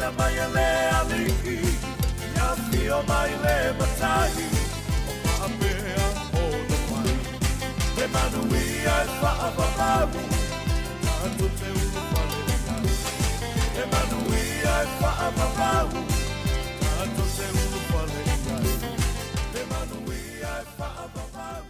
Manuia mai e le Alii, ia afio mai le Matai, o faapea ona fai. Le manuia e faavavau, tatou te ulufale i ai. Le manuia e faavavau, tatou te ulufale i ai. Le manuia e faavavau.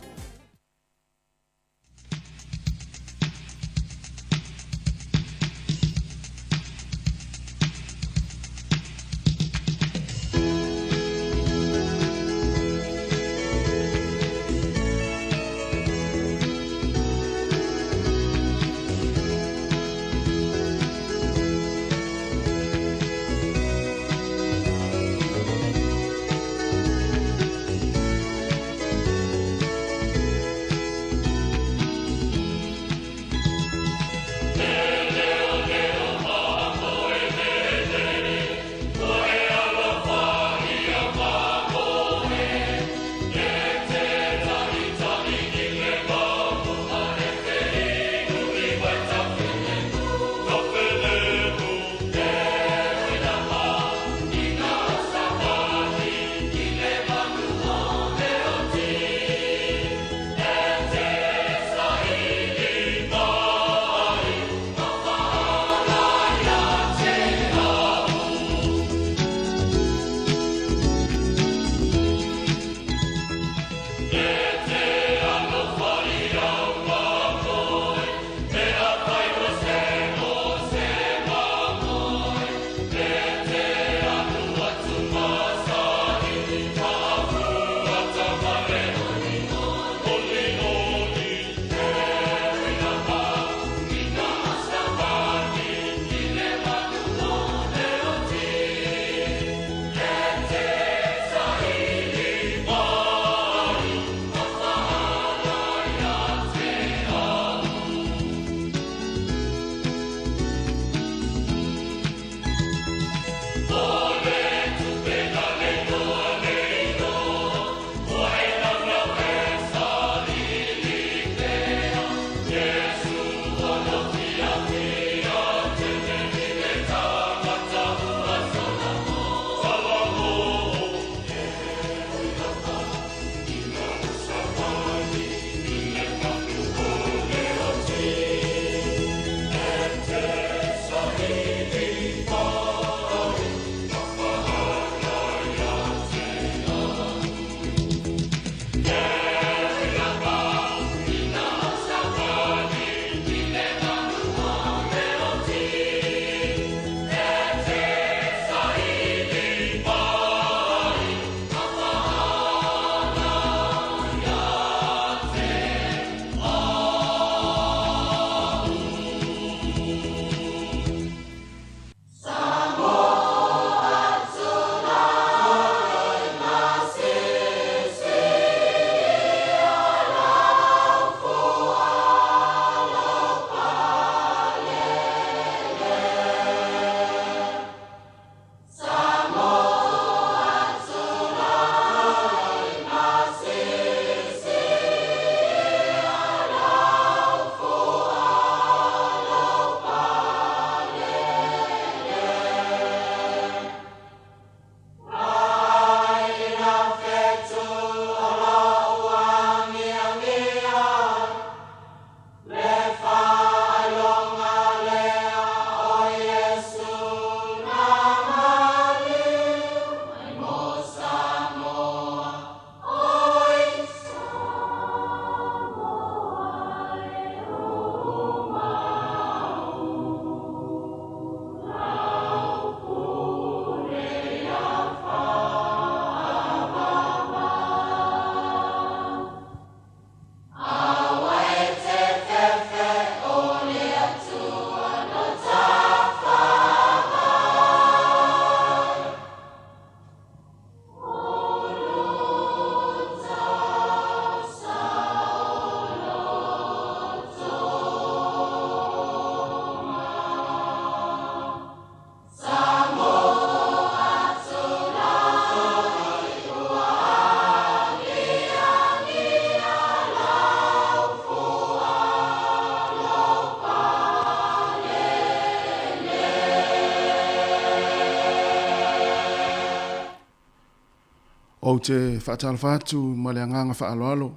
Ou te faatalofa atu ma le agaga faaaloalo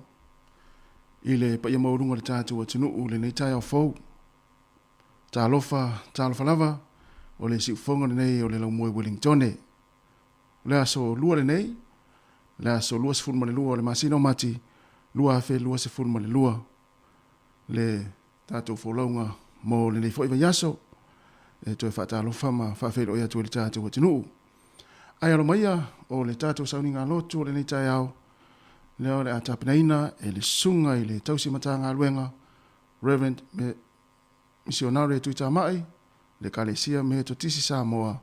i le paia maualuga o le tatou atunuu i lenei taeao fou. Talofa, talofa lava, o le siufofoga lenei o le Laumoe Uelingitone. O le aso Lua lenei, le aso 22 o le masina o Mati 2022, le tatou folauga mo lenei foi vaiaso, e toe faatalofa ma faafeiloai atu ai i le tatou atunuu. Ae alo maia o le tatou sauniga lotu o lenei taeao, lea o le a tapenaina e le Susuga i le Tausi Matagaluega, Rev. Misionare Tuitamai, le Ekalesia Metotisi Samoa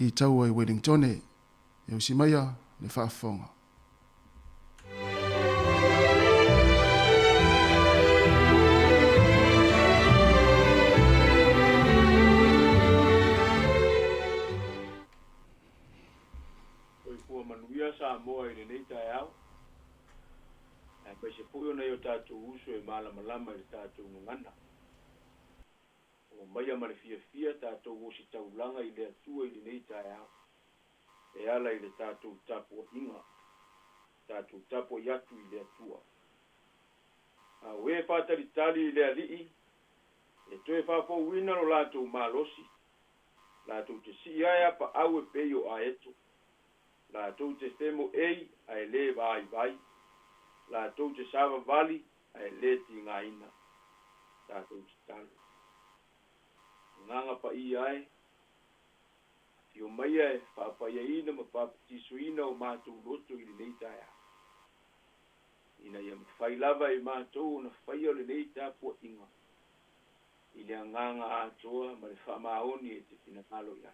i Taua i Wellingtone. E usi maia le faafofoga. Soifua manuia Samoa i lenei taeao, aemaise foi o nai o tatou uso e malamalama i le tatou gagana. Omaia ma le fiafia tatou ositaulaga i le Atua i lenei taeao, e ala i le tatou tapuaiga, tatou tapuai atu i le Atua. A o e faatalitali i le Alii, e toe faafouina lo latou malosi, latou te sii ae apaau e pei o aeto, latou te femoei ae le vaivai, latou te savavali ae le tigaina. Tatou tatalo. Agaga Paia e, afio maia e faapaiaina ma papatisoina o matou loto i lenei taeao, ina ia mafai lava e matou ona faia lenei tapuaiga i le agaga atoa ma le faamaoni e te finagalo i ai.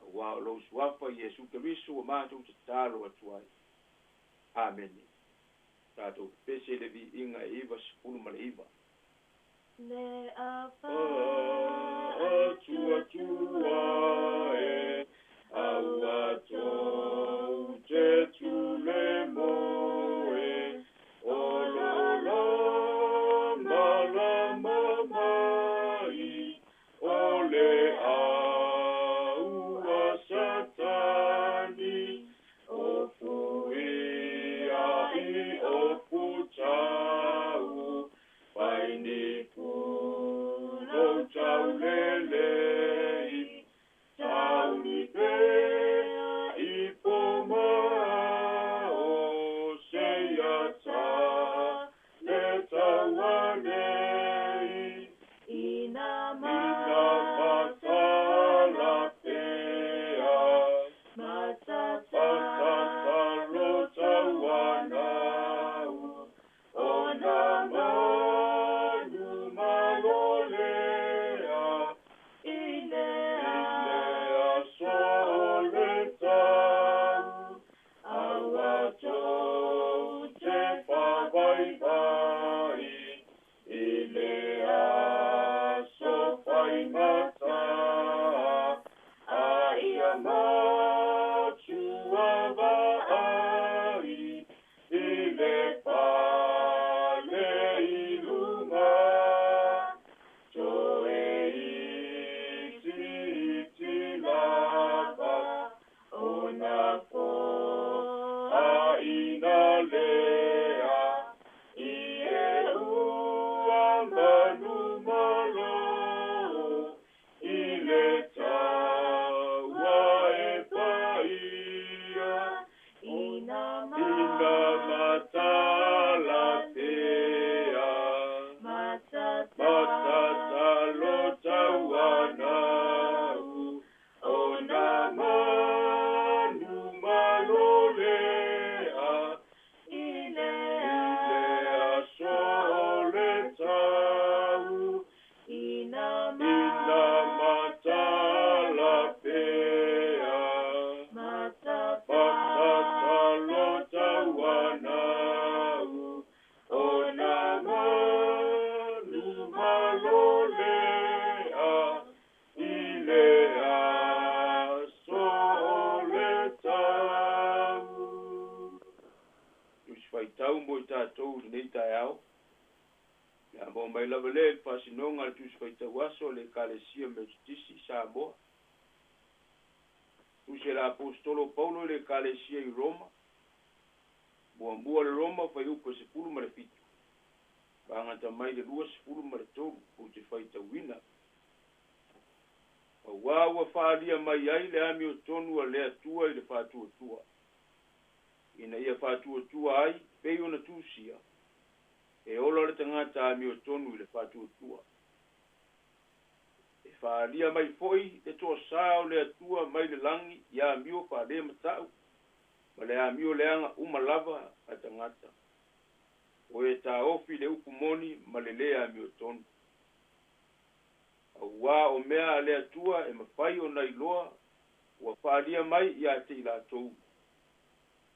Aua o lou Suafa Iesu Keriso ua matou tatalo atu ai. Amene. Tatou pepese i le viiga e 99. Le atuatua e aua tou te tule moe o lo lama lama mai o le au a Satani o fuia i o putau paini pulo taulelei tauni pea i poma o seia ta le tauanei Ina ina matala pea matata matata lo tauanau o na manu malolea i le i le aso o le tau aua tou te whavaivai i le aso whaimata a ia matua vaai i le pale i lunga toe iti lava o na po a ina lea i e ua manu malo i le taua e paia ina ina matala pea matata matata lo tauanau o na manu malolea i le i le aso o le tau ina ina matala pea matata matata lo tauanau o na manu malolea i le aso o le tau. Tusi faitau mo i tatou i lenei taeao. Le a maua mai lava lea i le faasinoga a le Tusi Faitau Aso a le Ekalesia Metotisi i Samoa. Tusi a le Aposetolo o Paulo i le Ekalesia i Roma. Muamua o le Roma fuaiupu e 17, faagata mai le 23 ou te faitauina. Auā ua faaalia mai ai le amiotonu a le Atua i le faatuatua, ina ia faatuatua ai pei ona tusia, e ola le tagata amiotonu i le faatuatua. E faaalia mai foi le toasā o le Atua mai le lagi i amio faalemata'u ma le amio leaga uma lava a tagata, o e taofi le upu moni ma le lē amiotonu. Auā o mea a le Atua e mafai ona iloa ua faaalia mai iā te i latou,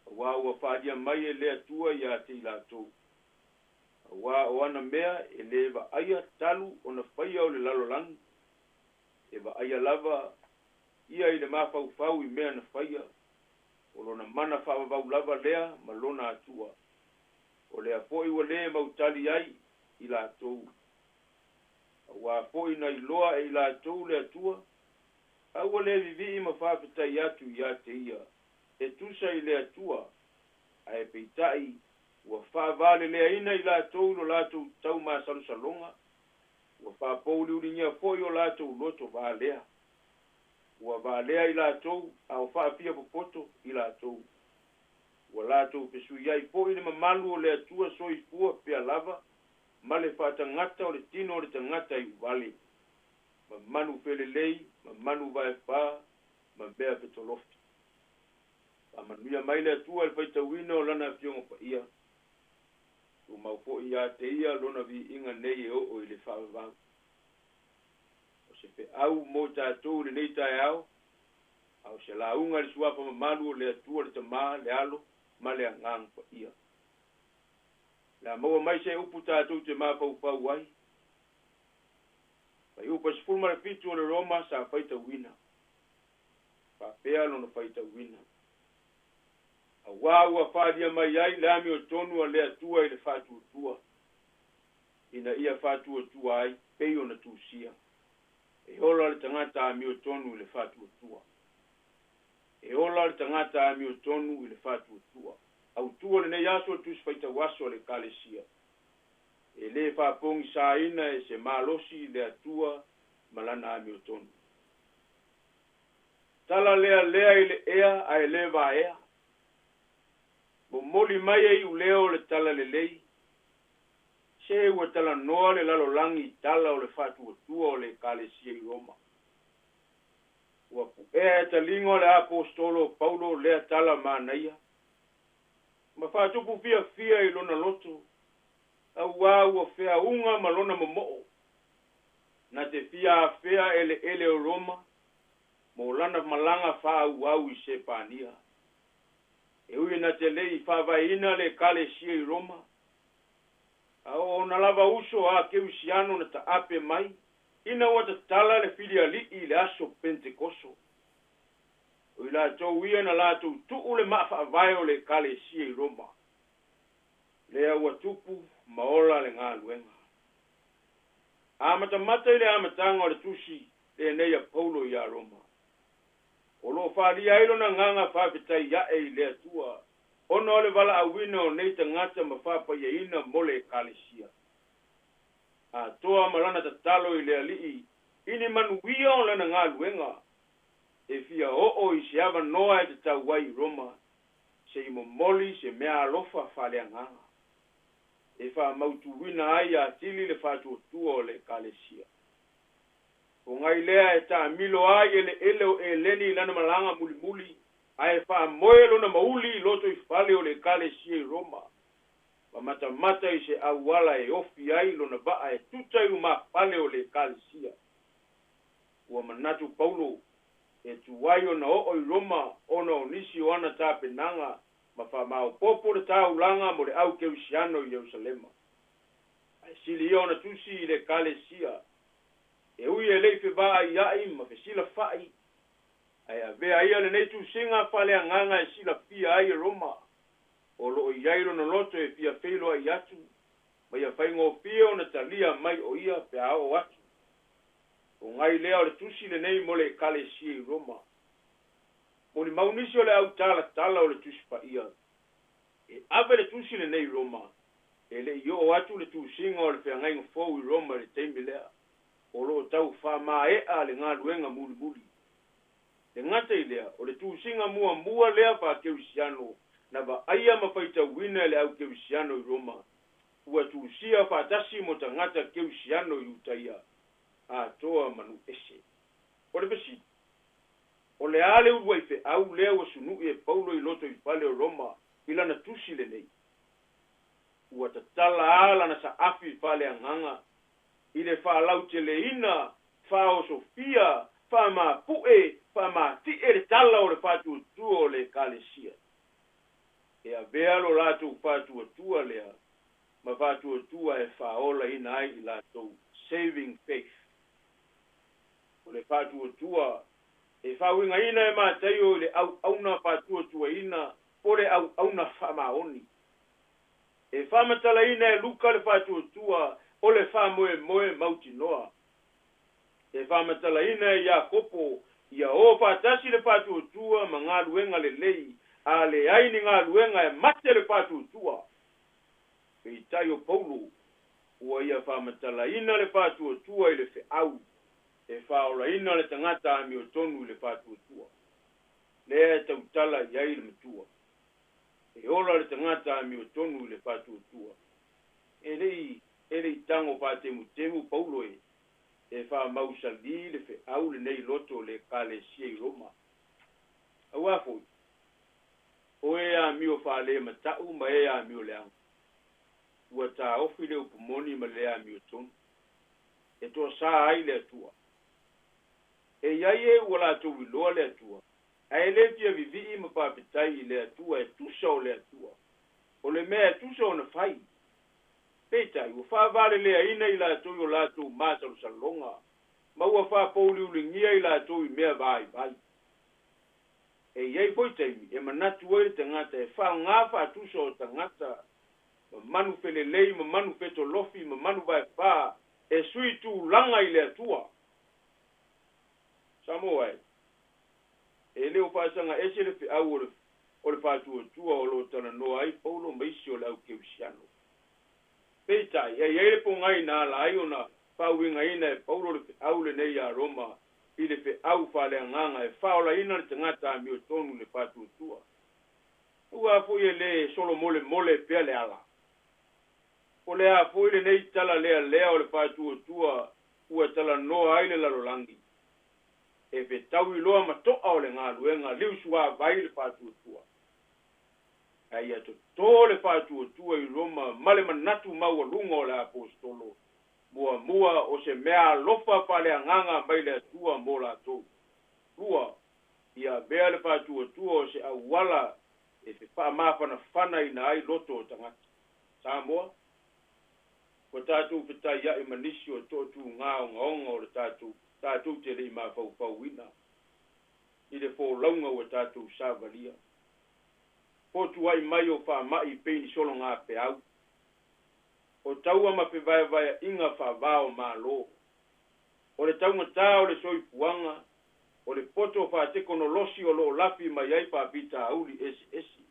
auā ua faaalia mai e le Atua iā te i latou. Auā o ana mea e lē vaaia talu ona faia o le lalolagi, e vaaia lava ia i le mafaufau i mea na faia, o lona mana faavavau lava lea ma lona Atua. O lea foi ua lē mautali ai i latou. Auā foi na iloa e i latou le Atua, a ua lē vivii ma faafetai atu iā te ia e tusa i le Atua, ae peitai ua faavaleleaina i latou i lo latou taumasalosaloga, ua faapouliuligia foi o latou loto valea. Ua valea i latou a o faafia popoto i latou. Ua latou fesuiai foi le mamalu o le Atua soifua pea lava ma le faatagata o le tino o le tagata iuvale, ma manu felelei, ma manu vaefā, ma mea fetolofi. Faamanuia mai le Atua i le faitauina o Lana Afioga Paia. Tumau foi iā te ia Lona viiga nei e oo i le faavavau. O se feau mo tatou i lenei taeao, a o se lauga i le suafa mamalu o le Atua le Tamā, le Alo ma le Agaga Paia. O le a maua mai se upu tatou te mafaufau ai. Fuaiupu 17 o le Roma sa faitauina. Faapea lona faitauina. Auā ua faaalia mai ai le amiotonu a le Atua i le faatuatua, ina ia faatuatua ai pei ona tusia, e ola le tagata amiotonu i le faatuatua. E ola le tagata amiotonu i le faatuatua. Autu o lenei aso le Tusi Faitau Aso a le Ekalesia. E lē faapogisaina e se malosi le Atua ma Lana amiotonu. Tala lealea i le ea ae lē vaea. Momoli mai e iuleo le talalelei. Se ua talanoa le lalolagi i tala o le faatuatua o le Ekalesia i Roma. Ua puea e taliga o le Aposetolo o Paulo lea tala manaia, ma faatupu fiafia i lona loto, auā ua feauga ma lona momoo, na te fia afea eleele o Roma mo lana malaga faaauau i Sepania. E ui na te le i faavaeina le Ekalesia i Roma, a o ona lava uso a Keusiano na taape mai ina ua tatala le filialii i le aso Pentekoso. O i latou ia na latou tuu le maa faavae o le Ekalesia i Roma. Lea ua tupu ma ola le galuega. Amatamata i le amataga o le tusi lenei a Paulo iā Roma. O lo o faalia ai lona agaga faafetai ae i le Atua ona o le valaauina o nei tagata ma faapaiaina mo le Ekalesia. Atoa ma lana tatalo i le Alii i ni manuia o lana galuega e fia oo i se avanoa e tatau ai i Roma se i momoli se meaalofa faaleagaga e faamautuina ai atili le faatuatua o le Ekalesia. Pogai lea e taamilo ai eleele o Eleni i lana malaga mulimuli, ae faamoe lona mauli i lotoifale o le Ekalesia i Roma, ma matamata i se auala e ofi ai lona vaa e tuta i lumafale o le Ekalesia. Ua manatu Paulo e tuai ona oo i Roma ona o nisi o ana tapenaga ma faamaopoopo le taulaga mo le au Keusiano i Ierusalema. Ae sili ia ona tusi i le Ekalesia, e ui e le i fevaaia'i ma fesilafa'i, ae avea ia lenei tusiga faaleagaga e silafia ai e Roma, o lo o i ai lona loto e fia feiloai atu ma ia faigofie ona talia mai o ia pe a oo atu. Pogai lea o le tusi lenei mo le Ekalesia i Roma. Molimau nisi o le autalatala o le Tusi Paia. E ave le tusi lenei i Roma, e le i oo atu le tusiga o le feagaiga fou i Roma i le taimi lea, o lo o tau faamaea le galuega mulimuli. E gata i lea, o le tusiga muamua lea faakerisiano na vaaia ma faitauina e le au kerisiano i Roma, ua tusia faatasi mo tagata kerisiano i Iutaia atoa ma nuu ese. O le fesili, O le a le uluai feau lea ua sunu'i e Paulo i lotoifale o Roma i lana tusi lenei? Ua tatala a lana saafi faaleagaga i le faalauteleina, faaosofia, faamapu'e, faamati'e le tala o le faatuatua o le Ekalesia. E avea lo latou faatuatua lea ma faatuatua e faaolaina ai i latou, saving faith. O le faatuatua e faauigaina e Mataio i le auauna faatuatuaina po le auauna faamaoni. E faamatalaina e Luka le faatuatua o le faamoemoe mautinoa. E faamatalaina e Iakopo ia o faatasi le faatuatua ma galuega lelei, a leai ni galuega e mate le faatuatua. Peitai o Paulo, ua ia faamatalaina le faatuatua i le feau e faaolaina le tagata amiotonu i le faatuatua. Lea e tautala i ai le matua. E ola le tagata amiotonu i le faatuatua. E le i e le i tago faatemutemu Paulo e e faamausalī le feau lenei i loto o le Ekalesia i Roma. Auā foi, o e amio faalemata'u ma e amio leaga, ua taofi le upu moni ma le amiotonu, e toasā ai le Atua. E i ai e ua latou iloa le Atua, ae le fia vivii ma faafetai i le Atua e tusa o le Atua, o le mea e tusa ona fai. Peitai, ua faavaleleaina i latou i o latou masalosaloga, ma ua faapouliuligia i latou i mea vaivai. E i ai foi taimi e manatu ai le tagata e faaaoga faatusa o tagata ma manu felelei ma manu fetolofi ma manu vaefā e sui tulaga i le Atua. Samoa e, e le o faasaga ese le feau o le o le faatuatua o lo o talanoa ai Paulo ma isi o le au Kerisiano. Peitai, e i ai le pogai na ala ai ona faauigaina e Paulo le feau lenei iā Roma i le feau faaleagaga e faaolaina le tagata amiotonu i le faatuatua. Aua foi e le solomolemole pea le ala. O le a foi lenei tala lealea o le faatuatua ua talanoa ai le lalolagi? E fetaui loa ma to'a o le galuega liusuavai le faatuatua. Ae ia totō le faatuatua i Roma ma le manatu maualuga o le Aposetolo, muamua o se mea alofa faaleagaga mai le Atua mo latou. 2, ia avea le faatuatua o se auala e fefaamafanafanaina ai loto o tagata. Samoa, ua tatou fetaia'i ma nisi o to'atūgā ogaoga o le tatou tatou te le i mafaufauina i le folauga ua tatou savalia. Fotuai mai o faama'i pei ni sologāpeau, o taua ma fevaevaea'iga faava-o-Malo, o le taugatā o le soifuaga, o le poto faatekonolosi o lo o lafi mai ai faafitauli eseese,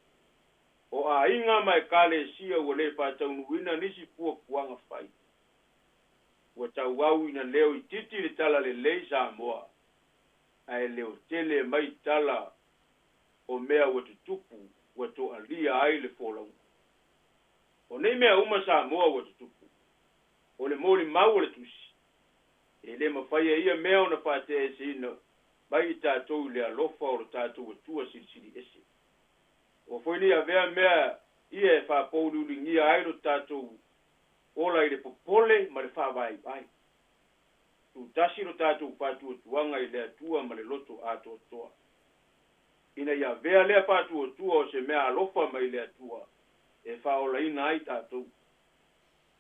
o aiga ma ekalesia ua le faataunuuina nisi fuafuaga fai. Ua tauau ina leo itiiti le talalelei Samoa, ae leotele mai tala o mea ua tutupu ua toalia ai le folauga. O nei mea uma Samoa ua tutupu, o le molimau o le Tusi, e le mafai e ia mea ona faateaeseina mai i tatou i le alofa o lo tatou Atua Silisili Ese. Ua foi nei avea mea ia e faapouliuligia ai lo tatou ola i le popole ma le faavaivai. Tutasi lo tatou faatuatuaga i le Atua ma le loto atoatoa. Ina ia avea lea faatuatua o se mea alofa mai le Atua e faaolaina ai tatou,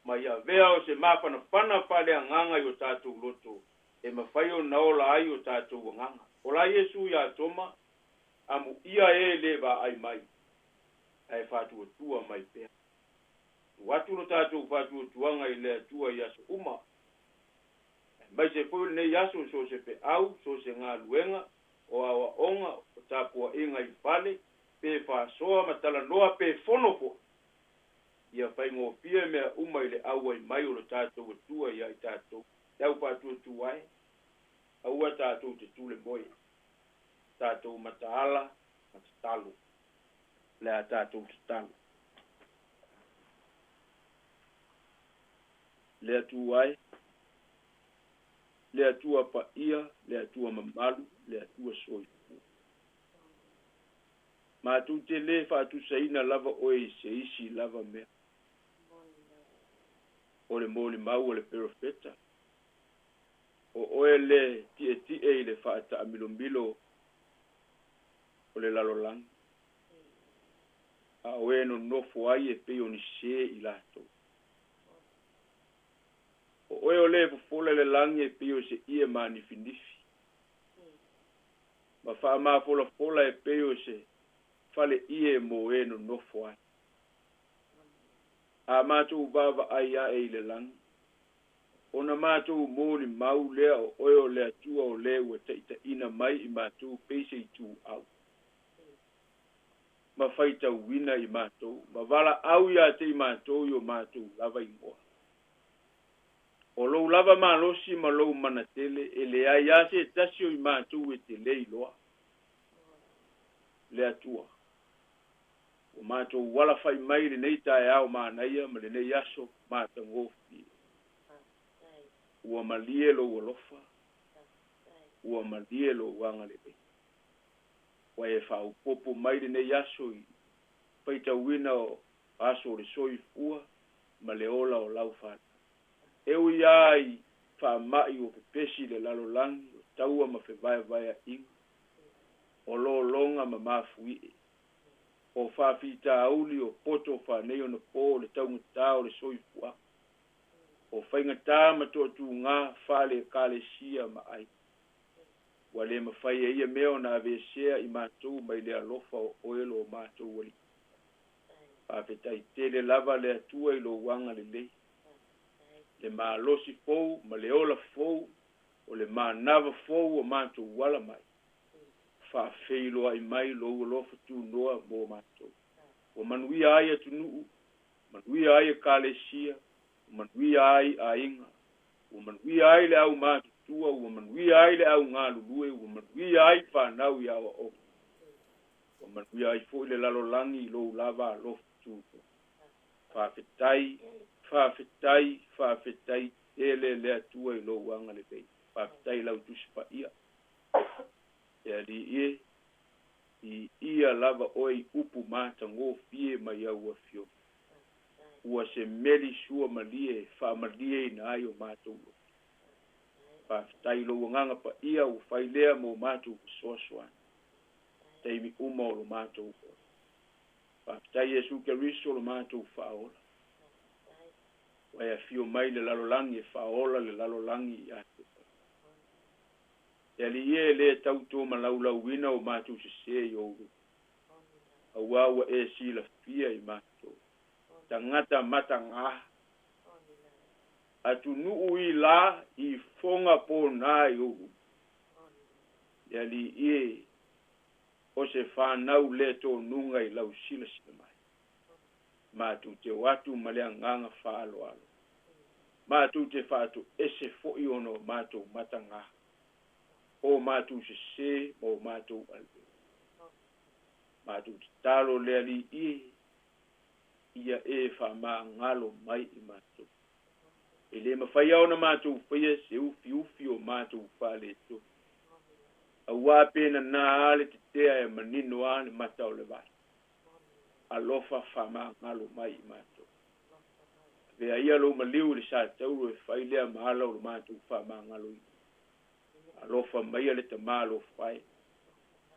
ma ia avea o se mafanafana faaleagaga i o tatou loto e mafai ona ola ai o tatou agaga. O la Iesu iā Toma, Amuia e le vaai mai, ae faatuatua mai pea. Tuu atu lo tatou faatuatuaga i le Atua i aso uma, aemaise foi o lenei aso so o se feau, so o se galuega, o aoaoga, o tapuaiga i fale, Pe faasoa ma talanoa pe fono fo'i, ia faigofie mea uma i le auai mai o lo tatou Atua ia i tatou. Le au faatuatua e, aua tatou te tule moe, tatou mataala ma tatalo. O le a tatou tatalo. Le Atua e, le Atua paia, le Atua mamalu, le Atua soifua. Matou te lē faatusaina lava oe i se isi lava mea. O le molimau a le perofeta, o oe le tietie i le faataamilomilo o le lalolagi, a o e nonofo ai e pei o ni sē i latou. O oe o le fofola i le lagi e pei o se ie manifinifi, ma faamafolafola e pei o se fale ie mo e nonofo ai. A matou vaavaai ae i le lagi, ona matou molimau lea o oe o le Atua o le ua taitaiina mai i matou pei se ituau, ma faitauina i matou, ma valaau ia te i matou i o matou lava igoa. O lou lava malosi ma lou manatele, e leai lava se tasi o i matou e te le iloa. Le Atua, ua matou alafai mai i lenei taeao manaia ma lenei aso matagofie. Ua malie lou alofa, ua malie lou agalelei. Ua e faaopoopo mai lenei aso i faitauina o aso o le soifua ma le ola o lau fanau. E ui lava i faamai ua pepesi i le lalolagi, o taua ma fevaevaeaʻiga, o lologa ma mafuie, o faafitauli, o poto faaneionapo, o le taugata o le soifuaga, o faigata ma toatuga faale-ekalesia ma aiga. Ua le mafai e ia mea ona aveesea i matou mai le alofa o oe lo matou Alii. Faafetai tele lava le Atua i lou agalelei, le malosi fou ma le ola fou, o le manava fou o matou ala mai. Faafeiloai mai lou alofa tunoa mo matou. Ua manuia ai atunuu, manuia ai ekalesia, ua manuia ai aiga, ua manuia ai le au matutua, ua manuia ai le au galulue, ua manuia ai fanau i aoaoga, ua manuia ai foi le lalolagi i lou lava alofa tunoa. Faafetai, faafetai, faafetai tele le Atua i lou agalelei. Faafetai lau Tusi Paia. E Alii e, i ia lava oe i upu matagofie mai au afioga. Ua se meli sua malie e faamalieina ai o matou loto. Faafetai i lou agaga paia ua fai lea mo matou fesoasoani taimi uma o lo matou ola. Faafetai Iesu Keriso lo matou faaola. Ua e afio mai le lalolagi e faaola le lalolagi ia te oe. Le Alii e, e le tau tomalaulauina o matou sesē i ou luma, auā ua e silafia i matou tagata matagā, atunuu i la i foga ponā i ou luma. Le Alii e, o se fanau le tonuga i lau silasila mai. Matou te o atu ma le agaga faaaloalo. Matou te faatoese foi ona o matou matagā, o matou sesē ma o matou aleu. Matou tatalo le Alii e, ia e faamagalo mai i matou. E le mafai lava ona matou faia se ufiufi o matou faaletonu. Auā pe nanā lava le tetea e manino lava le mata o le vai. Alofa faamagalo mai i matou. Avea ia lou maliu i le satauro e fai lea ma ala o lo matou faamagaloina. Alofa maia le Tama alofa e.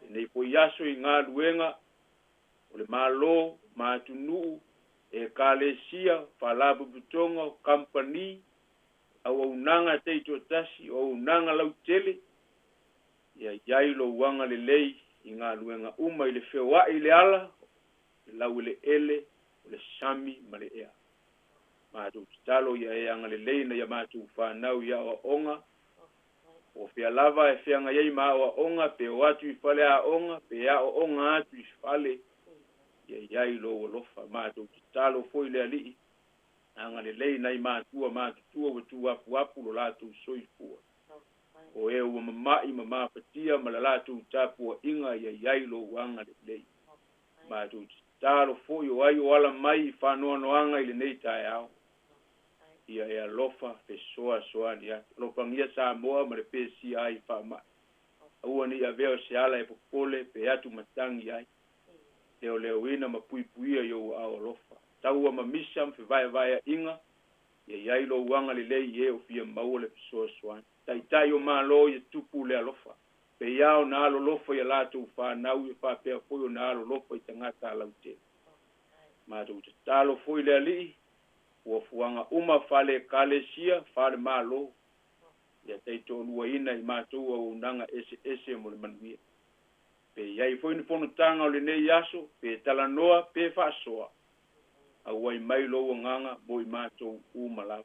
Lenei foi aso i galuega o le Malo ma atunuu, ekalesia, faalapotopotoga, kamupani, auaunaga taitoatasi, o auaunaga lautele, ia i ai lou agalelei i galuega uma i le feoai i le ala, le laueleele, o le sami ma le ea. Matou tatalo ia e agalelei ina ia matou fanau i aoaoga, po o fea lava e feagai ai ma aoaoga, pe o atu i faleaoga, pe aooga atu i fale Ia i ai lou alofa. Matou tatalo foi le Alii, agalelei nai matua matutua ua tuuapuapu lo latou soifua. O e ua mama'i ma mafatia ma le latou tapua'iga ia i ai lou agalelei. Matou tatalo foi o ai o ala mai i faanoanoaga i lenei taeao. Ia e alofa fesoasoani atu. Alofagia Samoa ma le pesia ai i faama'i. Aua ne i avea o se ala e popole pe atu matagi ai. Leoleoina ma puipuia i ou aao alofa. Taua ma misa ma fevaevaea'iga, ia i ai lou agalelei i e o fia maua le fesoasoani. Taitai o Malo ia tupu le alofa. Pei lava ona alolofa i a latou fanau ia faapea foi ona alolofa i tagata lautele. Matou tatalo foi le Alii, fuafuaga uma faale-Ekalesia, faale-Malo, ia taitoaluaina i matou auaunaga eseese mo le manuia. Pe i ai foi ni fonotaga o lenei aso, pe talanoa, pe faasoa, auai mai lou agaga mo i matou uma lava.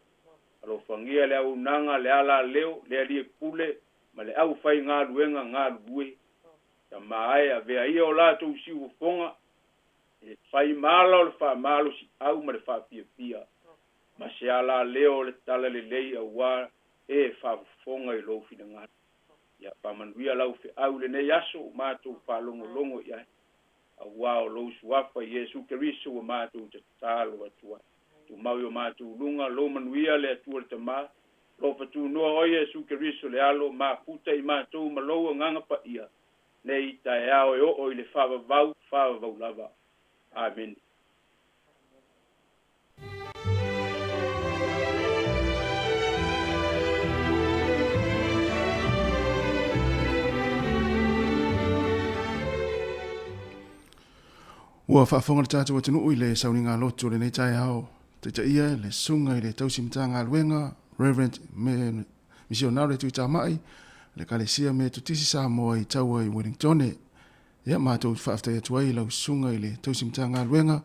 Alofagia le auaunaga, le alaleo, le alii pule, ma le aufaigaluega galulue. Tama e, avea ia o latou siufofoga, e fai ma ala o le faamalosiau ma le faafiafia, ma se alaleo o le talalelei auā e faafofoga i lou finagalo. Ia faamanuia lau feau i lenei aso ua matou faalogologo i ai, auā o lou suafa Iesu Keriso ua matou tatalo atu ai. Tumau i o matou luga lou manuia le Atua le Tama, alofa tunoa oe Iesu Keriso le Alo, mafuta i matou ma lou agaga paia, nei taeao e oo i le faavavau, faavavau lava. Amene. Ua faafofoga le tatou atunuu i le sauniga lotu o lenei taeao, taitaia le susuga i le tausi Matagaluega Reverend Misionare Tuitamai, le Ekalesia Metotisi Samoa i Taua i Wellingtone. Ia, matou te faafetai atu ai i lau susuga i le tausi Matagaluega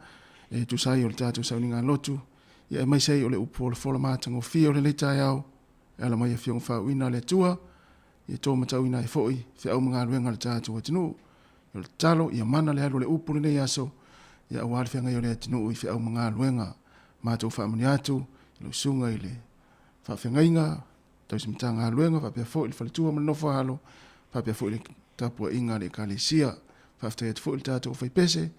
e tusa ai o le tatou sauniga lotu, ia aemaise ai o le upu folafola matagofie o lenei taeao e ala mai Afioga faauuina a le Atua, ia to matauina ai foi feau ma galuega a le tatou atunuu. O le tatalo, ia mana le alu o le upu lenei aso, ia aua le feagai o le atunuu i feau ma galuega. Matou faamanuia atu i lau susuga i le faafeagaiga, tausi Matagaluega, faapea foi le faletua ma le nofo a alo, faapea foi le tapuaiga a le Ekalesia. Faafetai atu foi i le tatou faipese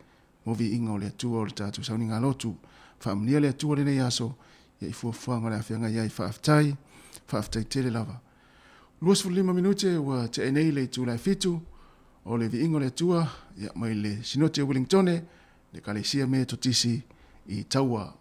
mo viiga o le Atua o le tatou sauniga lotu. Faamanuia le Atua lenei aso ia i fuafuaga o le a feagai ai. Faafetai, faafetai tele lava. 25 minute ua tea nei le itula e 7 o le viiga o le Atua ia mai le Sinoti o Wellingtone, le Ekalesia Metotisi i Taua.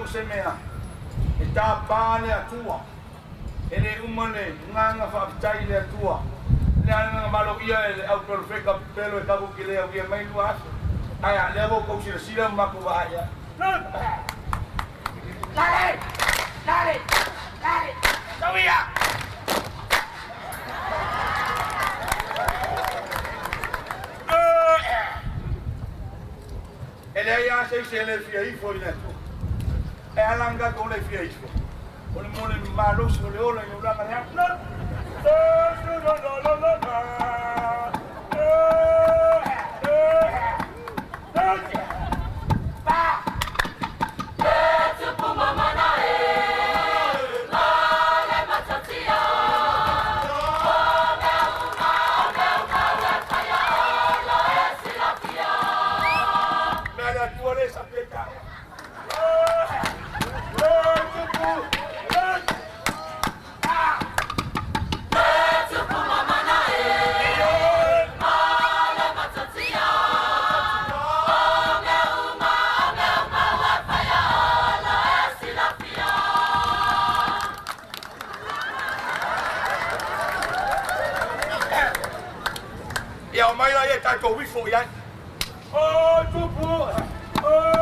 o se mea e tapā le Atua. E lē uma le agaga faafetai i le Atua. Le agaga valoia e le au perofeka pelo e tatou te le aulia mai 2 aso. Ae a lea ua outou silasila ma matou vaai ai. Lale! Lale! Lale! Tauia! E leai lava se isi e le fia ifo i le Atua. E ala ona tatou le fia ifo. O le mo le malosi o le ola i le ulaga le Mea le Atua le sapi ai taua. Ia o mai la ia tatou ifo i ai. O tupu! O!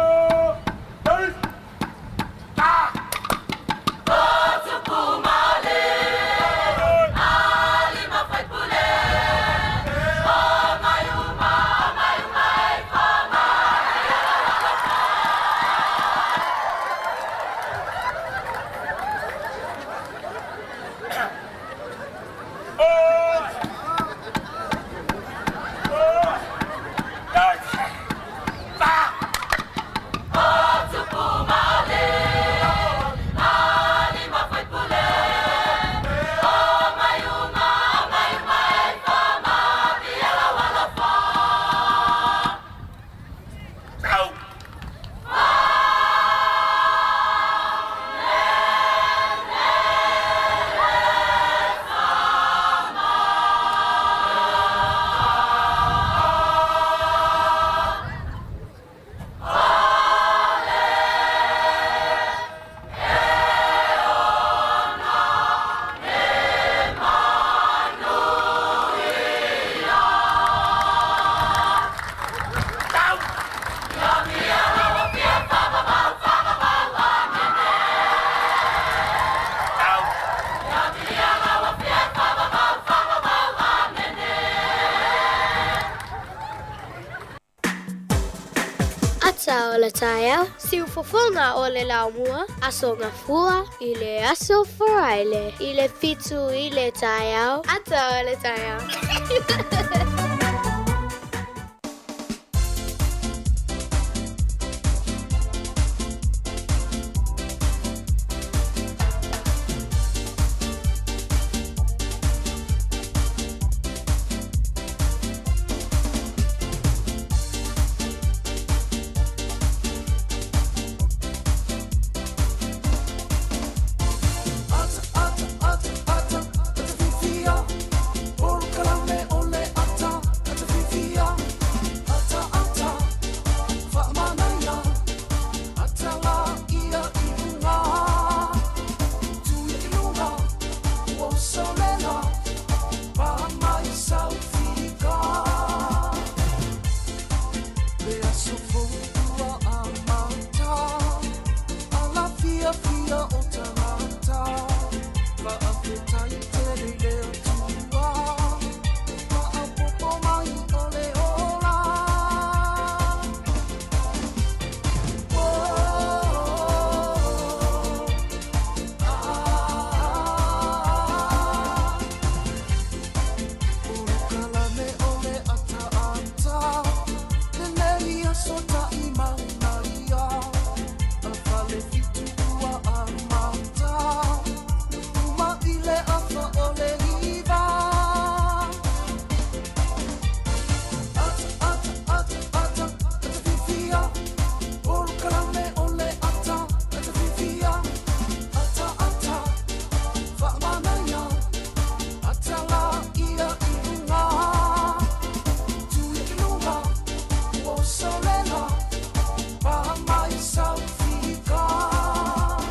Ata o le taeao, siufofoga o le laumua, Aso Gafua i le aso Faraile i le 7 i le taeao. Ata o le taeao. Ata, ata, ata, ata, ata fifia. Polokalame o le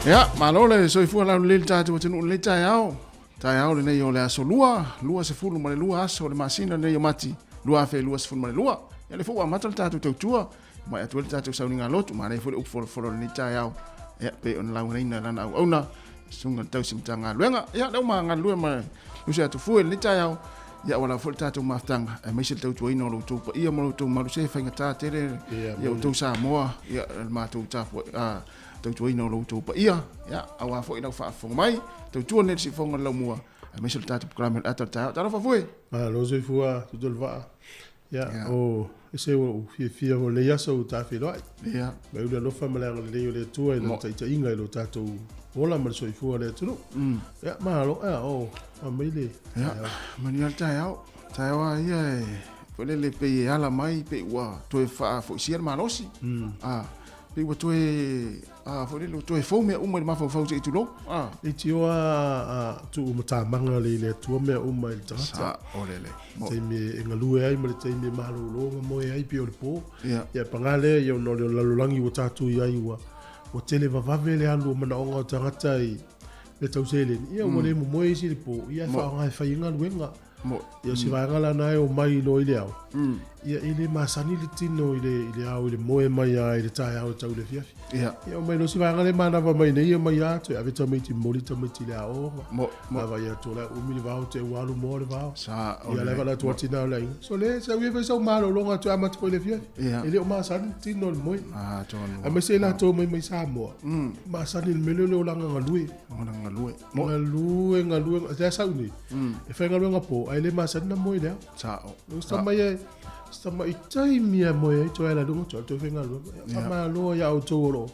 Ia, malo le soifua laulelei le tatou atunuu i lenei taeao. Taeao lenei o le aso Lua, 22 aso o le masina lenei o Mati 2022. Ia lea foi ua amata le tatou tautua, mai atu ai le tatou sauniga lotu, manaia foi le upu folafolo o lenei taeao. Ia, pei ona laugaina e lana auauna, susuga i le tausi Matagaluega. Ia, lea ua galulue ma Lusi Atufue i lenei taeao. Ia, aua lava foi le tatou mafutaga, aemaise le tautuaina o lo outou paia ma lo outou mamalu, se e faigata tele ia outou Samoa, ia, le matou tautuaina o lo outou paia, ia, aua foi lau faafofoga mai, tautua nei le siufofoga o le laumua, aemaise le tatou programe o le ata o le taeao. Talofa Fue! Malo soifua tutu o le vaa. Ia, o ese ua ou fiafia foi i lenei aso ua ta feiloai. Mai le alofa ma le agalelei o le Atua i lana taitaiga i lo tatou ola ma le soifua o le atunuu. Ia, malo, ia, o, aumai le taeao. Manuia le taeao. Taeao lava ia e, foi lele pei e ala mai pei ua toe faafoisia le malosi. Pei ua toe, a, foi lele, ua toe fou mea uma i le mafaufau se i tulou. A. Leitioa a tuu matamaga le i le Atua mea uma i le tagata. Sa o lele. Mo. Taimi e galue ai ma le taimi e malolo ma moe ai pei o le po. Ia. Ia paga lea ia ona o le lalolagi ua tatou i ai ua ua tele vavave le alu o manaoga o tagata i mea tau seleni. Ia ua le momoe isi i le po, ia e faaaoga e fai ai galuega. Mo. Ia o si vaega la na e omai loa i le ao, ia e le masani le tino i le, i le ao i le moe mai lava i le taeao e tau i le afiafi. Ia. Ia omai loa si vaega lea e manava mai nei, omai lava toe ave tamaiti momoli tamaiti i le aoga. Mo, mo. Vaavaai atu o la e umi le vao, te ua alu moa le vao. Sa, o Ia le. la e vaai atu tina o le aiga. So le, sau ia fai sau malologa toe amata foi i le afiafi. Ia. E le o masani le tino i le moe. Ah, tonu. Aemaise i latou mai mai Samoa, masani i le mea lea o le olaga galue. Olaga galue. Mo. Galue, galue, lea sau nei. E faigaluega po, ae le masani na moe i le ao. Sao. O si tamai e, si tamai taimi e moe ai, toe ala i luga, toe alu toe faigaluega. Ia, faamalo ia outou o lo o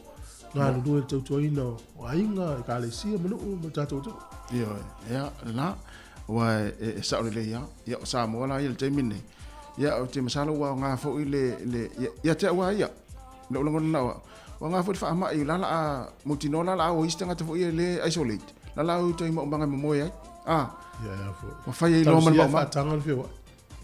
galulue i le tautuaina o aiga, ekalesia ma nuu ma le tatou atunuu. Ioe, ia, lena, aua e sao lelei lava. Ia, o Samoa la ia i le taimi lenei, ia, ou te masalo ua aoga foi le, le, ia te au lava ia, i lou lagona na o au, ua aoga foi le faamai, o la o le a mautinoa la o le a o isi tagata foi ia le isolate, la o le a o i tai maumaga e momoe ai. A, Ia, ia foi. ua fai ai loa ma le Talosia maumaga. faataga le feoai.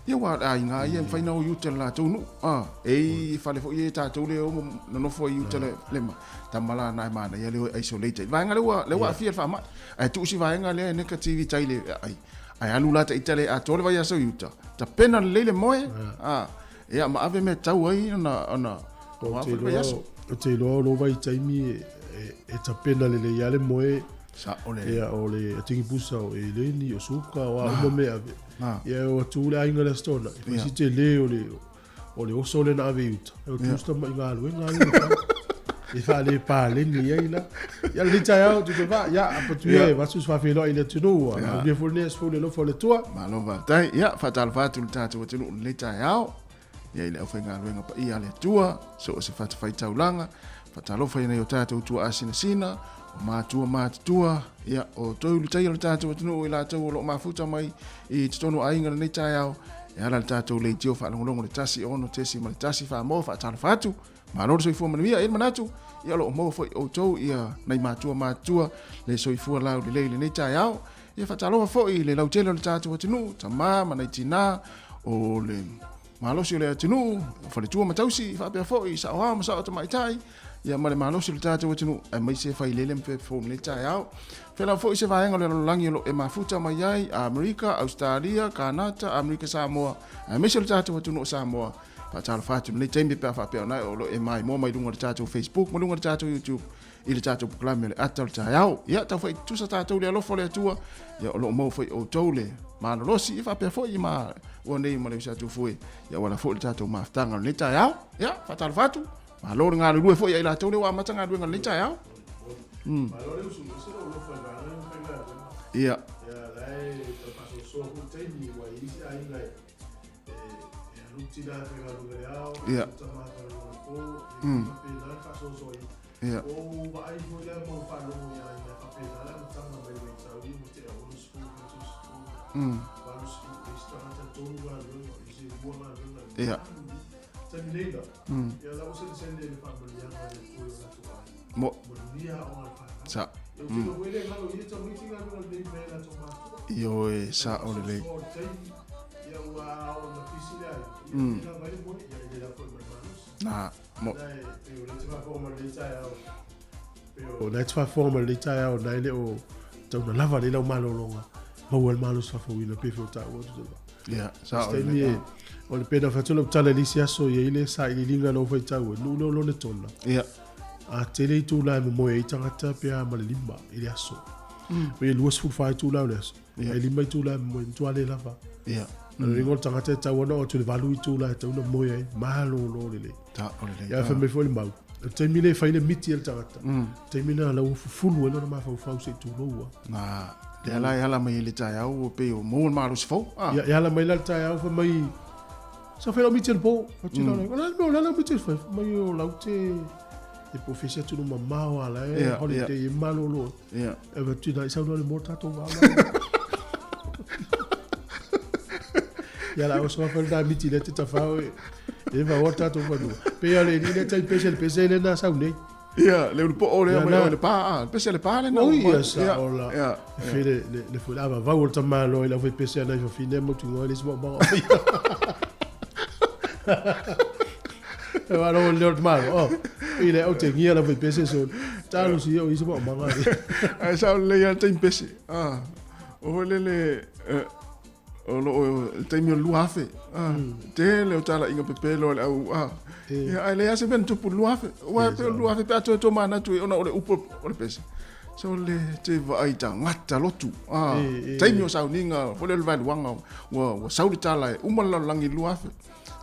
Ia ua aiga ia e mafai ona o i uta i le latou nuu. A, e i fale foi ia e tatou le o nonofo ai i uta le, le ma, tama la na e manaia le o e isolate ai. Vaega lea ua, lea ua aafia le faamai. Ae tuu si vaega lea e negativity ai le, ai, ae alu la ta ita le atoa le vaiaso i uta. Tapena lelei le moe, a, ia ma ave mea tau ai ona, ona, Ou te iloa, ou te iloa o lou vaitaimi e tapena lelei lava le moe. Sao le. Ia, o le atigipusa, o eleni, o suka, o a uma mea ave. Ia, e o atu le aiga i le Aso Toonai, e fai si tele o le, o le oso lea na ave i uta. E o atu si tamai galuega ai le fale. E faalepaleni ai la. Ia, lenei taeao, Tutuva, ia, apatu ia e avatu se faafeiloai i le atunuu. Ua aulia foi lenei aso fou i le alofa o le Atua. Malo faafetai. Ia, faatalofa atu i le tatou atunuu i lenei taeao. Ia i le aufaigaluega paia a le Atua, so o se fatafaitaulaga, faatalofa i nai o tatou tuaasinasina, o matua matutua, ia, o toe ulutaia o le tatou atunuu i latou o lo o mafuta mai i totonu o aiga lenei taeao, e ala le tatou leitio faalogologo le 1 6.1 Famoa, faatalofa atu, malo le soifua manuia, e i ai le manatu, ia o lo o maua foi outou ia nai matua matutua le soifua laulelei i lenei taeao. Ia faatalofa foi i le lautele o le tatou atunuu, tama ma nai tinā o le malosi o le atunuu, o faletua ma tausi, faapea foi saoao ma sao tamaitai, ia ma le malosi o le tatou atunuu, aemaise failele ma pepe fou i lenei taeao. Fela foi se vaega o le lalolagi o lo o e mafuta mai ai, Amerika, Ausetalia, Kanata, Amerika Samoa, aemaise o le tatou atunuu o Samoa. Faatalofa atu i lenei taimi pe a faapea ona o lo o e maimoa mai luga o le tatou Facebook ma luga o le tatou YouTube i le tatou polokalame o le ata o le taeao. Ia, tau fai tutusa tatou le alofa o le Atua, ia o lo o maua foi outou le malolosi, ia faapea foi ma ua nei ma le usi atu foi, ia wala foi le tatou mafutaga o lenei taeao. Ia, faatalofa atu, malo le galulue foi ia i latou lea ua amata galuega o lenei taeao. Malo le usu, ese lou alofa i vaega ia o faigaluega. Ia. Ia, la e tau faasoasoa foi taimi, ua i ai isi aiga e e alu tina e faigaluega i le ao, Ia. tama e faigaluega i le po, ia faapena le faasoasoaina. Ia. Ua ou vaai foi la ma ou faalogo iā ia faapena le amataga mai vaitau ia ua tea 60, 70, 80, e isi tagata e tolu galuega, o isi e lua galuega. Ia. Taimi nei la, ia la ua selesele i le faamanuiaga a le Atua i o latou aiga. Mo. Manuia aoga a le fanau. Sa. Ia ou te iloa foi e le galo i ia tamaiti galuega lelei mai a latou matua. Ioe, sao lelei. Soasoa o le taimi, ia ua ao ona pisi le aiga, ia e lava ai le moe, ia e le lava foi ma le malosi. Na. Mo. O na e te faafofoga mai lenei taeao na e le o tau na lava lelei lau malologa, maua le malosi faafouina pei foi o taua atu te vaa. Ia, sao Se taimi e, o le pena fai atu lau tala i le isi aso e i ai le sailiiliga na ou faitau ai, nuu lea o Lonetona. Ia. A tele itula e momoe ai tagata pe a ma le 5 i le aso. Pe 24 itula o le aso. Ia. E 5 itula e momoe, matua le lava. Ia. O le uiga o le tagata e tatau ona oo atu i le 8 itula e tatau ona moe ai, malolo lelei. Sao lelei. Ia, fai mai foi le mau, o le taimi lea e fai le miti a le tagata, o le taimi lena la ua fufulu ai lona mafaufau se i tulou lava. Na, lea la e ala mai ai le taeao ua pei ua maua le malosi fou. Ah. Ia, e ala mai la le taeao fai mai, sa fai lau miti i le po. Fai atu la, o le a le mea o le a lau miti e fai? Fai mai o lau te e po fesi atu no mamao a la e holiday e malolo. Ia. E fai atu i sau le mo tatou vao. Ia la o soa fai le miti le te tawhao e e vao tatou fanua. Pe ia le ni le tai pese le pese le na sau nei. Ia, le ulu po o le mai o le pa, ah, le pese le pa le na. Oi, ia sa o la. E le le le foi lava vau o le tamalo i lau fai pese ana i fafine mo tingoa le sima manga. E walo le o malo. Oh, i le au te ngia lau fai pese so. Talo si o i sima manga. Ai sa le ia taimi pese. Ah. O le le o lo o le taimi o le 2000. Ah, tele o talaiga pepelo a le au ah. Ia ai le ase mea na tupu i le 2000. Ua pe o le 2000 pe a toe tomanatu ona o le upu o le pese. So le te vaai tagata lotu. Ah, taimi o sauniga foi lea o le vaeluaga ua ua sau le tala e uma le lalolagi i le 2000.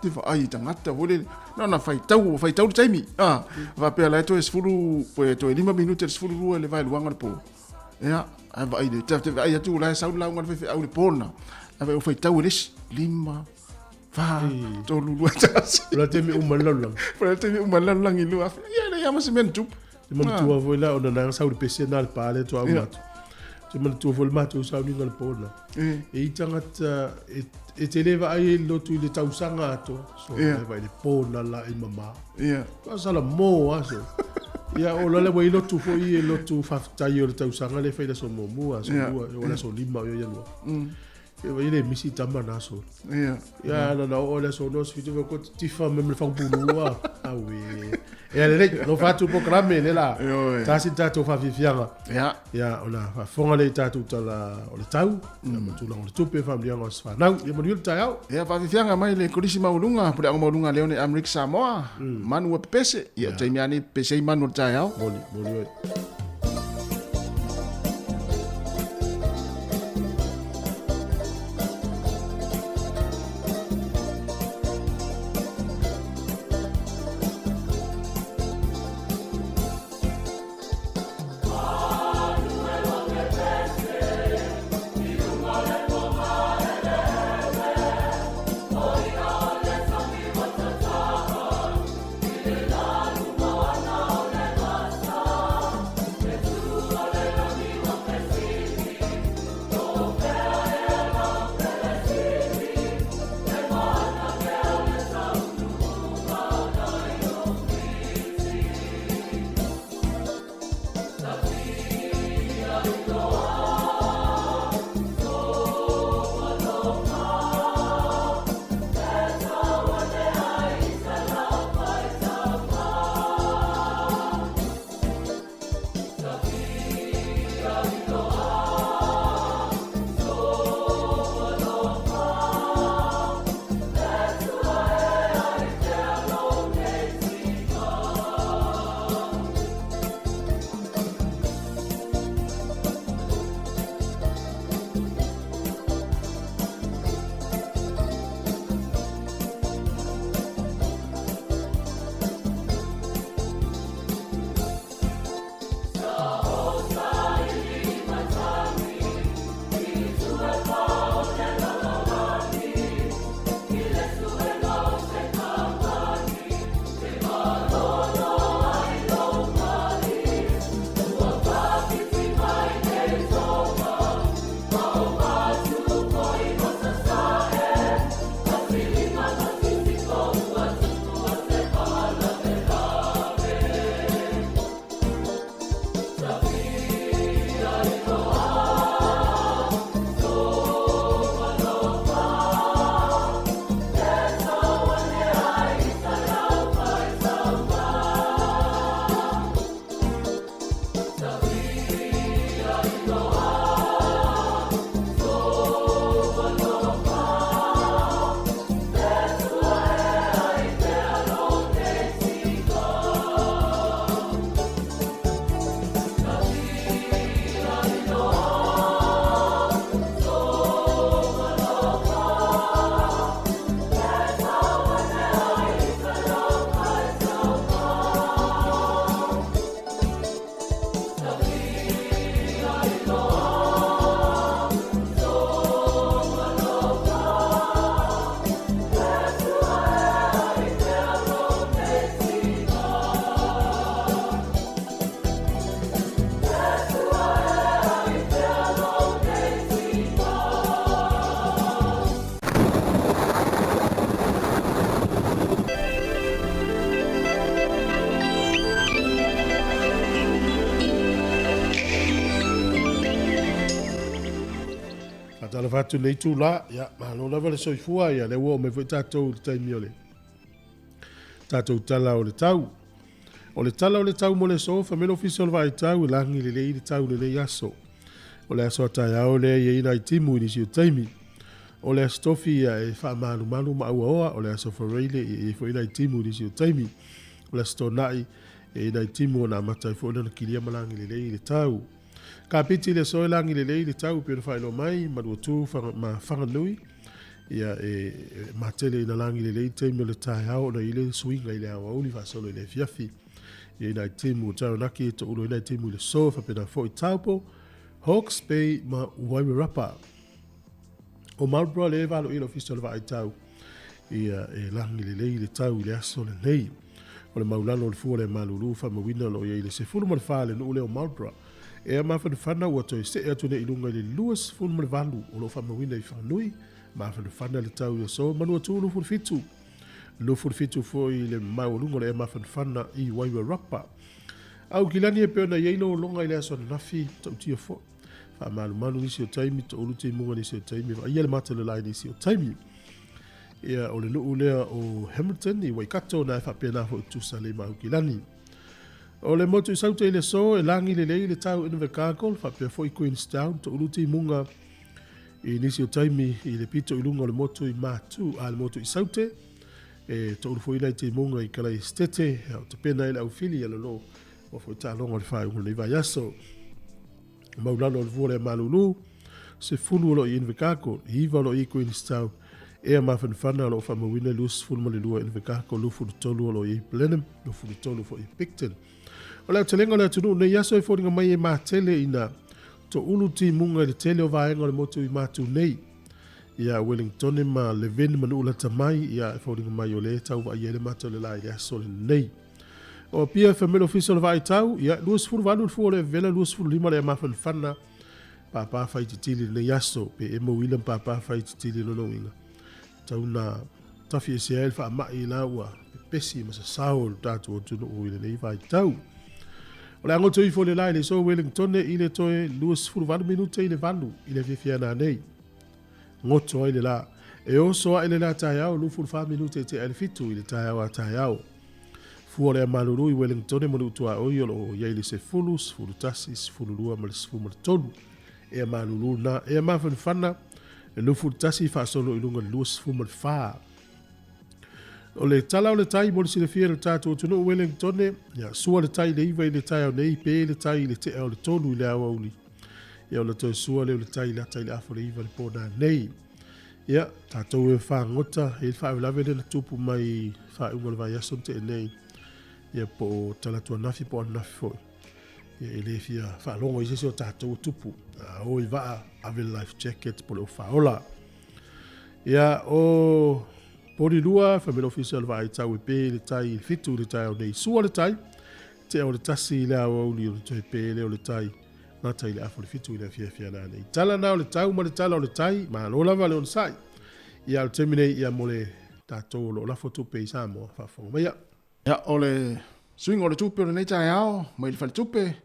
Te vaai i tagata foi lele na ona faitau ua faitau le taimi. Ah, faapea la e toe 10 pe toe 5 minute le 12 i le vaeluaga o le po. Ia, ae vaai le, te vaai atu la e sau le lauga a le faifeau i le po lena. Ae vaai ua faitau e le isi, 5, 4, 3, 2, 1. O le taimi uma le lalolagi. O le taimi uma le lalolagi i le 2000. Ia, e leai lava ma se mea na tupu. Te manatua foi la, ona na sau le pese na le pā lea toa uma atu. Te manatua foi le matou sauniga le po na. E i tagata, e te le vaai ai le lotu i le tausaga atoa. So, e vaai le po na la i mama. Ia. Toa sala mō aso. Ia, o lale ua i lotu foi e lotu faafetai o le tausaga le fai le aso muamua, aso lua, o le aso lima o ia lua. E vai le misi tama na aso. Ia. Ia, na na o le aso no sfitu ko tifa me me whangpulu Aue. E ale lei, no fatu programe le la. Tasi tatou whawhiwhianga. Ia. Ia, o la whafonga le tatou tala o le tau, ia ma tulaga o le tupe, whamlianga o se whanau. Ia manuia le taeao. Ia, whawhiwhianga mai le Kolisi Maualuluga, Puleago Maualuluga Leone Amerika Samoa, manu ua pepese. Ia, o taimi lava nei pepese ai manu o le taeao. Moni, moni oe. Faatalofa atu i lenei itula, ia, malo lava le soifua, ia, lea ua oo mai foi tatou i le taimi o le tatou tala o le tau. O le tala o le tau mo le aso, fai mai le Ofisa o le Vaai Tau, e lagi lelei le tau i lenei aso. O le aso a taeao lea e i ai nai timu i nisi o taimi. O le Aso Tofi ia e faamalumalu ma auaoa, o le Aso Faraile ia e i ai foi nai timu i nisi o taimi. O le Aso Toonai e i ai nai timu ona amata ai foi lona kilia ma lagi lelei i le tau. Kapiti i le aso e lagi lelei le tau pei ona faailoa mai, Maluatu ma Whanganui, ia e matele ina lagi lelei taimi o le taeao ona i ai le suiga i le aoauli faasolo i le afiafi. I ai nai timu o Taranaki e toulu ai nai timu i le aso faapena foi Taupo, Hawke's Bay ma Wairarapa. O Marlborough lea e valoia le ofisa o le vaai tau ia e lagi lelei le tau i le aso lenei. O le maulalo o le fua o le malulu faamauina o lo o i ai i le 14 le nuu lea o Marlborough. Ea mafanafana ua toe see atu nei i luga i le 28 o lo o faamauina i Whanganui, mafanafana le tau i aso Manuatu 27. 27 foi i le maualuga o le ea mafanafana i Wairarapa. Aukilani e pei ona i ai lologa i le aso ananafi, matautia foi. Faamalumalu nisi o taimi, toulu timuga nisi o taimi, vaaia le mata le lai nisi o taimi. Ia, o le nuu lea o Hamilton i Waikato, na e faapena foi tusa le ma Aukilani. O le motu i Saute i le aso, e lagi lelei le tau Invercargill, faapea foi Queenstown, toulu timuga i nisi o taimi i le pito i luga o le motu i Matu, a le motu i Saute, e toulu foi nai timuga i Kalaistete, o tapena ai le aufili a lolo, o foi taaloga o le faaiuga o lenei vaiaso. Maulalo o le fua o le malulu, 10 o lo o i Invercargill, 9 o lo o i Queenstown, ea mafanafana o lo o faamauina 22 Invercargill, 23 o lo o i Blenheim, 23 foi i Picton. O le aotelega o le atunuu nei aso e foliga mai e matele ina toulu timuga i le tele o vaega o le motu i Matu nei. Ia Wellingtone ma Levin ma Nu'u lata mai, ia e foliga mai o lea e tau vaaia ai le mata o le la i le aso lenei. O Apia Family Office o le Vaai Tau, ia, 28 le fua o le vevela, 25 le mafanafana, pāpā fai titili lenei aso, pe e mauila ma pāpā fai titili lona uiga. Tau na tafi ese ai le faamai la ua pepesi ma sasao le tatou atunuu i lenei vaitau. O le agoto ifo le la i le so Wellingtone i le toe 28 minute i le 8 i le afiafi ana nei. Goto ai le la. E oso ae le la taeao 24 minute i tea i le 7 i le taeao a taeao. Fua o le amalulu i Wellingtone ma Nuutuaoi o lo o i ai le 10, 11, 12 ma le 13. Ea malulu na, ea mafanafana, le 21 faasolo i luga i le 24. O le tala o le tai mo le silafia e le tatou atunuu Wellingtone, ia, sua le tai i le 9 i le taeao nei, pe le tai i le tea o le 3 i le aoauli. Ia, ona toe sua lea o le tai i le ata i le afa o le 9 i le pō nei. Ia, tatou e fagota i le faalavelave lea na tupu mai i faaiuga o le vaiaso na tea nei, ia po o talaatu ananafi po o ananafi foi. Ia, e le fia faalogo i se isi o tatou o tupu. A o i vaa, ave le life jacket po o le ofaola. Ia, o Polilua, Family Office o le Vaai Tau e pē le tai i le 7 i le taeao nei. Sua le tai, tea o le 1 i le aoauli o le toe pē lea o le tai. Gata i le afa o le 7 i le afiafi ana nei. Tala na o le tau ma le tala o le tai, malo lava le onosai. Ia, o le taimi nei, ia mo le tatou o lo o lafo tupe i Samoa, faafofoga maia. Ia, o le suiga o le tupe o lenei taeao mai le faletupe,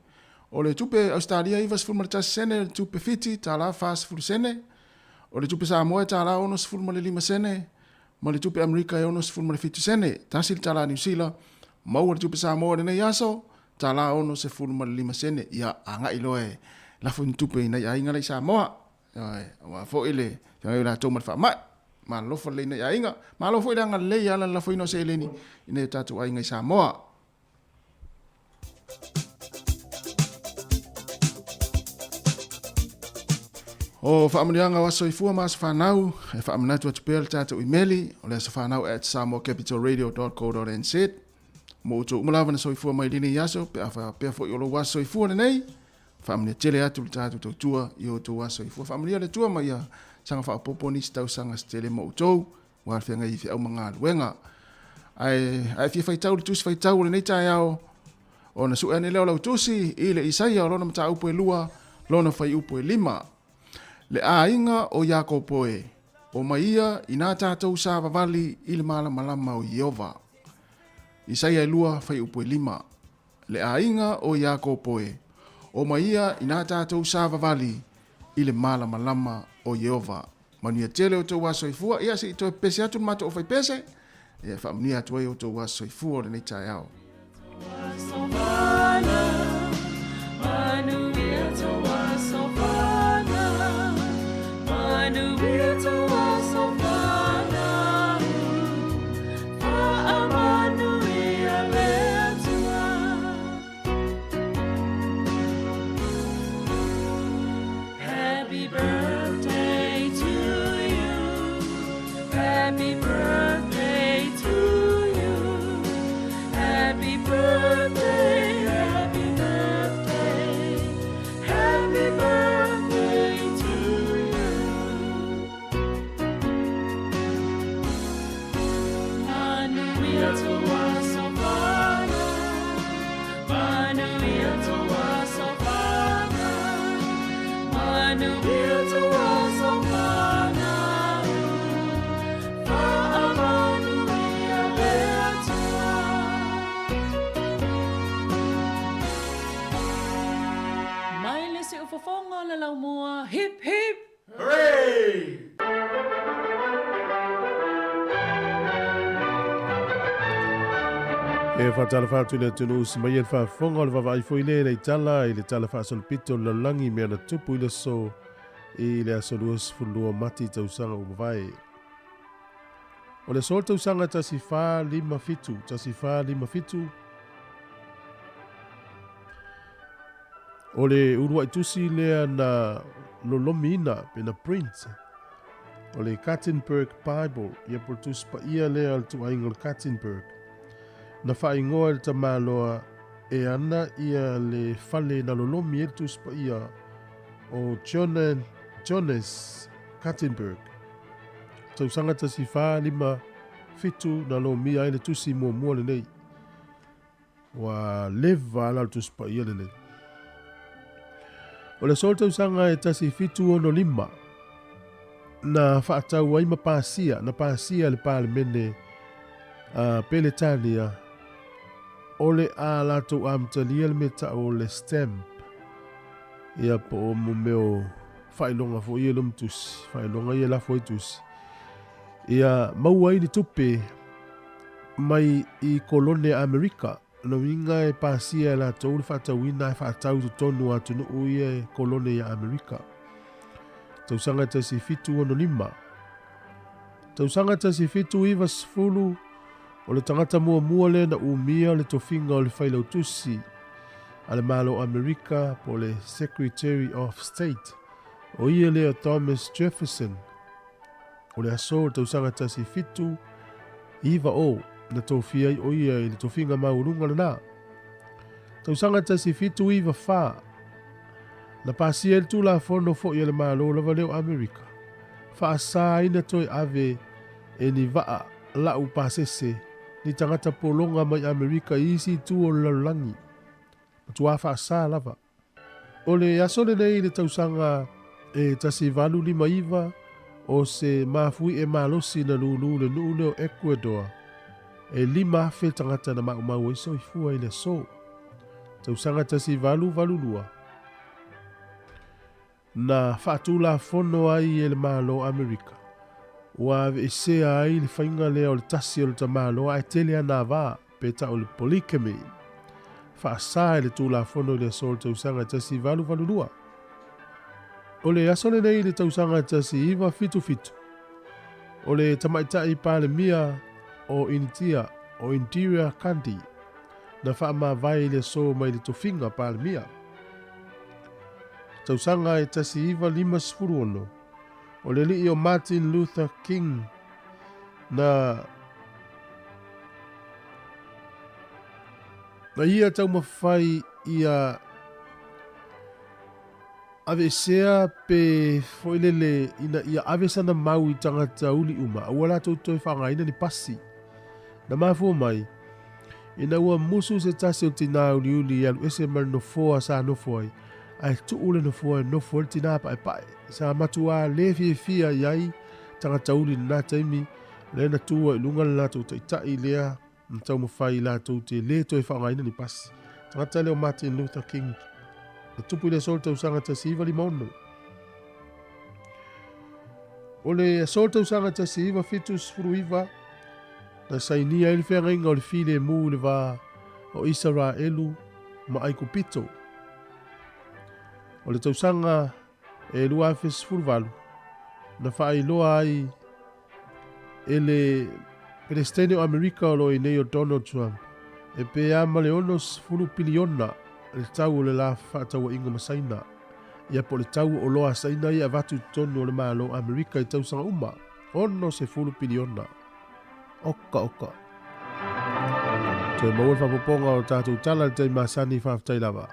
o le tupe Ausetalia 91 sene, o le tupe Fiti tala 40 sene, o le tupe Samoa e tala 65 sene, ma le tupe Amerika e 67 sene. Tasi le tala Niu Sila, maua le tupe Samoa i lenei aso, tala 65 sene. Ia, agai loa e lafo ni tupe i nai aiga la i Samoa. Ioe, aua foi le feagai o latou ma le faamai. Malofo lelei nai aiga. Malo foi le agalelei e ala le lafoina o seleni i nai o tatou aiga i Samoa. O faamanuiaga o aso soifua ma aso fanau, e faamanatu atu pea le tatou imeli, o le asofanau@samoacapitalradio.co.nz. Mo outou uma lava na soifua mai lenei aso, pe a faapea foi o lou aso soifua lenei, faamanuia tele atu le tatou tautua i outou aso soifua. Faamanuia le Atua ma ia saga faaopoopo nisi tausaga se tele mo outou, ua le feagai i feau ma galuega. Ae a e fia faitau i le tusi faitau o lenei taeao, ona sue ane lea o lau tusi i le Isaia o lona mataupu e 2, lona fuaiupu e 5. Le aiga o Iakopo e, omai ia inā tatou savavali i le malamalama o Ieova. Isaia e 2, fuaiupu e 5. Le aiga o Iakopo e, omai ia inā tatou savavali i le malamalama o Ieova. Manuia tele outou aso soifua. Ia, se i toe pese atu le matou aufaipese, ia e faamanuia atu ai outou aso soifua o lenei taeao. Happy birthday to you. Happy birthday to you. Happy birthday, happy birthday. Happy birthday to you. Manuia toa sofana. Manuia toa sofana. Manuia toa sofana. Faamanuia le Atua. Mai le siufofoga o le laumua, hip hip! E faatalofa atu i le atunuu usi mai e le faafofoga o le vaavaai foi lea i le tala i le tala faasolopito o le lalolagi i mea na tupu i le aso i le aso 22 Mati tausaga ua mavae. O le aso o le tausaga 1457, 1457, o le uluai tusi lea na lolomiina pe na print o le Gutenberg Bible, ia po o le tusi paia lea o le tuaiga o le Gutenberg. Na faaigoa e le tamaloa e ana ia le fale na lolomi ai le tusi paia o Johannes Gutenberg. Tausaga 1457 na lomia ai le tusi muamua lenei. Ua leva la le tusi paia lenei. O le aso o le tausaga e 1765 na faatau ai ma pasia, na pasia le Palemene a Peletania o le a latou amatalia le mea tau o le stamp. Ia po o mo mea o faailoga foi ia loma tusi, faailoga ia lafo ai tusi. Ia maua ai ni tupe mai i kolone a Amerika. Lona uiga e pasia e latou le faatauina e faatau i totonu o atunuu ia e kolone ia Amerika. Tausaga e 1765. Tausaga 1790, o le tagata muamua lea na umia le tofiga o le failautusi a le Malo o Amerika po o le Secretary of State, o ia lea o Thomas Jefferson. O le aso o le tausaga 1790 na tofia ai o ia i le tofiga maualuga lena. Tausaga 1794, na pasia ai le Tulafono foi a le Malo lava lea o Amerika, faasa ai na toe ave e ni vaa lau pasese ni tagata pologa mai Amerika i isi itu o le lalolagi. Matua faasa lava. O le aso lenei i le tausaga e 1859 o se mafuie malosi na lūlū le nuu lea o Ecuador e 5,000 tagata na maumau ai soifua i le aso. Tausaga 1882 na faatulafono ai e le Malo o Amerika ua aveesea ai le faiga lea o le tasi o le tamaloa ae tele ana va pe tau o le polygamy. Faasa e le Tulafono i le aso o le tausaga 1882. O le aso lenei i le tausaga 1977, o le tamaitai Palemia o Initia o Indira Gandhi na faamavae i le aso mai le tofiga Palemia. Tausaga e 1956, o le alii o Martin Luther King na na ia taumafai ia aveesea pe foi lele ina ia ave sana mau i tagata uli uma aua latou toe faaaogaina ni pasi. Na mafua mai, ina ua musu se tasi o tinā uliuli e alu ese ma le nofoa sa nofo ai, ae tuu le nofoa e nofo ai le tinā paepae. Sa matuā le fiafia i ai tagata uli i lena taimi, lea na tu ai i luga le latou taitai lea na taumafai i latou te le toe faaaogaina ni pasi. Tagata lea o Martin Luther King, na tupu i le aso o le tausaga 1956. O le aso o le tausaga 1979, na sainia ai le feagaiga o le filemu i le va o Isaraelu ma Aikupito. O le tausaga e 2018, na faailoa ai e le Peresetene o Amerika o lo o i nei o Donald Trump e pe a ma le 60 piliona le tau o le la fefaatauaiga ma Saina, ia po o le tau o oloa a Saina ia e avatu i totonu o le Malo o Amerika i tausaga uma, 60 piliona. Oka oka. Toe maua le faaopoopoga o tatou tala i le taimi masani, faafetai lava.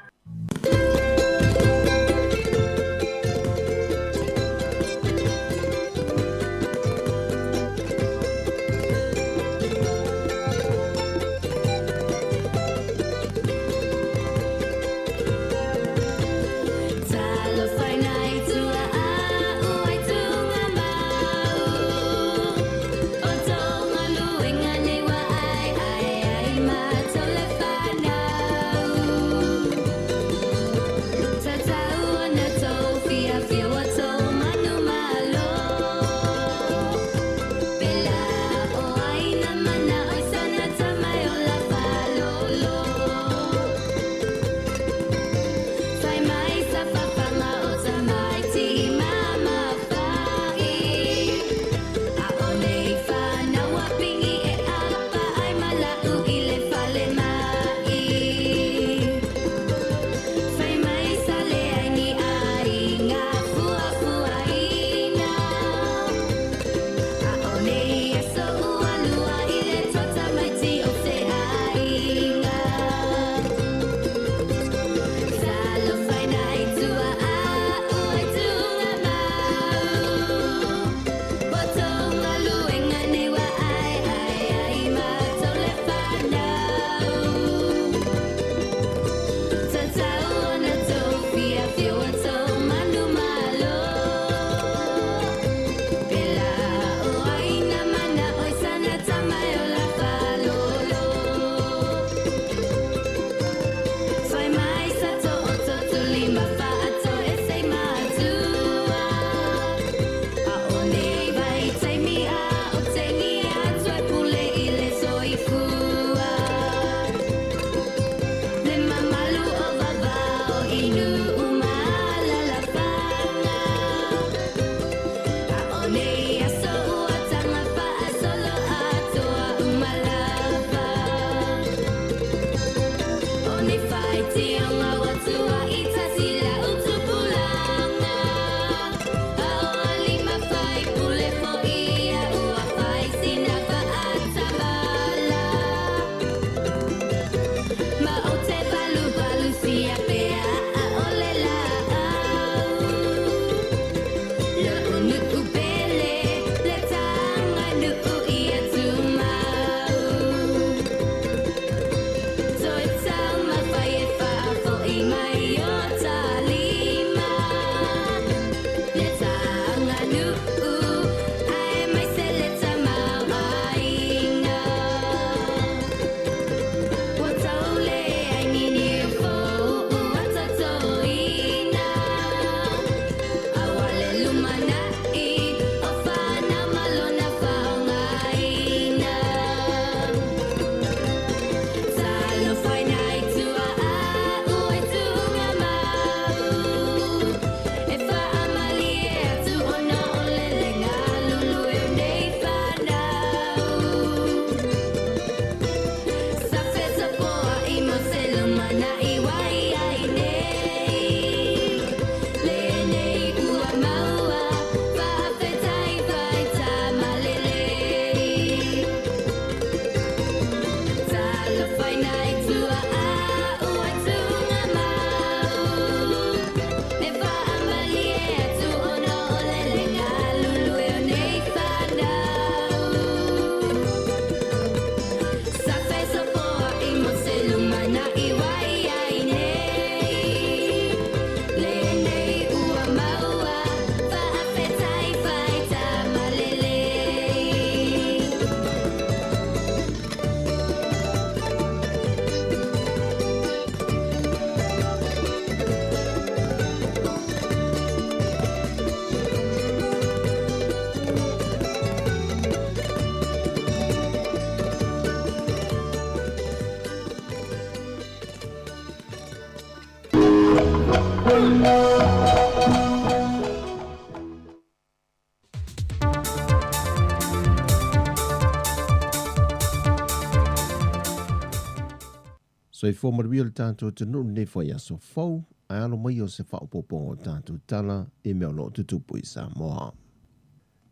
Soifua manuia le tatou atunuu i lenei foi aso fou, ae alo mai o se faaopoopoga o tatou tala i mea o lo o tutupu i Samoa.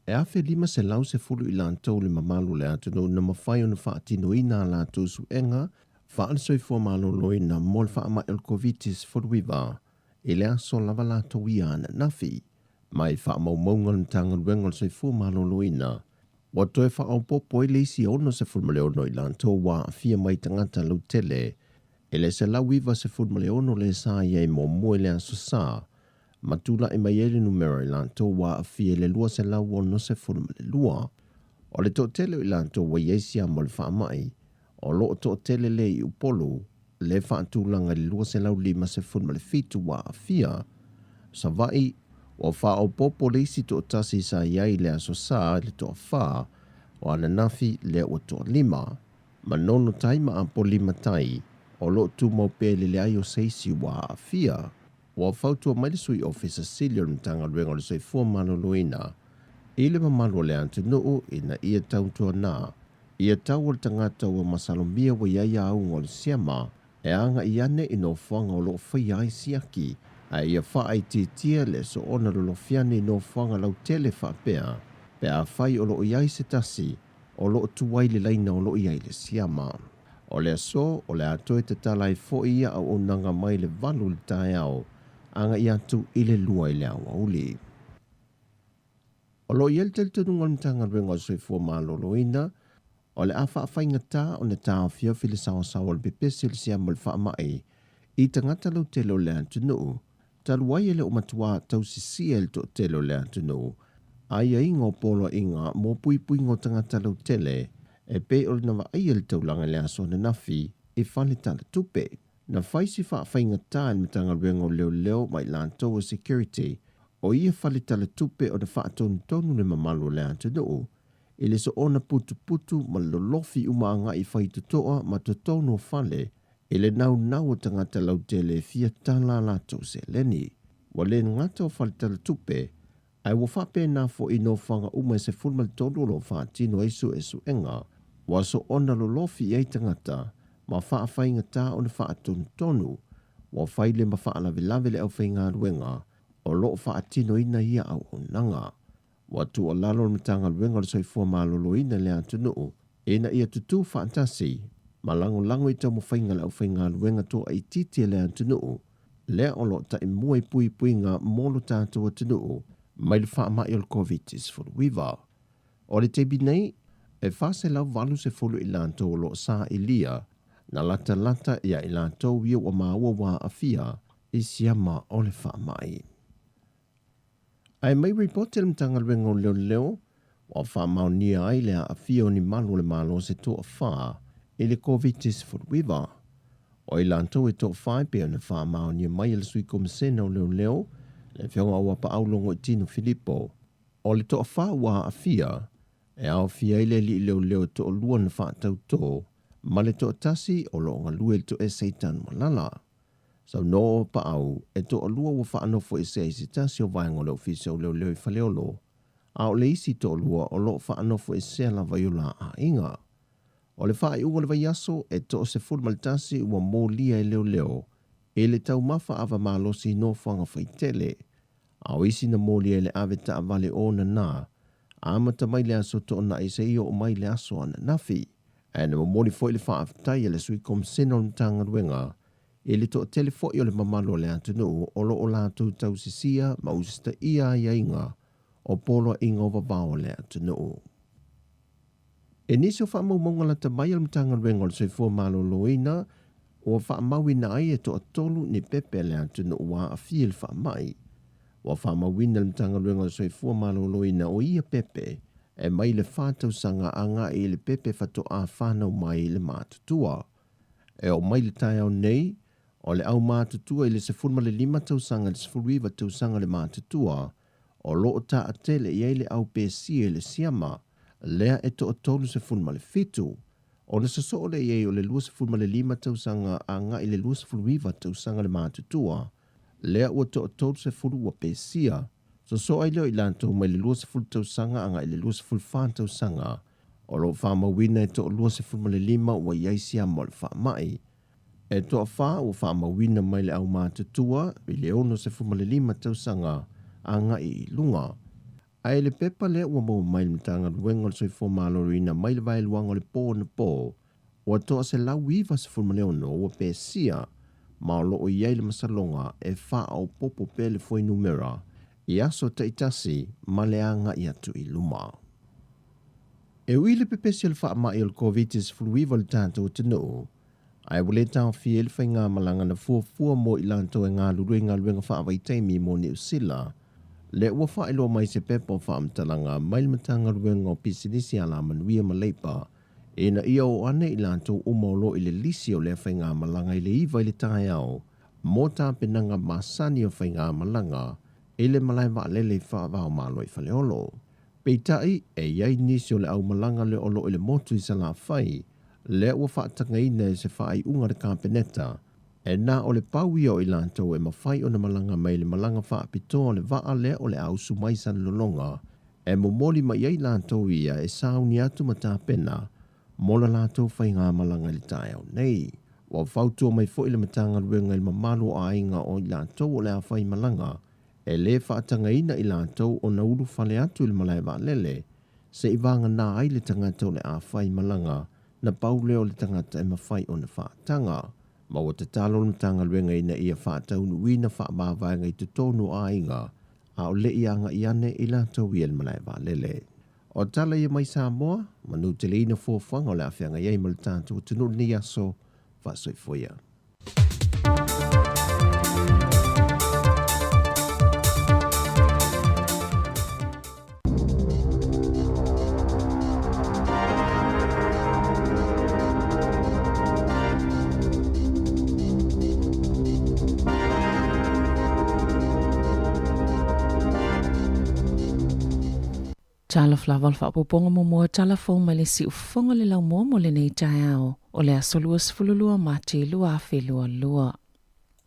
E 1510 i latou le mamalu o le atunuu na mafai ona faatinoina a latou suega faale-soifua maloloina mo le faamai o le Koviti-19 i le aso lava latou ia ananafi. Mai faamaumauga a le Matagaluega o le Soifua Maloloina, ua toe faaopoopo ai le isi 66 i latou ua aafia mai tagata lautele i le 196 le sa i ai muamua i le Aso Sa, ma tulai mai ai le numera i latou ua aafia i le 262. O le toatele o i latou ua i ai siama o le faamai, o lo o toatele lea i Upolu, le faatulaga i le 257 ua aafia. Savaii, ua faaopoopo le isi toatasi sa i ai i le Aso Sa i le toafa o ananafi lea ua toalima. Manono Tai ma Apolima Tai, o lo o tumau pea i le leai o se isi ua aafia. Ua fautua mai le Sui Ofisa Sili o le Matagaluega o le Soifua Maloloina i le mamalu o le atunuu ina ia tautuana ia tau o le tagata ua masalomia ua i ai auga o le siama e agai ane i nofoaga o lo o faia ai siaki, ae ia faaitiitia le soona lolofi ane i nofoaga lautele faapea pe afai o lo o i ai se tasi o lo o tuai le laina o lo o i ai le siama. O le aso, o le a toe tatala ai foi ia auaunaga mai le 8 i le taeao agai atu i le 2 i le aoauli. O lo o i ai le talitonuga o le Matagaluega o le Soifua Maloloina, o le a faafaigata ona taofiofi le saoasaoa o le pepesi o le siama o le faamai i tagata lautele o le atunuu, talu ai e le o matua tausisia e le toatele o le atunuu aiaiga o poloaiga mo puipuiga o tagata lautele e pei o le vaaia i le taulaga i le aso ananafi i fale talatupe. Na fai si faafaigata e le Matagaluega o Leoleo ma i latou o Security o ia fale talatupe ona faatonutonu le mamalu o le atunuu i le soona putuputu ma le lolofi uma agai faitotoa ma totonu o fale i le naunau o tagata lautele e fia tala a latou seleni. Ua le gata o fale talatupe, ae ua faapena foi i nofoaga uma e 13 o lo o faatino ai suesuega ua soona lolofi i ai tagata ma faafaigata ona faatonutonu ua fai le ma faalavelave le aufaigaluega o lo o faatinoina ia auaunaga. Ua tuualalo le Matagaluega o le Soifua Maloloina i le atunuu ina ia tutū faatasi ma lagolago i taumafaiga a le aufaigaluega toaitiiti a le atunuu lea o lo o taimua i puipuiga mo lo tatou atunuu mai le faamai o le Koviti-19. O le taimi nei, e 480 i latou o lo o sailia na latalata ia i latou ia ua maua ua aafia i siama o le faamai. Ae mai ripoti a le Matagaluega o Leoleo, ua faamaonia ai le aafia o ni malu o le Malo se toafa i le Koviti-19. O i latou e toafa e pei ona faamaonia mai e le Sui Komisena o Leoleo, le Afioga Auapaau Logoitino Filipo. O le toafa ua aafia, e aofia ai le alii leoleo e toalua na faatautō ma le toatasi o lo o galue i le toese i Tanumalala. Saunoa o Paau, e toalua ua faanofoesea i se tasi o vaega o le Ofisa o Leoleo i Faleolo, a o le isi toalua o lo o faanofoesea lava i o la aiga. O le faaiuga o le vaiaso, e toa-11 ua molia e leoleo i le taumafa ava malosi i nofoaga faitele, a o isi na molia i le ave taavale o nana, amata mai le aso Toonai seia oo mai le aso ananafi. Ae na momoli foi le faafetai a le Sui Komisena o le Matagaluega i le toatele foi o le mamalu o le atunuu o lo o latou tausisia ma usitaia aiaiga o poloaiga o vavao o le atunuu. I nisi o faamaumauga lata mai a le Matagaluega o le Soifua Maloloina, ua faamauina ai e toatolu ni pepe a le atunuu ua aafia i le faamai. Ua faamauina e le Matagaluega o le Soifua Maloloina o ia pepe e mai le fa tausaga agai i le pepe faatoa fanau mai i le matutua. E oo mai le taeao nei, o le au matutua i le 15 tausaga i le 19 tausaga le matutua, o lo o taatele i ai le au pesia i le siama, lea e toa 37. Ona sosoo lea i ai o le 25 tausaga agai i le 29 tausaga le matutua, lea ua toa 30 ua pesia. Sosoo ai lea o i latou mai le 20 tausaga agai i le 24 tausaga, o lo o faamauina e toa 25 ua i ai siama o le faamai. E toafa ua faamauina mai le aumatutua i le 65 tausaga agai i luga. Ae i le pepa lea ua maua mai le Matagaluega o le Soifua Maloloina mai le vaeluaga o le po anapo, ua toa 196 ua pesia ma o lo o i ai le masaloga e faaopoopo pea le fuainumera i aso taitasi ma le agai atu i luma. E ui i le pepesi o le faamai o le Koviti-19 i le tatou atunuu, ae ua le taofia ai le faigamalaga na fuafua mo i latou e galulue i galuega faavaitaimi mo Niu Sila, lea ua faailoa mai se pepa o faamatalaga mai le Matagaluega o Pisinisi Alamanuia ma Leipa ina ia o ane i latou uma o lo o i le lisi o lea faigamalaga i le 9 i le taeao mo tapenaga masani o faigamalaga i le malae vaalele i faava-o-Malo i Faleolo. Peitai, e i ai nisi o le aumalaga lea o lo o i le motu i Salafai, lea ua faatagaina e se faaiuga a le Kapeneta, e na o le pau ia o i latou e mafai ona malaga mai i le malaga faapitoa o le vaa lea o le a usu mai i Salelologa, e momoli mai ai latou ia e sauni atu ma tapena mo la latou faigamalaga i le taeao nei. Ua fautua mai foi le Matagaluega i le mamalu o aiga o i latou o le a faimalaga, e lē faatagaina i latou ona ulufale atu i le malae vaalele, se i vagana ai le tagata o le a faimalaga, na pau lea o le tagata e mafai ona faataga. Ma ua tatalo le Matagaluega ina ia faataunuuina faamavaega i totonu o aiga, a o le i agai ane i latou ia i le malae vaalele. O tala ia mai Samoa, manuteleina fuafuaga o le a feagai ai ma le tatou atunuu i lenei aso, faasoifua ia. Talofa lava o le faaopoopoga muamua o tala fou mai le siufofoga o le laumua mo lenei taeao o le aso 22 Mati 2022.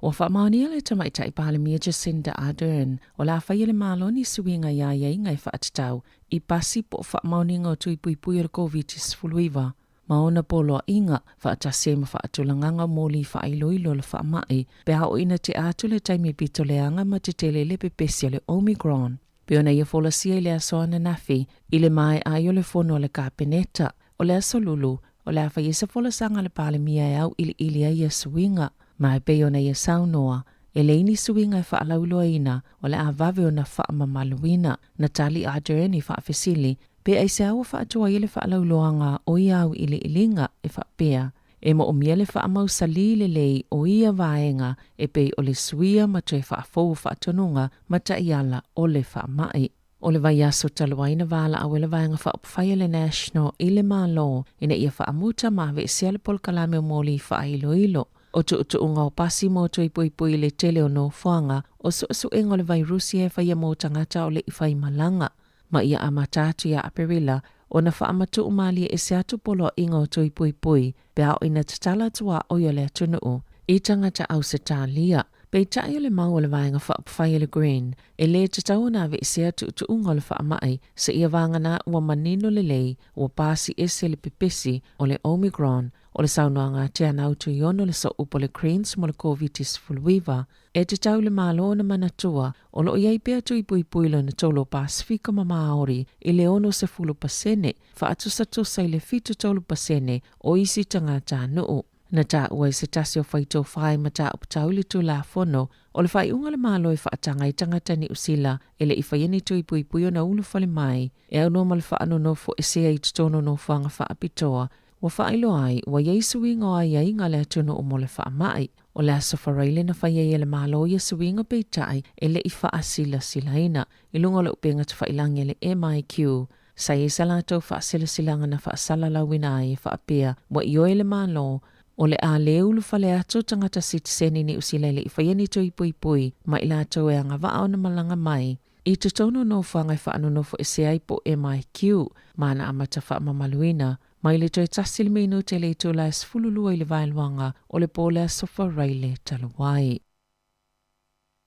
Ua faamaonia le Tamaitai Palemia Jacinda Ardern o le a faia le Malo ni suiga i aiaiga e faatatau i pasi po o faamaoniga o tui puipui o le Koviti-19 ma ona poloaiga, faatasi ai ma faatulagaga o moli faailoilo o le faamai pe a oo ina tea atu le taimi pito leaga ma tetele le pepesi o le Omicron. Pei ona ia folasia i le aso ananafi, i le maea ai o le fono a le Kapeneta, o le aso Lulu, o le a fai ai se folasaga a le Palemia e auiliili ai ia suiga. Ma e pei ona ia saunoa, e leai ni suiga e faalauiloaina, o le a vave ona faamamaluina. Na tali Ardern i faafesili, pe aisea ua faatuai ai le faalauiloaga o ia auiliiliga, e faapea, E moomia le faamausalī lelei o ia vaega e pei o le suia ma toe faafou o faatonuga ma taiala o le faamai. O le vaiaso talu ai na valaau ai le Vaega Faaupufai a le National i le Malo ina ia faamuta ma aveesea le polokalame o moli faailoilo o tuutuuga o pasi mo toe poipoi i le tele o nofoaga o suesuega o le vairusi e faia mo tagata o le i faimalaga ma ia amata atu ia Aperila ona faamatuu malie ese atu poloaiga o tui puipui pe a oo ina tatala atu a oi o le atunuu i tagata Ausetalia. Peitai o le mau o le Vaega Faaupufai a le Green, e lē tatau ona aveesea tuutuuga o le faamai seia vagana ua manino lelei ua pasi ese le pepesi o le Omicron. O le saunoaga a Teanau Tuiono le sooupu o le Greens mo le Koviti-19, E tatau i le Malo ona manatua, o lo o i ai pea tui puipui lona tolu o Pasefika ma Māori i le 60%, faatusatusa i le 73% o isi tagatanuu. Na taua e se tasi o faitofa i mataupu tau i le Tulafono, o le faaiuga a le Malo e faataga ai tagata Niu Sila e le i faia ni tui puipui ona ulufale mai, e aunoa ma le faanonofo esea i totonu o nofoaga faapitoa Ua faailoa ai, ua i ai suiga o aiaiga a le atunuu mo le faamai. O le Aso Faraile na fai ai e le Malo ia suiga peitai e le i faasilasilaina i luga o le upega tafailagi a le MIQ. Sa i ai sa latou faasilasilaga na faasalalauina ai e faapea ua ioe le Malo o le a le ulufale atu tagata sitiseni Niu Sila e le i faia ni tui puipui ma i latou e agavaa ona malaga mai i totonu o nofoaga e faanonofo ese ai po o MIQ ma ana amata faamamaluina mai le toe tasi le minute i le itula e 12 i le vaeluaga o le po o le Aso Faraile talu ai.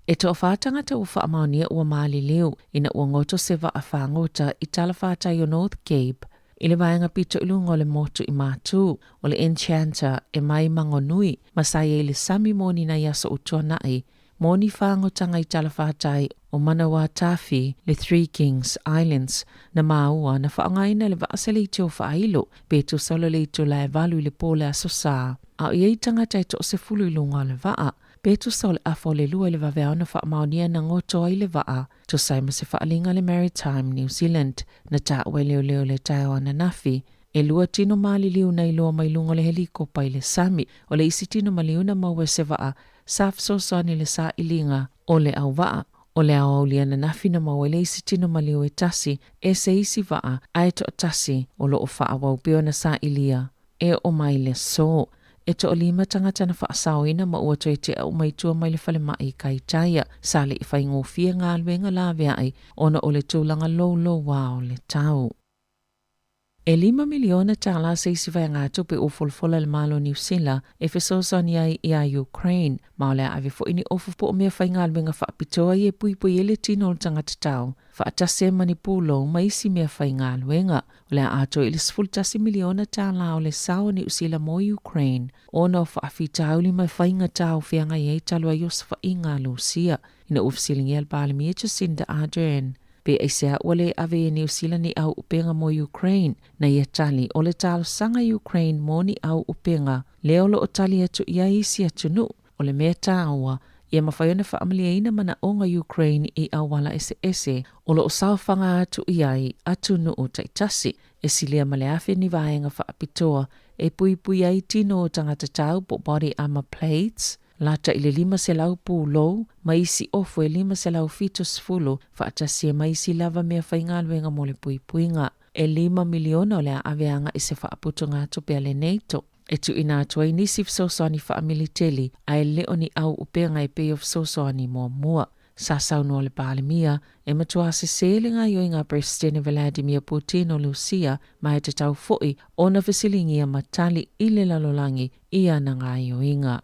E toawhā tangata ua faamaonia ua maliliu ina ua ngoto se vaa fagota i talawhātai o North Cape. I le vaega pito i luga o le motu i Matū, o le Enchanter e mai Mangonui ma sa i ai i le sami mo ni nai aso ua tuanai, mo ni faagotaga i talafatai o Manawatafi le Three Kings Islands, na maua na faaaogaina le vaa seleitio faailo pe tusa o le leitula e valu i le po o le Aso Sa, a o i ai tagata e toasefulu i luga o le vaa. Pe tusa o le afa o le lua i le vaveao na faamaonia na goto ai le vaa, tusa ai ma se faaaliga a le Maritime New Zealand, na taua e leoleo i le taeao ananafi, e lua tino maliliu na iloa mai luga o le helikopa i le sami. O le isi tino maliu na maua e se vaa sa fesoasoani i le sailiga o le auvaa. O le aoauli ananafi na maua ai le isi tino maliu e tasi e se isi vaa ae toatasi o lo o faaauau pea ona sailia e oo mai le aso. E toalima tagata na faasaoina ma ua toe tea uma i tua mai le falemai i Kaitaia. Sa le i faigofie galuega laveai ona o le tulaga louloua o le tau. E lima miliona tālā se isi vaegatupe ua folafola e le Malo o Niu Sila e fesoasoani ai iā Ukraine, ma o le a ave foi ni ofu po o mea faigaluega faapitoa ia e puipui ai le tino o le tagata tau, faatasi ai ma ni pulou ma isi mea faigaluega. O le a atoa i le $11 miliona tālā o le sao a Niu Sila mo Ukraine ona o faafitauli ma faigata o feagai ai talu ai osofaiga a Lusia ina ua fesiligia le Palemia Jacinda Ardern pe aisea ua le ave e Niu Sila ni au upega mo Ukraine. Na ia tali, o le talosaga i Ukraine mo ni au upega lea o lo o tali atu i ai isi atunuu. O le mea taua, ia mafai ona faamalieina manaoga Ukraine i auala eseese o lo o saofaga atu i ai atunuu taitasi. E silia ma le afe ni vaega faapitoa e puipui ai tino o tagata tau po body armour plates, lata i le 500 pulou ma isi ofu e 570 faatasi ai ma isi lava mea faigaluega mo le puipuiga. E lima miliona o le a ave agai se faaputugatupe a le NATO e tuuina atu ai nisi fesoasoani faamiliteli ae le o ni au upega e pei o fesoasoani muamua. Sa saunoa le Palemia, e matua sesē le gaoioiga a Peresetene Vladimir Putin o Lusia ma e tatau foi ona fesiligia ma tali i le lalolagi i ana gaoioiga.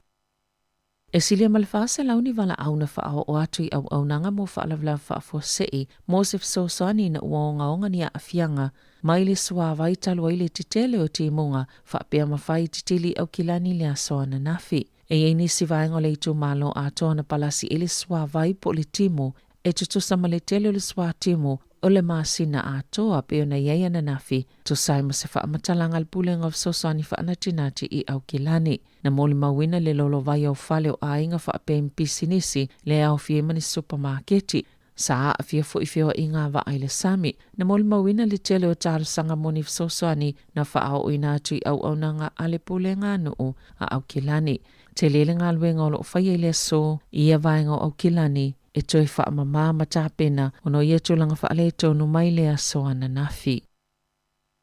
E silia ma le 400 ni valaau na faaoo atu i auaunaga mo faalavelave faafuasei mo se fesoasoani ina ua ogaoga ni aafiaga mai le suavai talu ai le tetele o timuga faapea ma fai titili i Aukilani i le aso ananafi. E i ai nisi vaega o le itumalo atoa na palasi i le suavai po o le timu e tutusa ma le tele o le suatimu o le masina atoa pei ona i ai ananafi, tusa ai ma se faamatalaga a le Pulega o Fesoasoani Faanatinati i Aukilani. Na molimauina le lolovai o fale o aiga faapea i ma pisinisi le aofia ai ma ni supamaketi. Sa aafia foi feoaiga a vaa i le sami. Na molimauina le tele o talosaga mo ni fesoasoani na faaooina atu i auaunaga a le Pulega a Nuu a Aukilani. Tele le galuega o lo o faia i le aso i ia vaega o Aukilani e toe faamama ma tapena ona o ia tulaga faaletonu mai le aso ananafi.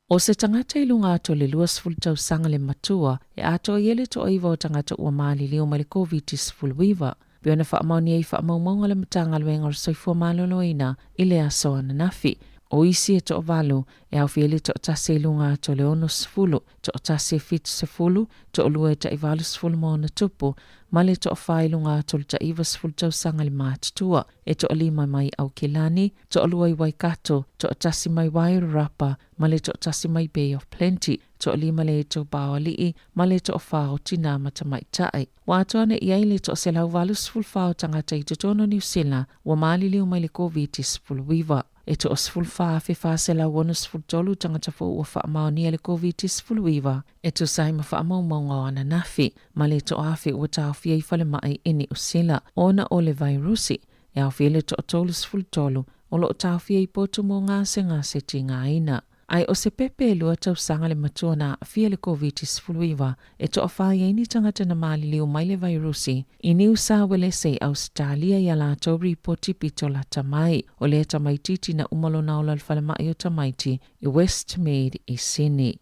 O se tagata i luga atu o le 20 tausaga le matua e atoa i ai le toaiva o tagata ua maliliu mai le Koviti-19, pei ona faamaonia i faamaumauga a le Matagaluega o le Soifua Maloloina i le aso ananafi. O isi e toavalu, e aofia ai le toatasi i luga atu o le 60, toatasi e 70, toalua e tai 80 ma ona tupu, ma le toafa i luga atu o le tai 90 tausaga le matutua, e toalima mai Aukilani, toalua i Waikato, toatasi mai Wairarapa, ma le toatasi mai Bay of Plenty, toalima le itupa o alii, ma le toafa o tinā ma tamaitai. Ua atoa ane i ai le toa-184 o tagata i totonu o Niu Sila ua maliliu mai le Koviti-19. E toa-14,463 tagata fou ua faamaonia le Koviti-19 e tusa ai ma faamaumauga o ananafi, ma le toaafe ua taofia i falemai i Niu Sila ona o le vairusi, e aofia ai le toa-33 o lo o taofia i potu mo gasegase tigaina. Ae o se pepe e lua tausaga le matua na aafia i le Koviti-19 e toafa i ai ni tagata na maliliu mai le vairusi i Niu Sawelese i Ausetalia i a latou ripoti pito lata mai. O lea tamaititi na uma lona ola i le falemai o tamaiti i Westmead i Sydney.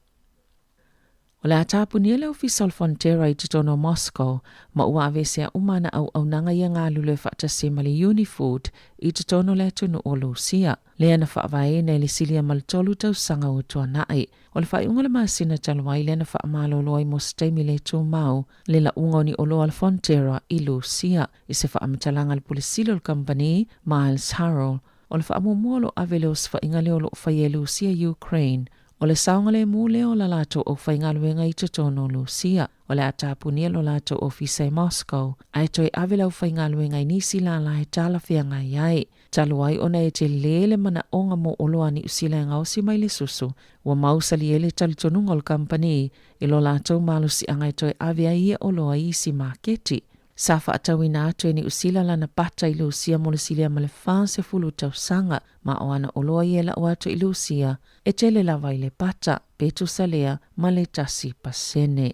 O le a tapunia le Ofisa o le Fonterra i totonu o Moscow ma ua aveesea uma ana auaunaga ia galulue faatasi ma le Unifood i totonu o le atunuu o Lusia, lea na faavaeina i le silia ma le tolu tausaga ua tuanai. O le faaiuga o le masina talu ai lea na faamalolo ai mo se taimi le tumau le lauga o ni oloa a le Fonterra i Lusia. I se faamatalaga a le Pule Sili o le Kamupani, Miles Harrell, o le faamuamua o lo o ave le osofaiga lea o lo o faia e Lusia i Ukraine. O le saogalēmū lea o la latou aufaigaluega i totonu o Lusia. O le a tapunia lo latou ofisa i Moscow, ae toe ave le aufaigaluega i nisi lālā e talafeagai ai. Talu ai ona e telē le manaʻoga mo oloa a Niu Sila e gaosi mai le susu, ua mausali ai le talitonuga o le kamupani i lo latou malosiʻaga e toe ave ai ia oloa i isi maketi. Sa faatauina atu e Niu Sila lana pata i Lusia mo le silia ma le 40 tausaga, ma o ana oloa ia e lau atu i Lusia, e tele lava i le pata, pe tusa lea ma le 1%.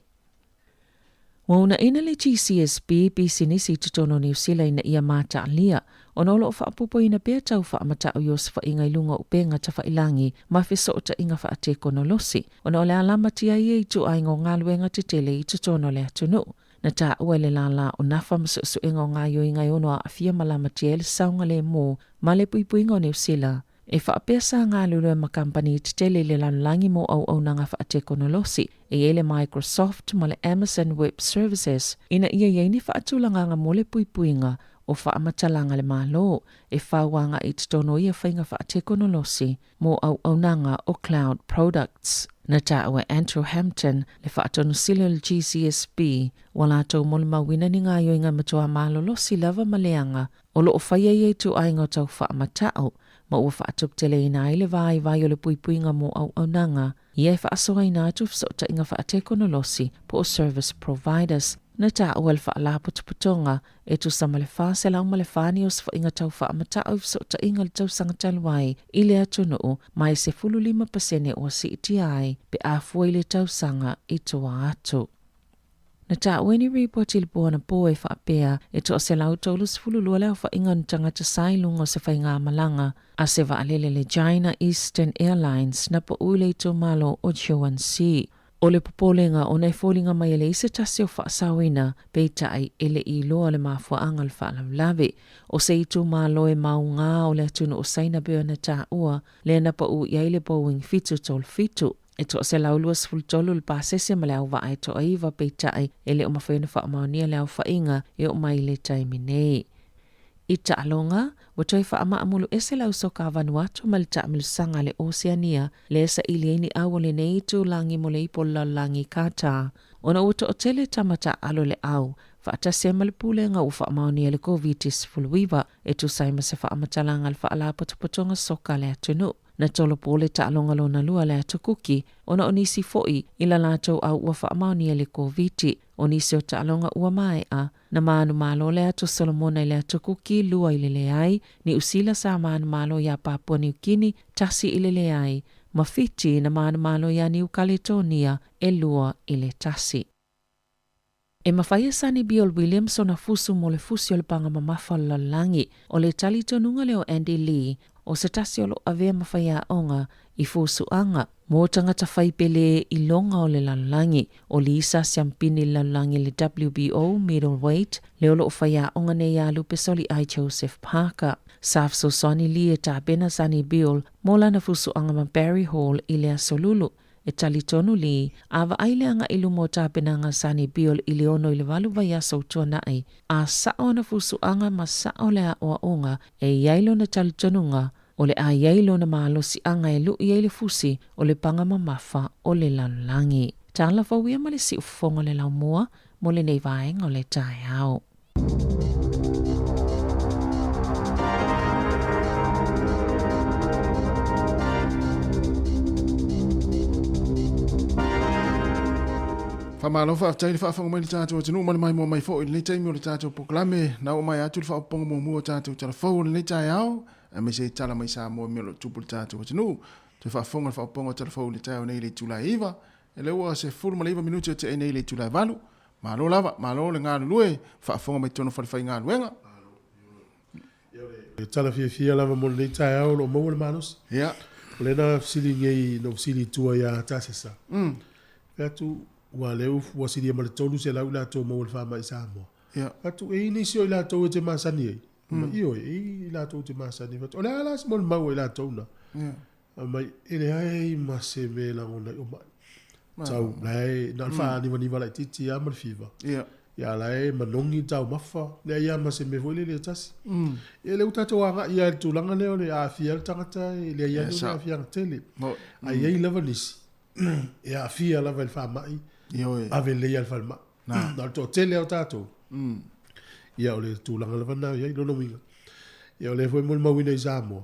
Ua uunaina le GCSB pisinisi i totonu o Niu Sila ina ia mataalia, ona o lo o faaopoopoina pea tau faamatau i osofaiga i luga o upega tafailagi ma fesootaiga faatekonolosi, ona o le a lamatia ai ia ituaiga o galuega tetele i totonu o le atunuu. Na taua e le lālā o Nafa ma Suesuega o Gaoioiga e ono aafia ma lamatia ai le saogalemu ma le puipuiga o Niu Sila, e faapea sa galulue ma kamupani tetele i le lalolagi mo auaunaga faatekonolosi, e i ai le Microsoft ma le Amazon Web Services, ina ia i ai ni faatulagaga mo le puipuiga o faamatalaga a le Malo e fau agai i totonu o ia faiga faatekonolosi mo auaunaga o cloud products. Na taua e Andrew Hampton, le faatonusili o le GCSB, ua latou molimauina ni gaoioiga e matuā malolosi lava ma leaga o lo o faia ia ituaiga o tau faamatau, ma ua faatuputeleina ai le vaivai o le puipuiga mo auaunaga ia e faasoaina atu fesootaiga faatekonolosi po o service providers. Na taua e le Faalapotopotoga e tusa ma le 404 ni osofaiga tau faamatau i fesootaiga i le tausaga talu ai i le atunuu, ma e 15% ua siitia ai pe a fua i le tausaga i tua atu. Na taua e ni ripoti i le po anapō e faapea e 132 le aofaiga o ni tagata sa i luga o se faigamalaga a se vaalele le China Eastern Airlines na pau i le itumalo o Jiuanxi. O le popolega ona e foliga mai e leai se tasi o faasaoina, peitai e le i iloa le mafuaaga o le faalavelave. O se itumalo e maugā o le atunuu o Saina pei ona taua, lea na pau i ai le Boeing 737. E 123 le pasese ma le auvaa e toaiva, peitai e le o mafai ona faamaonia le aofaiga e oo mai i le taimi nei. I taaloga, ua toe faamaamulu ese le ausoka a Vanuatu ma le taamilosaga a le Oceania lea e saili ai ni au o lenei itulagi mo le ipu o le lalolagi Qatar ona ua toatele tama taaalo le au faatasi ai ma le pulega ua faamaonia le Koviti-19 e tusa ai ma se faamatalaga a le Faalapotopotoga Soka a le atunuu. Na tolopo le taaloga lona lua a le Atu Kuki ona o nisi foi i la latou au ua faamaonia i le Koviti. O nisi o taaloga ua maea, na manumalo le Atu Solomona i le Atu Kuki, 2 i le leai, Niu Sila sa manumalo iā Papua Niu Kini, 1 i le leai, ma Fiti na manumalo iā Niu Kaletonia, 2 i le 1. E mafai e Sonny Bill Williams ona fusu mo le fusi o le paga mamafa o le lalolagi. O le talitonuga lea o Andy Lee, o se tasi o lo o avea ma faiaoga i fusuaga mo tagata fai pele iloga o le lalolagi. O Lee sa siampini i le lalolagi i le WBO Middleweight, lea o lo o faiaoga nei iā Lupe Soliai Joseph Parker. Sa fesoasoani Lee e tapena Sonny Bill mo lana fusuaga ma Barry Hall i le Aso Lulu. E talitonu Lee, a vaai le agai i luma o tapenaga Sonny Bill i le 6 i le 8 vaiaso o tuanai, a sao ana fusuaga ma sao le aoaoga e i ai lona talitonuga, o le a i ai lona malosiaga e luʻi ai le fusi o le paga mamafa o le lalolagi. Tala fou ia ma le siufofoga o le laumua mo lenei vaega o le taeao. Faamalo faafetai le faafofoga mai i le tatou atunuu ma le maimoa mai foi i lenei taimi o le tatou polokalame. Na oo mai atu le faaopoopoga muamua o tatou tala fou o lenei taeao, aemaise tala mai Samoa i mea o lo o tupu i le tatou atunuu. Toe faafofoga le faaopoopoga o tala fou i le taeao nei i le itula e 9, e lea ua 19 minute o tea nei i le itula e 8. Malo lava, malo le galulue, faafofoga mai totonu o falefaigaluega. E tala fiafia lava mo lenei taeao o lo o maua le malosi. Ia. O lea na fesili nei, na ou fesili i tua ia Tasesa. Fai atu, ua lea ua silia ma le 300 i latou maua i le faamai i Samoa. Ia. Fai atu, e i ai nisi o i latou e te masani ai? Fai mai, ioe, e i ai i latou e te masani ai. Fai atu, o le a la se molimau a i latou na? Ia. Fai mai, e leai ma se mea e lagona ai o mai. Tau, leai, na o le faanivaniva laitiiti lava ma le fiva. Ia. Ia la e manogi le taumafa, leai lava ma se mea foi lele e tasi. Ia lea ua tatou agai lava i le tulaga lea o le aafia ai le tagata e leai lava ni aafiaga tele. Ae i ai lava nisi e aafia lava i le faamai, ave lelei lava i le falemai. Na o le toatele lava o tatou, ia o le tulaga lava lena e i ai. Lona uiga, ia o lea foi e molimauina i Samoa,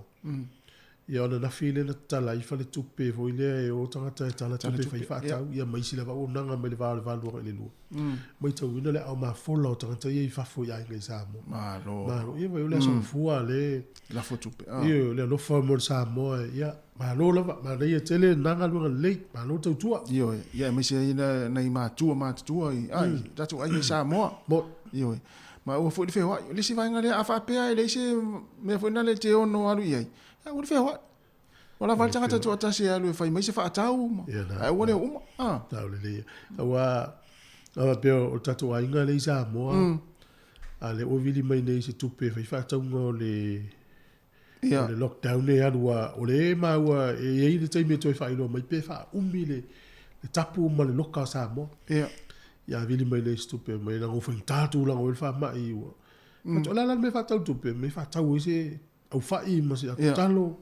Ia o ananafi lea na tatala ai faletupe foi lea e o tagata e tala tupe e fai faatau, ia ma isi lava auaunaga mai le va o le 8 agai i le 2. Matauina le aao mafola o tagata ia i fafo i aiga i Samoa. Malo. Malo. Ia vai o le Aso Gafua le lafo tupe. Ia o le alofa mo le Samoa ia malo lava, manaia tele lena galuega lelei, malo le tautua. Ioe, ia aemaise ai nai matua matutua i ai tatou aiga i Samoa. Mo. Ioe. Ma ua foi le feoai. O le isi vaega lea, a faapea e leai se mea foi lena e te ono alu i ai, ia aua le feoai. Ua lava le tagata toatasi e alu e fai mai se faatau, ma, ae aua le o uma. Ah. Tau lelei. Aua, a faapea o le tatou aiga lea i Samoa, a lea ua vili mai nei se tupe e fai faatauga o le, o le lockdown e alu a, o lea e maua e i ai le taimi e toe faailoa mai pe faaumi le, le tapu ma le loka o Samoa. Ia vili mai nei se tupe mai leaga ua faigata tulaga o i ai le faamai ua. O le a la le mea e faatau tupe, mea e faatau ai se aufai ma se atotalo.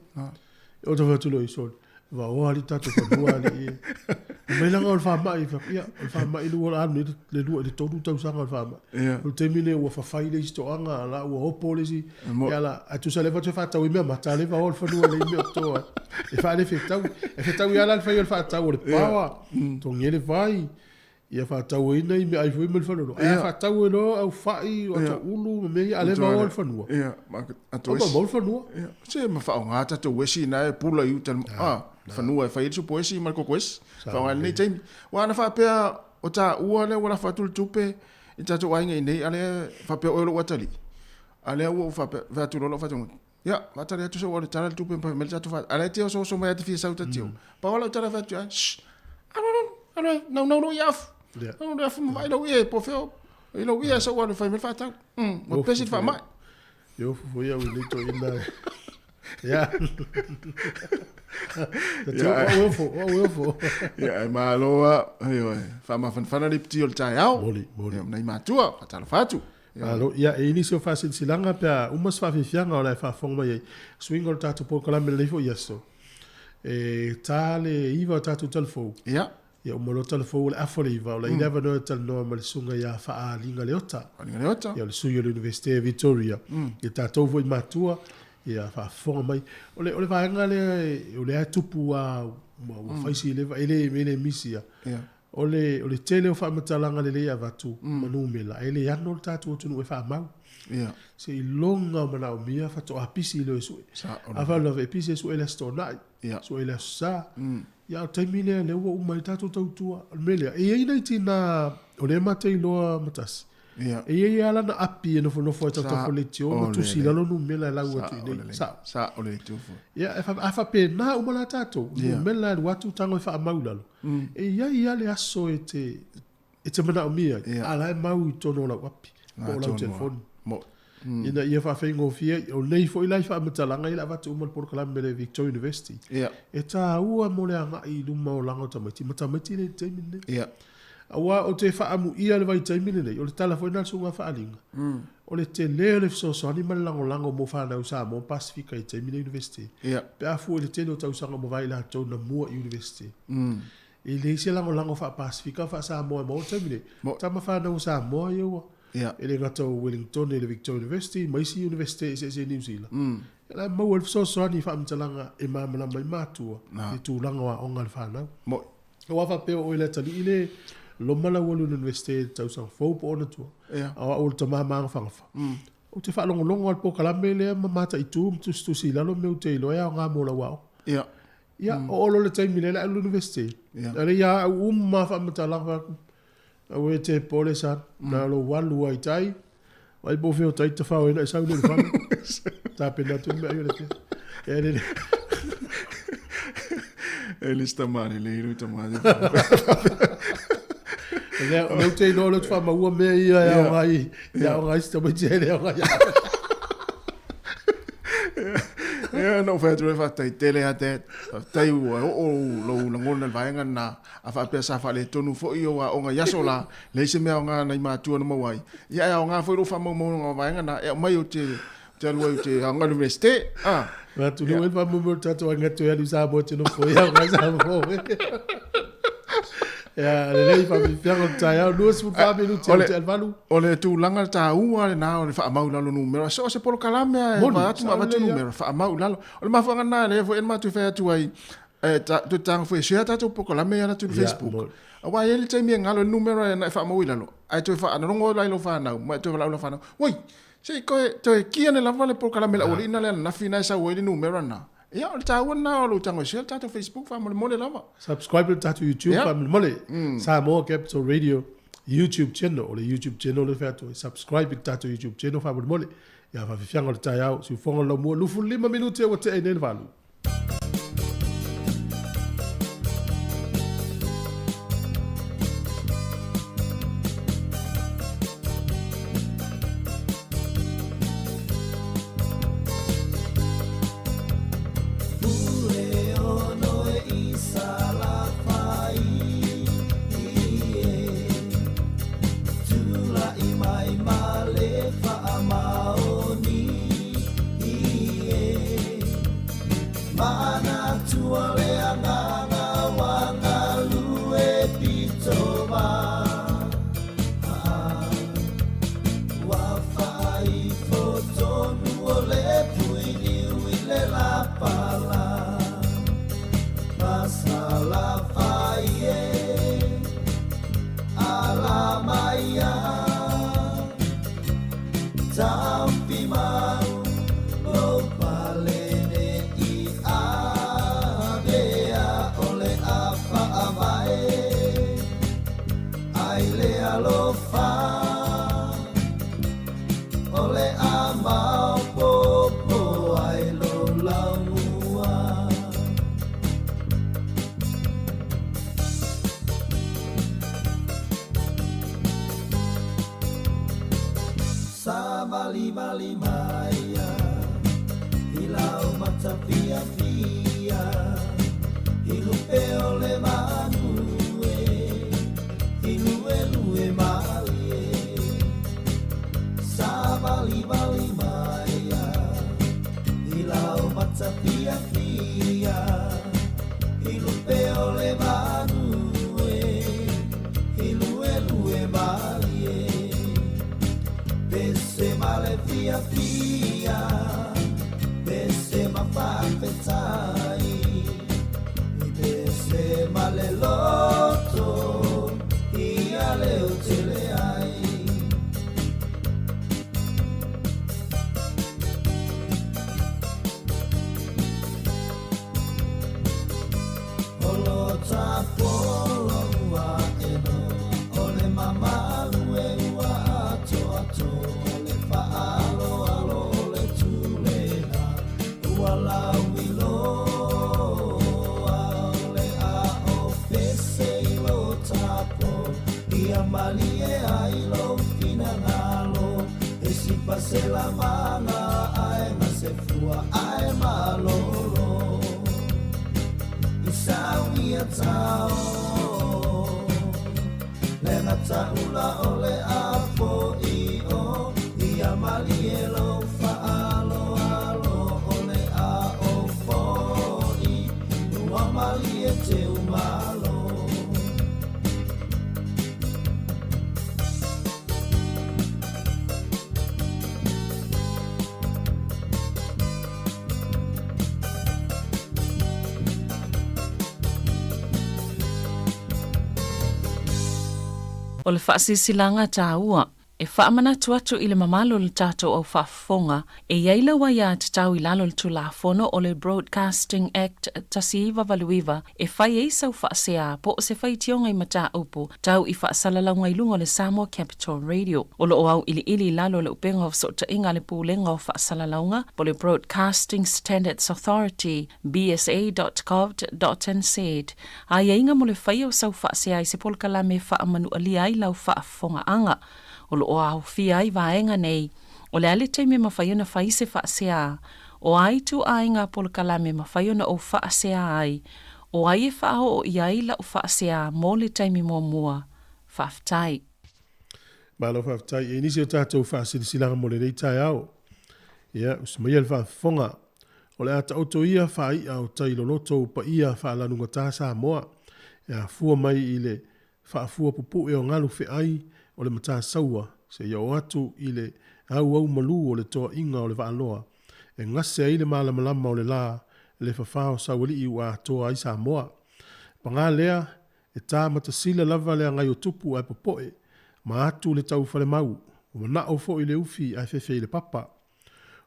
O te fai atu loa i sole, vaoa alii tatou fanua alii e. Mai langa o le faamai, ia, o le faamai le ua alu nei le 2 i le 3 tausaga o le faamai. O le taimi lenei ua fafai le isi toaga, la ua opo le isi, ia la, ae tusa lea faatoa faatau i mea mata, lea vaoa le fanua e leai mea o totoa ai. E faalefetau, e fetaui lava la le fai o le faatau o le paoa, togi ai le vai, Ia faatauina i meaai foi ma le faleoloa. Ae a faatau ai loa au fai, o ato ulu ma mea ia, a lea maua le fanua. Ia, ma ato esi. Maua le fanua. Ia, se ma faaaoga tatou esi na e pula i uta a fanua e fai ai le supo esi ma le koko esi. Faaaoga i lenei taimi. Aua ana faapea o taua lea ua lafo atu le tupe i tatou aiga i inei, a lea faapea oe o lou atalii. A lea ua ou faapea, fai atu loa lau faatonuga, Ia, faatali atu sou alu e tala le tupe ma fai mai le tatou A lea e te osooso mai lava e te fia sau ta te o. Pau lava lau tala fai atu ia, shh, alu alu alu, alu e naunau lou ia afu. Naunau lou afu ma vaai lou ia po o fea i lou ia sou alu e fai mai le faatau. Ua pesi le faamai. E ofu foi au i lenei toeaina. Ia. Ta te o au e ofo, o au e ofo. Ia, e malo lava, ioe, faamafanafana le iputi o le taeao. Moli, moli. Ia, nai matua, faatalofa atu. Malo, ia, e i ai nisi o faasilasilaga pe a uma se faafiafiaga o la e faafofoga mai ai. Suiga o le tatou polokalame lenei foi aso, e ta le 9 o tatou talafou. Ia. Ia uma loa talafou o le afa o le 9, o la e i ai le avanoa e talanoa ma le susuga ia Faaaliga Leota. Faaaliga Leota. Ia o le sui o le Iunivesite o Victoria. Ia tatou foi matua, ia faafofoga mai. O le, o le vaega lea, o lea e tupu lava, ua fai si leva, e le, e le misi lava. Ia. O le, o le tele o faamatalaga lelei e avatu ma numera, e le ano le tatou atunuu e faamau. Yeah. Seiloga o manaomia faatoa pisi loa e sue. Sao. A faalavelave e pisi e sue i le Aso Toonai, yeah. sue i le Aso Sa. Ia, o le taimi lea, lea ua uma ai le tatou tautua. O le mea lea, e i ai nai tina o lea matou te iloa matasi, Yeah. E i ai lava lana api e nofonofo ai tautafa leitio ma tusi i lalo numera e lau atu i inei. Sao. Sao lelei Tufo. Ia, e a faapena uma la tatou, numera e alu atu tago e faamau i lalo. E i ai lava le aso e te, e te manaomia ai, a la e mau i totonu o lau api po o lau telefoni. Ina ia faafaigofie, o nei foi la i faamatalaga ia o le a avatu uma le polokalame a le Victoria University. E taua mo le agai i luma o olaga o tamaiti, ma tamaiti lea i le taimi lenei. Aua ou te faaamuia le vaitaimi lenei, o le tala foi lena a le Susuga Faaliga, o le tele o le fesoasoani ma le lagolago mo fanau Samoa ma Pasefika i taimi nei i Iunivesite, pe a fua i le tele o tausaga ua mavae i latou na mua i Iunivesite. E leai se lagolago faa-Pasefika faa-Samoa e maua i le taimi nei. Tama fanau a Samoa ia ua, e le gata o Wellington i le Victoria University ma isi Iunivesite eseese i Niu Sila, ia la e maua ai le fesoasoani i faamatalaga e malamalama ai matua i tulaga o aoga a le fanau. Aua faapea o oe le atalii le loma lau alu i le Universite i le tausaga fou po o ona tua. A o au o le tama maagafagafa. Ou te faalogologo lava i le polokalame lea ma mataitu ma tusitusi i lalo mea ou te iloa e aoga mo lau aoga. Ia, oo loa le taimi lea o le a alu i le Universite, a lea ia au uma lava faamatalaga fai atu, aua e te popole son, na o lou alu lava i tai, vaai po o fea o tai tafao ai ona e sau lea i le fale, tapena atu le meaai o le afiafi. Ia e lelei. E le se tama lelei lou tama. O lea o lea ou te iloa o lea ou te faamaua mea ia e aoga ai, e aoga ai si tamaiti e le aoga ia. Ia. Ia, na ou fai atu loa, faafetai tele lava Dad. Faafetai ua oo lou lagona i le vaega lena. A faapea sa faaletonu foi ou aoga i aso la, leai se mea aoga nai matua na maua ai. Ia ae aoga foi lou faamaumauga o vaega na e aumai ou te ou te alu ai ou te aoga i le Universite. Ah. Atu le ua faamaumau le tatou aiga toe alu i Samoa te nofo ai aoga i Samoa. Ia, lelei faafiafiaga o le taeao, 24 minute o te alvalu. O le tulaga taua lena o le faamau i lalo numera. So o se polokalame lava e vaai atu ma avatu numera, faamau i lalo. O le mafuaaga lena lea foi na matou fai atu ai, e toe taga foi e share tatou polokalame ia atu i le Facebook. Aua e i ai le taimi e galo ai le numera na e faamau i lalo, ae toe faalogo la i lau fanau, ma e toe valaau i lau fanau, Oi, se i toe ki ane lava le polokalame a le aualii lena ananafi na e sau ai le numera lena. Ia, o le taua lena o lou tago e share le tatou Facebook faamolemole lava. Subscribe i le tatou YouTube faamolemole. Samoa Capital Radio YouTube channel. O le YouTube channel lea e fai atu ai. Subscribe i le tatou YouTube channel faamolemole. Ia faafiafiaga o le taeao, siufofoga o le laumua, 25 minute ua tea ai nei le valu. O le faasilasilaga taua e faamanatu atu i le mamalu o le tatou au faafofoga e i ai lau aiatatau i lalo o le Tulafono o le Broadcasting Act 1989 e fai ai sau faasea po o se faitioga i mataupu tau i faasalalauga i luga o le Samoa Capital Radio. O lo o auiliili i lalo o le upega o fesootaiga a le Pulega o Faasalalauga po o le Broadcasting Standards Authority, bsa.govt.nz, aiaiga mo le faia o sau faasea i se polokalame e faamanualia ai lau faafofogaaga. O lo o aofia ai vaega nei, o le a le taimi e mafai ona fai se faasea? O a ituaiga polokalame e mafai ona ou faasea ai? O ai e faaoo i ai lau faasea mo le taimi muamua? Faafetai. Malo faafetai. E i ai nisi o tatou faasilasilaga mo lenei taeao. Ia, usu maia le faafofoga. O le a taoto ia faai'a o tai loloto o paia faalanugata Samoa e afua mai i le faafua pupue o galu feai o le Matasaua seia oo atu i le auaumalu o le toaiga o le Vaaloa e gase ai le malamalama o le la le fafao saualii ua atoa ai Samoa. Paga lea, e ta matasila lava le agai o tupu ae popoe ma atu le tau falemau, ua manao foi le ufi ae fefe i le papa.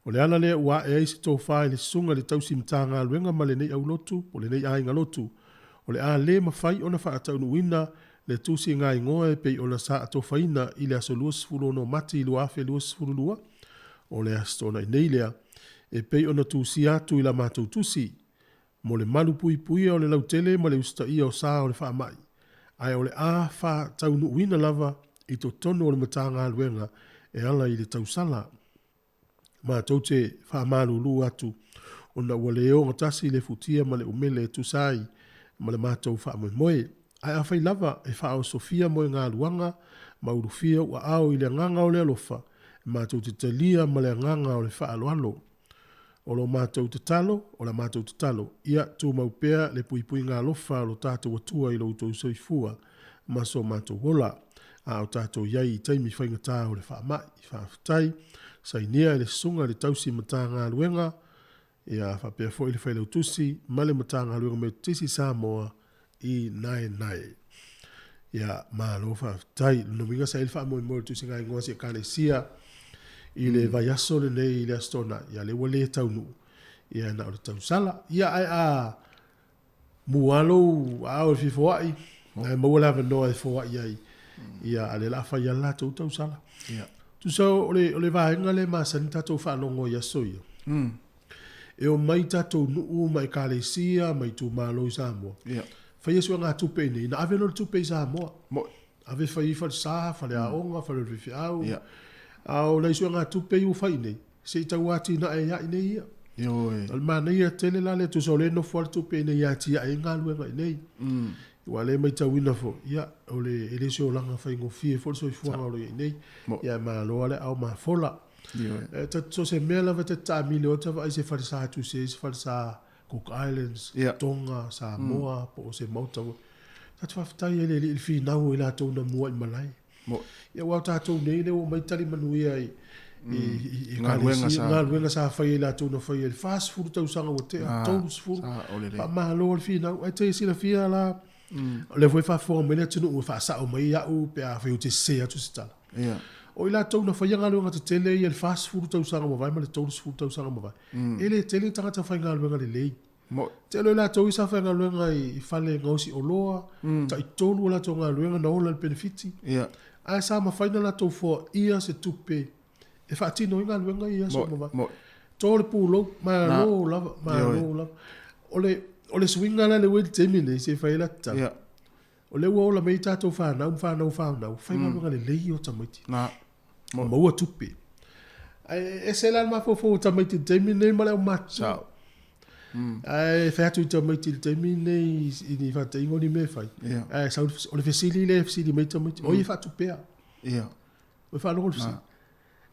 O le ala lea ua ae ai se tofa i le Susuga i le Tausi Matagaluega ma lenei aulotu po o lenei aiga lotu, o le a le mafai ona faataunuuina le tusiga-igoa e pei ona sa atofaina i le aso 26 Mati 2022, o le Aso Toonai nei lea, e pei ona tusia atu i la matou tusi, mo le malu puipuia o le lautele ma le usitaia o sa o le faamai, ae o le a faataunuuina lava i totonu o le Matagaluega e ala i le tausala. Matou te faamalulu atu ona ua le ogatasi le futia ma le umele e tusa ai ma le matou faamoemoe. Ae afai lava e faaosofia moegaluaga ma ulufia ou aao i le agaga o le alofa, matou te talia ma le agaga o le faaaloalo. O lo matou tatalo, o la matou tatalo, ia tumau pea le puipuiga alofa o lo tatou Atua i lo outou soifua ma so matou ola, a o tatou i ai i taimi faigata o le faamai. Faafetai. Sainia e le Susuga i le Tausi Matagaluega, ia faapea foi le Failautusi ma le Matagaluega Metotisi Samoa i Naenae. Ia, malo faafetai. Lona uiga sa i ai le faamoemoe o le tusiga igoa a si Ekalesia i le vaiaso lenei i le Aso Toonai, ia lea ua le taunuu, ia na o le tausala. Ia ae a mua lou aao e fia foai, ae maua le avanoa e foai ai, ia a o lea o le a fai lava le latou tausala. Ia. Tusa o le, o le vaega lea e masani tatou faalogo i aso ia. E omai tatou nuu ma ekalesia ma itumalo i Samoa. Ia. Faia suegatupe i inei, na ave loa le tupe i Samoa. Moi. Ave fai ai falesa, faleaoga, fale o le faifeau. Ia. A o nai suegatupe ia ua fai i inei, se i tau atinae ai lava i inei ia. Ioe. O le manaia tele la lea, tusa o lea e nofo lava le tupe i inei e atiae ai galuega i inei. Aua o lea e matauina foi, ia, o le, e le o se olaga faigofie foi le soifuaga o lo o i ai nei. Ia, ae malo lava le aao mafola. Ioe. E ta, so o se mea lava e ta te taamilo ai, ta vaai i se falesa e tusi ai, se falesa Cook Islands, Ia. Tonga, Samoa, po o se maota foi. Ta te faafetai ai i le Alii i le finau o i latou na mua i malae. Mo. Ia aua o tatou nei lea ua omai tali manuia i, i, i, i Galuega ekalesia, sa- galuega sa faia e latou na faia i le 40 tausaga ua tea, Ah, 30. sa o lelei. Faamalo le finau. Ae te silafia la, o lea foi e faafofoga mai le atunuu e faasao mai au pe afai ou te sese atu se tala. Ia. O i latou na faia galuega tetele ia i le 40 tausaga ua mavae ma le 30 tausaga ua mavae, e le tele tagata faigaluega lelei. Mo. Tele o i latou ia sa faigaluega i fale gaosi oloa, taitolu a latou galuega na ola i le penefiti, Ia. ae sa mafai ona latou foaia se tupe e faatino ai galuega ia i aso ua mavae. Mo. To le pulou, malo lava, malo lava. O le, o le suiga la lea ua i le taimi lenei, se i fai ai la tatalo. Ia. O lea ua ola mai ai tatou fanau ma fanau fanau, faigaluega lelei o tamaiti. Na. Mo. Maua tupe. Ae ese la le mafaufau o tamaiti i le taimi lenei ma le aumatutua. Sao. Ae fai atu i tamaiti i le taimi lenei i ni faataiga o ni mea e fai. Ia. Ae sau, o le fesili lea e fesili mai tamaiti, o ai e faatupea? Ia. O e faalogo le fesili.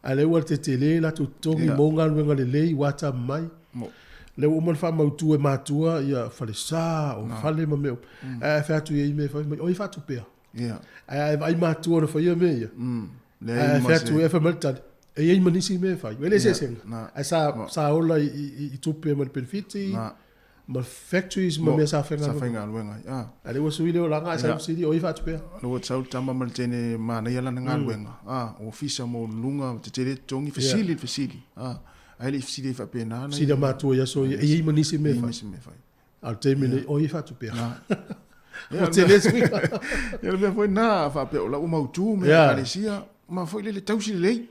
A lea ua tetele latou totogi, Ia. maua galuega lelei, ua ata mai. Mo. Lea ua uma ona faamautu e matua ia falesa, o fale ma mea uma. Ae fai atu i ai mea e fai mai, o ai e faatupea? Ia. Ae a e vaai matua na faia mea ia. Leai Ae ma fai se- atu e fai mai le tali, e i ai ma nisi mea e fai. E le Ia, eseesega. na. Ae sa, sa ola i, i, i tupe ma le penefiti, Na. ma factories ma Mo. mea sa Sa faigaluega. faigaluega ai. Ah. A lea ua sui le olaga, ae sa Ia. fesili, o ai e faatupea? Le ua sau le tama ma le teine manaia lana galuega. Ah, ofisa maualuluga, tetele totogi, fesili le fesili. Ah, ae le i fesili ai faapena na. Fesili a matua i aso ia, e i ai ma nisi mea e I fai. nisi mea e fai. A o le taimi lenei, o ai e faatupea? Na. Ua tele suiga. Ia le mea foi lena, faapea o la ua mautu mea Yeah. ekalesia, ma foi lele tausi lelei.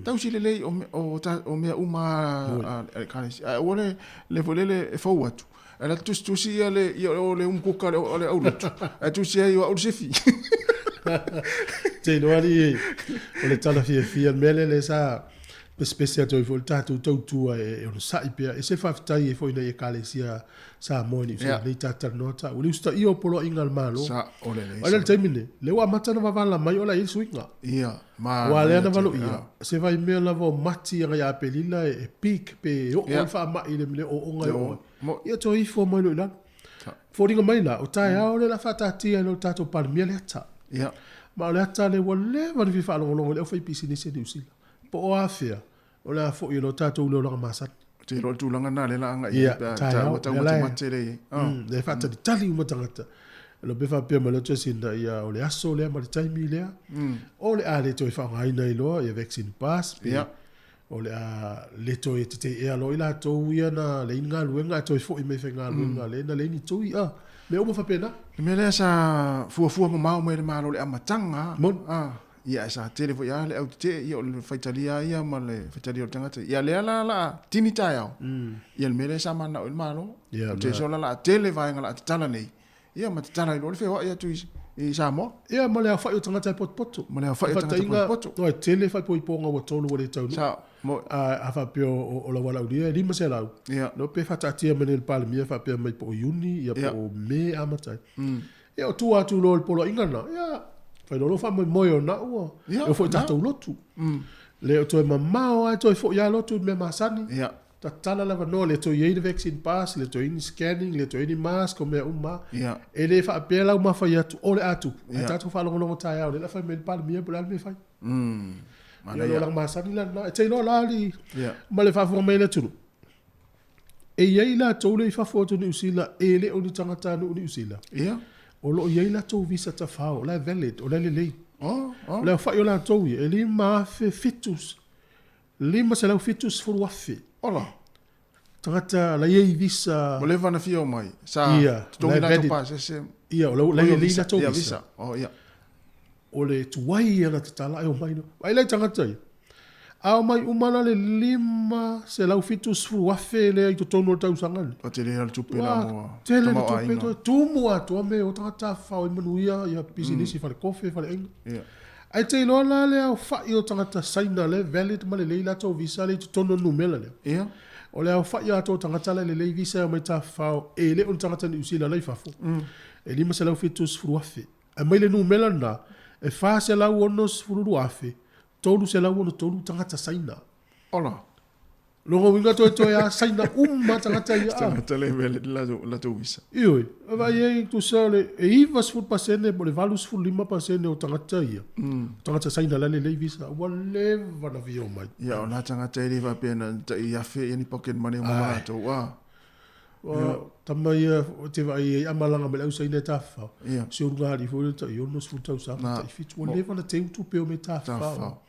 Tausi lelei o me- o ta- o mea uma a a le ekalesia. Ae aua le le foi lele e fou atu. Ae la tusitusi ia le ia o le umukuka o le aulotu. Ae tusi ai o au le sifi. Te iloa alii o le tala fiafia, le mea lea lea sa Pesepese atu ai foi le tatou tautua e onosai pea. Ese le faafetai ai foi i nai Ekalesia Samoa i Niu Sila nei ta talanoa ta'u i le usitaia o poloaiga a le Malo. Sa'o lelei. Vaai la i le taimi lenei, lea ua amata ona vavala mai o la e i ai le suiga. Ia, ma Aua lea na valoia, se vaimea lava o Mati agai ia Aperila e peak pe oo le faamai i le ooooga e oo ai. Ia toe ifo mai loa i lalo. Foliga mai la, o taeao lea o le a faataatia ai loa e le tatou Palemia le ata. Ma o le ata lea ua leva ona fia faalogologo i le aufaipisinisi a Niu Sila. Po o afea, o le a foi e lo tatou le olaga masani. Ou te iloa o le tulaga lena lea o le a agai i ai pe a taua tau matemate lea e i ai. Lea e faatalitali uma tagata. E iloa pe faapea mai loa Jacinda, ia o le aso lea ma le taimi lea, o le a le toe faaaogaina ai loa ia vaccine pass, pe o le a le toe teteea loa i latou ia na leai ni galuega ae toe foi mai i faigaluega lea na leai ni tui, a, mea uma faapena. Le mea lea sa fuafua mamao mai e le Malo i le amataga, ia ae sa tele foi lava le au tetee, ia o le faitalia lava ia ma le faitalia o le tagata. Ia lea la o le a tini taeao, ia le mea lea sa mananao i ai le Malo. Ou te iloa la o le a tele vaega o le a tatala nei, Ia ma tatala ai loa le feoai atu i Samoa. Ia ma le aofai o tagata e potopoto. Ma le aofai o tagata potopoto. Faataitaiga, e tele faaipoipoga ua tolu ua le taunuu. Sao. Mo. A faapea o lau valaaulia e 500. Ia. No pe faataatia mai nei e le Palemia faapea mai po o Iuni, ia po o Me e amata ai. Ia o tua atu loa o le poloaiga lena, ia, fai loa lou faamoemoe ona ua e oo foi i tatou lotu. Le o toe mamao lava e toe foi lava lotu i le mea masani. Ia. Tatala le avanoa, le toe i ai le vaccine pass, le toe i ai ni scanning, le toe i ai ni mask, o mea uma. Yeah. E le faapea la ua fai atu o le a tupu. Yeah. Ae tatou faalogologo taeao lea la fai mai le Palemia po o le a le mea e fai. Ia o le olaga masani la lena. E te iloa la li, yeah. ma le faafofoga mai a le atunuu. E i ai latou lea i fafo atu o Niu Sila e le o ni tagatanuu Niu Sila. Yeah. O lo o i ai latou visa tafao, o la e valid, o la e lelei. Oh, oh. O le aofai o latou ia, e 5,007 570,000. Ola. Tagata la i ai visa. Ua leva ona fia omai. Sa totogi latou pasese. Ia, o la i lelei latou visa. Visa. Oh, ia. O le tuai ia na tatala ai omai no. Vaai la i tagata ia. A omai uma la le 570,000 lea i totonu o le tausaga lenei. Ua tele le tupe la mo Tele le tupe toe tumu atoa me o tagata tafafao ai manuia ia pisinisi falekofe, faleaiga. Ia. Ae te iloa la le aofai o tagata Saina lea e valid ma lelei latou visa lea i totonu o le numera lea. Ia. O le aofai atoa o tagata la e lelei visa e omai tafafao e le o ni tagata Niu Sila la i fafo, e 570,000. Ae mai le numera lena, e 462,363 tagata Saina. Ola. Lona uiga toetoe a saina uma tagata ia. Tagata le mea le latou visa. Ioe, vaai ai tusa o le e 90% po o le 85% o tagata ia, o tagata saina la lelei visa, ua leva ona fia omai. Ia, o na tagata e le faapea na tai afe ia ni pocket money mo latou, a. Ua tama ia te vaai ai a malaga mai le au saina e tafafao. Ia. Si ou luga alii foi lea tai 60 tausaga, tai 7, ua leva ona teu tupe o mea tafafao.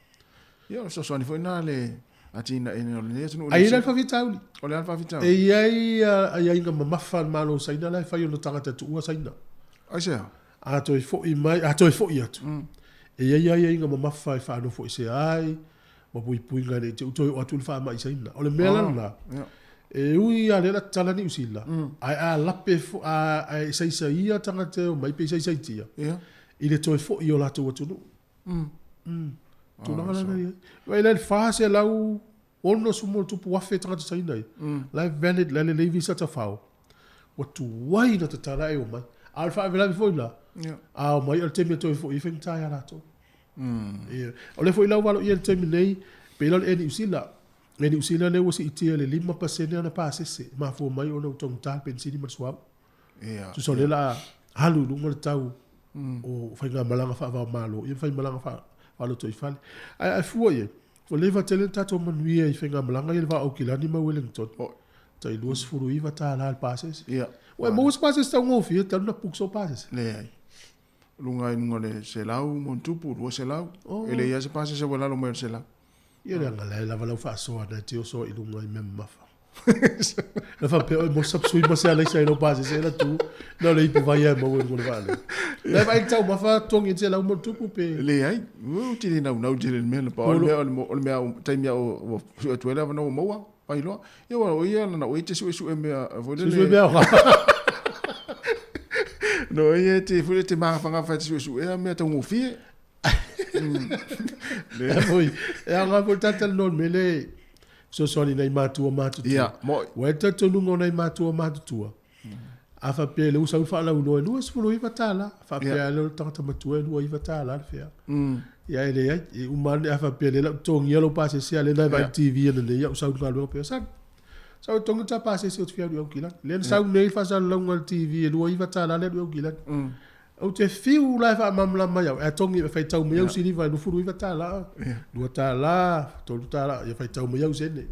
Ia, o le fesoasoani foi lena le atinaeina o lenei atunuu. Ai la le faafitauli. O le a le faafitauli? E i ai aiaiga mamafa a le Malo o Saina la e fai ona tagata tuua Saina. Aisea? A toe foi mai, a toe foi atu, e i ai aiaiga mamafa e faanofoesea ai, ma puipuiga ne i te i toe oo atu le faamai i Saina. O le mea la lena, e ui lava lea la tatala Niu Sila, ae a lape fo, a, a isaisaia tagata e omai pe isaisaitia, i le toe foi i o latou atunuu. Tulaga la na i ai. Vaai la i le 460 ma tupu afe tagata Saina ia. La e valid, la e lelei visa tafao. Ua tuai ona tatala ae omai. A o le faalavelave foi la, a omai o le taimi e toe foi ai e faigata ia latou. Ia. O lea foi la ua valoia i le taimi nei, pei la o le Air Niu Sila. Air Niu Sila lea ua siitia i le 5% ana pasese, e mafua mai ona ua taugata le penisini ma le suauu. Tusa o lea la a alu i luga le tau o faigamalaga faava-o-Malo ia ma faimalaga faalotoifale. Ae a fua i ai, ua leva tele ona tatou manuia i faigamalaga ia i le vaa o Aukilani ma Wellington. Tai $29 le pasese. Ua e maua se pasese taugofie talu ona book sou pasese? Leai. Luga i luga o le 100 ma ona tupu, 200. E leai lava se pasese ua lalo mai o le 100. Ia leaga la e lava lau faasoa na e te oso ai i luga i mea mamafa. Na faapea oe mo sapsui ma se alaisa i lou pasese ela tu, na o le ipu vai e maua i luga o le vaalele. Na e vaai i le taumafa togi e 100 ma ona tupu pe. Leai, ou te le naunau tele i le mea na pau o le mea o le mea taimi a ua sue atu ai le avanoa ua maua, pai loa. Ia aua o ia na o ia te suesue mea foi lele. Suesue mea aoga. No ia te foi lele te magafagafa e te suesuea mea taugofie. E foi, e aoga foi le talatalanoa i le mea lea e fesoasoani i nai matua matutua. Ia, mo'i. Ua i ai le talitonuga o nai matua matutua, a faapea lea ua sau le faalauiloa e $29, faapea lava lea o le tagata matua e $29 le fea. Ia e leai, e uma ane a faapea lea o le a ou totogia lou pasese a o lea na e vaai i le TV ananei a ou sau i le galuega pea, sau. Sau e totogi le ta pasese ou te fia alu i Aukilani. Lea na sau nei le faasalalauga i le TV e $29 le alu i Aukilani. Ou te fiu la e faamalamalama mai au, ae togi e faitau mai au siliva e $29, $2, $3, ia faitau mai au sene.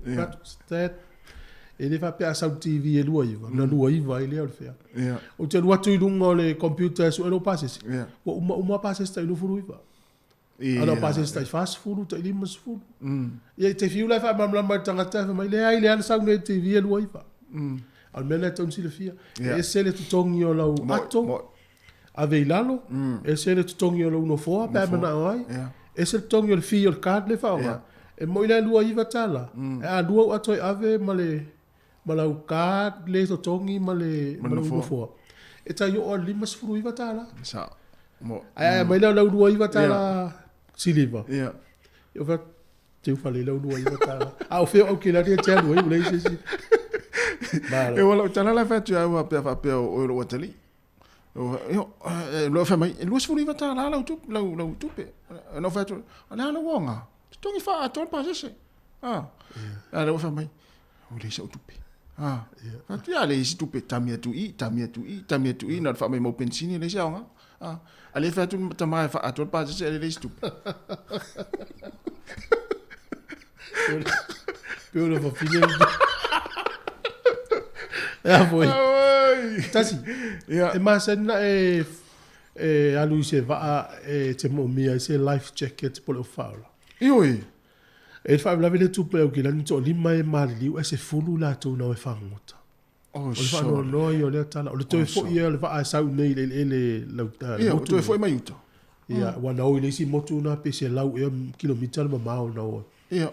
That, e le faapea a sau i le TV e 29, ona 29 ai lea o le fea. Ou te alu atu i luga o le computer e sue lou pasese, ua uma uma pasese tai 29. Ana o pasese tai 40, tai 50. Ia e te fiu la e faamalamalama i le tagata, fai mai, leai, lea na sau nei i le TV e 29. A o le mea lena e tatau ona silafia, e ese le totogi o lau ato, ave i lalo, ese le totogi o lou nofoa pe a manao ai, ese le totogi o le fee o le card lea e faaaoga. E moni la e $29, ae a lua ou ato e ave ma le ma lau card le totogi ma le ma lou nofoa, e tai oo i le $59. Sao. Mo. Ae a aumai lea o lau $29 siliva, ia ou fai atu, teu fale i lau $29. A o fea o Aukilani e te alu ai, ua leai se isi. Malo. E ua lau tala la e fai atu ia au a faapea o oe lou atalii. Ua fai mai, e $29 lau tupe, lau tupe. Na ou fai atu, o le a lou aoga? Totogi faaatoa le pasese. A lea ua fai mai, ua leai sau tupe. A, fai atu, ia leai se tupe, tami atu i, tami atu i, tami atu i, na o le faamaumau penisini, leai se aoga. A, a lea e fai atu le tama e faaatoa le pasese, ae leai se tupe. Pe o le fafine. E a foi. Tasi. Yeah. E masani na e e alu i se vaa e te moomia i se life jacket po o le ofaola. Ioe. E le faalavelave le tupe au kilani toalima e maliliu ae sefulu latou na o e fagogota. Oh, O le faanoanoa ia o lea tala. O le toe foi ia o le vaa e sau nei i le eleele lau, uh, Ia, motu toe foi mai uta. Ia, ua na o i le isi motu na pe 100 ea kilomita le mamao na o. Ia.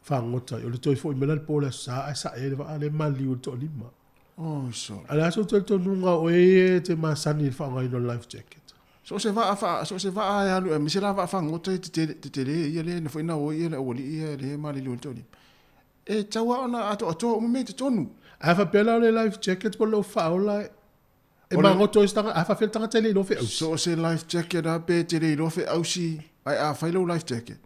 Fagogota. O le toe foi mai la le po o le Aso Sa ae sae le vaa lea e maliliu e le toalima. Oh, sole. A o le a sou talitonuga o oe e te masani i le faaaogaina o le life jacket? So o se vaa fa, so o se vaa e alu, aemaise la vaa fagogota e tetele, tetele ia lea na foi na o ai ia le aualii ia lea e maliliu ai le toalima. E tatau lava ona atoatoa uma mea i totonu. A faapea la o le life jacket po o le faaola e magoto ai se tagata, a faapea le tagata e le iloa feausi. So o se life jacket lava pe te le iloa feausi, ae a fai lou life jacket,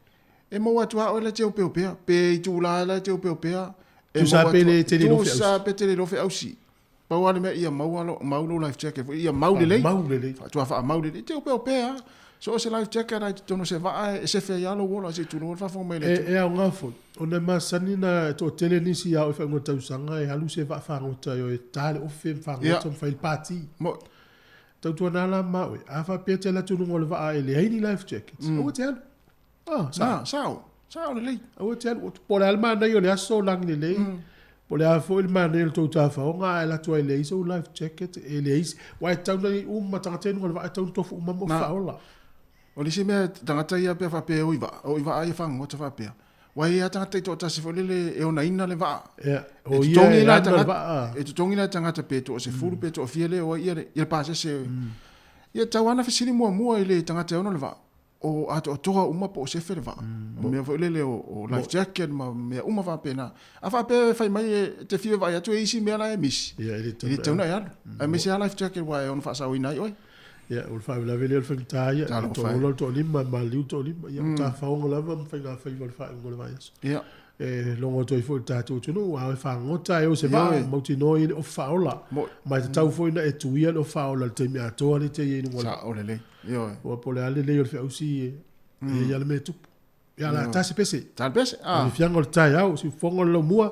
e maua atu lava oe la e te opeopea, pe itula la e te opeopea, e Tusa maua pe atu, le te le iloa feausi. tusa pe te le iloa feausi. Pau lava le mea ia maua lo, mau lou life jacket foi, ia mau lelei. Faamau lelei. Faatoa faamau lelei, te opeopea lava. So o se life jacket lava i totonu o se vaa e sefe ai lava lou ola se i tulou le faafofoga mai le atunuu. E aoga foi, ona e masani na toatele nisi ia oe faaiuga o le tausaga e alu se vaa fagota e o e ta le ofe ma fagota ma fai le pati. Mo. Tautuana la ma oe, a faapea e te alu atu i luga o le vaa e leai ni life jackets, aua te alu. Ah, sa. Sao. Sao lelei. Aua te alu. Po o le a le manaia o le aso lagi lelei, po o le a foi le manaia o le tou tafaoga, ae alu atu ai e leai sou life jacket, e leai se, aua e tatau ona i ai uma tagata ia i luga o le vaa e tatau ona tofu uma ma faaola. O le isi mea, tagata ia pea faapea e o i vaa, o i vaa ia fagogota faapea. Aua e i ai lava tagata i toatasi foi lele e onaina le vaa. Ia, o ia e ana le vaa. E totogi la e tagata pe toasefulu pe toafia lea e o ai ia le pasese. Ia e tatau lava ona fesili muamua i le tagata e ona le vaa. o atoatoa uma po o sefe le vaa. O mea foi lele o life jacket ma mea uma faapena. A faapea e fai mai e te fiu e vaai atu e isi mea la e misi, e le tatau ona e alu. Aemaise lava life jacket aua e ono faasaoina ai oe. Ia, o le faalavelave lea o le faigata ia, e toaola le toalima, e maliliu le toalima. Ia, o tafaoga lava ma faigafaiva o le faaiuga o le vaiaso. Ia. E logo atu ai foi i le tatou atunuu, a o e fagogota e o se vaa, mautinoa i le ofi faaola. Ma e tatau foi ona e tuia le ofi faaola i le taimi atoa lea e te i ai i luga o le vaa. Sao lelei. Ioe. Aua po o le a le lelei o le feausi, e i ai lava le mea e tupu. Ia, o le a ta se pese. Ta le pese, a. O le fiaga o le taeao, siufofoga o le laumua,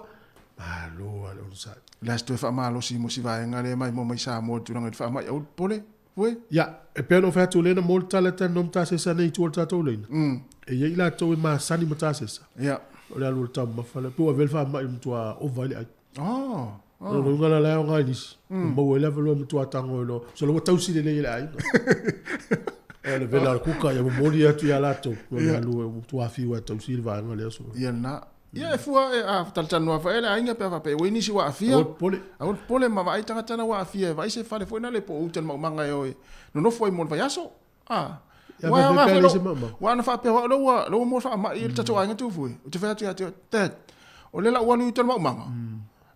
malo lava le onosai. O le a se toe faamalosi mo si vaega lea mai mo mai Samoa i le tulaga i le faamai aua le popole. Oi. Ia, e pei ona ou fai atu, o lea na maua le tala e talanoa ma tasesa nei i tua o le tatou laina. E i ai i latou e masani ma tasesa. Ia. O le alu o le taumafa lea, pe ua avea le faamai e matua ova ai le ai. Oh. O lona uiga la, la e aoga i nisi. Ua maua ai le avanoa e matua tago ai loa. Masalo ua tausi lelei e le aiga. O le vela o le kuka, ia momoli atu ia latou. O le alu ua matua fiu lava e tausi le vaega lea. Ia lena. Ia e fua e a talatalanoa foi e le aiga pe a faapea ua i nisi ua aafia. Aua le popole. Aua le popole ma vaai tagata na ua aafia e vaai se fale foi na le po o uta i le maumaga e o e nonofo ai mo le vaiaso. A. Ia faapea pe a leai se maumau. Ua ana faapea o au lea ua lea ua maua le faamai i le tatou aiga Tuifue. Ou te fai atu ia te oe, Dad, o lea la ua alu i uta le maumaga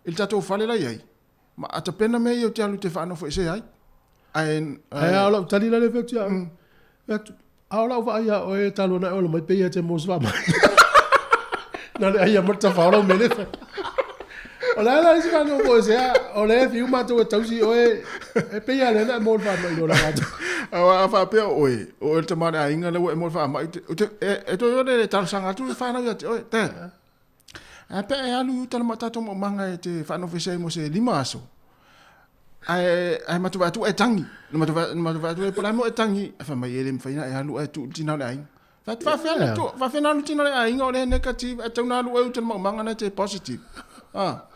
i le tatou fale la e i ai, ma a tapena mea ia ou te alu ou te faanofoesea ai. Ae, Ae a o lau tali la lea e fai atu ia au, fai atu, a o lau vaai ia oe talu ona e ola mai pei e te maua se faamai. Na o le ai lava ma le tafao lau mea lea e fai. O le a la isi faanofoesea, o lea e fiu matou e tausi oe, e pei lava lea na e maua le faamai i lo la matou. Aua a faapea o oe, o oe le tama o le aiga lea ua e maua le faamai, e, e toe o le talosaga atu le fanau ia te oe, Dad, a pe a e alu i uta le tatou maumaga e te faanofoesea ai mo se 5 aso, Ae, ae matou vaai atu ua e tagi. Na matou vaai, na matou vaai atu, po o le a mea ua e tagi. Ae fai mai, e le mafai ona e alu ae tuu le tina o le aiga. Fai atu, faafefea ona tuu, faafefea ona alu le tina o le aiga o lea e negative, ae tatau ona alu oe i uta i le maumaga na e te positive. Ah.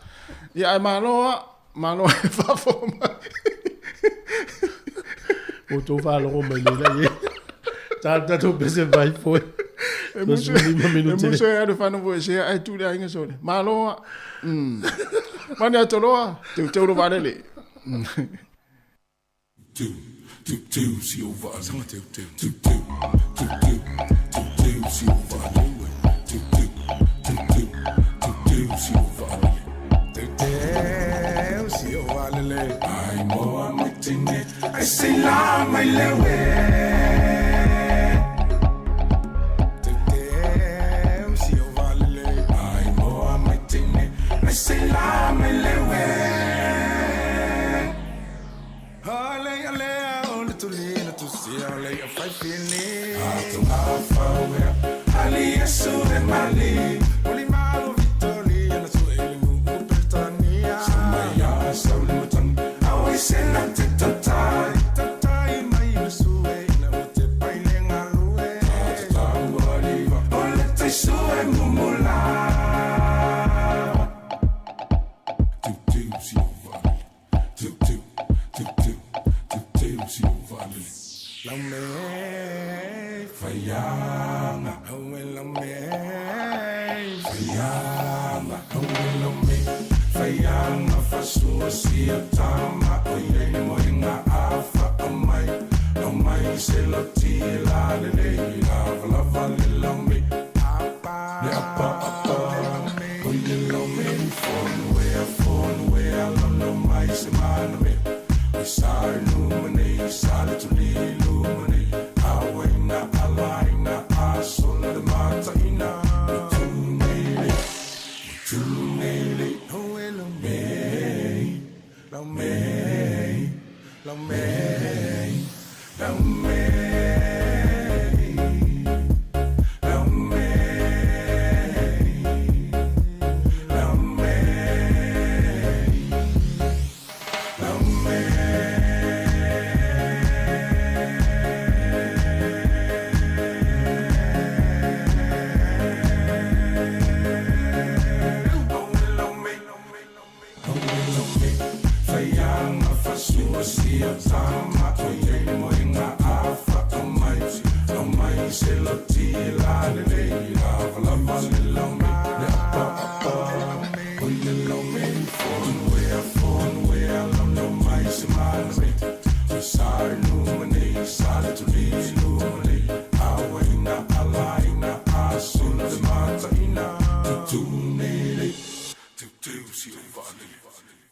Ia, ae malo lava, malo e faafofoga mai. Ua outou faalogo mai nei la i ai. Ta tatou pese vai foi. E musu, e musu e alu e faanofoesea ae tuu le aiga sole. Malo lava. Mm. Mane atoloa, teuteu lo vaalele. Tu, tu, tu, si o vaa. Sanga teu, teu. Tu, tu, tu, tu, tu, tu, si o vaalele. Tu, tu, tu, tu, tu, tu, si o vaalele. Teu, teu, si o vaalele. Ai moa mai tine, ai se la mai lewe. Teu, teu, si o vaalele. Ai moa mai tine, ai se la mai lewe.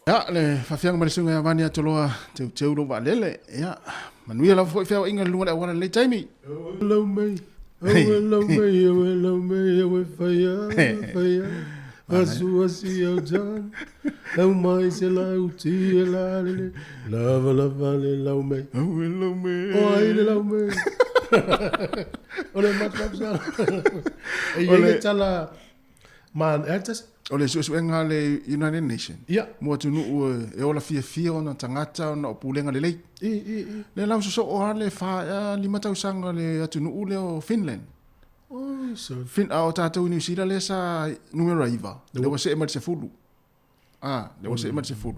Ia, le faafiaga ma le suiga ia Vani Atoloa, teuteu lou vaalele. Ia, manuia lava foi feaoaiga i luga o le auala i lenei taimi. Lau mai, aue lau mai, aue lau mai, aue faia, faia, asu asi au jan, lau mai se lau ti e la lele, lava lava le lau mai. Aue lau mai. O ai le lau mai. O le matap sa. E i ai le tala, man, e tasi. O le suesuega a le United Nation. Ia. Mo atunuu e ola fiafia ona tagata ona o pulega lelei. I, i, i. Lea la ua sosoo lava le fa ea lima tausaga le atunuu lea o Finland. Oi, so. Fin, a o tatou i Niu Sila lea sa numera 9, lea ua see mai le 10. Ah, lea ua see mai le 10.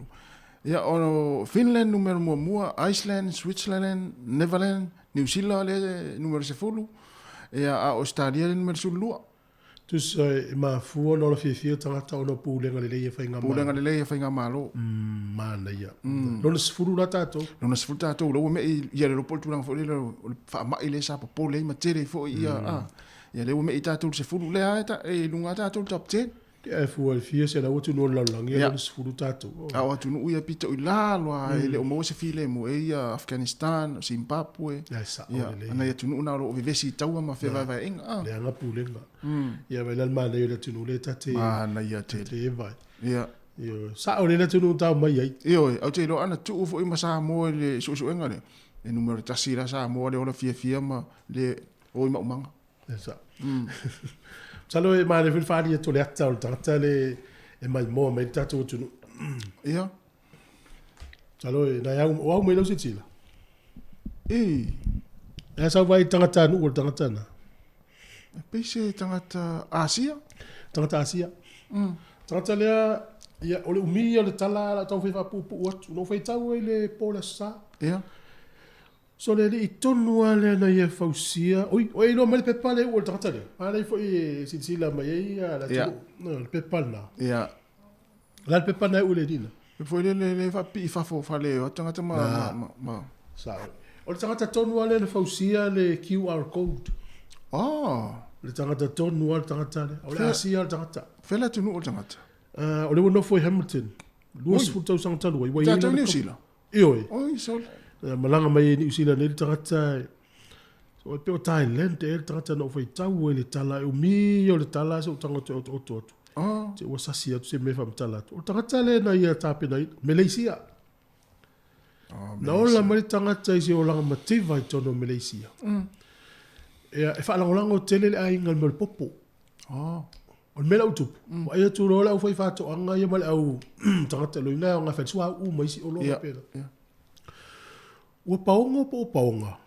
Ia, o Finland numera muamua, Iceland, Switzerland, Netherland, Niu Sila lea numera 10. Ia, a o Australia lea numera 12. Tusa e mafua ona ola fiafia tagata ona o pulega lelei a faigamalo. Pulega lelei a faigamalo. Manaia. Lona 10 la tatou. Lona 10 tatou, la ua me'i ia le lopo le tulaga foi lele o le faamai lea sa popole ai ma tele ai foi ia, a. Ia lea ua me'i tatou i le 10, lea lava e ta, e i luga lava tatou i le top 10. Ia e fua i le fia selau atunuu o le lalolagi, ia lona 10 tatou. A o atunuu ia pito i lalo lava e le o maua se filemu, e ia Afghanistan, o Zimbabwe, Ia e sao ia, lelei. a nai atunuu na o lo o vevesi i taua ma fevaevaeaiga, a. Leaga pulega. Ia vaai la le manaia o le atunuu lea ta te, Manaia tele. te eva ai. Ia. Ioe, sao lelei le atunuu na tau mai ai. Ioe, ou te iloa ana tuu foi ma Samoa i le suesuega lea, e numera tasi la Samoa le ola fiafia ma le o i maumaga. E sao. Masalo e manaia foi le faaali atu o le ata o le tagata le e maimoa mai le tatou atunuu. Ia. Masalo e nai au, o au mai lau silasila. E. E sau vai tagata nuu o le tagata na. E pei se tagata Asia? Tagata Asia. Tagata lea, ia, o le umi o le tala la tau fai faapuupuu atu. Na ou faitau ai le po o le Aso Sa. Ia. So le alii tonu lava lea na ia fausia, oi, o e iloa mai le pepa lea e uu e le tagata lea. A lea foi e silasila mai ai le atunuu. Ia. Le pepa lena. Ia. O le a le pepa lena e uu e le alii lena? E foi lele le faapipii i fafo o fale o atu tagata ma, ma, ma, ma. Sao. O le tagata tonu lava lea na fausia le QR code. Oh. Le tagata tonu lava le tagata lea. O le Asia le tagata. Fea le atunuu o le tagata? O lea ua nofo i Hamilton. 20 tausaga talu ai. Ua i ai Tatou i lana Niu Sila? Ioe. Oi, sole. Na malaga mai ai i Niu Sila nei le tagata, so e pei o Thailand ea le tagata na ou faitau ai i le tala, e umi ia o le tala se ou tago toe otooto atu. Oh. Se ua sasi atu se mea e faamatala atu. O le tagata lea na ia tapenaina, Malaysia. Oh, Na ola mai le tagata i se olaga mativa i totonu o Malaysia. Ia, e faalagolago tele le aiga i le mea o le popo. Oh. O le mea la ua tupu, vaai atu loa le aufaifaatoaga ia ma le au tagata loina e aoga e fai le suauu ma isi oloa faapena. Ua paogo po o paoga?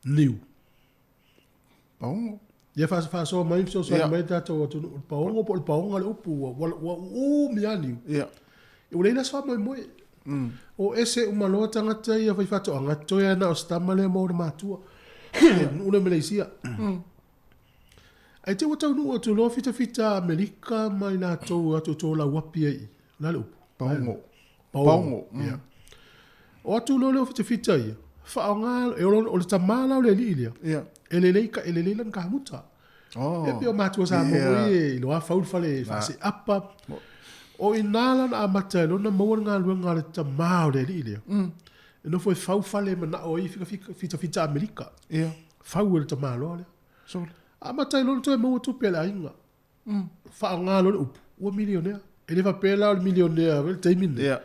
Niu. Paogo. Ia faasoa mai, fesoasoani mai le tatou atunuu. O le paogo po o le paoga le upu ua ua uumi lava niu. Ia. Ua leai la se faamoemoe. O ese uma loa tagata ia faifaatoaga, toe lava na o se tama lea ma ona matua. Nuu lea Malaysia. Ae te ua taunuu atu loa fitafita Amerika ma i latou atu to lauapi ai i. O le a le upu? Paogo. Paogo. Paogo. Ia. O atu loa lea o fitafita ia, faaaoga, e o le tama la o le alii lea. Ia. E lelei, e lelei lana kamuta. Oh. E pei o matua Samoa Yeah. ia, iloa fau le fale faaseapa. O i nā la na amata ai loa ona maua le galuega a le tama o le alii lea. E nofo e fau fale e manao ai fitafita Amerika. Ia. Fau e le tamaloa lea. Sole. Amata ai loa ona toe maua tupe a le aiga. Faaaoga loa le upu, ua milionea. E le faapea la o le milionea i le taimi lenei. Ia.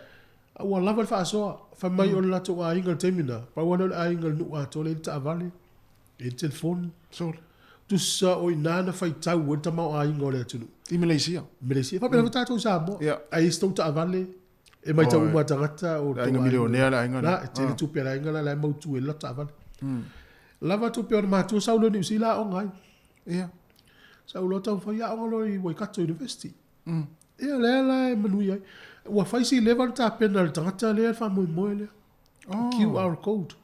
A ua lava le faasoa. Fai mai o le latou aiga i le taimi lena, pau lava lea o le aiga i le nuu atoa lea e i ai le taavale, e i ai le telefoni. Sole. Tusa o i ina na faitau ai le tamaoaiga o le atunuu. I Malaysia. Malaysia. E faapena foi tatou i Samoa. Ia. A i ai se tou taavale, e matau uma tagata o Le aiga milionea le aiga lea. La, e tele tupe a le aiga la, la e mautu ai le latou taavale. Lava tupe o le matua sau loa i Niu Sila aoga ai. Ia. Sau loa taumafai aoga loa i Waikato University. Ia lea la e manuia ai. Ua fai si leva le tapena a le tagata lea le faamoemoe lea. Oh. QR code.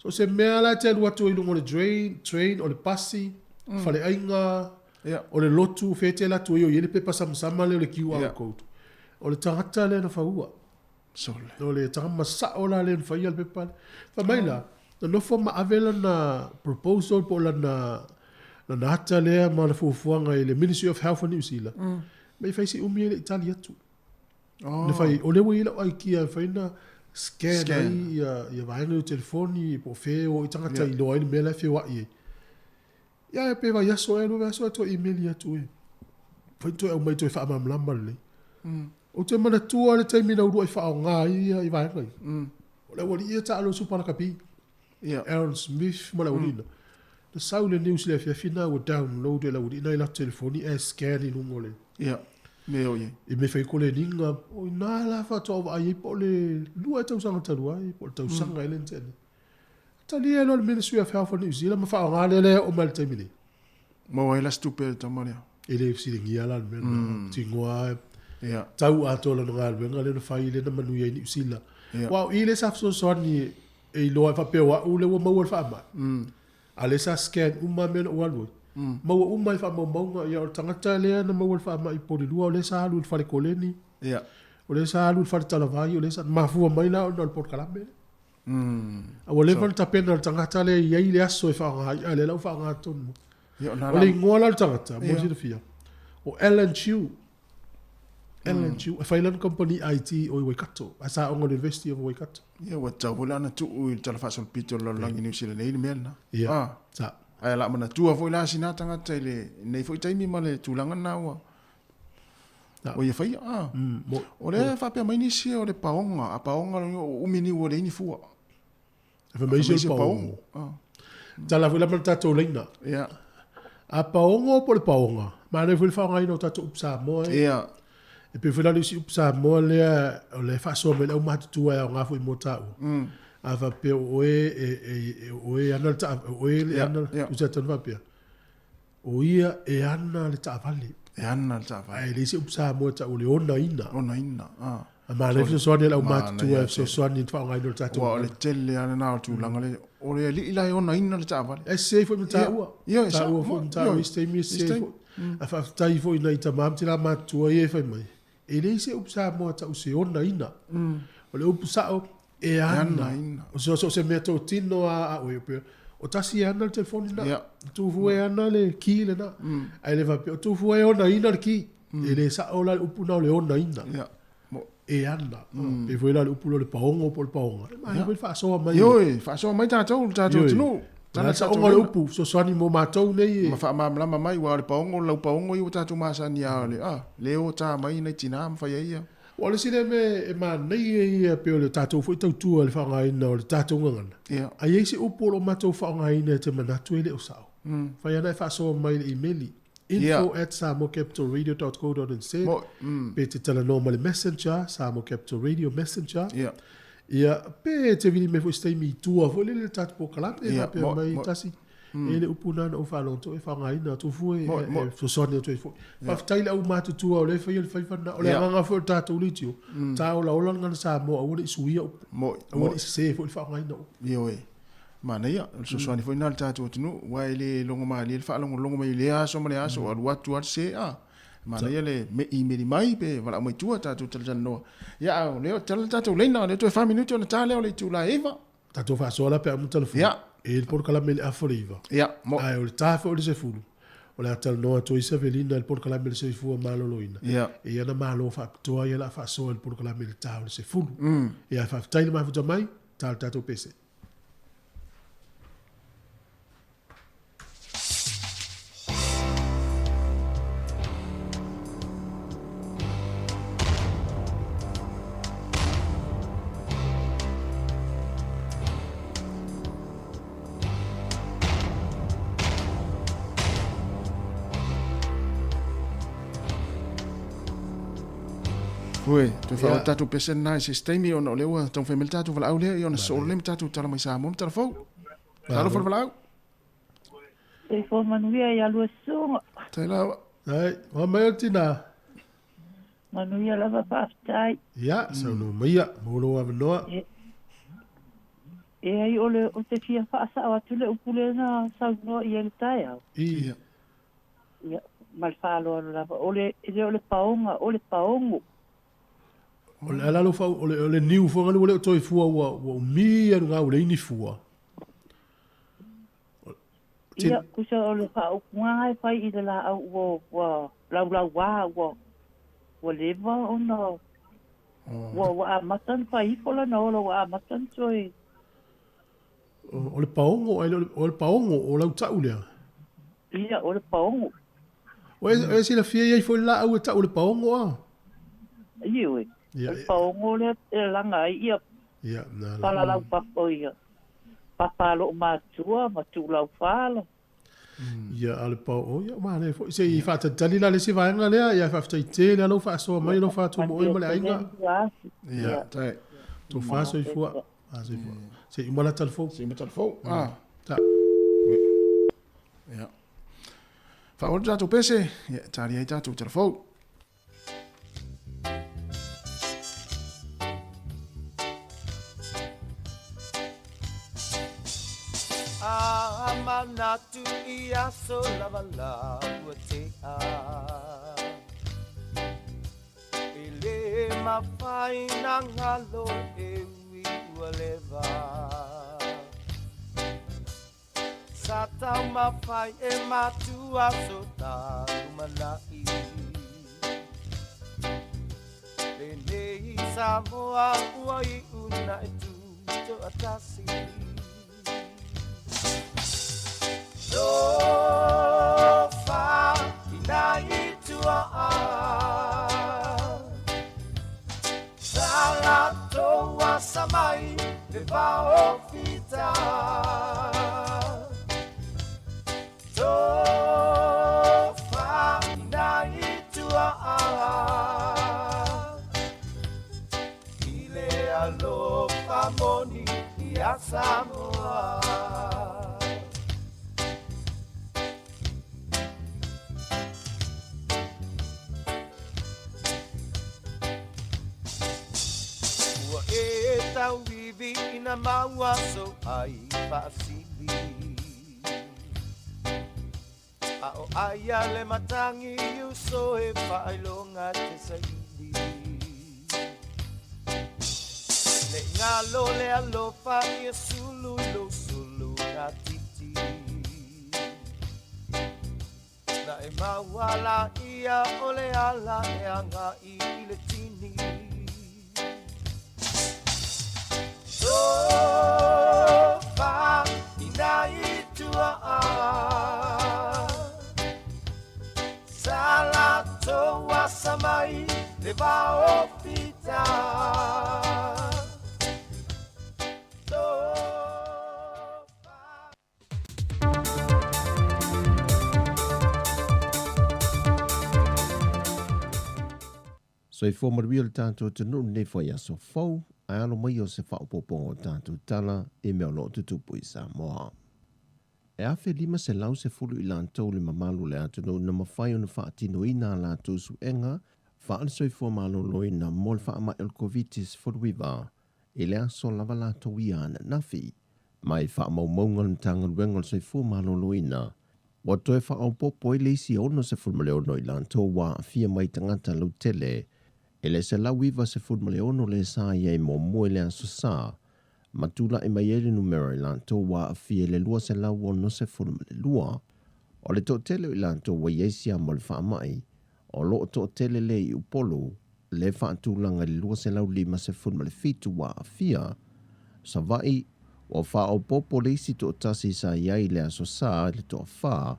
So se mea la e te alu atu ai i luga o le drain, train, o le pasi, faleaiga, Ia. o le lotu, fea e te alu atu ai o i ai le pepa samasama lea o le QR Ia. code. O le tagata lea na faua. Sole. O le tagata masao la lea na faia le pepa lea. Fai mai la, na nofo ma ave lana proposal po o lana, lana ata lea ma lana fuafuaga i le Ministry of Health o Niu Sila. Ma i fai si umi e le i tali atu. Oh. Na fai, o lea ua i ai lau aikia e fai na scan, Scan. ai ia, ia vaega i telefoni po o fea o i tagata Ia. i iloa ai le mea la e feoai ai. Ia e pe vaiaso ea, lua vaiaso ea toe email atu e. Fai toe aumai toe faamalamalama lelei. Ou te manatua le taimi na uluai faaaoga ai ia i vaega ia. O le aualii ia taalo Super Lakapi. Ia. Aaron Smith ma le aualii na. Na sau le news i le afiafi na ua download e le aualii na i latou telefoni ae scan i luga o le Ia. Mea o i ai. I mea fai koleniga, o ina la faatoa vaai ai po o le lua tausaga talu ai, po o le tausaga mm. e le na tea nei. Talia loa le Ministry of Health o New Zealand ma faaaoga lea lea oo mai le taimi nei. Maua ai la se tupe a le tama lea. E le fesiligia la le mea lena. Tingoa Ia. tau atoa lana galuega lea na fai lea na manuia ai Niu Sila. Ia. Aua o i lea sa fesoasoani e iloa ai faapea o au lea ua maua le faamai. A lea sa scan uma mea na ou alu ai. Maua uma i faamaumauga, ia o le tagata lea na maua i le faamai i Polilua, o lea sa alu i le fale koleni, o lea sa alu i le fale talavai, o lea sa mafua mai la ona o le polokalame lea. A ua leva ona tapena e le tagata lea e i ai le aso e faaaoga ai, a o lea la ua faaaoga tonu mai. O le igoa la o le tagata, mo le silafia, o Alan Chiu. Alan Chiu, e fai lana kamupani IT o i Waikato, ae sa aoga i le University of Waikato. Ia, ua tatau foi la ona tuu i le tala faasolopito o le lalolagi i Niu Sila nei le mea lena. Ia, sa. Ae o le a manatua foi la sina tagata i lenei foi taimi ma le tulaga lena ua ua ia faia. O lea e faapea mai nisi o le paoga, a paoga ua umi niu ua leai ni fua. E fai mai isi o le paogo. Tala foi la ma le tatou laina. Ia. A paogo po o le paoga, manaia foi le faaaogaina o tatou upu Samoa e. Ia. E pei foi la o le isi upu Samoa lea o lea e faasoa mai le aumatutua e aoga foi mo taua. A faapea o oe e o oe e ana le taavale, o oe e ana, tusa atu faapea, o ia e ana le taavale. E ana le taavale. Ae leai se upu Samoa e tau o le onaina. Onaina, a. A manaia le fesoasoani a le aumatutua e fesoasoani i le faaaogaina o le tatou Aua o le tele lava lena o le tulaga lea, o le alii la e onaina le taavale. E sese foi ma taua. Ia, e taua foi ma taua i isi taimi e sese foi. Ae faafetai foi i nai tama ma tina matutua ia e fai mai, e leai se upu Samoa e tau se onaina. O le upu sao, e ana. O so o se mea totino a oe, o tasi e ana le telefoni lena, o Tufua e ana le ki lena. Ae le faapea, o Tufua e onaina le ki. E le sao la le upu lena o le onaina. E ana. Pei foi la le upu lea o le paogo po o le paoga. E manaia foi le faasoa mai. Ioe, faasoa mai tatou, le tatou atunuu. O le a le saoga o le upu, fesoasoani mo matou nei e. Ma faamalamalama mai, aua o le paogo, o le laupaogo ia ua tatou masani lava o le, a, lea ua ta mai nai tina ma fai ai ia. Aua o le isi lea mea e manaia ia pei o le tatou foi tautua i le faaaogaina o le tatou gagana. A i ai se upu o lo o matou faaaogaina e te manatu e le o sao, fai lava ona e faasoa mai i le imeli, info@samoacapitalradio.co.nz pe te talanoa ma le messenger, Samoa Capital Radio Messenger. Ia, pe te vili mai foi se taimi i tua foi lele i le tatou polokalame, faapea mai tasi. E le upu lena na ou faalogo atu e faaaogaina atu fua e fesoasoani atu ai foi. Faafetai i le aumatutua o lea e faia le faiva lena. O le agaga foi o le tatou leitio, ta olaola le gagana Samoa aua ne i suia upu, aua ne i sese foi le faaaogaina o upu. Ioe. Manaia, o le fesoasoani foi lena i le tatou atunuu, aua e le logomalie le faalogologo mai i lea aso ma lea aso, alu atu lava le se, a. Manaia le imeli mai pe valaau mai tua tatou talatalanoa. Ia, a o lea ua tala le tatou laina, o lea toe 4 minute ona ta lea o le itula e 9. Tatou faasoa la pe a uma telefoni. Ia. E i ai le polokalame i le afa o le 9. Ia, mo. Ae o le ta foi o le 10, o le a talanoa atu ai Savelina i le polokalame o le soifua maloloina. Ia. E i ai ana malo faapitoa ia o le a faasoa i le polokalame i le ta o le 10. Ia, ae faafetai le mafuta mai, ta le tatou pese. Oi, toe faaoo le tatou pese lena i se isi taimi ona o lea ua taumafai mai le tatou valaau lea, ia ona sosoo lelei ma tatou tala mai Samoa ma Talafou. Talofa le valaau. Soifua manuia ia lua susuga. Tai lava. Ai, oa mai o le tina. Manuia lava faafetai. Ia, saunoa maia, mo lou avanoa. E ai o le, ou te fia faasao atu le upu lea na saunoa i ai le taeao. Ia. Ia, ma le faaaloalo lava. O le, e le o le paoga, o le paogo. O le ala lou fau, o le, o le niu foi ua le o toe fua ua, ua umi alu ngā ua leai ni fua. Ia, tusa o le faaupuga e fai i le laau ua, ua laulauā, ua, ua leva ona, ua, ua amata ona fai ifo lana ola, ua amata ona toe. O le paogo, ai le o le paogo, o lau tau lea. Ia, o le paogo. O e silafia i ai foi le laau e tau o le paogo a? Ioe. Ia, O le paogo lea e laga ai ia Ia, na la. palalau papa, ia papa a loo matua ma tuulaufala. Ia, a o le paogo, ia, manaia foi. Se i faatalitali la le isi vaega lea, ia faafetai tele lava lou faasoa mai, lau faatumoe ma le aiga. Ia, tai. Tofa soifua. Ah, soifua. Se i uma la talafou. Se i uma talafou. Ah. Ta. Ia. Faaauau le tatou pese, ia, tali ai tatou talafou. A manatu i aso lava la ua tea. E lē mafai na galo e ui ua leva. Sa taumafai e matua so ta lumanaʻi. Lenei Samoa ua iʻu na e tutoʻatasi. Tofa i nai tuaʻa. Sa latou asa mai le vao fita. Tofa i nai tuaʻa. I le alofa moni ia Samoa. Ua e tauivi ina maua so ai faasili. A o aia le matangi uso e faailoga te saili. Le galo le alofa ia sulu i lou sulu na titi. Na e maua laia o le ala e agaʻi i le tini. Tofa i nai tuaʻa. Sa latou asa mai le vao fita. Soifua manuia le tatou atunuu lenei foi aso fou, ae alo mai o se faaopoopoga o tatou tala i mea o lo o tutupu i Samoa. E 1510 i latou le mamalu o le atunuu na mafai ona faatinoina a latou suega faale-soifua maloloina mo le faamai o le Koviti-19 i le aso lava latou ia ananafi. Mai faamaumauga a le Matagaluega o le Soifua Maloloina, ua toe faaopoopo ai le isi 66 i latou ua aafia mai tagata lautele i le 196 le sa i ai muamua i le Aso Sa, ma tulai mai ai le numera i latou ua aafia i le 262. O le toatele o i latou ua i ai siama o le faamai, o lo o toatele lea i Upolu, le faatulaga i le 257 ua aafia. Savaii, ua faaopoopo le isi toatasi sa i ai i le Aso Sa i le toafa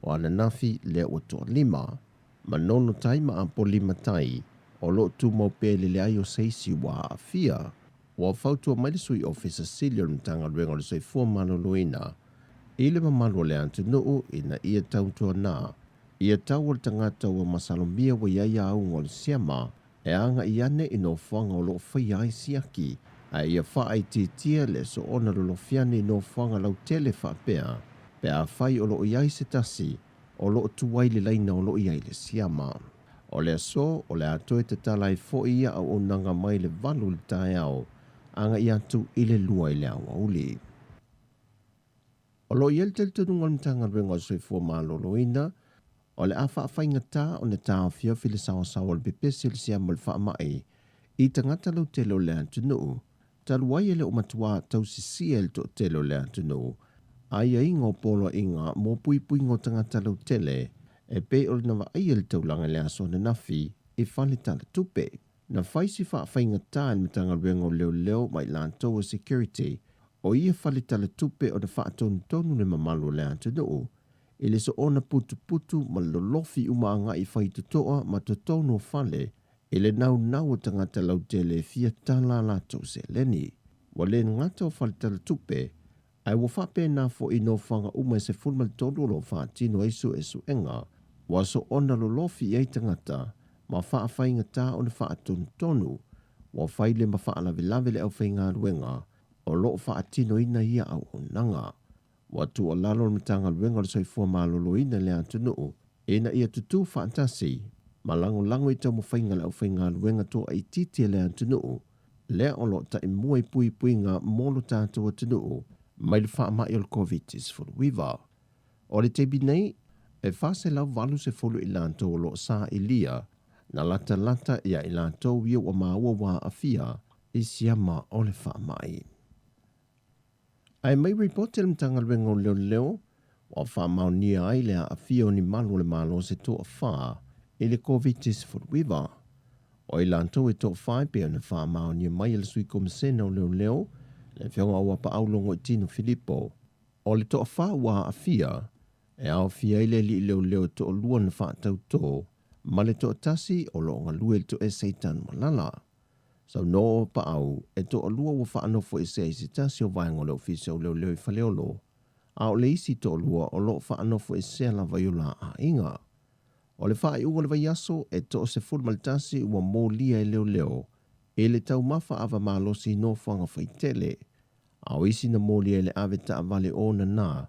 o ananafi lea ua toalima. Manono Tai ma Apolima Tai, o lo o tumau pea i le leai o se isi ua aafia. Ua fautua mai le Sui Ofisa Sili o le Matagaluega o le Soifua Maloloina i le mamalu o le atunuu ina ia tautuana ia tau o le tagata ua masalomia ua i ai auga o le siama e agai ane i nofoaga o lo o faia ai siaki, ae ia faaitiitia le soona lolofi ane i nofoaga lautele faapea pe afai o lo o i ai se tasi o lo o tuai le laina o lo o i ai le siama. O le aso, o le a toe tatala ai foi ia auaunaga mai le 8 i le taeao agai atu i le 2 i le aoauli. O lo o i ai le talitonuga o le Matagaluega o le Soifua Maloloina, o le a faafaigata ona taofiofi le saoasaoa o le pepesi o le siama o le faamai i tagata lautele o le atunuu, talu ai e le o matuā tausisia e le toatele o le atunuu aiaiga o poloaiga mo puipuiga o tagata lautele e pei o le na vaaia i le taulaga i le aso ananafi i fale talatupe. Na fai si faafaigata e le Matagaluega o Leoleo ma i latou o Security o ia fale talatupe ona faatonutonu le mamalu o le atunuu i le soona putuputu ma le lolofi uma agai faitotoa ma totonu o fale i le naunau o tagata lautele e fia tala a latou seleni. Ua le gata o fale talatupe, ae ua faapena foi i nofoaga uma e 13 o lo o faatino ai suesuega ua soona lolofi i ai tagata ma faafaigata ona faatonutonu ua fai le ma faalavelave le aufaigaluega o lo o faatinoina ia auaunaga. Ua tuualalo le Matagaluega o le Soifua Maloloina i le atunuu ina ia tutū faatasi ma lagolago i taumafaiga a le aufaigaluega toaitiiti a le atunuu lea o lo o taimua i puipuiga mo lo tatou atunuu mai le faamai o le Koviti-19. O le taimi nei, e 480 i latou o lo o sailia na latalata iā i latou ia ua maua ua aafia i siama o le faamai. Ae mai ripoti a le Matagaluega o Leoleo, ua faamaonia ai le aafia o ni malu o le Malo se toafa i le Koviti-19. O i latou e toafa e pei ona faamaonia mai e le Sui Komisena o Leoleo, le Afioga Auapaau Logoitino Filipo, o le toafa ua aafia e aofia ai le alii leoleo e toalua na faatautō ma le toatasi o lo o galue i le toese i Tanumalala. Saunoa o Paau, e toalua ua faanofoesea i se tasi o vaega o le Ofisa o Leoleo i Faleolo, a o le isi toalua o lo o faanofoesea lava i o la aiga. O le faaiuga o le vaiaso, e toa-11 ua molia e leoleo i le taumafa ava malosi i nofoaga faitele, a o isi na molia i le ave taavale onana,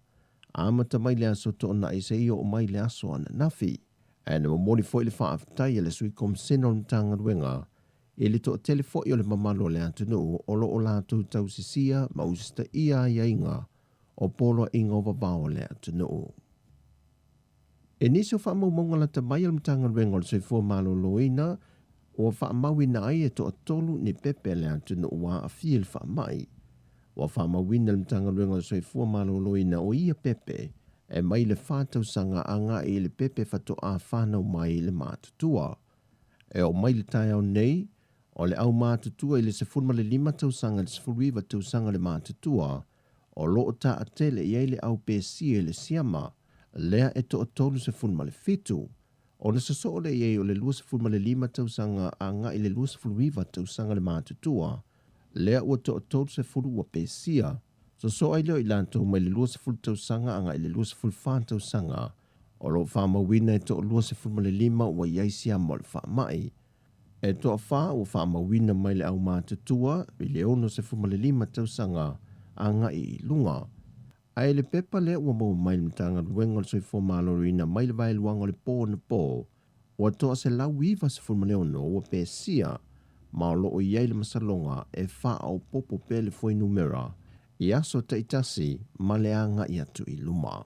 amata mai le aso Toonai seia oo mai le aso ananafi. Ae na momoli foi le faafetai a le Sui Komisena o le Matagaluega i le toatele foi o le mamalu o le atunuu o lo o latou tausisia ma usitaia aiaiga o poloaiga o vavao o le atunuu. I nisi o faamaumauga lata mai a le Matagaluega o le Soifua Maloloina, ua faamauina ai e toatolu ni pepe a le atunuu ua aafia i le faamai. Ua faamauina e le Matagaluega o le Soifua Maloloina o ia pepe e mai le fa tausaga agai i le pepe faatoa fanau mai i le matutua. E oo mai le taeao nei, o le aumatutua i le 15 tausaga i le 19 tausaga le matutua, o lo o taatele i ai le au pesia i le siama, lea e toa-37. Ona sosoo lea i ai o le 25 tausaga agai i le 29 tausaga le matutua, lea ua toa-30 ua pesia. Sosoo ai lea o i latou mai le 20 tausaga agai i le 24 tausaga, o lo o faamauina e toa-25 ua i ai siama o le faamai. E toafa ua faamauina mai le aumatutua i le 65 tausaga agai i luga. Ae i le pepa lea ua maua mai le Matagaluega o le Soifua Maloloina mai le vaeluaga o le pō anapō, ua toa-196 ua pesia ma o lo o i ai le masaloga e faaopoopo pea le fuainumera i aso taitasi ma le agai atu i luma.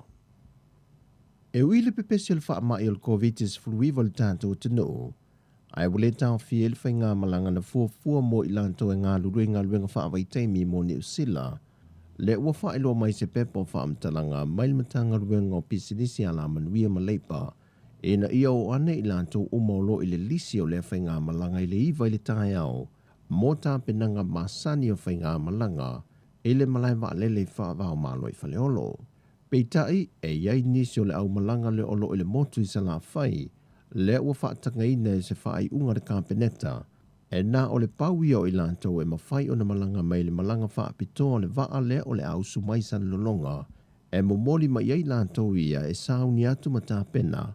E ui i le pepesi o le faamai o le Koviti-19 i le tatou atunuu, ae ua le taofia ai le faigamalaga na fuafua mo i latou e galulue i galuega faavaitaimi mo Niu Sila, lea ua faailoa mai se pepa o faamatalaga mai le Matagaluega o Pisinisi Alamanuia ma Leipa ina ia o ane i latou uma o lo o i le lisi o lea faigamalaga i le 9 i le taeao mo tapenaga masani o faigamalaga i le malae vaalele i Faavaomalo i Faleolo. Peitai, e i ai nisi o le aumalaga lea o lo o i le motu i Salafai, lea ua faatagaina e se faaiuga a le Kapeneta, e na o le pau ia o i latou e mafai ona malaga mai i le malaga faapitoa o le vaa lea o le a usu mai i Salelologa, e momoli mai ai latou ia e sauni atu ma tapena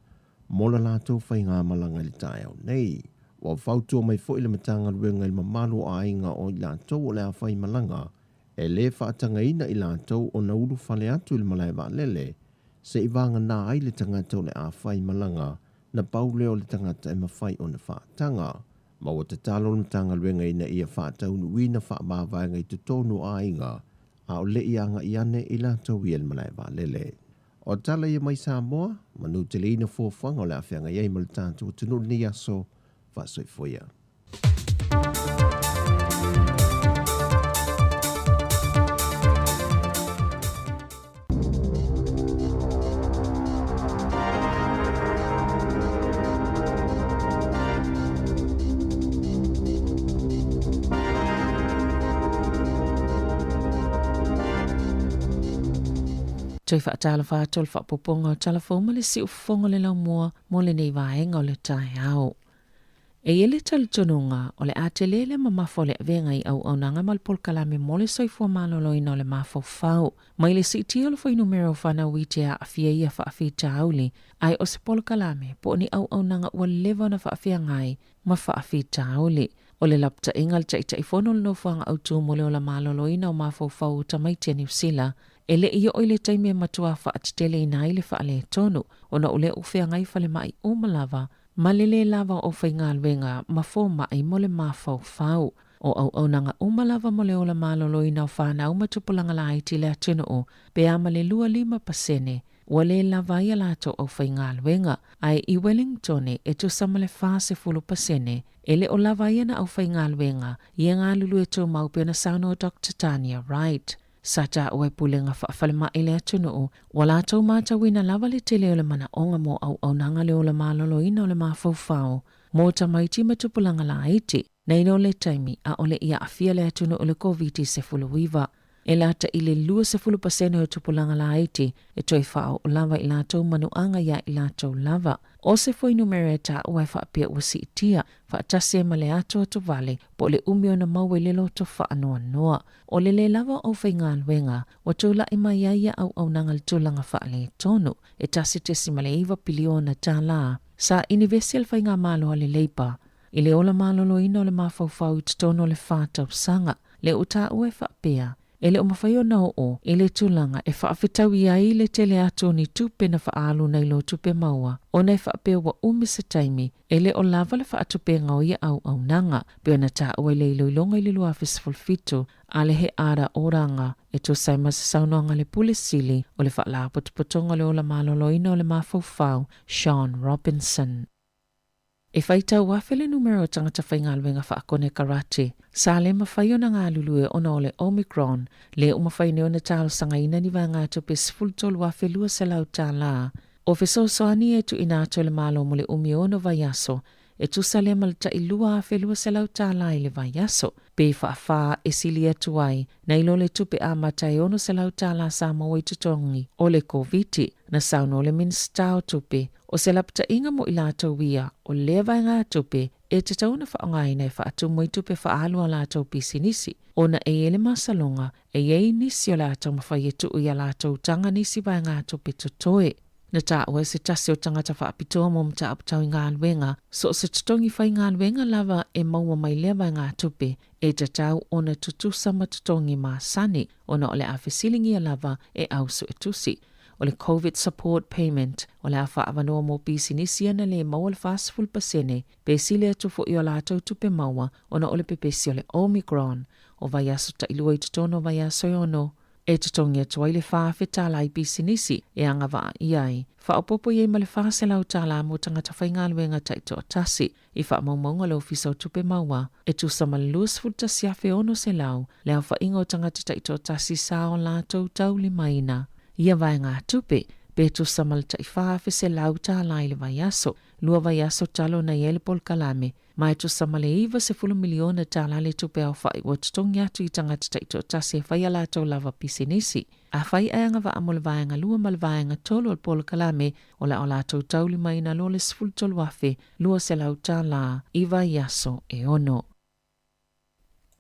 mo la latou faigamalaga i le taeao nei. Ua fautua mai foi le Matagaluega i le mamalu o aiga o i latou o le a faimalaga, E lē faatagaina i latou ona ulufale atu i le malae vaalele, se i vagana ai le tagata o le a fai malaga, na pau lea o le tagata e mafai ona faataga. Ma ua tatalo le Matagaluega ina ia faataunuuina faamavaega i totonu o aiga, a o le i agai ane i latou ia i le malae vaalele. O tala ia mai Samoa, manuteleina fuafuaga o le a feagai ai ma le tatou atunuu i lenei aso, faasoifua ia. Toe faatalofa atu o le faaopoopoga o tala fou ma le siufofoga o le laumua mo lenei vaega o le taeao. E i ai le talitonuga, o le a tele le mamafa o le avega i auaunaga ma le polokalame mo le soifua maloloina o le mafaufau. Mai le siitia o le fuainumera o fanau i te aafia ia faafitauli, ae o se polokalame po o ni auaunaga ua leva ona faafeagai ma faafitauli. O le lapataiga a le Taitaifono o le Nofoaga Autu mo le Ola Maloloina o Mafaufau o Tamaiti a Niu Sila, e le i oo i le taimi e matua faateteleina ai le faaletonu, ona o lea ua feagai falemai uma lava ma le lē lava o aufaigaluega ma fomai mo le mafaufau. O auaunaga uma lava mo le ola maloloina o fanau ma tupulaga laiti i le atunuu, pe a ma le 25 pasene. ua lē lava ai a latou aufaigaluega, ae i Wellingtone e tusa ma le 40% e le o lava ai ana aufaigaluega ia galulue tumau pei ona saunoa Doctor Tania Wright. Sa taua e Pulega Faafalemai i le atunuu, ua latou matauina lava le tele o le manaoga mo auaunaga le ola maloloina o le mafaufau mo tamaiti ma tupulaga laiti, Nei nō le taimi, ʻaʻole i aafia le atunuu i le Koviti-19. E lata i le 20% o tupulaga laiti e toe faaoo lava i latou manuaga iā i latou lava. ʻO se fuainumera e taua e faapea ua siitia, faatasi ai ma le atoato wale po o le umi ona maua i le loto faanoanoa. ʻO le lē lava o aufaigaluega, ua tulaʻi mai ai ia auaunaga i le tulaga faaletonu, e $1.9 piliona tālā. Sa inivesi e le Faigamalo a le Labour I le ola maloloina o le mafaufau i totonu o le 4 tausaga, lea ua taua e faapea, e le o mafai ona oo i le tulaga e faafetaui ai le tele atu o ni tupe na faaalu nai lo tupe maua, ona e faapea ua umi se taimi e le o lava le faatupega o ia auaunaga, pei ona taua i le iloiloga i le 2017 a le He Ara Oranga e tusa ai ma se saunoaga a le Pule Sili o le Faalapotopotoga o le Ola Maloloina o le Mafaufau, Sean Robinson. E faitau afe le numera o tagata faigaluega faakonekarate sa le mafai ona galulue ona o le Omicron, lea ua mafai nei ona talosagaina ni vaegatupe $13,200 o fesoasoani e tuuina atu e le Malo mo le umi e ono vaiaso, e tusa lea ma le tai $2,200 i le vaiaso, pe faafā e sili atu ai nai lo le tupe amata e $600 sa maua i totogi o le Koviti, na saunoa le Minisita o Tupe O se lapataiga mo i latou ia, o lea vaegatupe e tatau ona faaaogaina e faatumu ai tupe faaalu a latou pisinisi, ona e i ai le masaloga e i ai nisi o le a taumafai e tuu i a latou taga nisi vaegatupe totoe. Na taua e se tasi o tagata faapitoa mo mataupu tau i galuega, so o se totogi faigaluega lava e maua mai lea vaegatupe e tatau ona tutusa ma totogi masani ona o le a fesiligia lava e au suetusi. O le Covid Support Payment, o le a faaavanoa mo pisinisi ana lē maua le 40% pe sili atu foʻi o latou tupe maua ona o le pepesi o le Omicron. O vaiaso tailua i totonu o vaiaso e ono, e totogi atu ai le $4,000 i pisinisi e agavaa i ai. Faaopoopo i ai ma le $400 mo tagata faigaluega taitoatasi. I faamaumauga a le Ofisa o Tupe Maua, e tusa ma le 21,600 le aofaiga o tagata taitoatasi sa o latou taulimaina ia vaegatupe, pe tusa ma le tai $4,100 i le vaiaso, lua vaiaso talu ona i ai le polokalame, ma e tusa ma le $90 miliona le tupe aofai ua totogi atu i tagata taitoatasi e fai a latou lava pisinisi. Afai ae agavaa mo le vaega lua ma le vaega tolu o le polokalame, o le a o latou taulimaina loa le $13,200 i vaiaso e ono.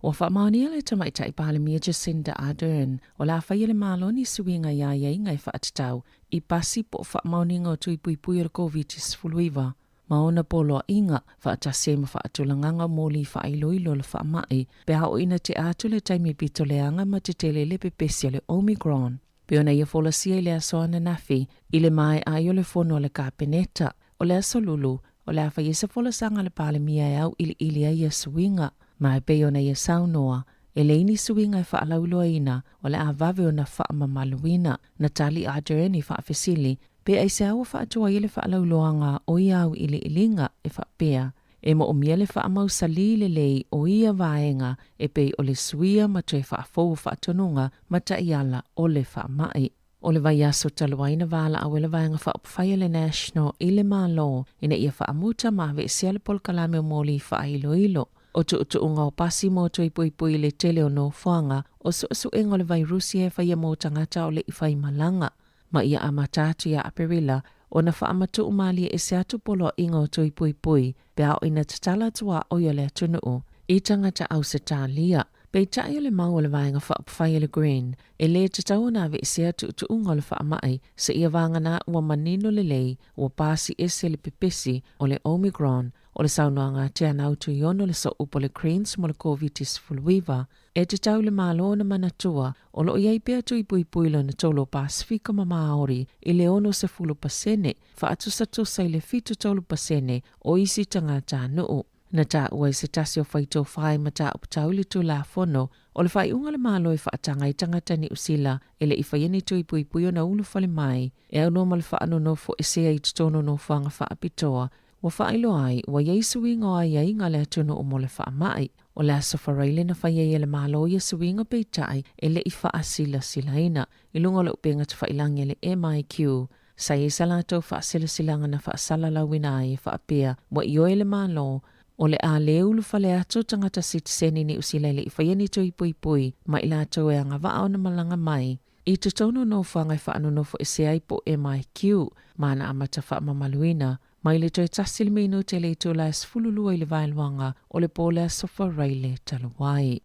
Ua faamaonia le Tamaitai Palemia Jacinda Ardern o le a faia le Malo ni suiga i aiaiga e faatatau i pasi po o faamaoniga o tui puipui o le Koviti-19 ma ona poloaiga, faatasi ai ma faatulagaga o moli faailoilo o le faamai pe a oo ina tea atu le taimi pito leaga ma tetele le pepesi o le Omicron. Pei ona ia folasia i le aso ananafi i le maea ai o le fono a le Kapeneta. O le aso Lulu, o le a fai ai se folasaga a le Palemia e auiliili ai ia suiga. Ma e pei ona ia saunoa, e leai ni suiga e faalauiloaina, o le a vave ona faamamaluina. Na tali a Ardern i faafesili, pe aisea ua faatuai ai le faalauiloaga o ia auiliiliga, e faapea, E moomia le faamausalī lelei o ia vaega e pei o le suia ma toe faafou o faatonuga ma taiala o le faamai. O le vaiaso talu ai na valaau ai le Vaega Faaupufai a le National i le Malo ina ia faamuta ma aveesea le polokalame o moli faailoilo o tuutuuga o pasi mo toe poipoi i le tele o nofoaga o suesuega o le vairusi e faia mo tagata o le i faimalaga ma ia amata atu ia Aperila ona faamatuu malie ese atu poloaiga o tui puipui pe a oo ina tatala atu a oi o le atunuu i tagata Ausetalia. Peitai o le mau o le Vaega Faaupufai a le Green, e lē tatau ona aveesea tuutuuga o le faamai seia vagana ua manino lelei ua pasi ese le pepesi o le Omicron. O le saunoaga a Teanau Tuiono le sooupu o le Greens mo le Koviti-19, E tatau i le Malo ona manatua, o lo o i ai pea tui puipui lona tolu o Pasefika ma Māori i le 60%, faatusatusa i le 73% o isi tagatanuu. Na taua e se tasi o faitofā i mataupu tau i le Tulafono o le faaiuga a le Malo e faataga ai tagata Niu Sila e le i faia ni tui puipui ona ulufale mai e aunoa ma le faanonofoesea i totonu o nofoaga faapitoa ua faailoa ai ua i ai suiga o aiaiga a le atunuu mo le faamai. O le Aso Faraile na fai ai e le Malo ia suiga peitai e le i faasilasilaina i luga o le upega tafailagi a le MIQ. Sa i ai sa latou faasilasilaga na faasalalauina ai e faapea ua ioe le Malo o le a le ulufale atu tagata sitiseni Niu Sila e le i faia ni tui puipui ma i latou e agavaa ona malaga mai i totonu o nofoaga e faanonofoesea ai po o MIQ ma na amata faamamaluina mai le toe tasi le minute i le itula e 12 i le vaeluaga o le po o le Aso Faraile talu ai.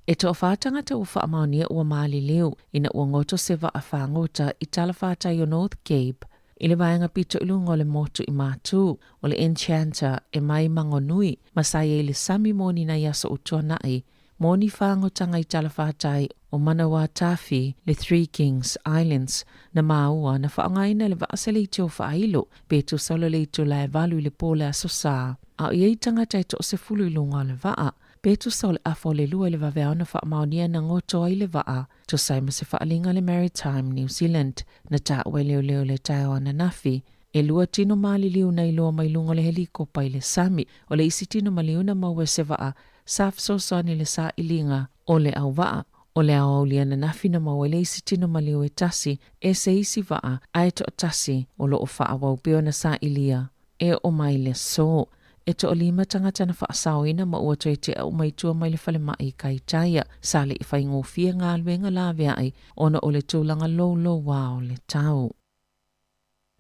E toawhā tangata ua faamaonia ua maliliu ina ua goto se vaa fagota i talawhātai o North Cape i le vaega pito i luga o le motu i Matū o le Enchanter e mai Mangonui ma sa i ai le sami moni nai aso o tuanai moni fagotanga i talawhātai o Manawatawhi le Three Kings Islands na māua na faaaogaina le vaa seleiti o Faailo pe tusa o le itula e valu i le po o le Aso Sā a o i ai tagata e toasefulu i luga o le vaa. Pe tusa o le afa o le lua i le vaveao na faamaonia na goto ai le vaa, tusa ai ma se faaaliga a le Maritime New Zealand, na taua e leoleo i le taeao ananafi, e lua tino maliliu na iloa mai luga o le helikopa i le sami. O le isi tino maliu na maua e se vaa sa fesoasoani i le sailiga o le auvaa. O le aoauli ananafi na maua ai le isi tino maliu e tasi e se isi vaa a e toatasi o lo o faaauau pea ona sailia e oo mai le aso. E toalima tagata na faasaoina ma ua toe tea uma i tua mai le falemai i Kaitaia. Sa le i faigofie galuega laveai ona o le tulaga loulouā o le tau.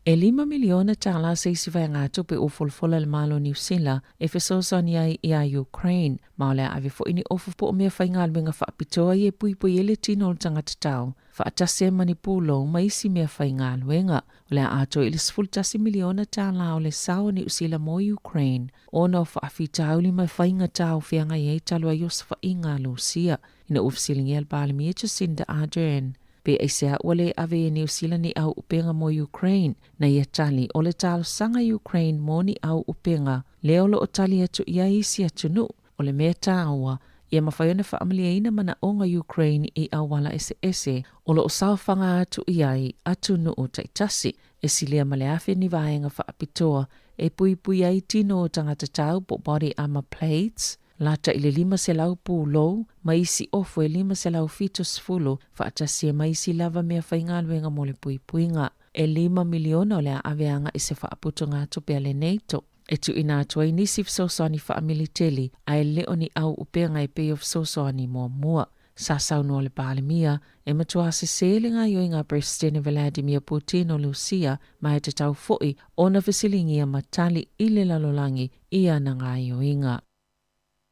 E lima miliona tālā se isi vaegatupe ua folafola e le Malo o Niu Sila e fesoasoani ai iā Ukraine, ma o le a ave foi ni ofu po o mea faigaluega faapitoa ia e puipui ai le tino o le tagata tau. Faatasi ai ma ni pulou ma isi mea faigaluega. O le a atoa i le $11 miliona tālā o le sao a Niu Sila mo Ukraine ona o faafitauli ma faigata o feagai ai talu ai osofaiga a Lusia ina ua fesiligia le Palemia Jacinda Ardern pe aisea ua le ave e Niu Sila ni au upega mo Ukraine na ia tali o le talosaga Ukraine mo ni au upega lea o lo o tali atu i ai isi atunuu. O le mea tāua, ia mafai ona faamalieina manaoga Ukraine i auala eseese o lo o saofaga atu i ai atunuu taitasi, e silia ma le afe ni vaega faapitoa e puipui ai tino o tagata tau po body armour plates, lata i le 500 pulou ma isi ofu e 570 faatasi ai ma isi lava mea faigaluega mo le puipuiga. E lima miliona o le a ave agai se faaputugatupe a le NATO. E tuuina atu ai nisi fesoasoani faamiliteli ae le o ni au upega e pei o fesoasoani muamua. Sa saunoa le Palemia, e matua sesē le gaoioiga a Peresetene Vladimir Putin o Lusia ma e tatau foi ona fesiligia ma tali i le lalolagi i ana gaoioiga.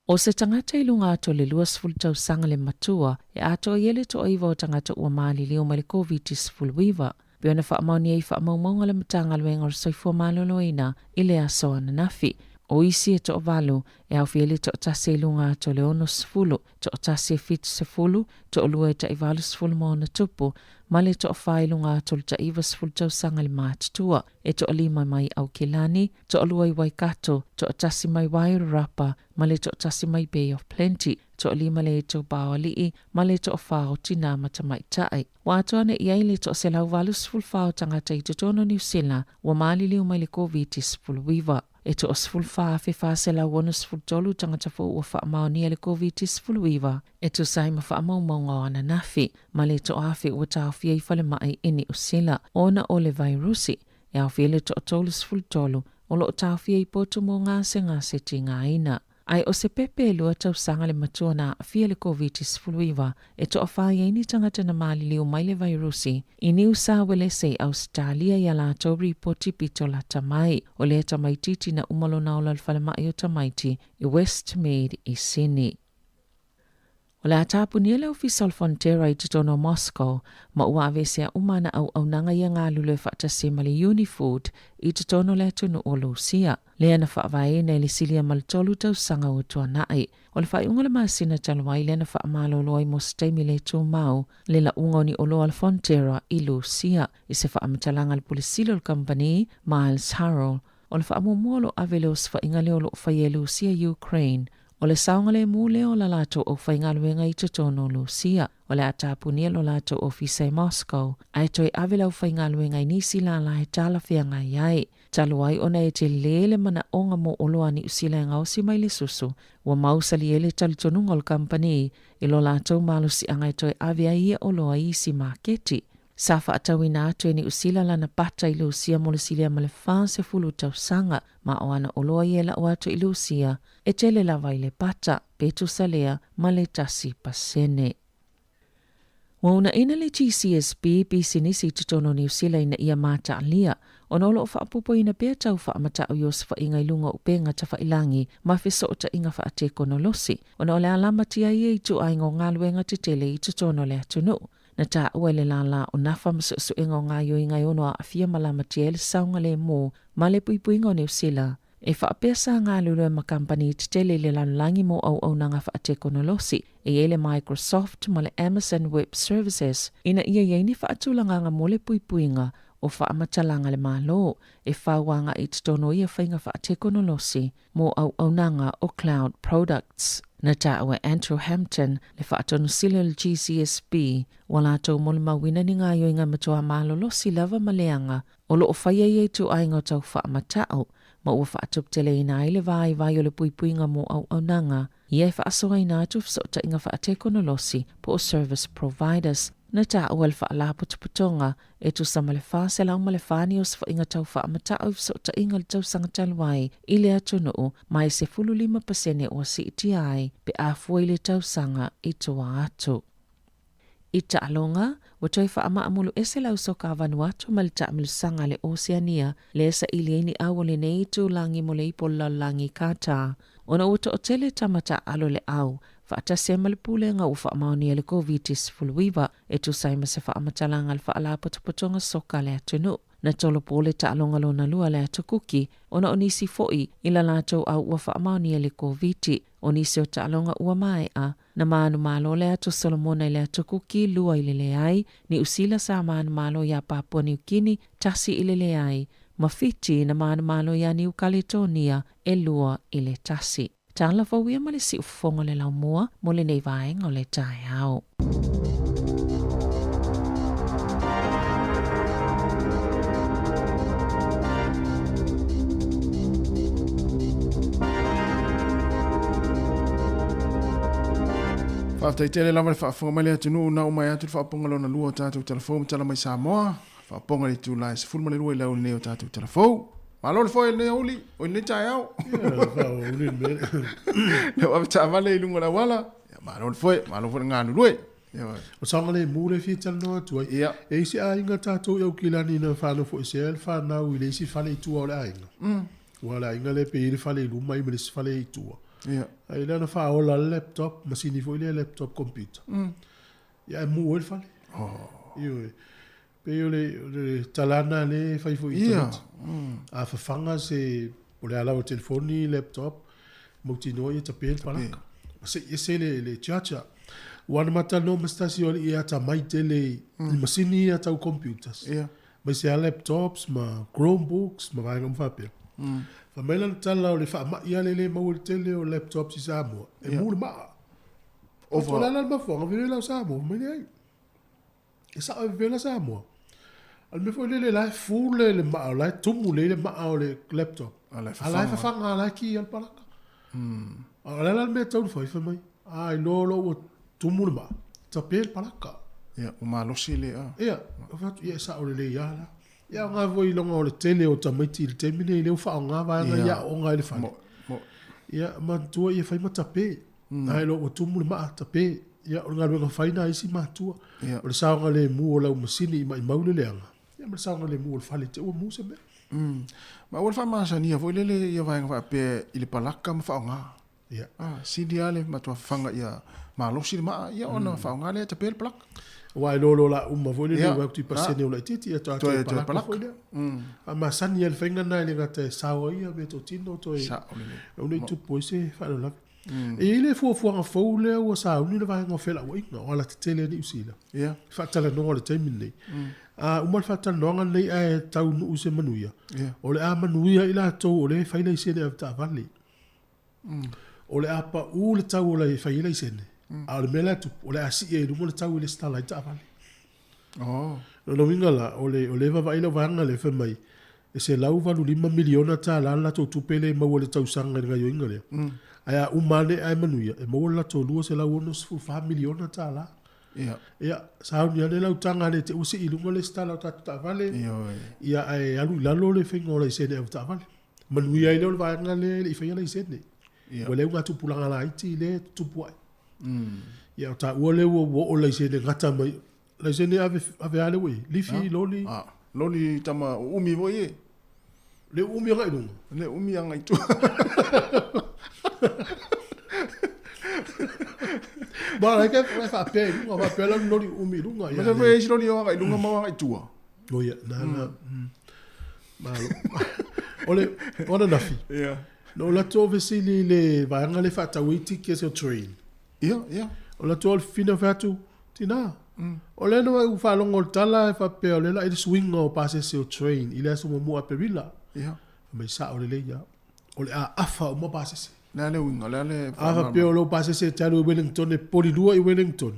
O se tagata i luga atu o le 20 tausaga le matua e atoa i ai le toaiva o tagata ua maliliu mai le Koviti-19, pei ona faamaonia i faamaumauga a le Matagaluega o le Soifua Maloloina i le aso ananafi. O isi e toavalu, e aofia ai le toatasi i luga atu o le 60, toatasi e 70, toalua e tai 80 ma ona tupu, ma le toafa i luga atu o le tai 90 tausaga le matutua, e toalima mai Aukilani, toalua i Waikato, toatasi mai Wairarapa, ma le toatasi mai Bay of Plenty, toalima le itupa o alii, ma le toafa o tinā ma tamaitai. Ua atoa nei i ai le 184 o tagata i totonu o Niu Sila ua maliliu mai le Koviti-19. E 14,463 tagata fou ua faamaonia le Koviti-19 e tusa ai ma faamaumauga o ananafi, ma le toafe ua taofia i falemai i Niu Sila ona o le vairusi, e aofia le toa-33 o lo o taofia i potu mo gasegase tigaina. Ae o se pepe e lua tausaga le matua na aafia i le Koviti-19 e toawhā i ai ni tagata na maliliu mai le vairusi i Niu Sāuelese i Ausetalia i a latou ripoti pito lata mai. O lea tamaititi na uma lona ola i le falemai o tamaiti i Westmead i Sini. O le a tapunia le Ofisa o le Fonterra i totonu o Moscow ma ua aveesea uma ana auaunaga ia galulue faatasi ai ma le Unifood i totonu o le atunuu o Lusia, lea na faavaeina i le silia ma le tolu tausaga ua tuanai. O le faaiuga o le masina talu ai lea na faamalolo ai mo se taimi le tumau le lauga o ni oloa a le Fonterra i Lusia. I se faamatalaga a le Pule Sili o le kamupani, Miles Harrell, O le faamuamua o lo o ave i le osofaiga lea o lo o faia e Lusia i Ukraine, o le saogalemu lea o la latou aufaigaluega i totonu o Lusia. O le a tapunia lo latou ofisa i Moscow, ae toe ave le aufaigaluega i nisi lala e talafeagai ai. Talu ai ona e tele le manaoga mo oloa a Niu Sila e gaosi mai le susu, ua mausali ai le talitonuga o le kamupani i lo latou malosiaga e toe ave ai ia oloa i isi maketi. Sa faatauina atu e Niu Sila lana pata i Lusia mo le silia ma le 40 tausaga, ma o ana oloa ia e lau atu i Lusia, e tele lava i le pata, pe tusa lea ma le 1%. Ua uunaina le GCSB pisinisi i totonu o Niu Sila ina ia mataalia, ona o lo o faaopoopoina pea tau faamatau i osofaiga i luga o upega tafailagi ma fesootaiga faatekonolosi, ona o le a lamatia ia ituaiga o galuega tetele i totonu o le atunuu. Na taua e le lālā o Nafa ma Suesuega o Gaoioiga e ono aafia ma lamatia ai le saogalemu ma le puipuiga o Niu Sila, e faapea sa galulue ma kamupani tetele i le lalolagi mo auaunaga faatekonolosi, e i ai le Microsoft ma le Amazon Web Services, ina ia i ai ni faatulagaga mo le puipuiga o faamatalaga a le Malo e fau agai i totonu o ia faiga faatekonolosi mo auaunaga o cloud products. Na taua e Andrew Hampton, le faatonusili o le GCSB, ua latou molimauina ni gaoioiga matua malolosi lava ma leaga o lo o faia ia ituaiga o tau faamatau ma ua faatuputeleina ai le vaivai o le puipuiga mo auaunaga ia e faasoaina atu fesootaiga faatekonolosi po o service providers. Na taua le Faalapotopotoga e tusa ma le 404 ni osofaiga tau faamatau i fesootaiga i le tausaga talu ai i le atunuu ma e 15% ua siitia ai pe a fua i le tausaga i tua atu. I taaloga, ua toe faamaamulu ese le ausoka a Vanuatu mai le taamilosaga a le Oceania lea e saili ai ni au o lenei itulagi mo le ipo o le lalolagi i Qatar ona ua toatele tama taaalo le au faatasi ai ma le pulega ua faamaonia i le Koviti-19 e tusa ai ma se faamatalaga a le Faalapotopotoga Soka a le atunuu. Na tolopo le taaloga lona lua a le Atu Kuki ona o nisi foi i la latou au ua faamaonia i le Koviti. O nisi o taaloga ua maea, na manumalo le Atu Solomona i le Atu Kuki, 2-0, Niu Sila sa manumalo iā Papua Niu Kini, 1-0, ma Fiti na manumalo iā Niu Kaletonia, 2-1. Tala fou ia ma le siufofoga o le laumua mo lenei vaega o le taeao. Faafetai tele lava le faafofoga mai le atunuu na uma ai atu le faapopoga lona lua o tatou tala fou ma tala mai Samoa. Faapopoga i le itula e 12 i le aoauli nei o tatou tala fou. Malo le foe i lenei aoauli, o i lenei taeao. Lea ua ave taavale i luga o le auala. Malo le foe, malo foi le galulue. O saogalemu lea e fia talanoa atu ai. Ia. E i ai se aiga tatou i Aukilani na faanofoesea ai le fanau i le isi fale i tua o le aiga. Aua o le aiga lea pe i ai le fale i luma ma le isi fale i tua. Ia. Ae lea na faaola le laptop, masini foi lea laptop computer. Ia ae mu ai le fale. Oh. Ioe. Pei o le, le talana lea e fai foi i Ia. tamaiti. A fafaga se, o le a lava telefoni, laptop, mautinoa ia tape le palaka. Ma sei ese le, le charger. Ua na ma talanoa ma se tasi o alii e atamai tele i, i masini ia tau computers. Ia. Aemaise lava laptops ma Chromebooks ma vaega uma faapea. Fai mai lana tala o le faamai lava lea e le maua i le tele o laptops i Samoa, e mu le maa. Over. O le a la le mafuaaga, vevela o Samoa, fai mai leai. E sao e vevela Samoa. A o le mea foi lele, la e full le maa, o la e tumu lelei le maa o le laptop. A la e A la e fafaga. fafaga, la e ki lava le palaka. A o le a la le mea e tatau ona fai, fai mai, a iloa loa ua tumu le maa, tape le palaka. Ia, ua malosi le, a. Ia, ou fai atu, ia e sao lelei lava la. Ia o ngā foi longa o le tele o tamaiti i le taimi nei lea ua faaaoga vaega ia aoga ai le fale. Ia manatua ia fai ma tape. Ae loa ua tumu le maa tape. Ia o le galuega fai na a isi matua. O le saogalemu o lau masini i maimau le leaga. Ia ma le saogalemu o le fale te ua mu se mea. Ma ua le faamasania foi lele ia vaega faapea i le palaka ma faaaoga. Ia. Ah, sili lava le matua fafaga ia malosi le maa, ia ona faaaoga lea e tape le palaka. Aua e lolo la uma foi lele Ia, ua atu i pasene o laitiiti, ia toe Toe- toe toe palaka palaka. foi lea. Faamasani lava le faiga lena e le gata e sao ai ia meatotino toe Sao lelei. aua ne i tupu ai se faalavelave. E i ai le fuafuaga fou lea ua sauni le vaega o felauaiga o alatetele a Niu Sila. Ia. Faatalanoa i le taimi lenei. A uma le faatalanoaga lenei ae taunuu i se manuia, o le a manuia i latou o lea e fai laisene avetaavale. O le a pau le tau o e fai ai laisene, a o le mea la e tupu, o le a sii ai i luga le tau e resitala ai taavale. Oh. O lona uiga la, o le, o lea e vaavaai lau vaega lea fai mai, e $185 miliona tala le latou tupe lea e maua i le tausaga i le gaoioiga lea. Ae a uma ane ae manuia, e maua le latou $264 miliona tala. Ia. Ia, sauni ane lau taga ne i te i ua sii i luga le resitala o tatou taavale. Ioe. Ia, ae alu i lalo le faiga o laisene avetaavale. Manuia ai lea o le vaega lea e le i faia laisene. Ia. Ua leu ngā tupulaga laiti lea e tutupu ai. Ia, o taua lea ua ua oo laisene gata mai. Laisene ave, ave a lea ua i ai? Lifi, loli? Ah, loli tama uumi foi e. Le uumi agai i luga? Le uumi agai i tua. Ma la ke e faapea i luga, faapea la loli uumi i luga. Ma se foi isi loli o agai i luga ma o agai i tua. O ia, na, na. Malo. O le, o ananafi. Ia. Na ou alu atu ou fesili i le vaega lea e faatau ai tickets o train. Ia, ia. O alu atu au i le fafine fai atu, tina, o lea na ou faalogo i le tala e faapea o lea o le a i ai le suiga o pasese o train i le aso muamua o Aperila. Ia. Fai mai, sao lelei lava. O le a afa uma pasese. O le a le uiga, o le a le A faapea o lou pasese e te alu i Wellington e polilua i Wellington,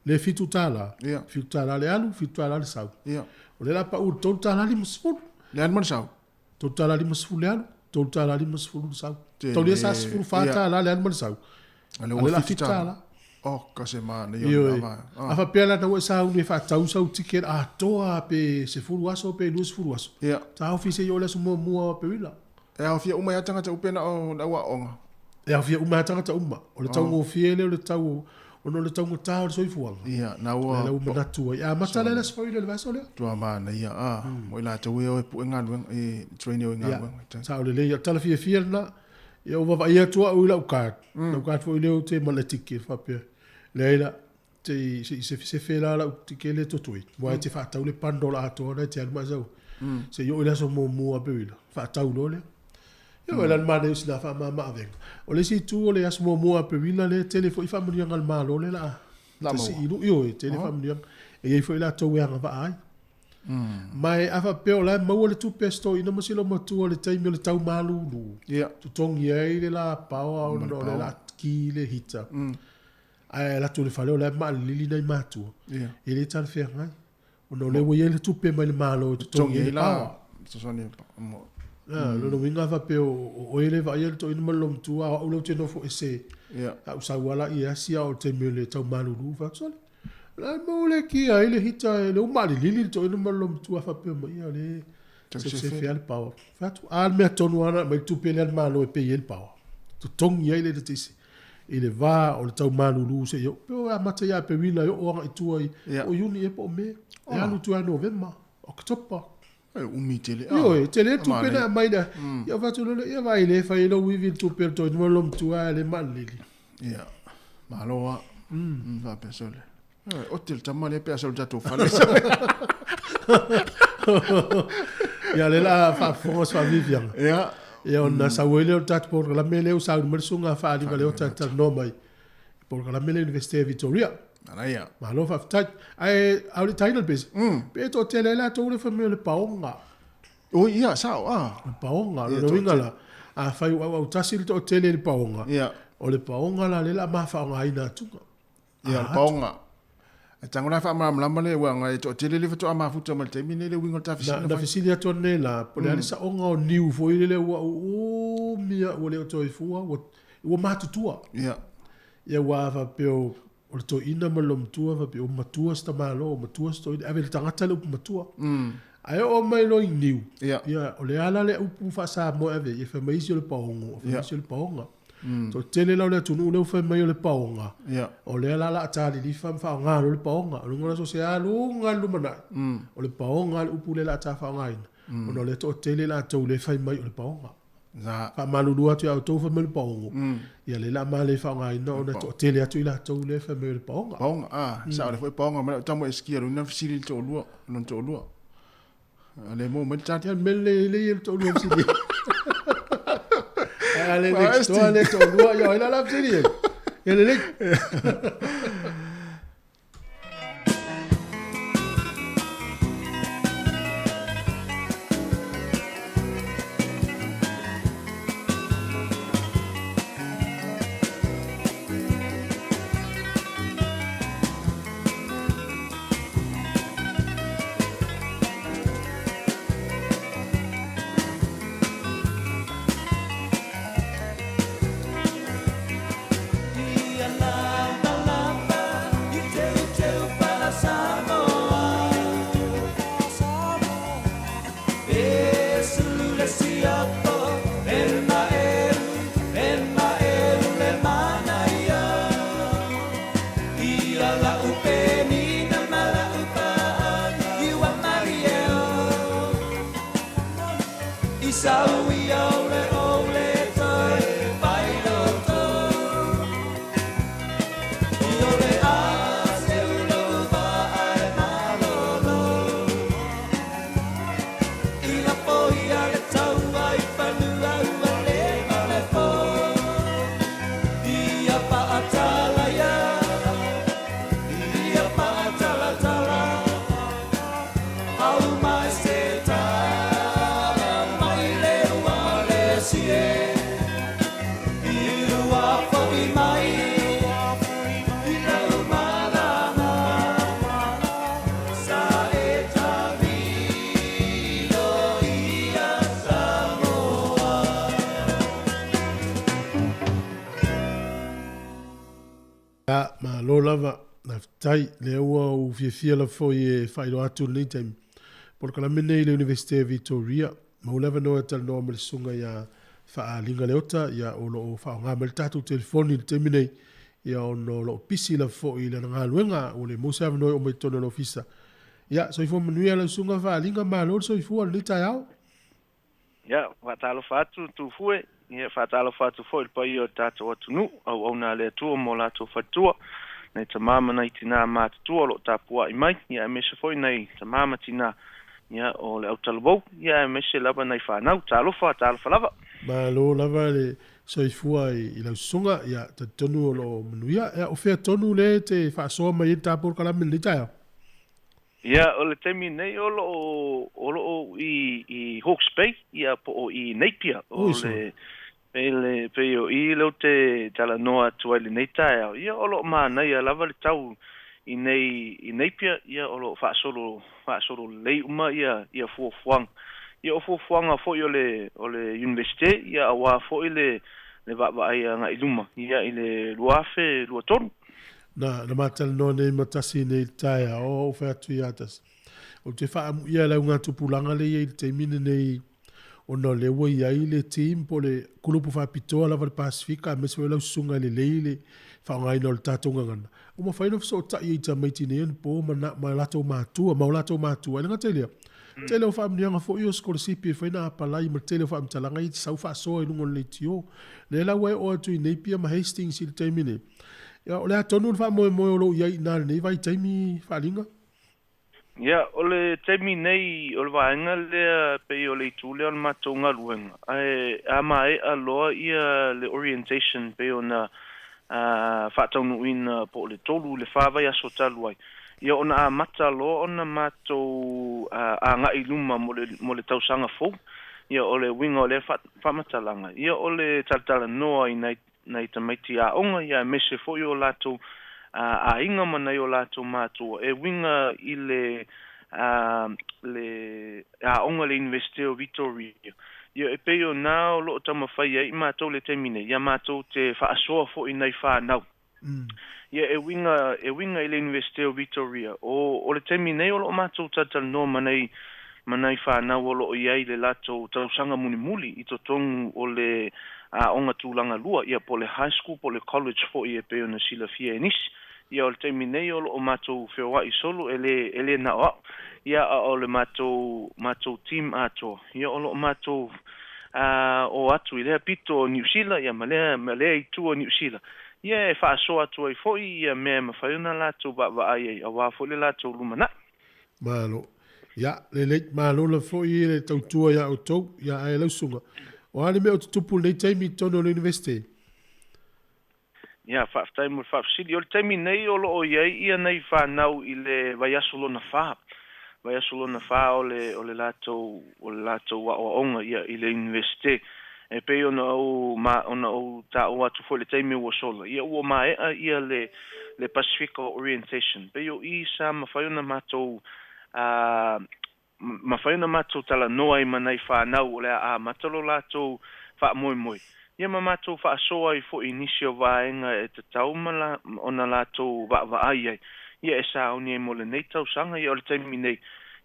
le $7, Ia. $7 le alu, $7 le sau. Ia. O lea o le a pau i le $3.50. Le alu ma le sau. $3.50 le alu, $3.50 le sau. Tele. Taulia sa $14 Ia. le alu ma le sau. A lea A ua lea o le a $7. $7. Oh, ka se manaia o Ioe. lena vaega. A faapea la na ua e sauni e faatau sau ticket atoa pe 10 aso pe 20 aso. Ia. Taofi se i oo i le aso muamua o Aperila. E aofia uma ai lava tagata uma pe na o le au aoga? E aofia uma lava tagata uma. O le taugofie lea o le tau o, ona o le taugata o le soifuaga. Ia, na ua. Lea la ua manatu ai. E amata la i le aso Faraile o le vaiaso lea. Tua manaia, a, mo i latou e o e pue galuega, e train e o i galuega. Ia, sao lelei. O le tala fiafia lena. Ia ua vaavaai atu au i lau card. Lau card foi lea ou te mana ticket faapea. Leai la, se i, se i sefesefe la lau ticket lea e totoe. Aua e te faatau le bundle atoa lena e te alu ma e sau. Se i oo i le aso muamua o Aperila, faatau loa lea. Ia ua lana manaia o sina faamama-avega. O le isi itu o le aso muamua o Aperila lea e tele foi faamanuiaga a le Malo lea o le a tasii i luga. Ioe, e tele faamanuiaga. E i ai foi latou e agavaa ai. Ma e a faapea o la e maua le tupe a si toeaina ma si loomatua i le taimi o le tau malulu, totogi ai le lapaoa ona o lea o le a ki le hita, ae alu atu i le fale o la e maalilili nai matua, e le talafeagai. Ona o lea ua i ai le tupe mai le Malo e totogi ai le paoa. Lona uiga a faapea o oe lea e vaaia le toeaina ma le loomatua, a o au lea ou te nofo ese, a ou sau lava la i Asia o le taimi o le tau malulu, fai atu, sole, La e maua le kia ai le hita e le ua maalilili le toeaina ma le loomatua faapea mai ia le sefesefe lava le paoa. Fai atu, a le mea tonu lava na aumai le tupe lea a le Malo e pay ai le paoa. Totogi ai le eletise i le va o le tau malulu seia oo. Pe ua amata ia Aperila e oo agai i tua i o Iuni ea po o Me. E alu i tua ia Novema, Oketopa. E umi tele. Ioe, e tele le tupe na aumai lea. Ia fai atu loa lea, ia vaai le fai ai lou ivi i le tupe a le toeaina ma le loomatua ae le maalilili. Ia, malo lava. Faapea sole. Ote le tama lea pe a sau i le tatou fale. Ia, lea o le a faafofoga se faaviaviaga. Ia. Ia, ona sau ai lea o le tatou polokalame lea ua sauni mai le susuga Faaliga Leota e talanoa mai i polokalame lea i Iunivesite o Victoria. Manaia. Malo faafetai. Ae a o le i taina le pese, pe toatele ai latou lea fai mai o le paoga. Oi, ia, sao, a. O le paoga, o lona uiga la, afai ua auautasi le toatele i le paoga, o le paoga la lea o le a ma faaaogaina atuga. Ia, o le paoga. E tago la e faamalamalama le uaga e toatele le faatoa mafuta mai le taimi lenei le uiga o le ta fesili na fai. Na fesili atu anei la, po o le a le saoga o niu foi lele ua uumi ua le o toe fua, ua matutua. Ia. Ia ua faapea o le toeaina ma le loomatua faapea ua matua si tamaloa, ua matua si toeaina, ave i le tagata le upu matua. Ae oo mai loa i niu, ia, o le a la le upu faa-Samoa e ave ai, e fai mai isi o le paogo, fai mai isi o le paoga. Toatele la o le atunuu lea ua fai mai o le paoga, o lea la o le a ta lilifa ma faaaoga loa le paoga. O luga o le aso se aluga i le lumanai, o le paoga le upu lea o le a ta faaaogaina, ona o lea e toatele latou lea e fai mai o le paoga. Faamalulu atu ia outou fai mai o le paogo, ia lea o le a ma le faaaogaina ona e toatele atu i latou lea e fai mai o le paoga. Paoga, a, sao lea foi paoga ma lau tama e skia lona fesili i le toalua, lona toalua. A le maua mai le tali. Ia le mea lelei lelei ia le toalua fesili. Ae a le next door le toalua, ia o ai la la fesili ai? Ia lelei. Ia, malo lava, faafetai. Lea ua ou fiafia lava foi e faailoa atu i lenei taimi. Polokalame nei i le Iunivesite o Vitoria. Maua le avanoa e talanoa ma le susuga ia Faaaliga Leota, ia o lo o faaaoga mai le tatou telefoni i le taimi nei, ia ona o lo o pisi lava foi i lana galuega, ua le maua se avanoa e oo mai i totonu o le ofisa. Ia, soifua manuia lau susuga Faaaliga, malo le soifua i lenei taeao. Ia, faatalofa atu Tufue, ia faatalofa atu foi i le paia o le tatou atunuu, auauna a le Atua ma o latou faletua, nai tama ma nai tinā matutua o lo o tapuai mai, ia aemaise foi nai tama ma tinā, ia o le autalavou, ia aemaise lava nai fanau. Talofa, talofa lava. Malo lava le soifua i lau susuga, ia talitonu o lo o manuia. Ia, o fea tonu lea e te faasoa mai ai le ta polokalame i lenei taeao? Ia, o le taimi nei o lo o, o lo o i, i Hawke's Bay, ia po o i Napier, o le, pei le, pei o i lea ou te talanoa atu ai lenei taeao. Ia, o lo o manaia lava le tau i nei, i Napier, ia o lo o faasolo, faasolo lelei uma ia, ia fuafuaga. Ia, o fuafuaga foi o le, o le Iunivesite, ia aua foi le, le vaavaai agai i luma, ia i le 2023. Na, na ma talanoa nei ma Tasi nei i le taeao, ou fai atu ia Tasi, ou te faaamuia le augatupulaga lea e i ai i le taimi lenei ona o lea ua i ai le team po o le kulupu faapitoa lava le Pasefika aemaise foi o lau susuga e lelei le faaaogaina o le tatou gagana. Ua mafai ona fesootai ai i tamaiti nei anapo ma, na, ma latou matua, ma o latou matua. E le gata i lea, tele o faamanuiaga foi o sikolasipi e fai na apalai ma le tele o faamatalaga ia te sau faasoa i luga o le leitio. Lea la ua e oo atu i Napier ma Hastings i le taimi nei. Ia, o le a tonu le faamoemoe o lo o i ai i ina i lenei vaitaimi, Faaliga? Ia, o le taimi nei, o le vaega lea pei o le itu lea o le matou galuega, ae a maea loa ia le orientation pei ona faataunuuina po o le tolu i le fa vaiaso talu ai, ia ona amata loa ona matou agai i luma mo le mo le tausaga fou. Ia, o le uiga o lea faamatalaga, ia o le talatalanoa i nai nai tamaiti aoga, ia aemaise foi o latou aiga ma nai o latou matua e uiga i le le aoga i le Iunivesite o Vitoria. Ia e pei o na o lo o taumafai ai matou i le taimi nei, ia matou te faasoa foi i nai fanau. Ia e uiga e uiga i le Iunivesite o Vitoria, o o le taimi nei o lo o matou talatalanoa ma nai ma nai fanau o lo o i ai le latou tausaga mulimuli i totonu o le aoga tulaga lua, ia po o le high school po o le college foi e pei ona silafia e nisi. Ia o le taimi nei o lo o matou feoai solo e le e le na o au, ia a o le matou matou team atoa, ia o lo o matou o atu i lea pito o Niu Sila ia ma lea ma lea itu o Niu Sila, ia e faasoa atu ai foi ia mea e mafai ona latou vaavaai ai aua foi le latou lumanai. Malo. Ia, lelei, malo lava foi le tautua ia outou, ia ae lau susuga, o a le mea o tutupu i lenei taimi i totonu o le Iunivesite? Ia, faafetai mo le faafesili. O le taimi nei o lo o i ai ia nei fanau i le vaiaso lona fa, vaiaso lona fa o le o le latou o le latou aoaoga ia i le Iunivesite. E pei ona ou ma ona ou taua atu foi i le taimi ua sola, ia ua maea ia le le Pasifika Orientation. Pei o i sa mafai ona matou a mafai ona matou talanoa ai ma nai fanau o le a amata lo latou faamoemoe, ia ma matou faasoa ai foi i nisi o vaega e tatau ma la ona latou vaavaai ai, ia e sauni ai mo lenei tausaga, ia o le taimi nei,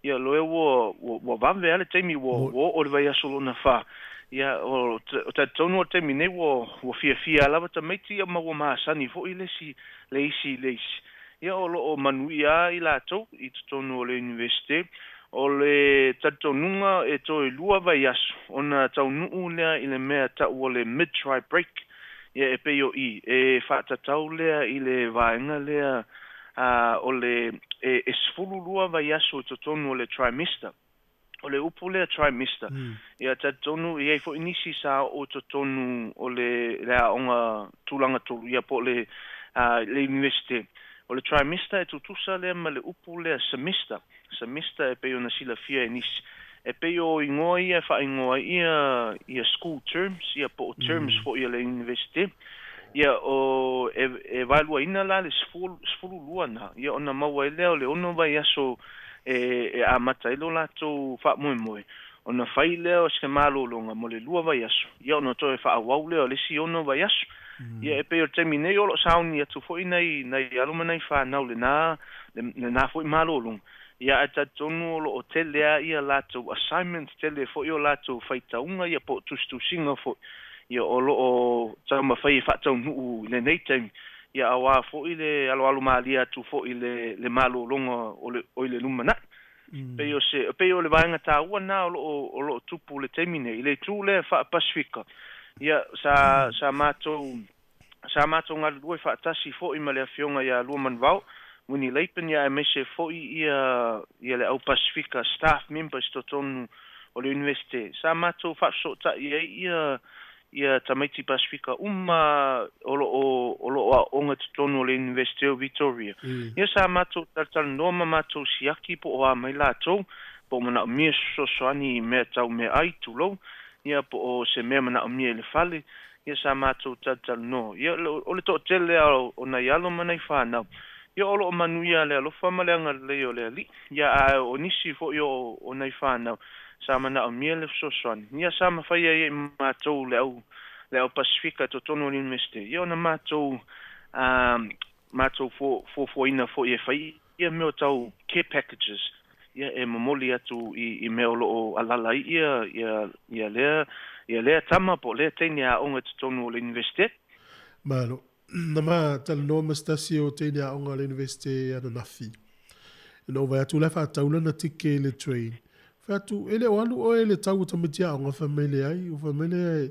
ia loe ua ua vave lava le taimi ua ua oo i le vaiaso lona fa, ia o talitonu o le taimi nei ua ua fiafia lava tamaiti ia ma ua masani foi le isi le isi i le isi. Ia o lo o manuia lava i latou i totonu o le Iunivesite. O le talitonuga e toe lua vaiaso ona taunuu lea i le mea ta'u o le mid tri break, ia e pei o i e fa'atatau lea i le vaega lea o le e 12 vaiaso i totonu o le trimester. O le upu lea trimester, ia talitonu e i ai fo'i nisi sa o'o i totonu o le le aoga tulaga tolu, ia po o le le universite. O le trimester e tutusa lea ma le upu lea semester. Semester e pei ona silafia e nisi, e pei o igoa ia e faaigoa ai ia ia school terms, ia po o terms fo'i a le universite. Ia o e e vaeluaina la le 12 na, ia ona maua ai lea o le 6 vaiaso e e amata ai lo latou faamoemoe, ona fai lea o se malologa mo le 2 vaiaso, ia ona toe faaauau lea o le isi 6 vaiaso. Ia e pei o le taimi nei o lo o sauni atu foi nai nai alo ma nai fanau lena lena foi malologa. Ia ae talitonu o lo o tele lava ia latou assignments, tele foi o latou faitauga ia po o tusitusiga foi, ia o lo o taumafai e faataunuu i lenei taimi, ia auā foi le aloalo malie atu foi i le le malologa o le o i le lumanai. Pei o se pei o le vaega taua lena o lo o o lo o tupu i le taimi nei. I le itu lea faa-Pasifika, ia sa sa matou sa matou galulue faatasi foi ma le Afioga ia Luamanuvao, Winnie Lapen, ia aemaise foi ia ia le au Pasifika staff members totonu o le Iunivesite. Sa matou faafesootai ai ia ia tamaiti Pasifika uma o lo o o lo o aooga i totonu o le Iunivesite o Victoria. Ia sa matou talatalanoa ma matou siaki po o a mai latou, po o manaomia se fesoasoani i mea tau meaai, tulou, ia po o se mea manaomia i le fale, ia sa matou talatalanoa. Ia o le toatele lava o nai alo ma nai fanau, ia o lo o manuia le alofa ma le agalelei o le Alii. Ia ae o nisi foi o o nai fanau sa manaomia le fesoasoani, ia sa mafai ai e matou le au le au Pasifika i totonu o le Iunivesite, ia ona matou matou fuafuaina foi e fai ia mea o tau care packages, ia e momoli atu i i mea o lo o alala ai ia ia ia lea ia lea tama po o lea teine aoga i totonu o le Iunivesite. Malo. Na ma talanoa ma se tasi o teine aoga a le Iunivesite ananafi. Ina ou vaai atu la e faatau lana tike i le train. Fai atu, e le o alu oe i le tau o tamaiti aoga? Fai mai leai. Ua fai mai lea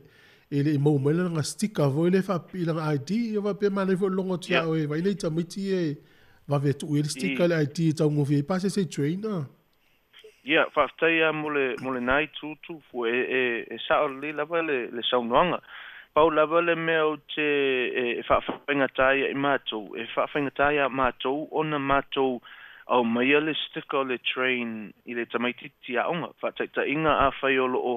e le i maua mai lana sticker foi lea e faapipii i lana ID. Ia faapea manaia foi le logo atu ia oe, vaai nei tamaiti ia e vave tuu i ai le sticker i le ID e taugofie ai pasese i train a. Ia, faafetai lava mo le, mo lena itu Tufu. E, e, e sao lelei lava le, le saunoaga. Pau lava le mea ou te e, e faafaigata ai ia i matou, e faafaigata ia matou ona matou aumaia le sticker o le train i le tamaitiiti aoga. Faataitaiga, afai o lo o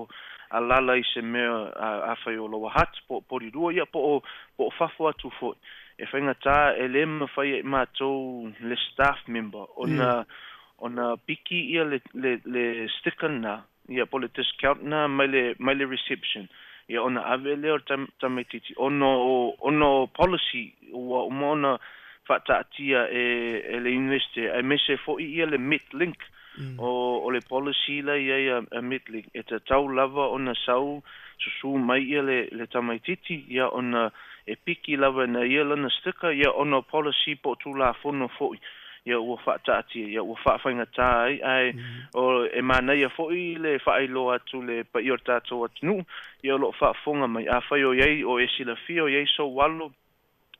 alala i se mea, afai o Lower Hutt, po o Porirua, ia po o, po o fafo atu foi. E faigata e le mafai e i matou le staff member ona ona piki ia le le le sticker lena, ia po o le discount lena mai le mai le reception, ia ona ave lea o le tamaitiiti ona o ona o policy ua uma ona faataatia e e le University aemaise foi ia le Metlink. O o le policy la i ai a Metlink e tatau lava ona sau susu mai ia le le tamaitiiti, ia ona e piki lava ina ia lana sticker, ia ona o policy po o Tulafono foi ia ua faataatia, ia ua faafaigata ai, ae o, e manaia foi le faailoa atu le paia o le tatou atunuu, ia o lo o faafofoga mai. Afai o i ai, o e silafia o i ai sou alo,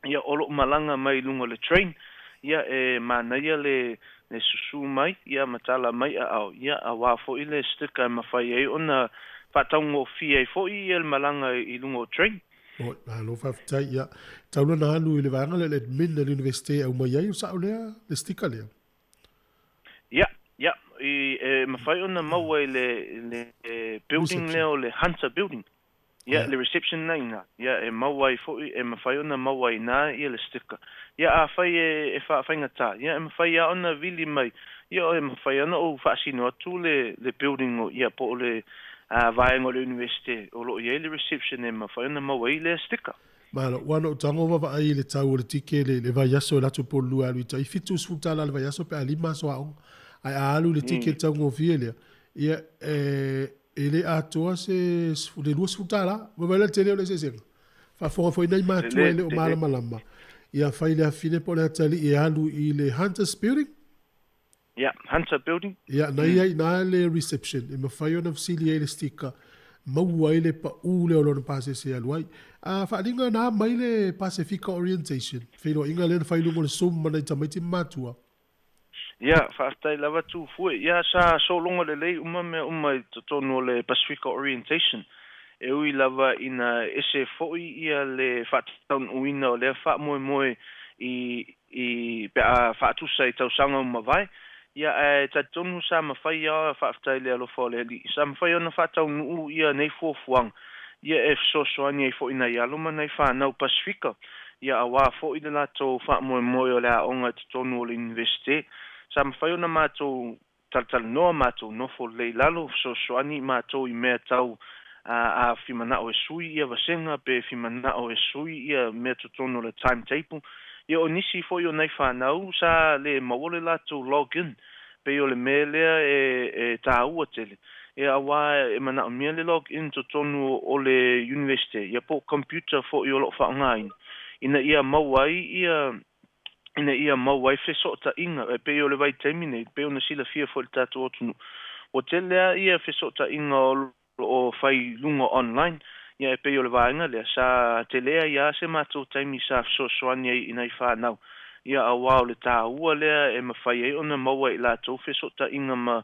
ia o lo o malaga mai i luga o le train, ia e manaia le le susu mai, ia ma tala mai aao, ia auā foi le sticker e mafai ai ona faataugofie ai foi ia le malaga i luga o train. Oi, malo faafetai. Ia, tau lana alu i le vaega lea le admin a le Universite e aumai ai, o sao lea, le sticker lea? Ia, ia, i, e mafai ona maua i le, le building lea o le Hunter Building. Ia, le reception lena i ina. Ia, e maua ai foi, e mafai ona maua i ina ia le sticker. Ia, afai e, e faafaigata, ia, e mafai lava ona vili mai, ia, e mafai ona ou faasino atu le, le building o, ia, po o le, a vaega o le Iunivesite o lo o i ai le reception e mafai ona maua ai lea sticker. Malo, ua na ou tago vaavaai i le tau o le tike le, le vaiaso e alu atu po o le lua e alu i tai, 70 tala le vaiaso pe a lima aso aoga. Ae a alu i le tike taugofie lea, ia, e, e le atoa se le 20 tala. Ua vaai la le tele o le eseesega. Faafofoga foi nai matua e le o malamalama, ia fai le afine po o le atalii e alu i le Hunters Building. Ia, Hunter Building. Ia, na ia i ina le reception e mafai ona fesili ai i le sticker, maua ai le paʻu lea o lona pasese e alu ai. A faaaliga na mai le Pasefika Orientation, feiloaiga lea na fai i luga o le Zoom ma nai tamaiti ma matua. Ia, faafetai lava Tufue. Ia, sa sologa lelei uma mea uma i totonu o le Pasefika Orientation. E ui lava ina ese foi ia le faataunuuina o lea faamoemoe i i pe a faatusa i tausaga ua mavae. Ia, ae talitonu sa mafai lava, faafetai i le alofa o le Alii, sa mafai ona faataunuu ia nei fuafuaga, ia e fesoasoani ai foi nai alo ma nai fanau Pasefika, ia auā foi le latou faamoemoe o le aoga i totonu o le Iunivesite. Sa mafai ona matou talatalanoa, matou nofo lelei i lalo, fesoasoani matou i mea tau a fimana'o e sui ia vasega pe fimana'o e sui ia mea totonu o le timetable. Ia o nisi foi o nai fanau sa le maua le latou login, pei o le mea lea e e tāua tele, ia auā e manaomia le login totonu o le Universite, ia po o computer foi o lo o faaaogaina, ina ia maua ai ia ina ia maua ai fesootaiga, e pei o le vaitaimi nei, pei ona silafia foi i le tatou atunuu, ua tele lava ia fesootaiga o lo o fai i luga online, ia e pei o le vaega lea, sa tele ai lava se matou taimi sa fesoasoani ai i nai fanau, ia auā o le tāua lea e mafai ai ona maua e i latou fesootaiga ma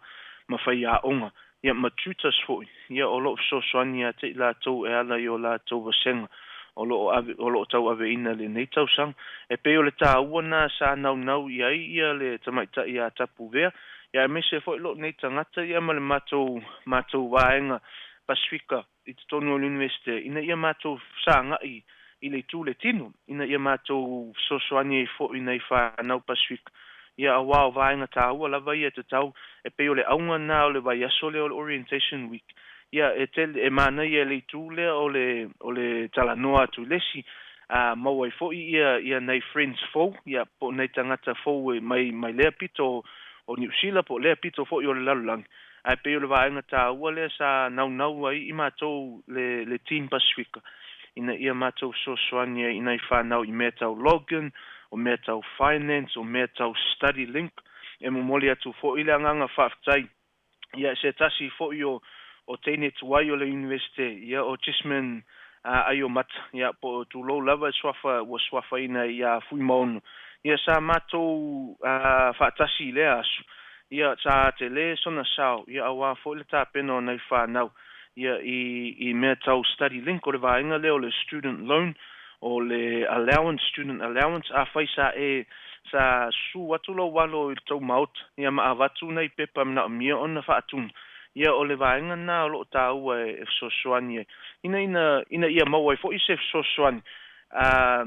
ma faiaoga, ia ma tutors foi, ia o lo o fesoasoani ia te i latou e ala i o latou vasega o lo o ave, o lo o tauaveina i lenei tausaga. E pei o le tāua na sa naunau i ai ia le tamaitai ia Tapuvea, ia aemaise foi lou nei tagata ia ma le matou, matou vaega Pasefika i totonu o le Iunivesite, ina ia matou fesagai i le itu le tino, ina ia matou fesoasoani ai foi i nai fanau Pasefika, ia auā o vaega tāua lava ia e tatau, e pei o le auga na o le vaiaso lea o le Orientation Week, ia e tele, e manaia le itu lea o le, o le talanoa atu i le isi, a maua ai foi ia, ia nai friends fou, ia po o nai tagata fou e mai, mai lea pito o Niu Sila po o lea pito foi o le lalolagi. Ae pei o le vaega tāua lea sa naunau ai i matou le, le team Pasefika, ina ia matou fesoasoani ai i nai fanau i mea tau login, o mea tau finance, o mea tau study link. E momoli atu foi le agaga faafetai ia se tasi foi o, o teine tuai o le Iunivesite, ia o Jesmine Aiomata, ia po o tulou lava e suafa, ua suafaina ia Fuimaono. Ia sa matou faatasi i lea aso, ia sa tele sona sao, ia auā foi le tapena o nai fanau, ia i, i mea tau study link, o le vaega lea o le student loan, o le allowance, student allowance, afai sa e, sa susu atu lou alo i le tou maota, ia ma avatu nai pepa manaomia ona faatumu, ia o le vaega lena o lo o tāua e fesoasoani ai, ina ina ina ia maua ai foi se fesoasoani a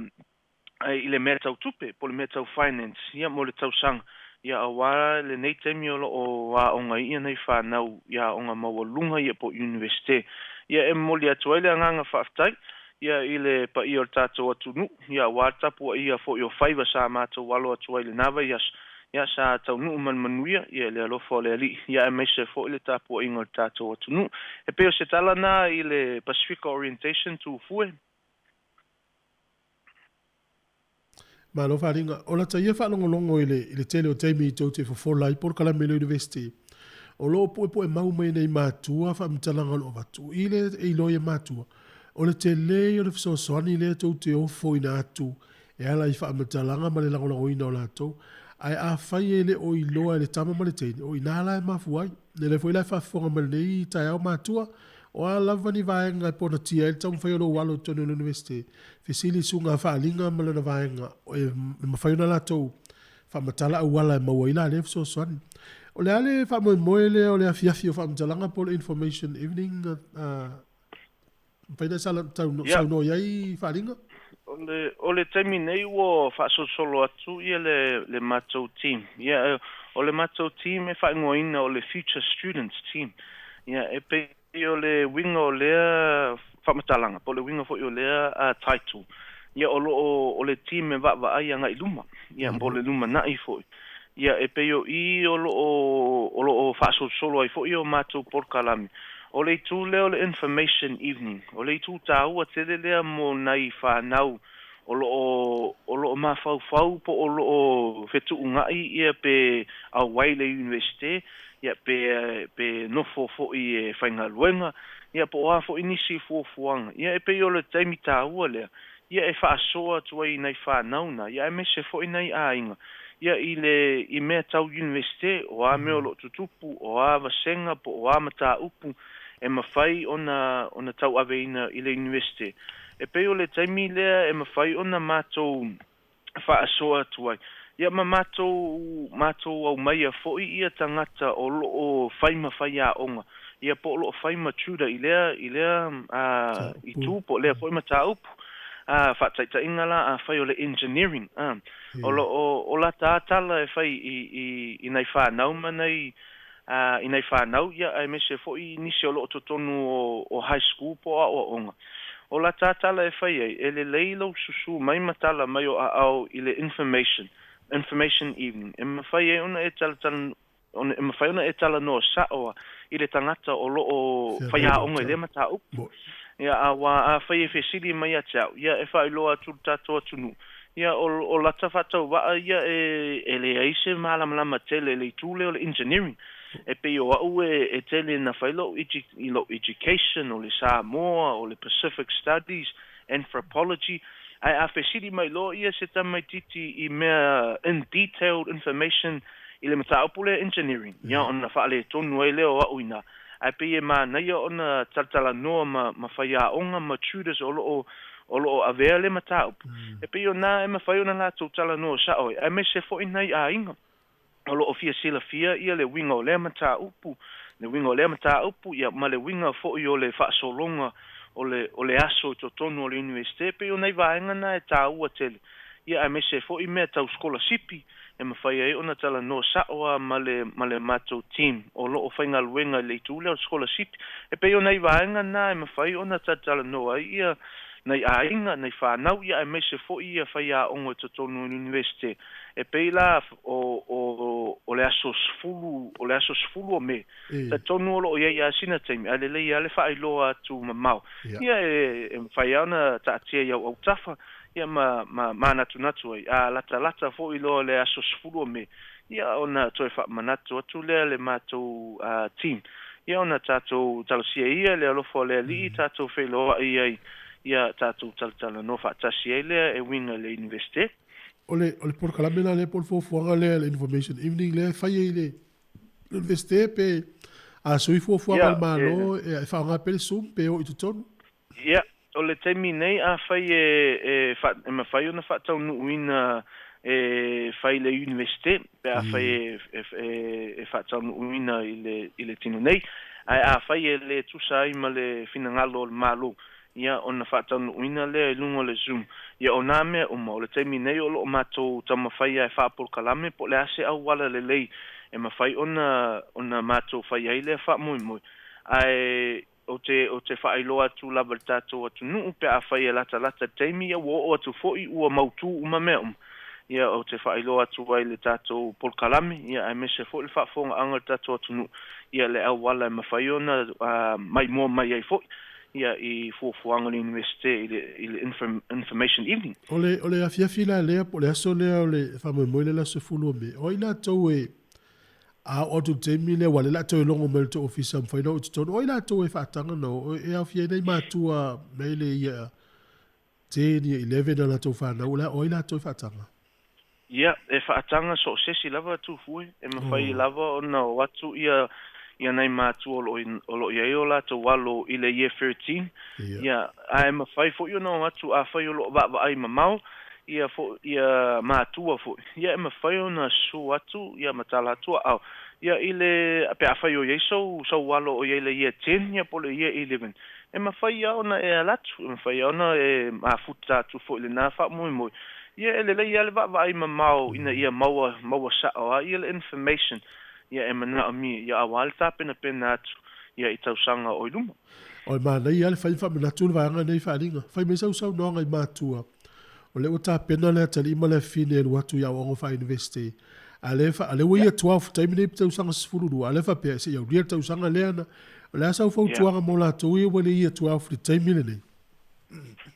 i le mea tau tupe po o le mea tau finance, ia mo le tausaga, ia auā lenei taimi o lo o aoga ai ia nai fanau i aoga maualuluga ia po o Iunivesite. Ia e momoli atu ai le agaga faafetai ia i le paia o le tatou atunuu, ia auā le tapuaia foi o faiva sa matou alo atu ai i lena vaiaso, ia sa taunuu ma le manuia, ia i le alofa o le Alii, ia aemaise foi le tapuaiga o le tatou atunuu. E pei o se tala na i le Pasefika Orientation Tufue. Malo faaaliga. O lata ia faalogologo i le, i le tele o taimi tou te fofola ai polokalame i le University, o lo o puepu'e mau mai nei matua faamatalaga o lo o avatu i le e iloa ia matua, o le tele ia o le fesoasoani lea tou te ofoina atu e ala i faamatalaga ma le lagolagoina o latou. Ae afai e le o iloa e le tama ma le teine, o inā la e mafua ai. O lea foi la e faafofoga mai lenei taeao matua, o a lava ni vaega e ponatia ai le taumafai o lou alo i totonu o le Iunivesite, fesili i suiga faaaliga ma lona vaega e mafai ona latou faamatala auala e maua ai la lea fesoasoani. O le a le faamoemoe lea o le afiafi o faamatalaga po o le information evening, mafai ona e saunoa i ai faaaliga? O le taimi nei ua faasolosolo atu ia le matou team. Ia, o le matou team e faaigoaina o le Future Students Team. Ia, e pei o le uiga o lea faamatalaga, po o le uiga foi o lea title, ia o lo o, o le team e vaavaai agai i luma, ia, po o le lumanai foi. Ia, e pei o i o lo o, o lo o faasolosolo ai foi o matou polokalame. O le itu lea o le Information Evening, o le itu tāua tele lea mo nai fanau o lo'o o lo'o mafaufau po o lo'o fetu'uga'i ia pe auai le Iunivesite ia pe pe nofo fo'i e faigaluega ia po o a fo'i nisi fuafuaga ia e pei o le taimi tāua lea ia e fa'asoa atu ai nai fanau na ia aemaise fo'i nai aiga ia i le i mea tau Iunivesite o a mea o lo'o tutupu o a vasega po o a matāupu e mafai ona ona tau'aveina i le Iunivesite e pei o le taimi lea e mafai ona matou fa'asoa atu ai ia ma matou matou aumaia fo'i ia tagata o lo'o fai ma faiaoga ia po o lo'o fai ma tutor i lea i lea itu po o lea fo'i matāupu a fa'ataita'iga la afai o le engineering a o lo'o o lata tala e fai i i i nai fanau ma nai a i nai fanau ia aemaise fo'i nisi o lo'o totonu o o high school po o a'oa'oga o lata tala e fai ai e lelei lou susū mai ma tala mai o a'ao i le information information evening e mafai ai ona e talatala ona e mafai ona e talanoa sa'o a i le tagata o lo'o faiaoga i lea mataupu ia auā afai e fesili mai ia te a'u ia e faailoa atu le tatou atunuu ia o o lata faatauva'a ia e e leai se malamalama tele i le itu lea o le engineering e pei o a'u e e tele na fai lo'u i lo'u education o le Samoa o le Pacific Studies Anthropology ae a fesili mai loa ia se tamaititi i mea in detailed information i le mataupu lea engineering ia ona faaletonu ai lea o a'u inā ae pei e manaia ona talatalanoa ma ma faiaoga ma tutors o lo'o o lo'o avea le mataupu e pei o nā e mafai ona latou talanoa sa'o ai aemaise fo'i nai aiga o lo'o fia silafia ia le uiga o lea mataupu le uiga o lea mataupu ia ma le uiga fo'i o le fa'asologa o le o le aso i totonu o le Iunivesite pei o nai vaega na e tāua tele ia aemaise fo'i mea tau sikolasipi e mafai ai ona talanoa sa'o a ma le ma le matou team o lo'o faigaluega i le itu lea o le sikolasipi e pei o nai vaega na e mafai ona talatalanoa ai ia nai aiga nai fanau ia aemaise fo'i ia faiaoga i totonu o le Iunivesite e pei la o o o le aso 10 o le aso 10 o Me talitonu o lo'o iai a sina taimi ae lelei a le fa'ailoa atu mamao ia e e mafai a ona ta'atia i au autafa ia ma ma manatunatu ai a latalata fo'i loa le aso 10 o Me ia ona toe fa'amanatu atu lea le matou team ia ona tatou talosia ia le alofa o le Alii tatou feiloa'i ai ia tatou talatalanoa fa'atasi ai lea e uiga i le Iunivesite. O le o le polokalame la lea po o le fuafuaga lea le information evening lea e fai ai i le Iunivesite pe a sui fuafuaga a le Malo e faaaoga pea le Zoom pe o i totonu? Ia, o le taimi nei afai e e e mafai ona fa'ataunu'uina e fai i le Iunivesite pe afai e e e fa'ataunu'uina i le i le tino nei ae afai e lē tusa ai ma le finagalo o le Malo ia ona fa'ataunu'uina lea i luga o le Zoom ia o nā mea uma o le taimi nei o lo'o matou taumafai a e fa'apolokalame po o le a se auala lelei e mafai ona ona matou fai ai lea fa'amoemoe ae Ou te, ou te faailoa atu lava i le tatou atunuu pe afai e latalata le taimi, ia ua oo atu foi ua mautū uma mea uma. Ia, ou te faailoa atu ai i le tatou polokalame, ia, aemaise foi le faafofogaaga o le tatou atunuu, ia, le auala e mafai ona maimoa mai ai foi, ia, i fuafuaga o le Iunivesite i le, i le Information Evening. O le, o le afiafi la lea po o le aso lea o le faamoemoe lea le aso 10 o Me, o ai latou e A oo atu i le taimi lea, ua lea o le a toe logo mai le tou ofisa, mafai ona oo i totonu. O ai latou e faataga ona oo? E aofia ai nai matua mai le Year 10, Year 11 a latou fanau, o le a, o ai latou e faataga? Ia, e faataga so o se isi lava Tufue, e mafai lava ona o atu ia ia nai matua o lo o lo o i ai o latou alo i le Year 13, ia, ae mafai foi ona o atu afai o lo o vaavaai mamao, ia foi ia matua foi ia e mafai ona susu atu ia ma tala atu aao ia i le pe afai o iai sou sou alo o iai le year 10 ia po o le year 11 e mafai a ona e ala atu e mafai a ona e mafuta atu foi i lena faamoemoe ia e lelei a le vaavaai mamao ina ia maua maua sa'o a ia le information ia e manaomia ia auā le tapenapena atu ia i tausaga o i luma. O le manaia lava le fai faamanatu le vaega lenei faaaliga. Fai mai sau saunoaga i matua O lea ua tapena le atalii ma le afafine e alu atu i aoaoga faa-University. A lea fa, a lea ua ia 12 taimi nei tausaga 12, a lea faapea se i aulia le tausaga lea na. O le a sau fautuaga mo latou ia ua le ia 12 i le taimi lenei?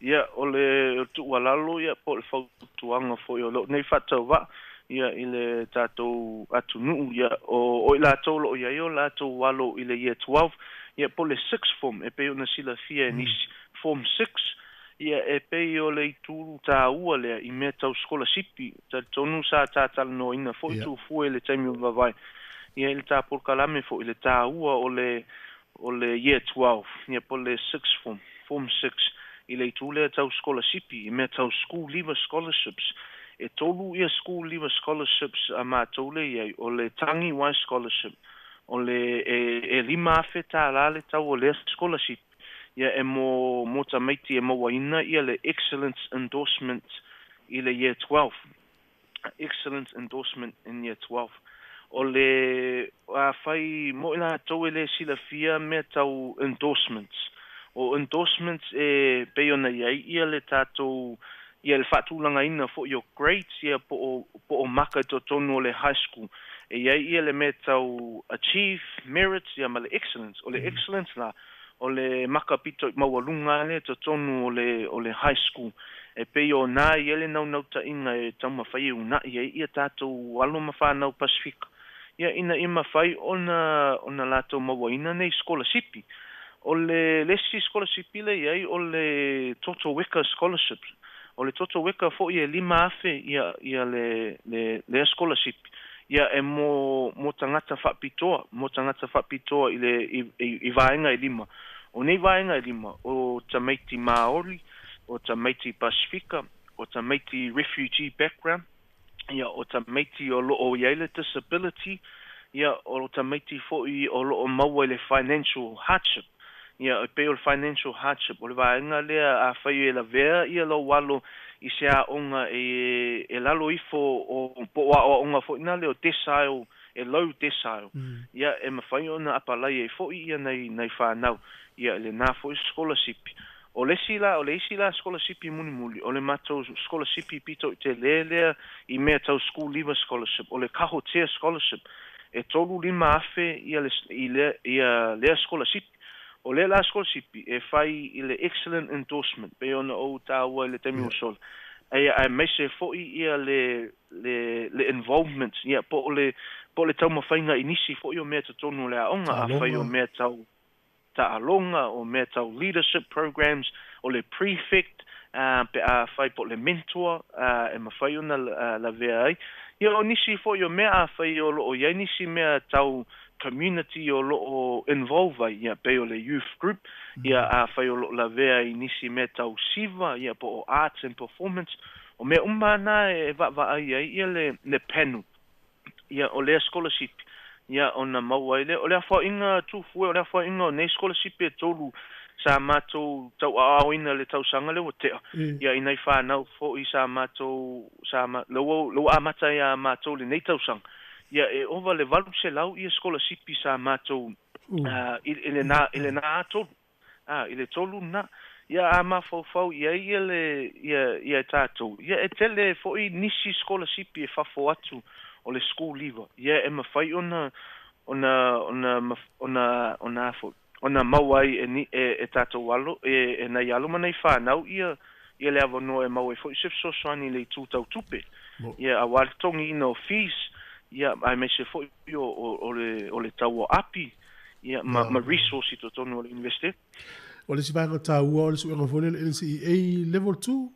Ia, o le tuualalo ia po o le fautuaga foi o loo nei faatauvaa ia i le tatou atunuu ia o i latou o loo i ai o latou alo i le Year 12 ia po o le Sixth Form e pei ona silafia e nisi Form 6 ia e pei o le itu taua lea i mea tau sikolasipi. Talitonu sa tatalanoaina foi Tufue i le taimi o vavae ia i le ta polokalame foi le taua o le Year 12 ia po o le Sixth Form, Form 6 i le itu lea tau sikolasipi i mea tau School Leaver Scholarships. E tolu ia School Leaver Scholarships a matou le iai, o le Tangiwai Scholarship, o le e $5,000 le tau o lea scholarship ia e mo tamaiti e mauaina ia le Excellence Endorsement i le Year 12. Excellence Endorsement in Year 12. O le afai mo i latou e le silafia mea tau endorsements. O endorsements e pei ona iai ia le tatou ia le faatulagaina foi o grades ia po o maka i totonu o le high school. E iai ia le mea tau achieve, merit ia ma le excellence. O le excellence la, o le maka pito i maualuga le totonu o le high school. E pei o nā ia le naunautaiga e taumafai e una'i ai ia tatou alo ma whanau Pasifika. Ia ina ia mafai ona latou mauaina nei sikolasipi. O le isi sikolasipi le iai o le Toto Weka Scholarship. O le Toto Weka foi e 5,000 ia le sikolasipi. Ia e mo tagata faapitoa, mo tagata faapitoa i le i vaega e 5. O nei vaega e 5, o tamaiti Māori, o tamaiti Pasifika, o tamaiti refugee background, ia o tamaiti o loo iai le disability, ia o tamaiti foi o loo maua i le financial hardship. Ia e pei o le financial hardship, o le vaega lea afai e lavea ia lou alo i se aoga e lalo ifo o po o aoaoga foi na le o decile, e low decile. Ia e mafai ona apalai ai foi ia nai whanau. Ia le nā foi scholarship. O le isi la, o le isi la scholarship mulimuli, o le matou scholarship pito i te lea i mea tau School Leaver Scholarship, o le Kahotea Scholarship, e 3,500 ia ia lea scholarship. O lea la scholarship e fai i le excellent endorsement, pe ona ou tāua i le taimi o sola. Ae maise foi ia le involvement, ia po o le taumafaiga i nisi foi o mea totonu o le aoga, afai o mea tau ta'aloga, o mea tau leadership programs, o le prefect, pe afai po o le mentor, e mafai ona lavea ai. Ia o nisi foi o mea afai o loo iai nisi mea tau community o loo involve ai, ia pei o le youth group, ia afai o loo lavea i nisi mea tau siva, ia po o arts and performance, o mea uma na e vaavaai ai ia le panel, ia o lea scholarship, ia ona maua ai lea. O le afoaiga Tufue, o le afoaiga o nei scholarship e tolu sa matou tauaaoina le tausaga lea ua tea. Ia i nai whanau foi sa matou, lea ua amata ia matou lenei tausaga. Ia e ova le 800 ia scholarship sa matou i le na tolu. I le tolu na. Ia a mafaufau ia ia le ia tatou. Ia e tele foi nisi scholarship e fafo atu o le school leaver. Ia e mafai ona maua ai e tatou alo e nai alo ma nai whanau ia le avanoa e maua ai foi se fesoasoani i le itu tau tupe. Ia auā le totogiina o fees, ia aemaise foi o le tau o api, ia ma resource i totonu o le university. O le isi vaega taua o le suega foi lea le NCEA level 2,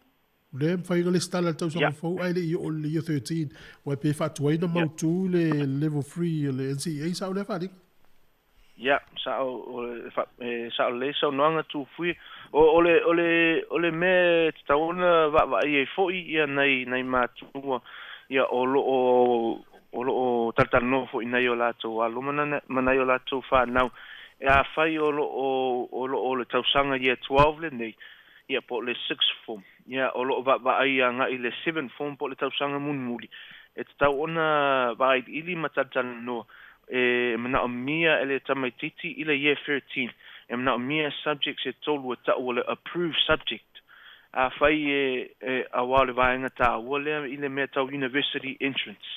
le mafai ona lesitala le tausaga fou ae le i oo i le year 13, ua pe faatuaina mautu le level 3 o le NCEA sao lea faaaliga. Ia, sao lelei saunoaga Tufue. O le mea e tatau ona vaavaai ai foi ia nai matua, ia o loo talatalanoa foi nai o latou alo ma nai o latou whanau. E afai o loo le tausaga year 12 lenei, ia po o le 6th form, ia o loo vaavaai agai le 7th form po o le tausaga mulimuli. E tatau ona vailiili ma talatalanoa e manaomia e le tamaititi i le year 13, e manaomia subjects e tolu e tau o le approved subject. Afai e auā o le vaega taua lea i le mea tau university entrance.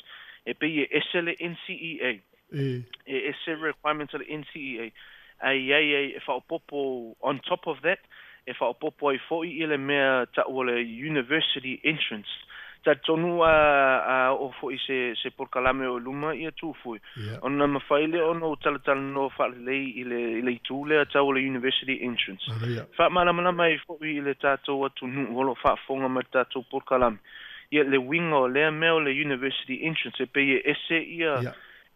E pei e ese le NCEA. E ese requirements o le NCEA. Ai ai e whaopopo on top of that, e faaopoopo ai fo'i ia le mea ta'u o le University Entrance. Talitonu a a oo fo'i se se polokalame o i luma ia Tufue, ona mafai lea ona ou talatalanoa faalelei i le i le itu lea tau o le University Entrance. Faamalamalama ai fo'i i le tatou atunuu o lo o faafofoga mai i le tatou polokalame, ia le uiga o lea mea o le University Entrance e pei e ese ia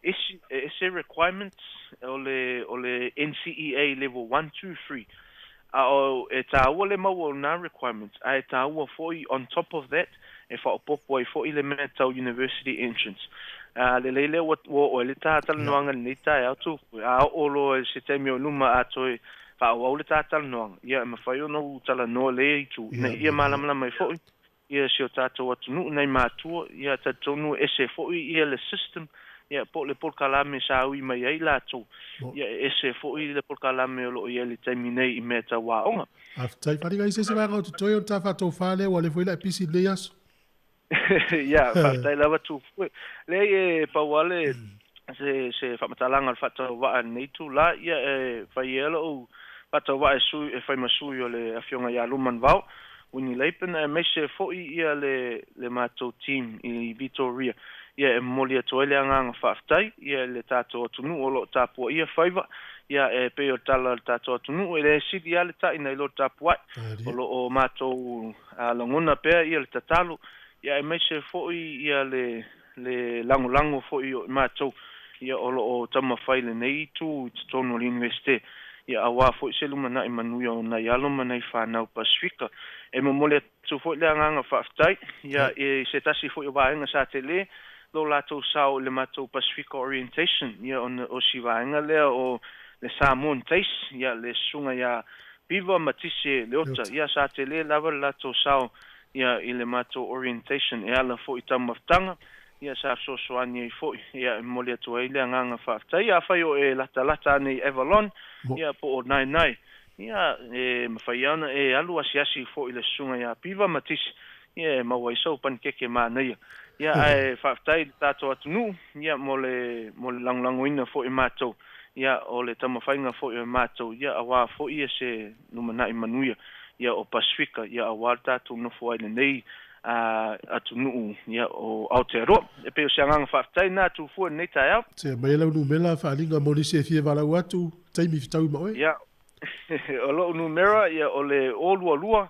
isi e ese requirements o le o le NCEA Level 1, 2, 3 A o e tāua le maua o nā requirements, a e tāua foi on top of that e faaopoopo ai foi le mea tau university entrance. A lelei lea ua ua oo ai le tā talanoaga i lenei taeao Tufue, a oo loa i se taimi o luma a toe faaauau le tā talanoaga, ia e mafai ona ou talanoa lea itu ina ia malamalama ai foi ia si o tatou atunuu nai matua, ia talitonu e ese foi ia le system, ia po o le polokalame sa ui mai ai latou, ia e ese foi le polokalame o lo o i ai i le taimi nei i mea tau aoga. Faafetai. Faliga i se isi vaega o totoe o le ta faatofa lea ua le foi la e pisi i lenei aso. Ia, faafetai lava Tufue. Leai e pau lava le se se faamatalaga o le faatauvaa i lenei itula, ia e fai ai lou faatauvaa e sui e fai ma sui o le Afioga ia Lumanuvao Winnie Lapen aemaise foi ia le le matou team i Vitoria. Ia e momoli atu ai le agaga faafetai ia i le tatou atunuu o lo o tapuaia faiva, ia e pei o le tala a le tatou atunuu e le sili lava le ta'i nai lo le tapuai. O lo o matou lagona pea ia le tatalo, ia aemaise foi ia le le lagolago foi o i matou ia o lo o taumafai i lenei itu i totonu o le Iunivesite, ia auā foi se lumanai manuia o nai alo ma nai fanau Pasifika. E momoli atu foi le agaga faafetai ia i se tasi foi o vaega sa tele lo latou sao i le matou Pasifika Orientation, ia ona o si vaega lea o le Samoan Taste, ia le susuga ia Piva Matise Leota, ia sa tele lava le latou sao ia i le matou orientation e ala foi i taumafataga, ia sa fesoasoani ai foi, ia e momoli atu ai le agaga faafetai. Afai o e latalata ane i Avalon, ia po o Naenae, ia e mafai lava ona e alu asiasi foi i le susuga ia Piva ma Tisi, ia e maua ai sou panikeke manaia. Ia ae faafetai i le tatou atunuu, ia mo le mo le lagolagoina foi e matou, ia o le taumafaiga foi o matou, ia auā foi ia se lumanai manuia. ia o Pasifika, ia auā le tatou nofo ai i lenei atunuu ia o Aotearoa. E pei o se agaga faafetai na Tufua i lenei taeao. Se aumai lau numera faaaliga mo nisi e fia valaau atu, taimi fetaui ma oe. Ia, o lo'u numera ia o le 022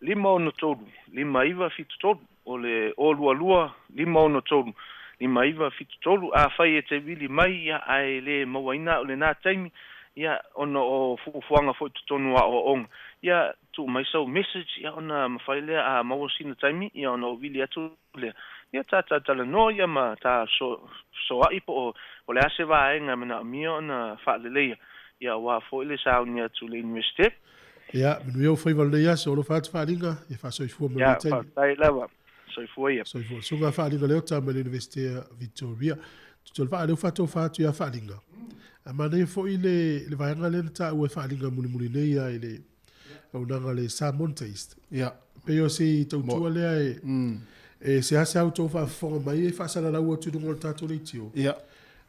563 5973, o le 022 563 5973. Afai e te vili mai ia ae le mauaina a'u i lena taimi, ia ona o fuafuaga foi i totonu o aoaoga, ia tuu mai sau message, ia ona mafai lea a maua sina taimi, ia ona ou vili atu lea, ia ta talatalanoa ia ma ta fesoa'i po o le a se vaega e manaomia ona faaleleia, ia aua foi le sauni atu i le Iunivesite. Ia, manuia ou faiva o lenei aso, alofa atu Faaliga, ia faasoifua mo lenei taimi. Ia, faafetai lava. Soifua ia. Soifua. Susuga Faaliga Leota mai le Iunivesite Victoria. Tutu o le vaa lea ua faatofa atu ia Faaliga. A manaia foi le, le vaega lea na taua e Faaliga mulimuli nei ia i le auaunaga le Samoan Taste. Ia. Pei o si tautua lea e, e seasea outou faafofoga mai e faasalalau atu i luga o le tatou leitio. Ia.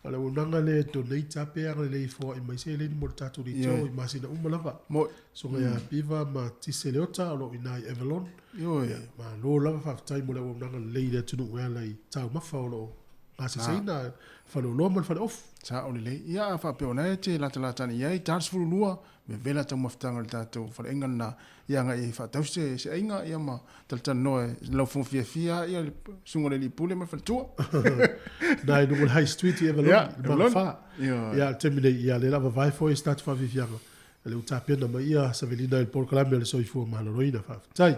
O le auaunaga lea e donate a pe agalelei foai mai seleni mo le tatou leitio i masina uma lava. Moi. Susuga ia Piva ma Tise Leota o lo o i ina i Avalon. Ioe. Ia, malo lava faafetai mo le auaunaga lelei i le atunuu e ala i taumafa o lo o gaseseina, faleoloa ma le faleofu. Sao lelei. Ia a faapea o lena e te latalata ane i ai, 42, vevela taumafataga o le tatou faleaiga lena, ia agai e faatausi se, se aiga, ia ma talatalanoa e lau fofoga fiafia ia le susuga i le alii pule ma le faletua. Na i luga o le High Street i Avalon, Ia, i le Magafa. Ioe. Ia, le taimi nei, ia lea o le a vavae foi se tatou faafiafiaga. O lea ua tapena mai ia Savelina i le polokalame o le Soifua Maloloina. Faafetai.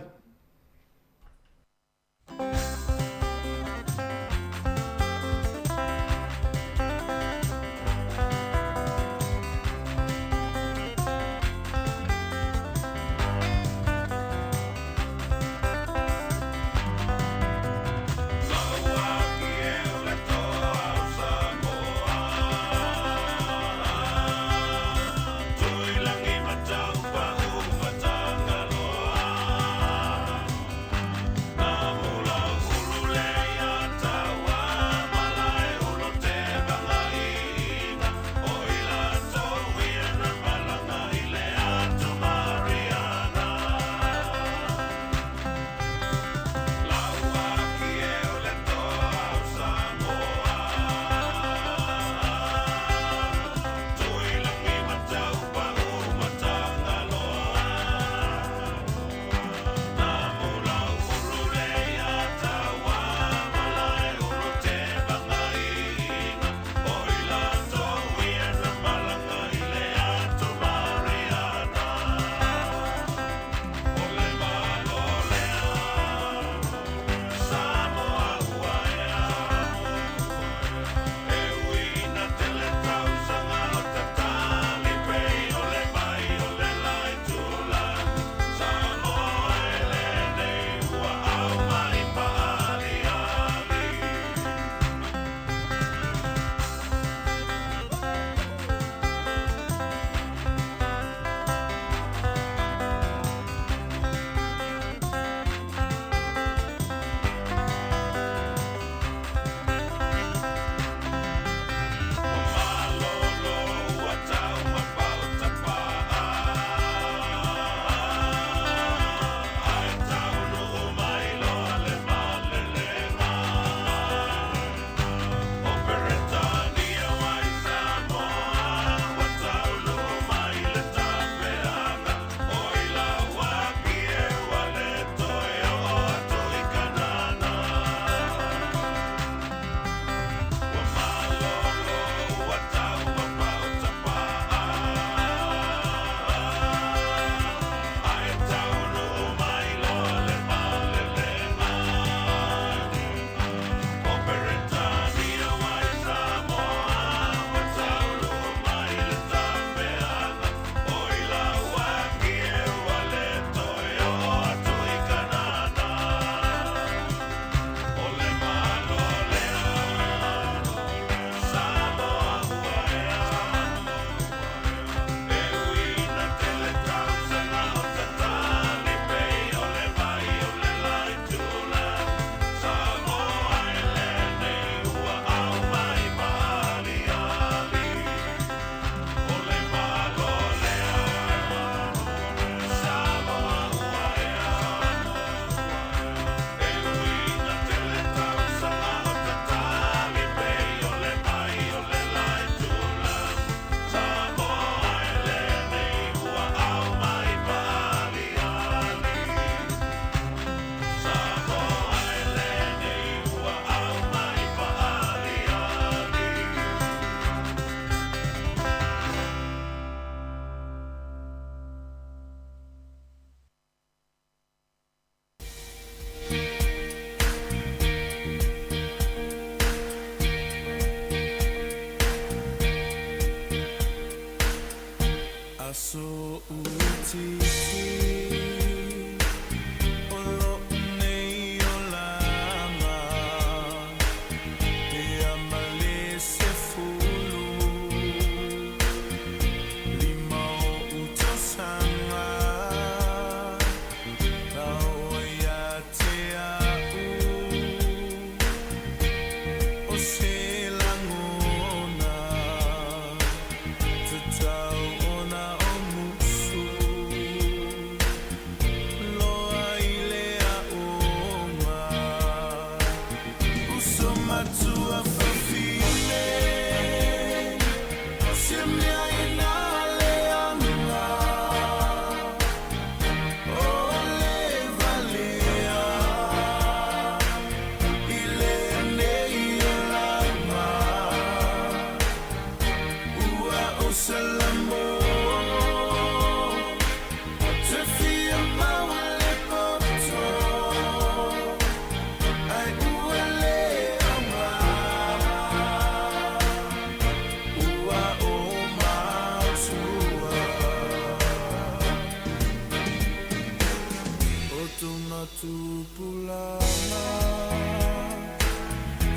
Tona tupulaga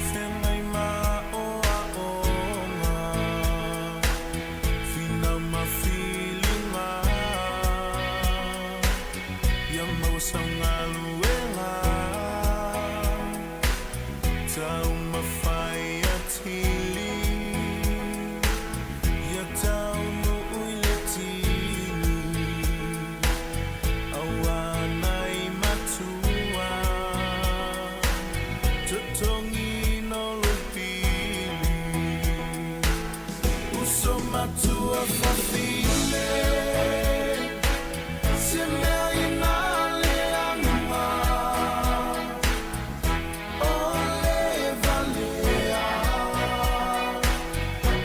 Feagai ma aoaoga Finau ma filiga Ia maua sau galuega Taumafai atili Ia taunuu i le tini Auā nai matua Totogiina o lou pili Uso matua fafine Se mea ina leaga O le valea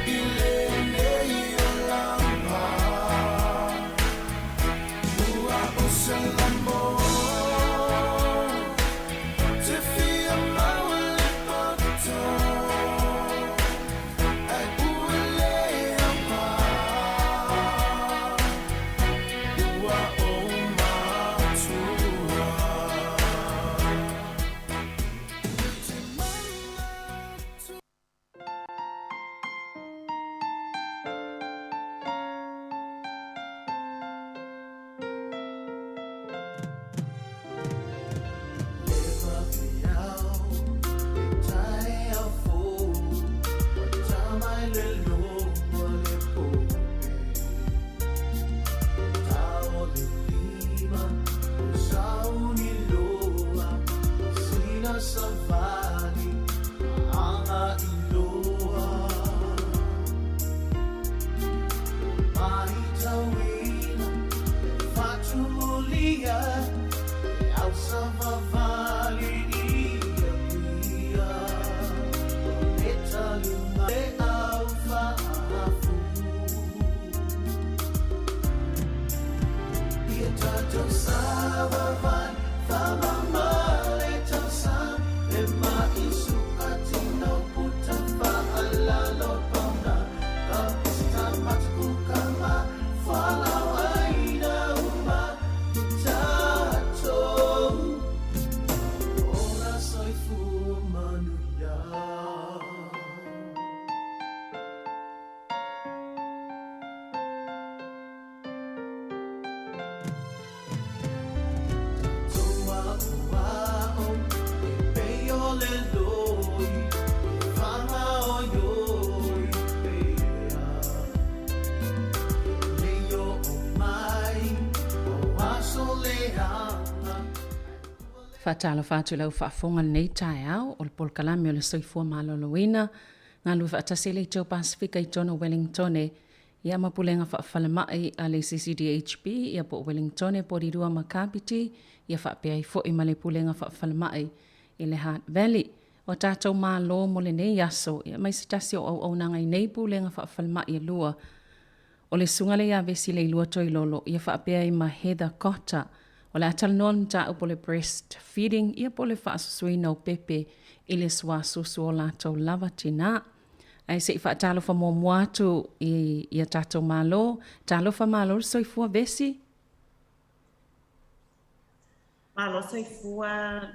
I lenei olaga Ua ou salamo Te fia maua le poto Ae ua le aoga Ua ou matua Savali, anga iloa Maitauina, fatumulia, e au savavali ia pia. O le talinga e au faafu. Ia tatou savavali, faamamale tausaga, e ma'i sukatino puta faalalo pauna. Ka pista mataku kama, fualaauaina uma i tatou. Ola soifua manuia. Tatou aoao, e pei o le loi, e fagaoioi pea. E lei oo mai o aso leaga. Faatalofa atu i lau faafofoga i lenei taeao, o le polokalame o le Soifua Maloloina, galue faatasi ai le Itu Pasefika i totonu o Wellingtone, ia ma Pulega Faafalemai a le CCDHB, ia po o Wellingtone, Porirua ma Kapiti, ia faapea ai foi ma le Pulega Faafalemai i le Hutt Valley. O tatou malo mo lenei aso, ia mai se tasi o auaunaga i nei Pulega Faafalemai e lua, o le Susuga lea ia Vesi Leilua Toilolo, ia faapea ai ma Heather Cotter. O le a talanoa le mataupu o le breast feeding, ia po o le faasusuina o pepe i le suasusu o latou lava tinā. Ae se i faatalofa muamua atu i ia tatou malo. Talofa malo le soifua Vesi. Malo soifua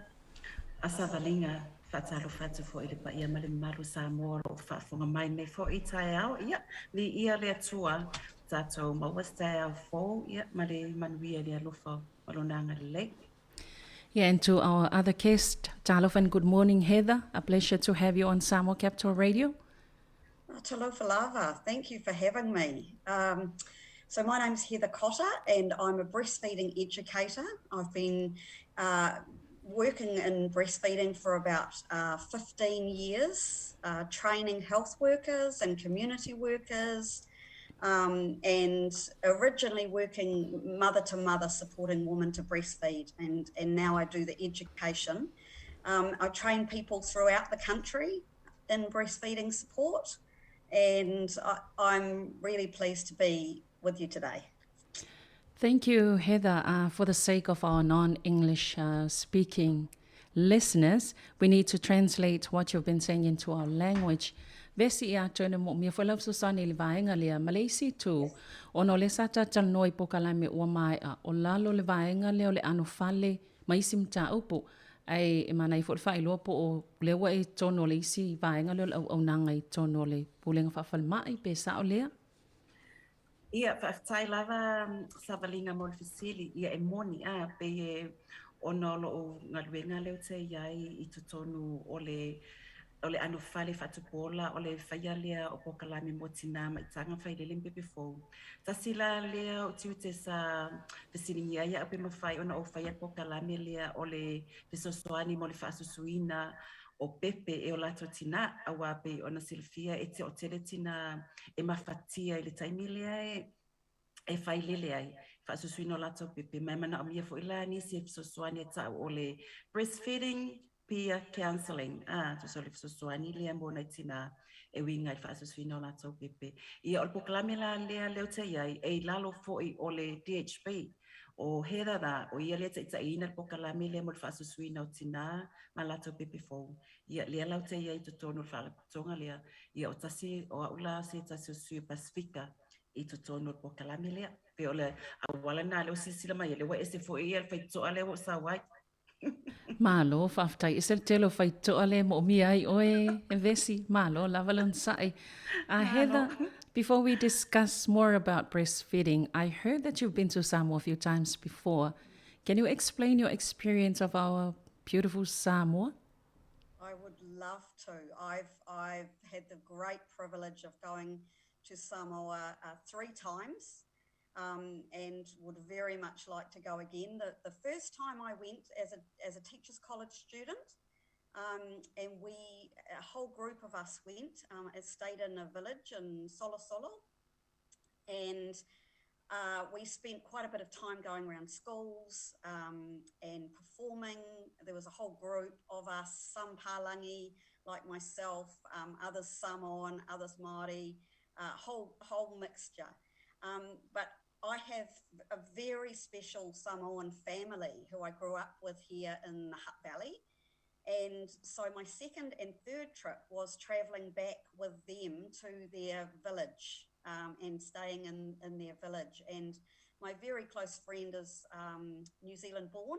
a Savaliga. Faatalofa atu foi i le paia ma le mamalu o Samoa o lo o faafofoga mai nei foi taeao. Ia, viia le Atua, ua tatou maua se taeao fou, ia, ma le manuia i le alofa ma Lona agalelei. Yeah, and to our other guest, talofa and good morning, Heather. A pleasure to have you on Samoa Capital Radio. Oh, talofa lava. Thank you for having me. So my name's Heather Cotter and I'm a breastfeeding educator. I've been working in breastfeeding for about 15 years, training health workers and community workers, and originally working mother to mother, supporting women to breastfeed, and now I do the education. I train people throughout the country in breastfeeding support, and I'm really pleased to be with you today. Thank you, Heather. For the sake of our non-English speaking listeners, we need to translate what you've been saying into our language. Vesi ia tonu mo mia foi lau fesoasoani i le vaega lea ma le isi itu, ona o lea sa talatalanoa i polokalame ua maea, o lalo le vaega lea o le anofale ma isi mataupu. Ae e manaia foi le faailoa po o lea ua e i totonu o le isi vaega lea o le auaunaga i totonu o le Pulega Faafalemai pe sao lea? Ia, faafetai lava Savaliga mo le fesili. Ia e moni, a, pei e ona o lou galuega lea ou te i ai i totonu o le o le ʻano fale faatupuola o le faia lea o polokalame mo tinā maitaga failele ma pepe fou. Tasi la lea o tiute sa fesiligia ai iaʻu pe mafai ona ou faia le polokalame lea o le fesoasoani mo le faasusuina o pepe e o latou tinā, auā pei ona silafia e toatele tinā e mafatia i le taimi lea e e failele ai, faasusuina o latou pepe, ma e manaomia foi la nisi e fesoasoani e ta'u o le breastfeeding peer counselling, a, tusa o le fesoasoani lea mo nai tinā e uiga i le faasusuina o latou pepe. Ia, o le polokalame la lea lea ou te i ai, e i lalo foi o le DHB, o Heather la, o ia lea e taitaiina le polokalame lea mo le faasusuina o tinā ma latou pepe fou. Ia, lea la ou te i ai i totonu o le faalapotopotoga lea, ia o tasi, o au la se tasi o sui o Pasefika i totonu o le polokalame lea. Pei o le auala lena lea ua silasila mai ai, lea ua ese foi ia le faitotoa lea ua ou sau ai. Malo, faafetai. Ese le tele o faitotoa lea e moomia ai oe, e Vesi. Malo lava le onosai. Heather, before we discuss more about breastfeeding, I heard that you've been to Samoa a few times before. Can you explain your experience of our beautiful Samoa? I would love to. I've, I've had the great privilege of going to Samoa three times and would very much like to go again. The, the first time I went as a, as a teacher's college student, and we, a whole group of us went and stayed in a village in Solosolo. And we spent quite a bit of time going around schools and performing. There was a whole group of us, some Palangi like myself, others Samoan, others Māori, whole, whole mixture. But I have a very special Samoan family who I grew up with here in the Hutt Valley. And so my second and third trip was travelling back with them to their village and staying in, in their village. And my very close friend is New Zealand born.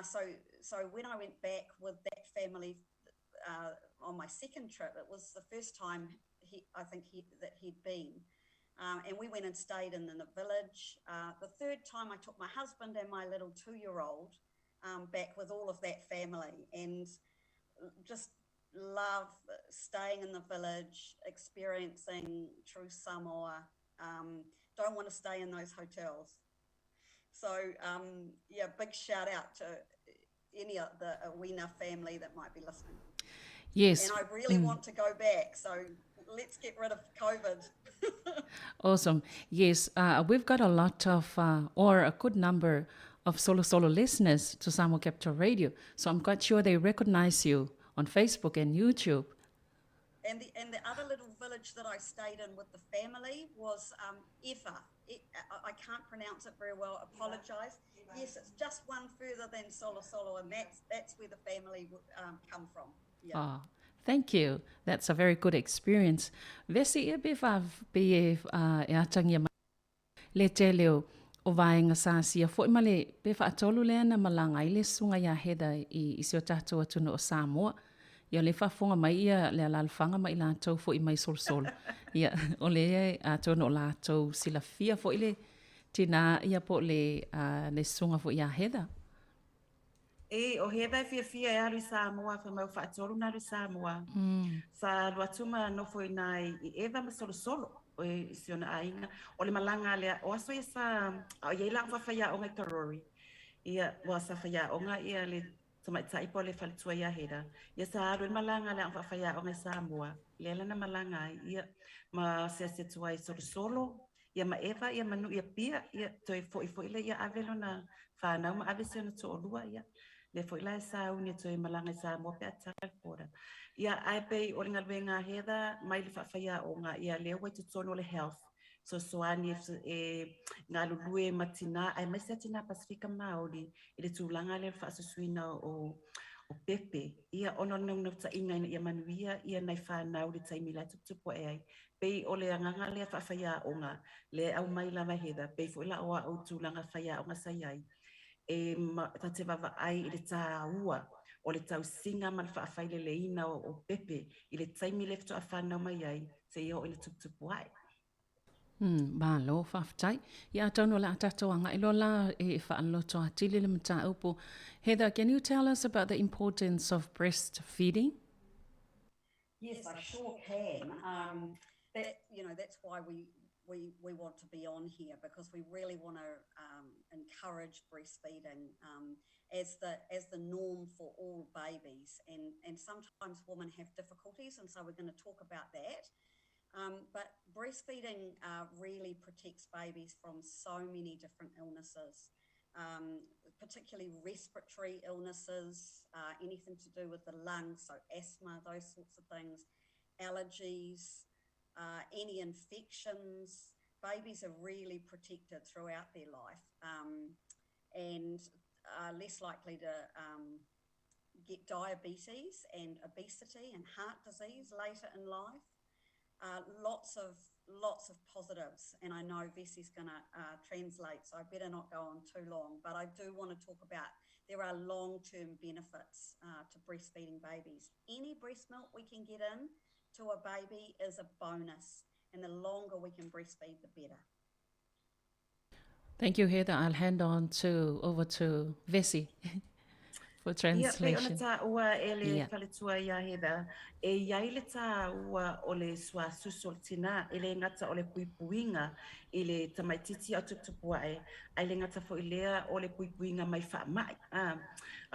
So, so when I went back with that family on my second trip, it was the first time he, I think he, that he'd been. And we went and stayed in the village. The third time I took my husband and my little 2-year-old back with all of that family, and just love staying in the village, experiencing true Samoa. Don't want to stay in those hotels. So, yeah, big shout out to any of the Awina family that might be listening. Yes. And I really want to go back, so let's get rid of COVID. Awesome. Yes, we've got a lot of, or a good number of Solosolo listeners to Samoa Capital Radio. So I'm quite sure they recognize you on Facebook and YouTube. And the, and the other little village that I stayed in with the family was Efa. I can't pronounce it very well, apologise. Yes, it's just one further than Solosolo, and that's, that's where the family come from. Yeah. Oh, thank you. That's a very good experience. Vesi ia pe wha pe e, e atangia mai le tele o o vaega sa asia foi ma le pe faatolu lea na malaga ai le susuga ia Heather i i si o tatou atunuu o Samoa. Ia o lea e faafofoga mai ia le alalafaga ma i latou foi mai Solosolo. Ia o lea atonu o latou silafia foi le tina ia po o le le susuga foi ia Heather. E, o Heather e fiafia e alu i Samoa, fai mai ua faatolu ona alu i Samoa. Sa alu atu ma nofo i ina i Eva ma Solosolo, i si ona aiga. O le malaga lea, o aso ia sa, a o i ai la au faafaiaoga i Karori. Ia, ua sa faiaoga ia le tamaitai po o le faletua ia Heather. Ia sa alu ai le malaga a le aoga faafaiaoga i Samoa, lea la na malaga ai, ia, ma asiasi atu ai i Solosolo, Ia ma Eva, ia ma Nuʻu i Apia, ia toe foʻi foi lea ia ave lona fanau ma ave si ona toʻalua, ia lea foi la e sauni e toe malaga i Samoa pe a tatala le border. Ia ae pei o le galuega a Heather mai le faafaiaoga, ia lea ua i totonu o le health, fesoasoani e galulue ma tinā aemaise a tinā Pasefika Māori i le tulaga lea o le faasusuina o o pepe, ia ona o le naunautaiga ina ia manuia ia nai fanau i le taimi la e tuputupu aʻe ai. Pei o le agaga lea faafaiaoga, lea e aumai lava e Heather, pei foi la o a'u tulaga faiaoga sa i ai. E ta te vaavaai i le tāua o le tausiga ma le faafaileleina o pepe i le taimi lea faatoa fanau mai ai seia oo ina tuputupu ae. Malo faafetai. Ia atonu o le a tatou agai loa la e faaloto atili le mataupu. Heather, can you tell us about the importance of breastfeeding? Yes, I sure can. That, you know, that's why we, we, we want to be on here because we really want to encourage breastfeeding as the as the norm for all babies. And, and sometimes women have difficulties, and so we're going to talk about that. But breastfeeding really protects babies from so many different illnesses. Particularly respiratory illnesses, anything to do with the lungs, so asthma, those sorts of things, allergies, any infections. Babies are really protected throughout their life and are less likely to get diabetes and obesity and heart disease later in life. Lots of lots of positives, and I know Vesi's going to translate, so I better not go on too long. But I do want to talk about there are long-term benefits to breastfeeding babies. Any breast milk we can get in to a baby is a bonus, and the longer we can breastfeed, the better. Thank you, Heather. I'll hand on to over to Vesi for Ia, pei ona translation. tāua e le faletua iā Heather, e i ai le tāua o le suasusu o le tinā, e le gata o le puipuiga i le tamaitiiti a o tuputupu ae, ae le gata foi lea o le puipuiga mai faamai, a,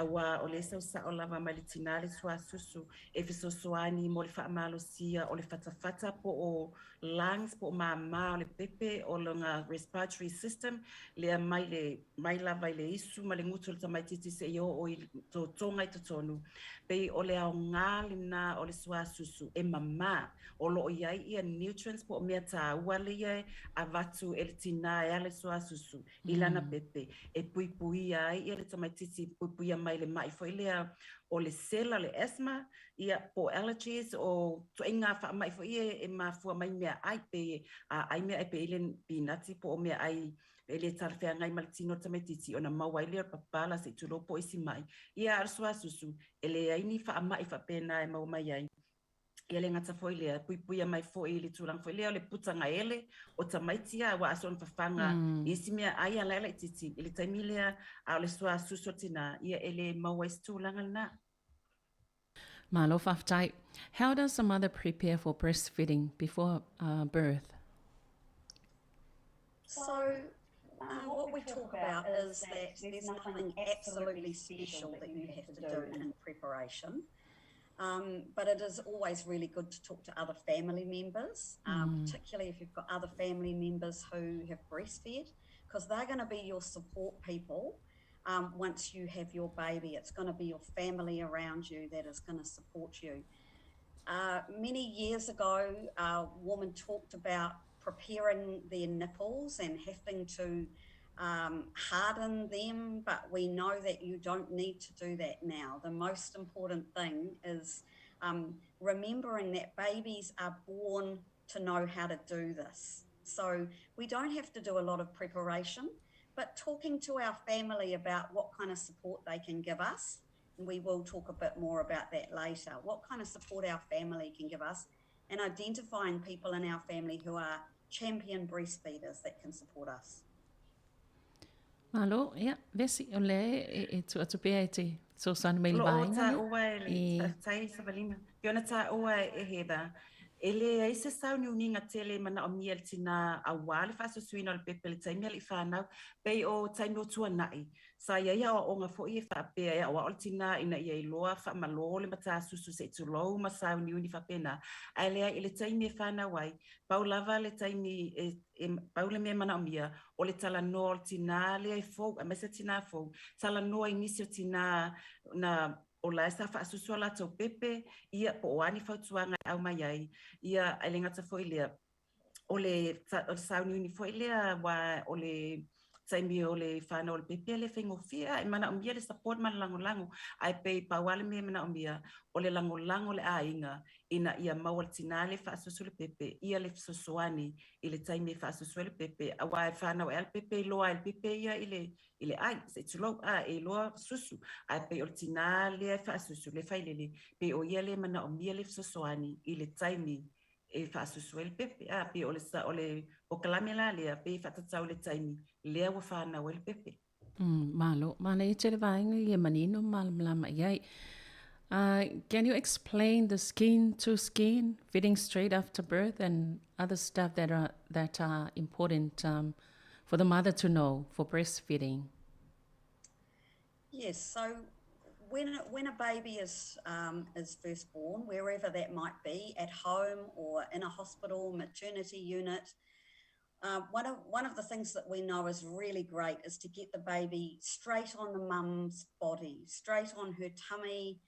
auā o lea e sau sao lava mai le tinā le suasusu e fesoasoani mo le faamalosia o le fatafata po o lungs po o māmā o le pepe o lona respiratory system lea mai le mai lava i le isu ma le gutu o le tamaitiiti seia oo i totoga i totonu. Pei o le aoga lena o le suasusu e mamā o lo o i ai ia nutrients po o mea tāua lea e avatu e le tinā e ala i le suasusu i lana pepe e puipuia ai ia le tamaitiiti puipuia mai le ma'i foi lea o le sela le asthma ia po o allergies o ituaiga faamai foi ia e mafua mai meaai pe a ai meaai pe i le pinati po o meaai e le talafeagai ma le tino o le tamaitiiti ona maua ai lea o le papala se i tulou po o isi mai. Ia a o le suasusu e leai ni faamai faapena e maua mai ai. Ia le gata foi lea, puipuia mai foi i le tulaga foi lea o le putagaele o tamaiti a ua aso ona fafaga i isi meaai a lae laitiiti i le taimi lea a o le suasusu o tinā ia e le maua ai se tulaga lena. Malo faafetai. How does a mother prepare for breastfeeding before birth? So what we talk about is that there's nothing absolutely special that you have to do in preparation. But it is always really good to talk to other family members, particularly if you've got other family members who have breastfed, because they're going to be your support people once you have your baby. It's going to be your family around you that is going to support you. Many years ago, a woman talked about preparing their nipples and having to harden them, but we know that you don't need to do that now. The most important thing is remembering that babies are born to know how to do this. So we don't have to do a lot of preparation, but talking to our family about what kind of support they can give us, and we will talk a bit more about that later, what kind of support our family can give us, and identifying people in our family who are champion breastfeeders that can support us. Malo, ia, Vesi, o lea e tuu atu pea e te fesoasoani mai i le O lo o vaega lea. tāua e le faafetai Savalina. Pei ona tāua e Heather, e leai se sauniuniga tele e manaomia e le tinā auā le faasusuina o le pepe i le taimi a le i fanau, pei o taimi o tuana'i. Sa i ai aoaoga foi e faapea e aoao le tinā ina ia iloa faamalō le matasusu se i tulou ma sauniuni faapena, ae leai i le taimi e fanau ai, pau lava le taimi e e pau le mea e manaomia, o le talanoa o le tinā lea e fou, aemaise tinā fou, talanoa i nisi o tinā na o la e sa faasusu a latou pepe, ia, po o a ni fautuaga e aumai ai, ia, ae le gata foi i lea, o le, o le sauniuni foi lea, aua o le taimi o le fanau o le pepe e le faigofie a e manaomia le support ma le lagolago ae pei pau lava le mea e manaomia o le lagolago o le aiga ina ia maua le tinā lea e faasusu le pepe ia le fesoasoani i le taimi e faasusu ai le pepe auā e fanau ae a le pepe e iloa ai e le pepe ia i le i le ai se i tulou a e iloa susu ae pei o le tinā lea e faasusu le failele pei o ia lea e manaomia le fesoasoani i le taimi e faasusu ai le pepe a pei o le o le polokalame la lea pei e faatatau i le taimi lea ua fanau ai le pepe. Malo, manaia tele vaega ia manino ma malamalama i ai. Can you explain the skin to skin, feeding straight after birth and other stuff that are, that are important um, for the mother to know for breastfeeding? Yes, so when, when a baby is, um, is first born, wherever that might be, at home or in a hospital, maternity unit, uh, one, of, one of the things that we know is really great is to get the baby straight on the mum's body, straight on her tummy,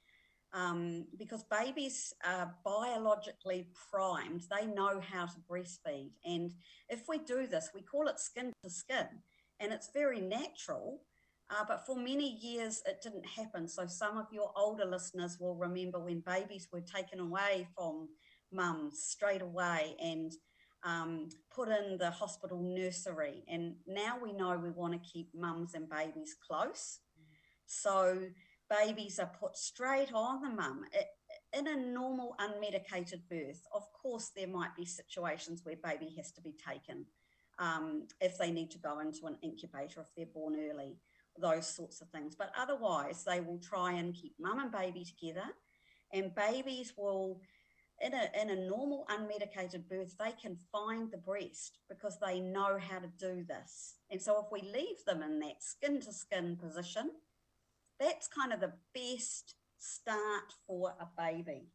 um, because babies are biologically primed. They know how to breastfeed. And if we do this, we call it skin to skin, and it's very natural. Uh, but for many years, it didn't happen. So some of your older listeners will remember when babies were taken away from mums straight away and um, put in the hospital nursery. And now we know we want to keep mums and babies close. So babies are put straight on the mum. In a normal unmedicated birth, of course, there might be situations where baby has to be taken um, if they need to go into an incubator if they're born early, those sorts of things. But otherwise, they will try and keep mum and baby together, and babies will in a, in a normal unmedicated birth, they can find the breast because they know how to do this. And so if we leave them in that skin to skin position, that's kind of the best start for a baby.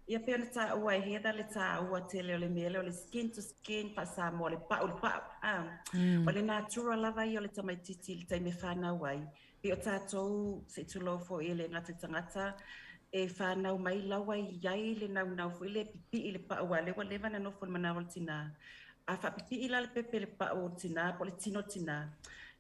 Ia pei ona taua e Heather le taua tele o le mea lea o le skin to skin faa-Samoa le pa'u le pa'u a. O le natura lava ia o le tamaitiiti i le taimi e fanau ai. Pei o tatou se i tulou foi e le gata i tagata e fanau mai laua i ai le naunau foi lea e pipii le pa'u aua o lea ua leva ona nofo i le manava o le tinā. A faapipii la le pepe i le pa'u o le tinā po o le tino o le tinā,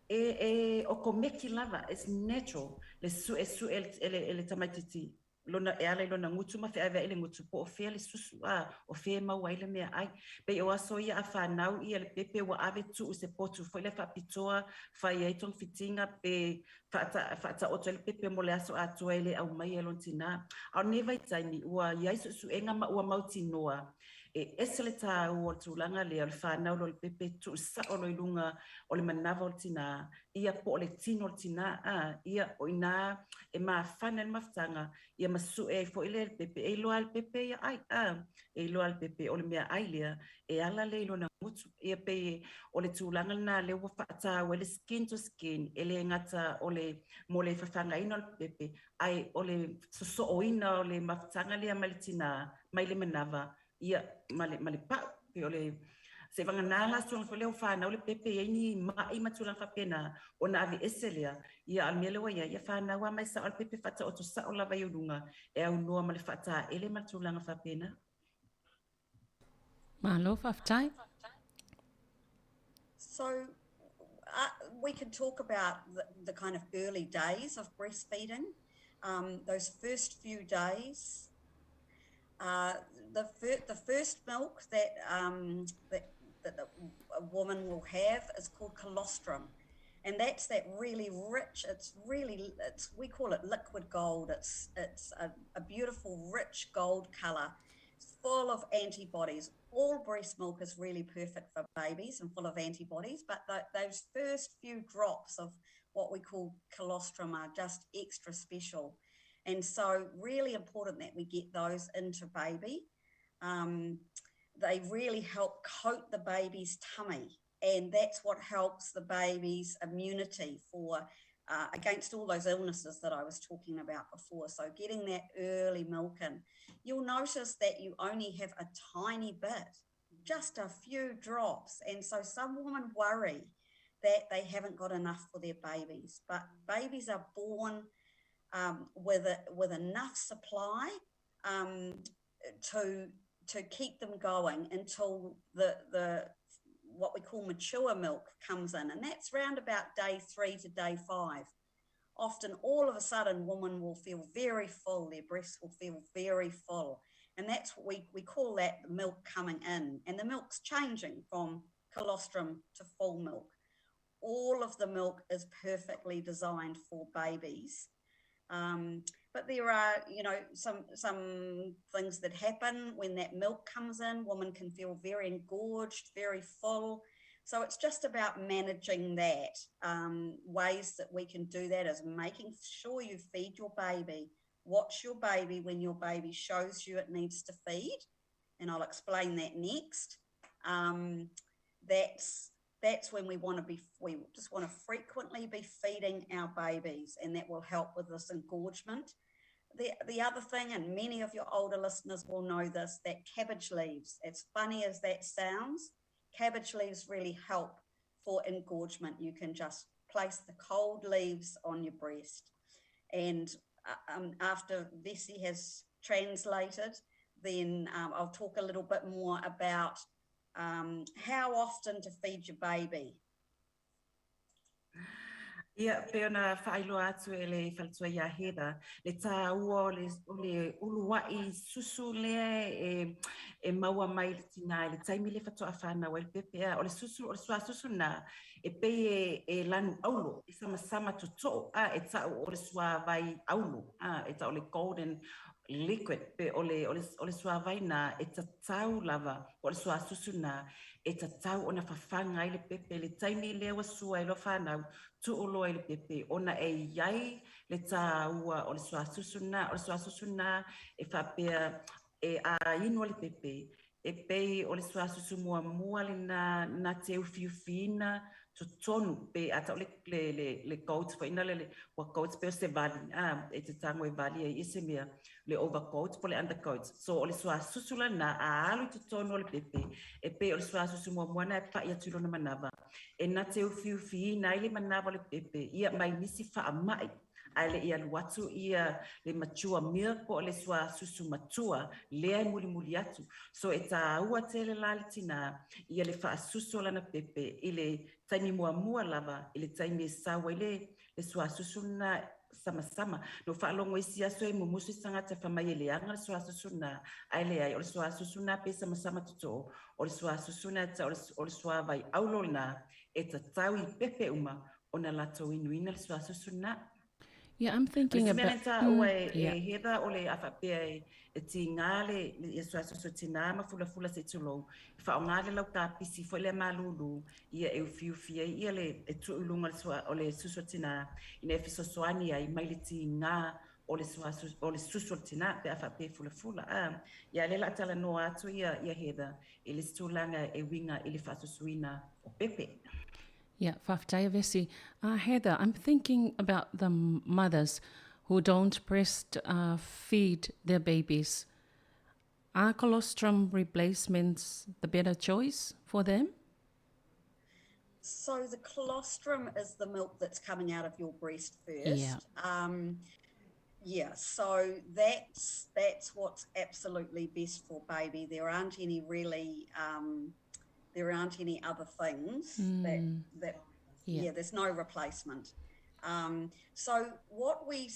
e e okomeki lava, it's natural le su'esu'e e le e le tamaitiiti lona e ala i lona gutu ma feaveai le gutu po o fea le susu a o fea e maua ai le meaai. Pei o aso ia a fanau ia le pepe ua ave tuu i se potu foi lea faapitoa fai ai togafitiga pe faata faataoto ai le pepe mo le aso atoa e le aumaia e lona tinā. A o lenei vaitaimi ua i ai suesuega ma ua mautinoa e ese le tāua o le tulaga lea o le fanau loa o le pepe tuu sa'o loa i luga o le manava o le tinā ia po o le tino o le tinā a ia o inā e mafana ai le mafutaga ia ma su'e ai foi lea e le pepe e iloa lava e le pepe ia ai a e iloa lava e le pepe o le meaai lea e ala lea i lona gutu ia pei o le tulaga lenā lea ua faatāua ai le skin to skin e le gata o le mo le fafagaina o le pepe ae o le sosooina o le mafutaga lea mai le tinā mai le manava ia ma le ma le pa'u pei o le seiavagana la suaga foi lea ua fanau le pepe e i ai ni ma'i ma tulaga faapena ona aveese lea ia a o le mea lea ua i ai ia fanau lava mai sa'o le pepe faataoto sa'o lava i ou luga e aunoa ma le faataele ma le tulaga faapena. Malo faafetai. So uh, we can talk about the, the kind of early days of breastfeeding. Um, those first few days Uh, the, fir- the first milk that, um, that, that a woman will have is called colostrum. And that's that really rich, it's really, it's, we call it liquid gold. It's, it's a, a beautiful, rich gold color. It's full of antibodies. All breast milk is really perfect for babies and full of antibodies, but the, those first few drops of what we call colostrum are just extra special. And so really important that we get those into baby. Um, they really help coat the baby's tummy and that's what helps the baby's immunity for uh, against all those illnesses that I was talking about before. So getting that early milk in, you'll notice that you only have a tiny bit, just a few drops. And so some women worry that they haven't got enough for their babies, but babies are born um, with, a, with enough supply um, to, to keep them going until the, the, what we call mature milk comes in, and that's round about day 3 to day 5. Often, all of a sudden, women will feel very full, their breasts will feel very full. And that's what we call that the milk coming in. And the milk's changing from colostrum to full milk. All of the milk is perfectly designed for babies. But there are, you know, some things that happen when that milk comes in. Women can feel very engorged, very full. So it's just about managing that. Ways that we can do that is making sure you feed your baby. Watch your baby when your baby shows you it needs to feed, and I'll explain that next. That's when we want to be, we just want to frequently be feeding our babies, and that will help with this engorgement. The other thing, and many of your older listeners will know this, that cabbage leaves, as funny as that sounds, cabbage leaves really help for engorgement. You can just place the cold leaves on your breast. And after Vesi has translated, then I'll talk a little bit more about how often to feed your baby. Ia, pei ona faailoa atu e le faletua iā Heather, le tāua o le, o le uluaʻi susu lea e, e maua mai i le tinā i le taimi lea faatoa fanau ai le pepe a. O le susu, o le suasusu lena, e pei e, e lanu aulo, e samasama totoo, a, e ta'u o le suāvai aulo, a, e ta'u o le golden liquid, pe o le, o le, o le suāvai na e tatau lava, po o le suasusu na e tatau ona fafaga ai le pepe i le taimi lea ua sua ai loa fanau, tuu loa i le pepe ona e i ai le tāua o le suasusu na, o le suasusu na e faapea e a inu a le pepe, e pei o le suasusu muamua lena na te ufiufiina totonu pe a ta'u le le le le coat foi na le le ua coat pe o se vali a e te tago e vali ai i se mea le overcoat po le undercoat. So o le suasusu lena a alu i totonu o le pepe e pei o le suasusu muamua na e pa'i atu i lona manava e na te ufiufiina ai le manava o le pepe ia mai nisi fa'ama'i ae le i alu atu ia le mature milk po o le suasusu matua lea e mulimuli atu. So e tāua tele la le tinā ia le faasusu o lana pepe i le taimi muamua lava i le taimi e sau ai le le suasusu lena samasama. Na ou faalogo isi aso e mumusu isi tagata fai mai e leaga le suasusu lena, ae leai, o le suasusu lena pe samasama totoo, o le suasusu lena e tau o le suavai aulo lena e tatau i pepe uma ona latou inuina le suasusu lena. Yeah, I'm O le thinking isi mea about lea na taua e, yeah. e Heather o le a faapea e, e tiga le, le ia suasusu tinā ma fulafula se i tulou, e faaaoga le laukapisi foi lea malūlū, ia e ufiufi ai ia le e tuu i luga o le sua, o le susu o tinā, ina ia fesoasoani ai mai le tiga o le suasu, o le susu o le tinā pe a faapea e fulafula. A, ia lea o le a talanoa atu ia, ia Heather i le isi tulaga e uiga i le faasusuina o pepe. Yeah, faafetai Vesi. Heather, I'm thinking about the mothers who don't breast feed their babies. Are colostrum replacements the better choice for them? So the colostrum is the milk that's coming out of your breast first. Yeah. Yeah, so that's what's absolutely best for baby. There aren't any really, there aren't any other things that that yeah, there's no replacement. So what we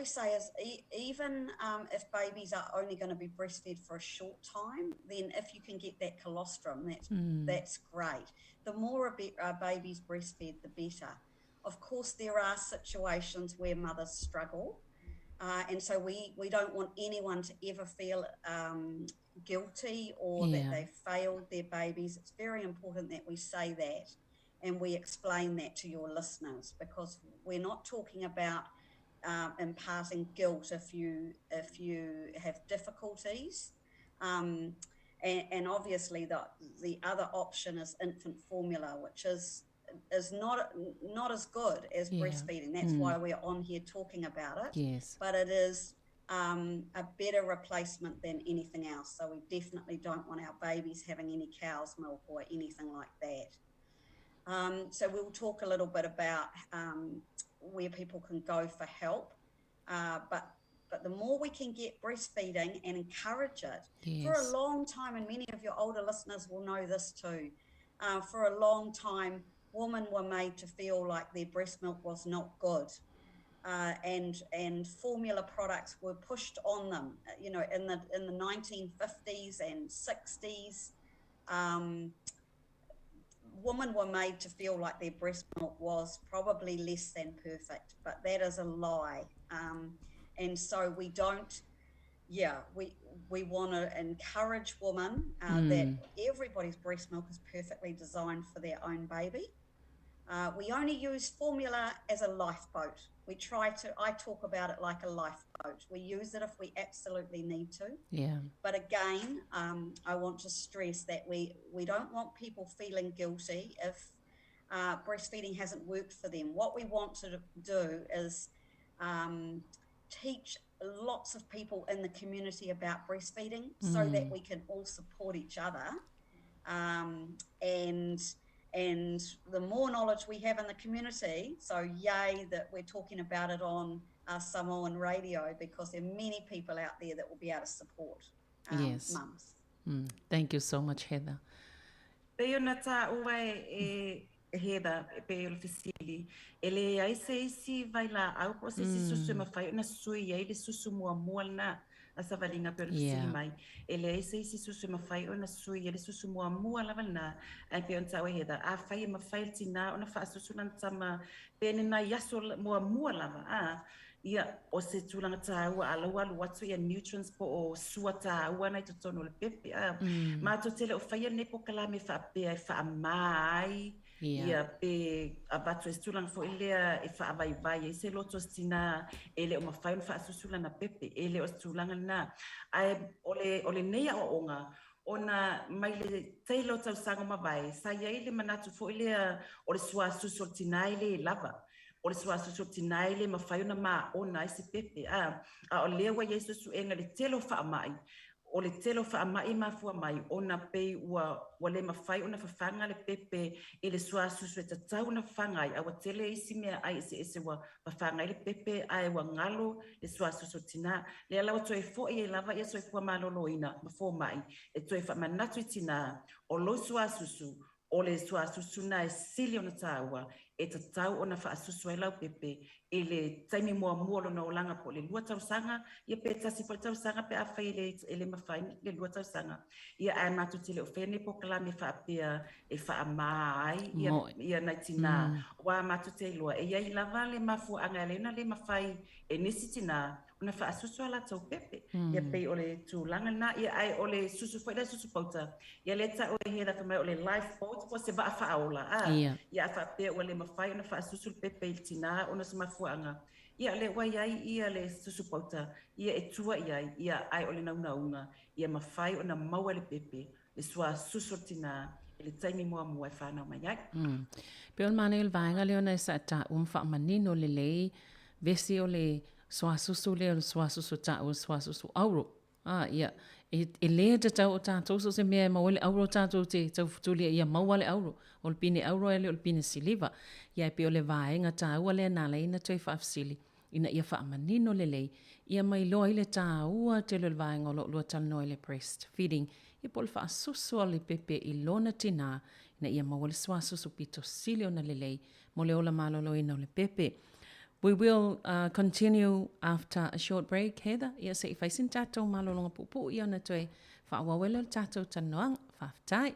say is even if babies are only going to be breastfed for a short time, then if you can get that colostrum, that's great. The more a baby's breastfed, the better. Of course, there are situations where mothers struggle, and so we don't want anyone to ever feel guilty or that they failed their babies. It's very important that we say that and we explain that to your listeners, because we're not talking about imparting guilt if you have difficulties. And obviously the other option is infant formula, which is not as good as breastfeeding. That's why we're on here talking about it. Yes. But it is a better replacement than anything else. So we definitely don't want our babies having any cow's milk or anything like that. So we'll talk a little bit about where people can go for help. But the more we can get breastfeeding and encourage it for a long time, and many of your older listeners will know this too, For a long time, women were made to feel like their breast milk was not good. And and formula products were pushed on them. You know, in the in the 1950s and 60s, women were made to feel like their breast milk was probably less than perfect, but that is a lie. And so we don't, yeah, we we want to encourage women that everybody's breast milk is perfectly designed for their own baby. We only use formula as a lifeboat. We try to, I talk about it like a lifeboat. We use it if we absolutely need to. But again, I want to stress that we, we don't want people feeling guilty if breastfeeding hasn't worked for them. What we want to do is teach lots of people in the community about breastfeeding so that we can all support each other. And and the more knowledge we have in the community, so yay that we're talking about it on Samoan radio because there are many people out there that will be able to support mums. Thank you so much, Heather. Pei ona tāua e, e Heather, e pei o le fesili, e leai se isi vailaau po o se isi susu e mafai ona sui ai le susu muamua lena a savaliga pei o le fesili mai. E leai se isi susu e mafai ona sui ai le susu muamua lava lena, ae pei ona taua e Heather, afai e mafai e le tinā ona faasusu lana tama pe ni nai aso muamua lava, a, ia, o se tulaga tāua a la ua alu atu ia nutrients po o sua tāua na i totonu o le pepe, a. Matou te le o faia lenei polokalame faapea e faamā ai, ia pe avatu ai se tulaga foi lea e faavaivai ai se loto o se tinā e le o mafai ona faasusu lana pepe, e le o se tulaga lena. Ae o le, o lenei aoaoga, ona mai le tele o tausaga ua mavae, sa i ai le manatu foi lea o le suasusu o le tinā e le lava. O le suasusu o le tinā e le mafai ona maona ai se pepe, a, a o lea ua i ai suesuega i le tele o faamai, o le tele o faamai e mafua mai ona pei ua, ua le mafai ona fafaga le pepe i le suasusu e tatau ona fafaga ai, a ua tele isi meaai eseese ua fafaga ai le pepe ae ua galo le suasusu o le tinā. Lea la ua toe foi ai lava ia soifua maloloina ma fomai e toe faamanatu i tinā, o lou suasusu, o le suasusu lena e sili ona tāua e tatau ona faasusu ai lau pepe i le taimi muamua o lona olaga po o le lua tausaga, ia pe tasi foi le tausaga pe afai e le, e le mafai le lua tausaga. Ia ae matou te le o faia lenei polokalame faapea e faamā ai ia, ia nai tinā. Aua matou te iloa e i ai lava le mafuaaga e ala ai ona le mafai e nisi tinā ona faasusu a latou pepe. Ia pei o le tulaga lena, ia ae o le susu foi lea susu pauta, ia lea ta'u e Heather fai mai o le life boat po o se vaa faaola, a, ia a faapea ua le mafai ona faasusu le pepe i le tinā ona o se mafuaaga, ia lea ua i ai ia le susu pauta, ia e tua i ai, ia ae o le naunauga, ia mafai ona maua e le pepe le suasusu o le tinā i le taimi muamua e fanau mai ai. Pei o le manaia o le vaega lea ona e sa taua ma faamanino lelei vesi o le suasusu lea o le suasusu taua o le suasusu auro. A, ia, e, e lē tatau o tatou so o se mea e maua ai le auro tatou te taufetuli ai ia maua le auro. O le pine auro e le o le pine siliva. Ia e pei o le vaega taua lea na ala ai ona toe faafesili ina ia faamanino lelei ia ma iloa ai le taua tele o le vaega o lo o lua talanoa i le breast feeding ia po o le faasusu a le pepe i lona tinā ina ia maua le suasusu pito sili ona lelei mo le ola maloloina o le pepe. We will uh, continue after a short break, Heather. Ia se i fai sina tatou malologa puupuu ia ona toe faaauau ai lea o le tatou talanoaga. Faafetai.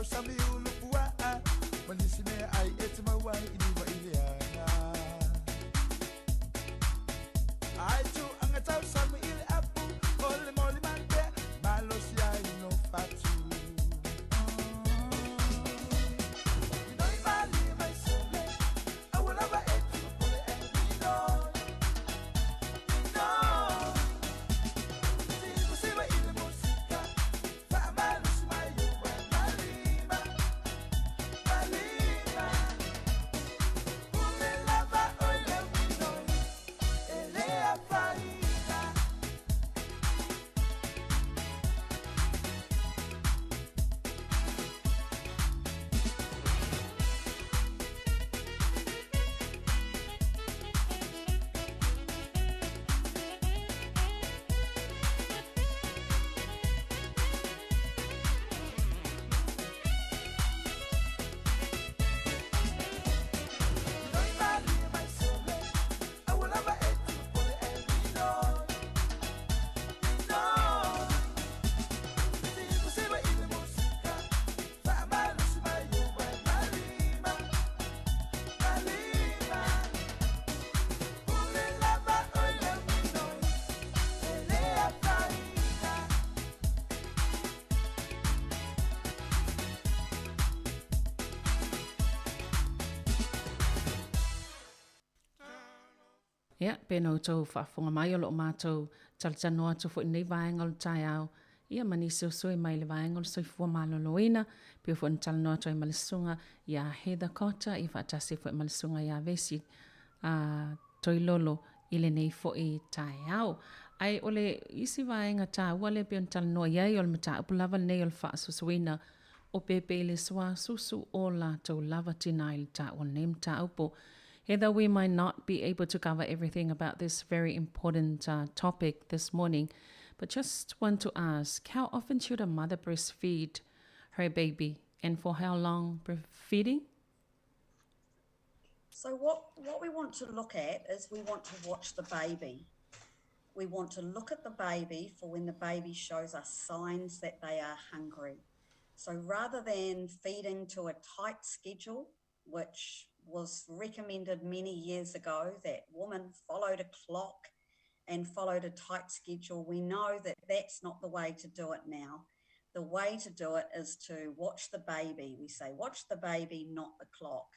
Tausami ulu pua'a Ma nisi mea ai e te maua i lima i le aga Ai tu anga tausami i le apu O le moli male Malosi ai no fatu Ia, pe na outou faafofoga mai o loo matou talatalanoa atu foi i lenei vaega o le taeao, ia ma nisi o sui mai le vaega o le soifua maloloina, pei foi ona talanoa atu ai ma le susuga ia Heather Cotter, ia faatasi foi ma le susuga ia Vesi Toilolo i lenei foi taeao. Ae o le isi vaega taua lea pei ona talanoa i ai, o le mataupu lava lenei o le faasoasoaina o pepe i le suasusu o latou lava tina i le taua o lenei mataupu. Heather, we might not be able to cover everything about this very important topic this morning, but just want to ask, how often should a mother breastfeed her baby and for how long feeding? So what we want to look at is we want to watch the baby. We want to look at the baby for when the baby shows us signs that they are hungry. So rather than feeding to a tight schedule, which was recommended many years ago, that women followed a clock and followed a tight schedule, we know that that's not the way to do it now. The way to do it is to watch the baby. We say, watch the baby, not the clock.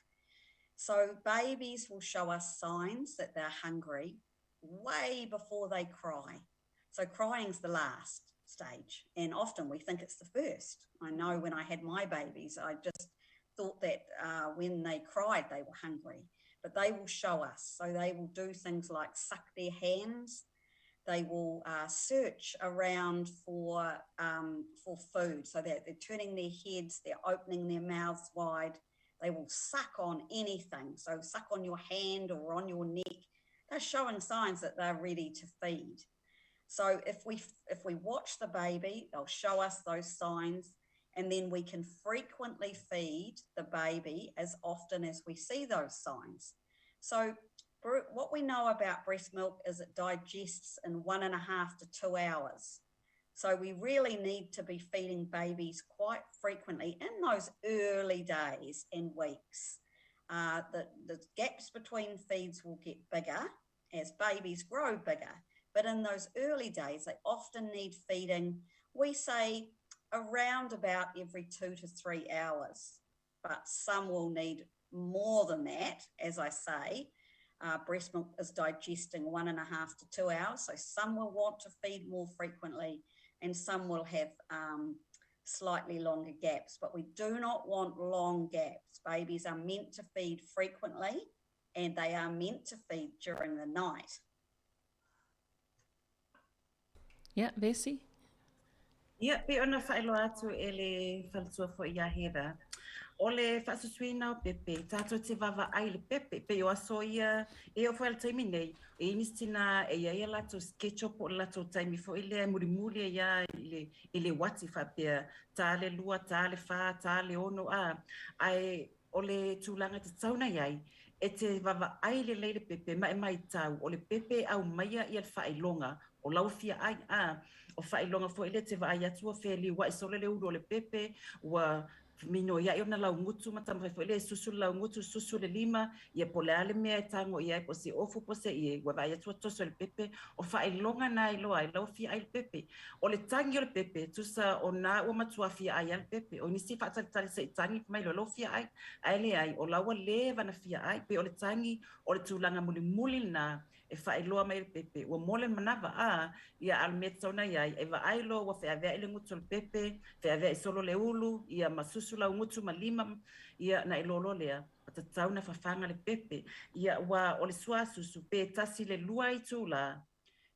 So babies will show us signs that they're hungry way before they cry. So crying's the last stage, and often we think it's the first. I know when I had my babies, I just thought that when they cried, they were hungry, but they will show us. So they will do things like suck their hands. They will search around for food, so that they're turning their heads, they're opening their mouths wide. They will suck on anything. So suck on your hand or on your neck. They're showing signs that they're ready to feed. So if we watch the baby, they'll show us those signs, and then we can frequently feed the baby as often as we see those signs. So what we know about breast milk is it digests in 1.5 to 2 hours. So we really need to be feeding babies quite frequently in those early days and weeks. The gaps between feeds will get bigger as babies grow bigger. But in those early days, they often need feeding, we say around about every 2 to 3 hours. But some will need more than that, as I say. Breast milk is digesting 1.5 to 2 hours. So some will want to feed more frequently and some will have slightly longer gaps. But we do not want long gaps. Babies are meant to feed frequently and they are meant to feed during the night. Yeah, Vesi? Ia, pe ona whaeloa atu e le faletua foi ia Heather. O le faasusuina o pepe, tātou te vava ai le pepe, pe o aso ia, e o foi le taimi nei, e inisi tina e ia ia latou schedule po o le latou taimi foi lea, mulimuli ia i le wati faapea, tā le 2, tā le 4, tā le 6, a, ai o le tūlanga te tauna iai, e te vava ai le leile pepe, mai mai tau, o le pepe au maia ia le whailonga, o laufia ai a, o whailonga foi le te vaai atua wheli, wa isole le uru o le pepe, ua Minoia'i ona laugutu ma taumafai foi lea e susu le laugutu, susu le lima, ia po o le a le mea e tago i ai, po o se ofu po o se ie, ua vaai atu ua toso i le pepe. O faailoga na e iloa ai la ua fia ai le pepe. O le tagi o le pepe, tusa o na ua matua fia ai lava le pepe. O nisi e faatalitali se i tagi fai mai loa la ua fia ai, ae leai, o la ua leva ona fia ai. Pei o le tagi o le tulaga mulimuli lena e faailoa mai e le pepe, ua mo le manava, a, ia, a o le mea e tatau ona i ai, e vaai loa ua feaveai le gutu o le pepe, feaveai solo le ulu, ia, ma susu lau gutu ma lima, ia, ona e iloa loa lea, ua tatau ona fafaga le pepe. Ia, aua o le suasusu, pe tasi i le lua itulā,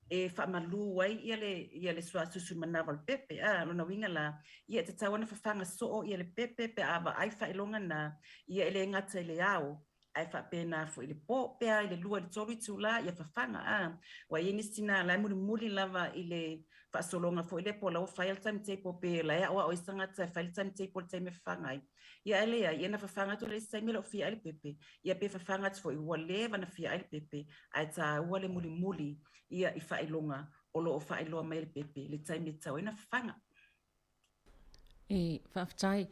e faamalu ai ia le, ia le suasusu i le manava o le pepe, a, lona uiga la, ia, e tatau ona fafaga soo ia le pepe pe a vaai faailoga na, ia, e le gata i le ao, ae faapena foi i le po, pe a i le lua i le tolu itulā, ia fafaga, a. Ua i ai nisi tinā la e mulimuli lava i le faasologa foi lea po o la ua fai lava le timetable pe la e aoao ai se tagata e fai le timetable i le taimi e fafaga ai. Ia ae leai, ia na fafaga atu le isi taimi e le o fia ai le pepe, ia pe fafaga atu foi ua leva ona fia ai le pepe, ae taua le mulimuli ia i faailoga o lo o faailoa mai e le pepe le taimi e tatau ai ona fafaga. E, faafetai.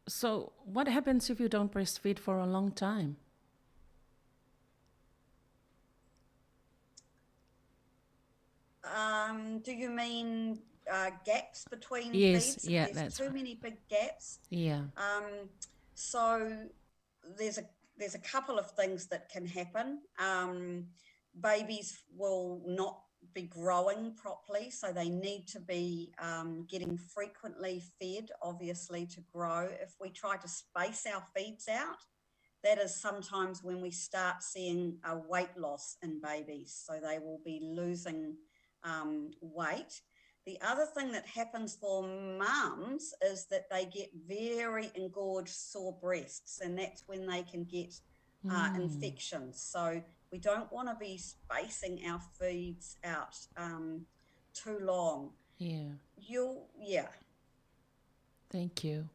So, what happens if you don't breastfeed for a long time? Um, do you mean uh, gaps between yes, feeds? Yeah, there's that's too right. many big gaps. Yeah. Um, so there's a there's a couple of things that can happen. Um, babies will not be growing properly, so they need to be um, getting frequently fed, obviously, to grow. If we try to space our feeds out, that is sometimes when we start seeing a weight loss in babies. So they will be losing um, weight. The other thing that happens for mums is that they get very engorged sore breasts, and that's when they can get uh, mm. infections. So we don't want to be spacing our feeds out um, too long. Yeah. You'll, yeah. Thank you.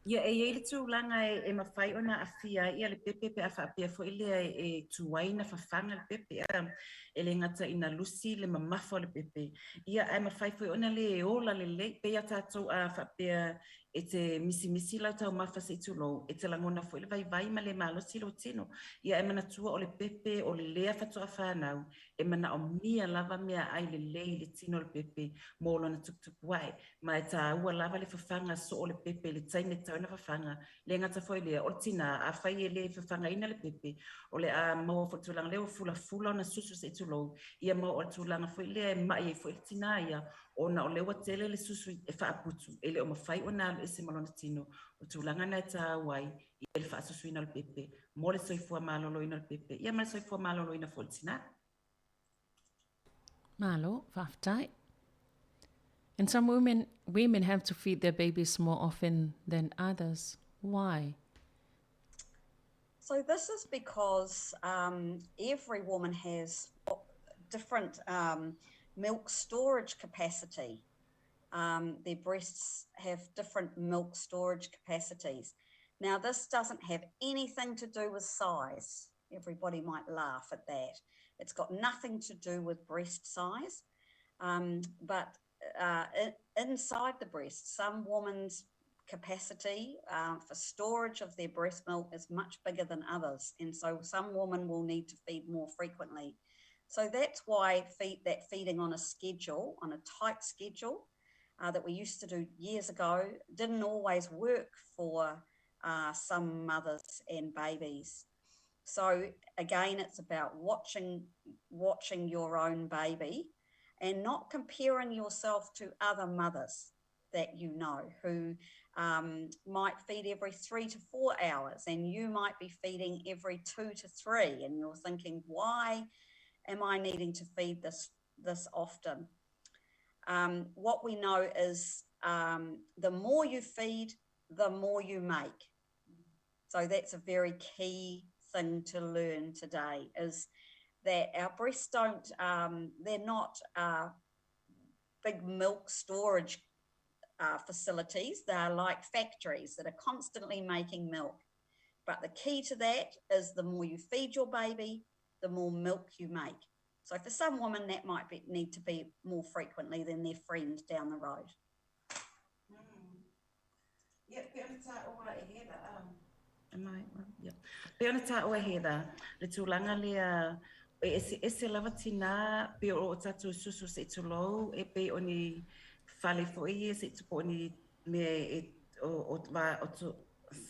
Ia, e i ai le tulaga e, e mafai ona aafia ai ia le pepe pe a faapea foi lea e, e tuai na fafaga le pepe, a, e le gata ina lusi le mamafa o le pepe, ia ae mafai foi ona le ola lelei, pei a tatou a faapea e te misimisi lau taumafa se i tulou, e te lagona foi le vaivai ma le malosi lou tino. Ia ae manatua o le pepe o lea faatoa fanau, e manaomia lava meaai lelei i le tino o le pepe mo lona tuputupu ae, ma e tāua lava le fafaga soo o le pepe i le taimi e tatau ai ona fafaga. Le gata foi lea, o le tinā, afai e le fafagaina le pepe, o le a maua foi le tulaga lea ua fulafula ona susu se i tulou, ia ma o le tulaga foi lea e ma'i ai foi le tinā ia, ona o lea ua tele le susu e faaputu, e le o mafai ona alu ese ma lona tino. O tulaga na e tāua ai i le faasusuina o le pepe mo le soifua maloloina o le pepe, ia ma le soifua maloloina foi o le tinā. Malo, faafetai. And some women, women have to feed their babies more often than others. Why? So this is because um, every woman has different um, milk storage capacity. Um, their breasts have different milk storage capacities. Now, this doesn't have anything to do with size. Everybody might laugh at that. It's got nothing to do with breast size. Um, but uh, inside the breast, some women's capacity uh, for storage of their breast milk is much bigger than others. And so some women will need to feed more frequently. So that's why feed, that feeding on a schedule, on a tight schedule uh, that we used to do years ago, didn't always work for uh, some mothers and babies. So again, it's about watching, watching your own baby and not comparing yourself to other mothers that you know who um, might feed every three to four hours, and you might be feeding every two to three, and you're thinking, why am I needing to feed this this often? Um, what we know is um, the more you feed, the more you make. So that's a very key thing to learn today is that our breasts don't, um, they're not uh, big milk storage uh, facilities. They're like factories that are constantly making milk. But the key to that is the more you feed your baby, the more milk you make. So for some women, that might be, need to be more frequently than their friend down the road. Ia, pei ona taua e Heather, am I, yeah. Pei ona taua e Heather, le tulaga lea e eseese lava tinā pei o o tatou susu se i tulou e pei o ni fale foi ia se i po o ni mea e o o va o to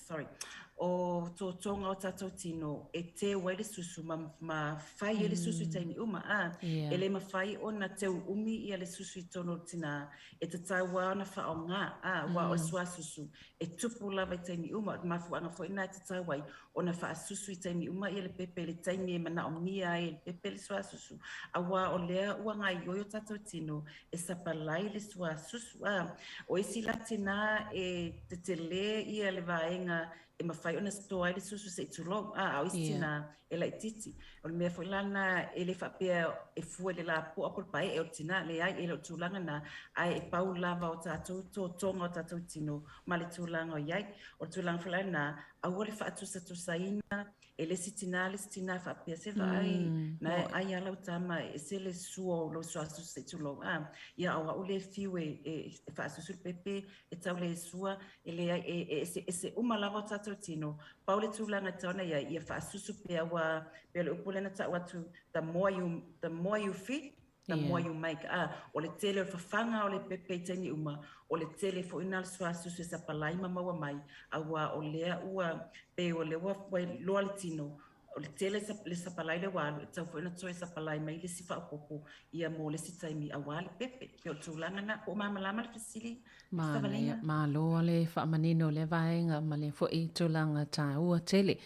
sorry o totoga o tatou tino e teu ai le susu ma ma fai ai le susu i taimi uma a e le mafai ona teu umi ia le susu i totonu o le tinā e tatau lava ona faaaoga a aua o le suasusu e tupu lava i taimi uma. O le mafuaaga foi lena e tatau ai ona faasusu i taimi uma ia le pepe i le taimi e manaomia ai e le pepe le suasusu aua o lea ua gaoioi o tatou tino e sapalai le suasusu. A o isi la tinā e tetele ia le vaega e mafai ona store ai le susu se i tulou, a o isi tinā e laitiiti. O le mea foi la lena e le faapea e fua i le lapoa po o le paee o le tinā, leai, e le o le tulaga lena, ae e pau lava o tatou totoga o tatou tino ma le tulaga o i ai. O le tulaga foi la lena, aua le faatusatusaina e le isi tinā le isi tinā faapea, se vaai, na e ai lava lau tama e ese le sua o lou suasusu se i tulou, a, ia o au lea e fiu e, e, e faasusu le pepe, e tau le sua, e leai, e, e eseese uma lava o tatou tino, pau le tulaga e tatau ona i ai, ia faasusu pea, aua pei o le upu lea na tau atu, the more you, the more you feed, the more you make. A, o le tele o le fafaga o le pepe i taimi uma, o le tele foi lena o le suasusu e sapalai ma maua mai, aua o lea ua, pei o lea ua loa le tino, o le tele le sapalai lea ua alu, e tatau foi ona toe sapalai mai le isi faaopoopo ia mo le isi taimi aua le pepe. Pei o le tulaga lena, po o malamalama le fesili? Manaia, malo le faamanino o lea vaega ma lea foi tulaga taua tele.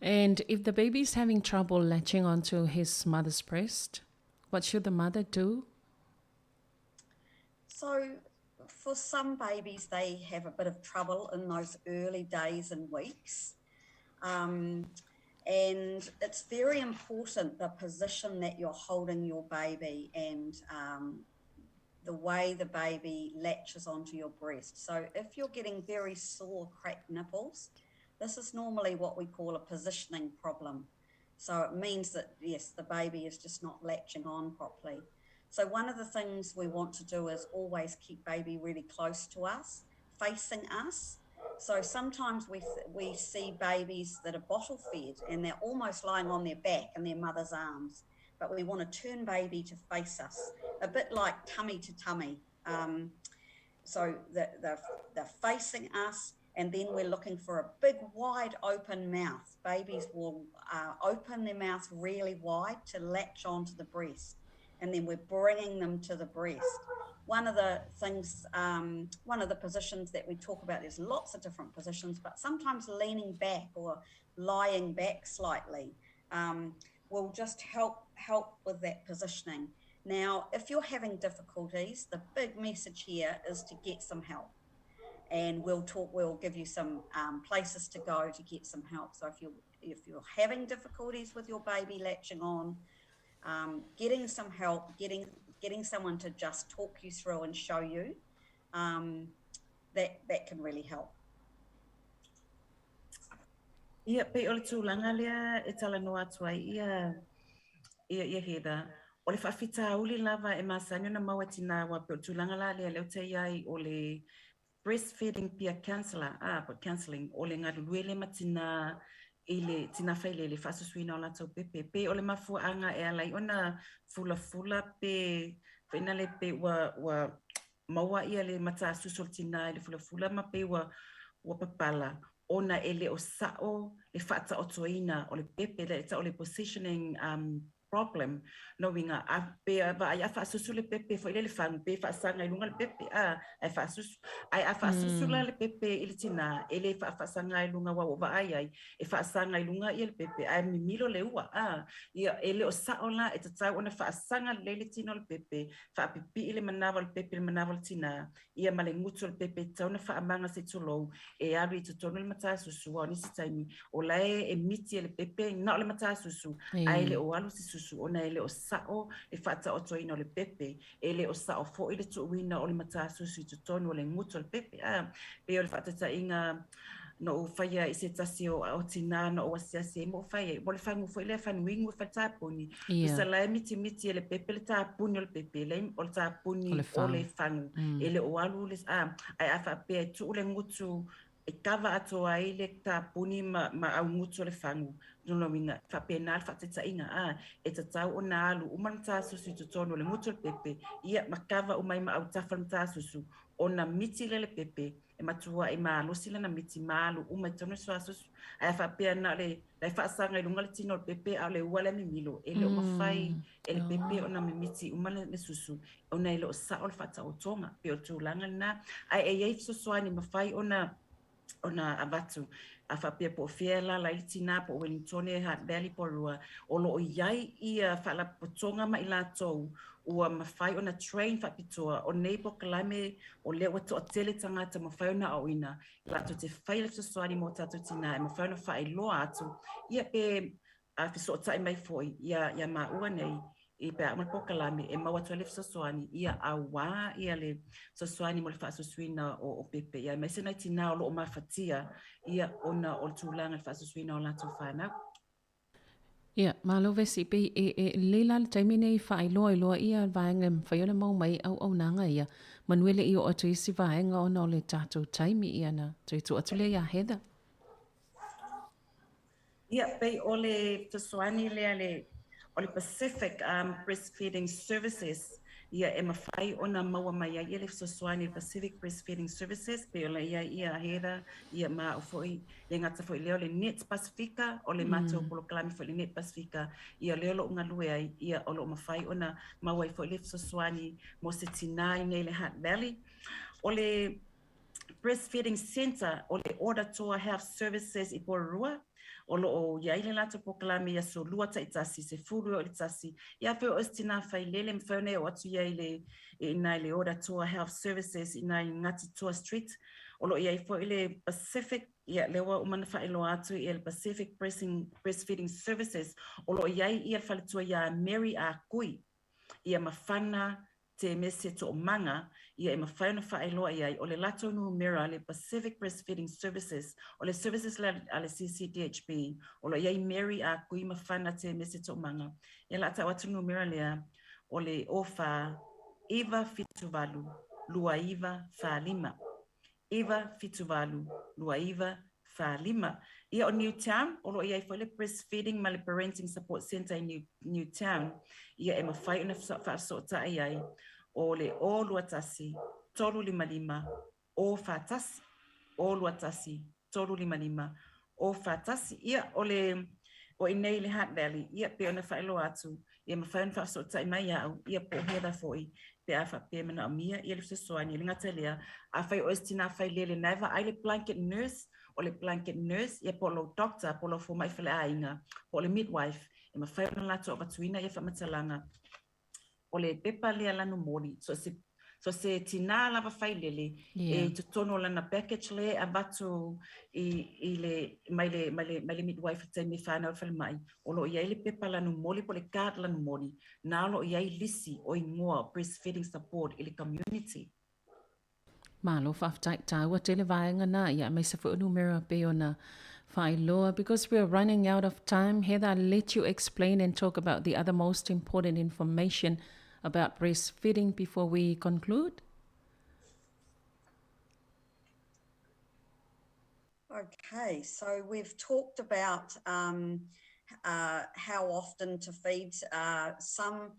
And if the baby is having trouble latching onto his mother's breast, what should the mother do? So for some babies, they have a bit of trouble in those early days and weeks. And it's very important the position that you're holding your baby and the way the baby latches onto your breast. So if you're getting very sore, cracked nipples, this is normally what we call a positioning problem. So it means that, yes, the baby is just not latching on properly. So one of the things we want to do is always keep baby really close to us, facing us. So sometimes we see babies that are bottle fed and they're almost lying on their back in their mother's arms. But we want to turn baby to face us, a bit like tummy to tummy. So they're facing us, and then we're looking for a big, wide open mouth. Babies will open their mouth really wide to latch onto the breast, and then we're bringing them to the breast. One of the things, one of the positions that we talk about, there's lots of different positions, but sometimes leaning back or lying back slightly will just help with that positioning. Now, if you're having difficulties, the big message here is to get some help. And we'll give you some places to go to get some help. So if you're having difficulties with your baby latching on, getting some help, getting someone to just talk you through and show you, that can really help. Ia, pei o le tulaga lea e talanoa atu ai ia, ia, ia Heather, o le faafitauli lava e masani ona maua e tinā aua pei o le tulaga la lea lea ou te i ai o le breastfeeding peer counselor, a, po counselling, o le galulue lea ma tinā i le tinā failele i le faasusuina o latou pepe. Pei o le mafuaaga e ala ai ona fulafula pe faina le pe ua maua ia le matasusu o le tinā i le fulafula ma pei ua papala ona e le o sa'o le faataotoina o le pepe le tau o le positioning problem. No uiga a pe vaai a faasusu le pepe foi le fagu pe faasaga i luga le pepe a ae faasusu ae a faasusu la le pepe i le tinā e le faafaasaga i luga ua ua vaai ai e faasaga i luga ia le pepe ae mimilo le ua a ia e le o sa'o la e tatau ona faasaga lelei le tino o le pepe faapipii le manava o le pepe le manava o le tinā ia ma le gutu o le pepe e tatau ona faamaga se i tulou e alu i totonu le matasusu aua o nisi taimi o la e miti e le pepe na o le matasusu ae le o alu se susu ona e le o sa'o le faataotoina o le pepe e le o sa'o foi le tuuina o le matasusu i totonu o le gutu o le pepe a pei o le faataitaiga. Na ou faia i se tasi o o tinā na ou asiasi ai ma ou fai ai, ua le fagu foi lea fanuinu e fale tapuni. Ia. Tusa la e mitimiti e le pepe le tapuni o le pepe, e leai o le tapuni O le o fagu. le fagu. E le o alu le, a, ae a faapea e tuu le gutu e kava atoa ai le tapuni ma, ma augutu o le fagu, lona uiga, e faapena le faataitaiga, a, e tatau ona alu uma le matasusu i totonu o le gutu o le pepe, ia, ma kava uma ai ma autafa o le matasusu, ona miti lea o le pepe, e matuai malosi lana miti ma alu uma i totonu o le suasusu. Ae a faapea na o le la e faasaga i luga le tino o le pepe a o le ua lea mimilo, e le o mafai e le pepe ona mimiti uma le susu ona e le o sao le faataotoga. E pei o le tulaga lena. Ae e i ai fesoasoani e mafai ona avatu. A faapea po o fea e alaala ai le tinā po o Wellingtone, Hutt Valley, Porirua, o lo o i ai ia faalapotopotoga ma i latou ua mafai ona train faapitoa, o nei polokalame o lea ua toatele tagata mafai ona aoina, latou te faia le fesoasoani mo tatou tinā e mafai ona faailoa atu, ia pe a fesootai mai foi ia ia maua nei i pe a uma le polokalame e maua atu ai le fesoasoani ia auā ia le fesoasoani mo le faasusuina o, o pepe ia aemaise nai tinā o lo o mafatia ia ona o le tulaga i le faasusuina o latou fanau. Ia, malo Vesi, pei e, e lelei la le taimi nei faailoa iloa ia vaega e mafai ona maua mai ai auaunaga ia, manu e le i oo atu i isi vaega ona o le tatou taimi, ia na toe tuu atu lea iā Heather. Ia, pei o le fesoasoani lea le, o le Pacific um, Breastfeeding Services, ia e mafai ona maua mai ai ia le fesoasoani Pacific Breastfeeding Services, pei ona i ai ia Heather, ia ma au foi, le gata foi lea o le Net Pasifika, o le matou polokalame foi le Net Pasifika, ia lea o lo o galue ai, ia o lo o mafai ona maua ai foi le fesoasoani mo se tinā i nei le Hutt Valley. O le Breastfeeding Centre o le Order Toa Health Services i Porirua, o lo o i ai le latou polokalame i aso lua taitasi, 10 e oo i le 1. Ia afai o oe se tinā failele, mafai ona e oo atu i ai i le, i ina i le Order Toa Health Services i ina i Ngati Toa Street. O lo o i ai foi le Pacific, ia lea ua uma ona faailoa atu ia le Pacific Breastfeeding Services, o lo o i ai ia le faletua iā Mary Ah Kui, ia ma Fana Temese Toomaga, ia e mafai ona faailoa i ai, o le latou numera, le Pacific Breastfeeding Services, o le services lea a le CCDHB, o lo o i ai Mary Ah Kui ma Fana Temese Toomaga. Ia la tau atu le numera lea, o le 04 978 2945. 978 2945. Ia o Newtown, o lo o i ai foi le Breastfeeding ma le Parenting Support Centre i New, Newtown, ia e mafai ona faafesootai ai, o le 021 355 041, 021 355 041. Ia o le o i nei i le Hutt Valley, ia pei ona faailoa atu, ia mafai ona faafesootai mai au, ia po o Heather foi, pe a faapea e manaomia ia le fesoasoani. E le gata i lea, afai o oe se tinā failele na e vaai le blanket nurse, o le blanket nurse, ia po o lou doctor, po o lou fomai faleaiga, po o le midwife, e mafai ona latou avatuina ia faamatalaga o le pepa lea lanu moli, so se so se tinā lava failele e i totonu o lana package lea e avatu i, i le, mai le, mai le, mai le midwife i le taimi e fanau i le falemai, o lo o i ai le pepa lanu moli po o le card lanu moli, na o lo o i ai lisi o igoa o breastfeeding support i le community. Malo faafetai taua tele vaega na ia aemaise foi o numera pei ona faailoa. Because we are running out of time, Heather, I'll let you explain and talk about the other most important information about breastfeeding before we conclude. Okay, so we've talked about um, uh, how often to feed. Uh, some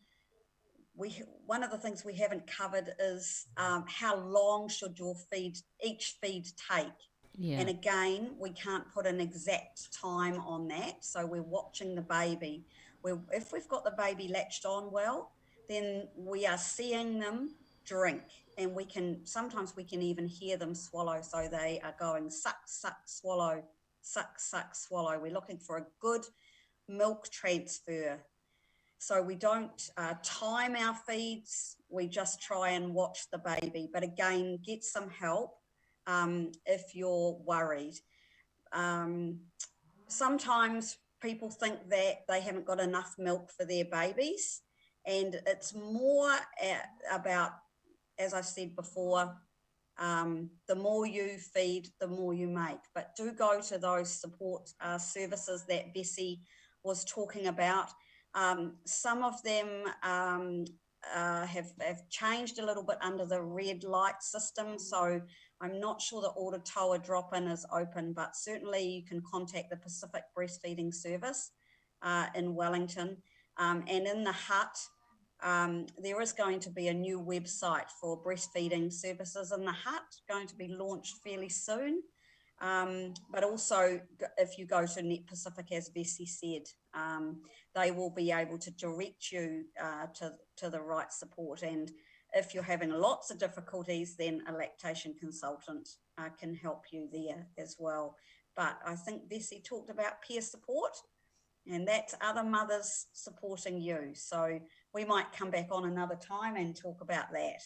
we one of the things we haven't covered is um, how long should your feed each feed take. Yeah. And again, we can't put an exact time on that. So we're watching the baby. We're, if we've got the baby latched on well, then we are seeing them drink and we can sometimes we can even hear them swallow so they are going suck suck swallow suck suck swallow we're looking for a good milk transfer so we don't uh, time our feeds we just try and watch the baby but again get some help um, if you're worried um, sometimes people think that they haven't got enough milk for their babies and it's more uh, about as I've said before, Um, the more you feed, the more you make. But do go to those support services that Vesi was talking about. Some of them have changed a little bit under the red light system. So I'm not sure the Orutoa drop-in is open, but certainly you can contact the Pacific Breastfeeding Service in Wellington. And in the Hutt, there is going to be a new website for breastfeeding services in the Hutt, going to be launched fairly soon. But also, if you go to Net Pacific, as Vesi said, they will be able to direct you to the right support. And if you're having lots of difficulties, then a lactation consultant can help you there as well. But I think Vesi talked about peer support, and that's other mothers supporting you. So we might come back on another time and talk about that.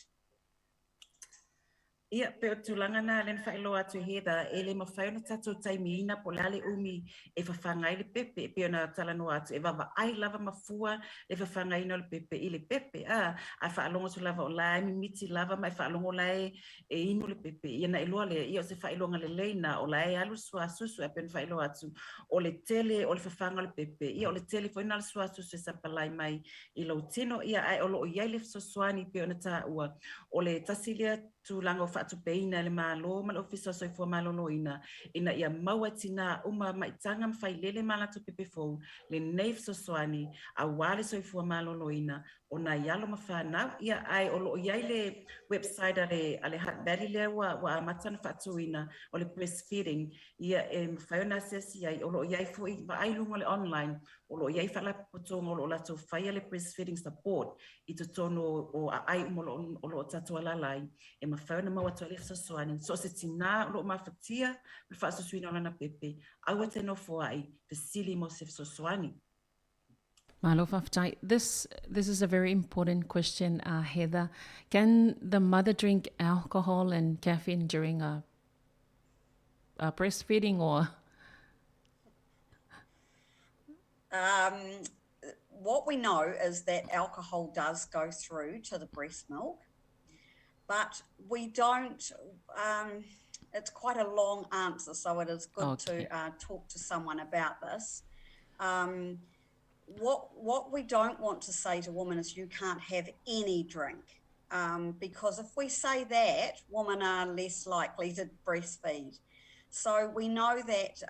Ia, pei o tulaga na lea na faailoa atu e Heather, e le mafai ona tatou taimiina po o le a le umi e fafaga ai le pepe, e pei ona talanoa atu, e vaavaai lava ma fua le fafagaina o le pepe i le pepe, a, a faalogo atu lava o la e mimiti lava ma e faalogo la e e inu le pepe, ia ona iloa lea, ia o se faailoga lelei na o la e alu le suasusu, ae pei ona faailoa atu, o le tele o le fafaga o le pepe, ia o le tele foi na o le suasusu e sapalai mai i lou tino, ia ae o lo o i ai le fesoasoani e pei ona taua, o le tasi lea tulaga o faatupeina e le Malo ma le Ofisa o Soifua Maloloina ina ia maua e tinā uma maitaga ma failele ma latou pepe fou lenei fesoasoani aua le soifua maloloina o nai alo ma fanau. Ia, ae o lo o i ai le website a le, a le Hutt Valley lea ua, ua amata ona faatuina o le breastfeeding, ia e mafai ona asiasi ai. O lo o i ai foi vaai i luga o le online, o lo o i ai faalapotopotoga o lo o latou faia le breastfeeding support i totonu o aai uma o lo o tatou alaala ai, e mafai ona maua atu ai le fesoasoani. So o se tinā o lo o mafatia ma le faasusuina o lana pepe, aua te nofoai, fesili mo se fesoasoani. Malo faafetai. This is a very important question, Heather. Can the mother drink alcohol and caffeine during a breastfeeding or? What we know is that alcohol does go through to the breast milk, but we don't. It's quite a long answer, so it is good to talk to someone about this. What we don't want to say to women is you can't have any drink, because if we say that, women are less likely to breastfeed. So we know that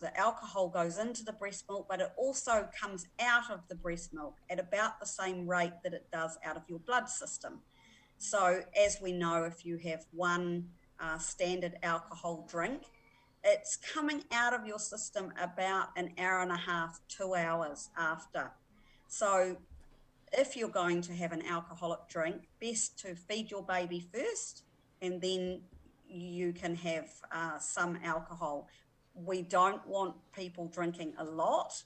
the alcohol goes into the breast milk, but it also comes out of the breast milk at about the same rate that it does out of your blood system. So as we know, if you have one standard alcohol drink, it's coming out of your system about an hour and a half, 2 hours after. So if you're going to have an alcoholic drink, best to feed your baby first and then you can have some alcohol. We don't want people drinking a lot,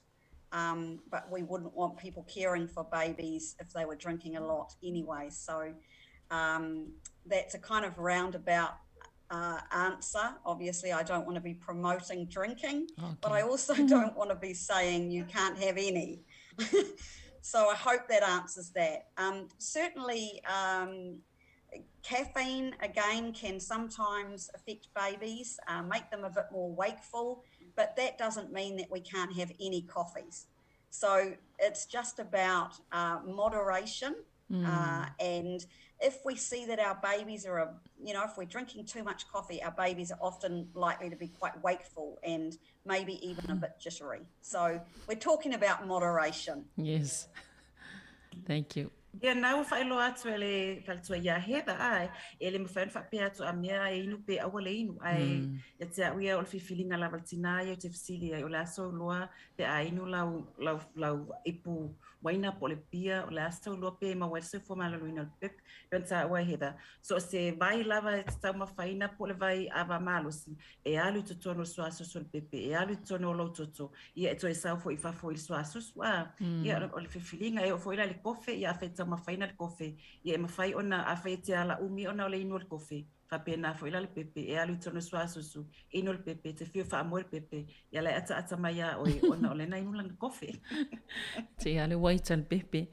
but we wouldn't want people caring for babies if they were drinking a lot anyway. So that's a kind of roundabout answer. Obviously, I don't want to be promoting drinking, but I also don't want to be saying you can't have any. So I hope that answers that. Certainly, caffeine again can sometimes affect babies, make them a bit more wakeful, but that doesn't mean that we can't have any coffees. So it's just about moderation. And if we see that our babies are, if we're drinking too much coffee, our babies are often likely to be quite wakeful and maybe even a bit jittery. So we're talking about moderation. Yes. Thank you. Ia na ua faailoa atu e le faletua iā Heather ae e le mafai ona faapea atu a mea e inu pe aua le inu ae ia te au ia o le filifiliga lava a le tinā ia ou te fesili ai o le a sou iloa pe a inu lau lau lau ipu uaina po o le pia o le a sou iloa pe maua ai le soifua maloloina o le pepe e pei ona taua e Heather so o se vai lava e te taumafaina po o le vai ava malosi e alu i totonu o le suasusu o le pepe e alu i totonu o lou toto ia e toe sau foi i fafo i le suasusu a ia o le filifiliga e oo foi la i le kofe ia afai e taumafaina le kofe ia e mafai ona afai e te ala umi ona o le inu o le kofe faapena foi la le pepe e alu i totonu o le suasusu inu le pepe te fiu faamoe le pepe ia la e ataata mai iā oe ona o lena inu lana kofe. Te alu waita le pepe.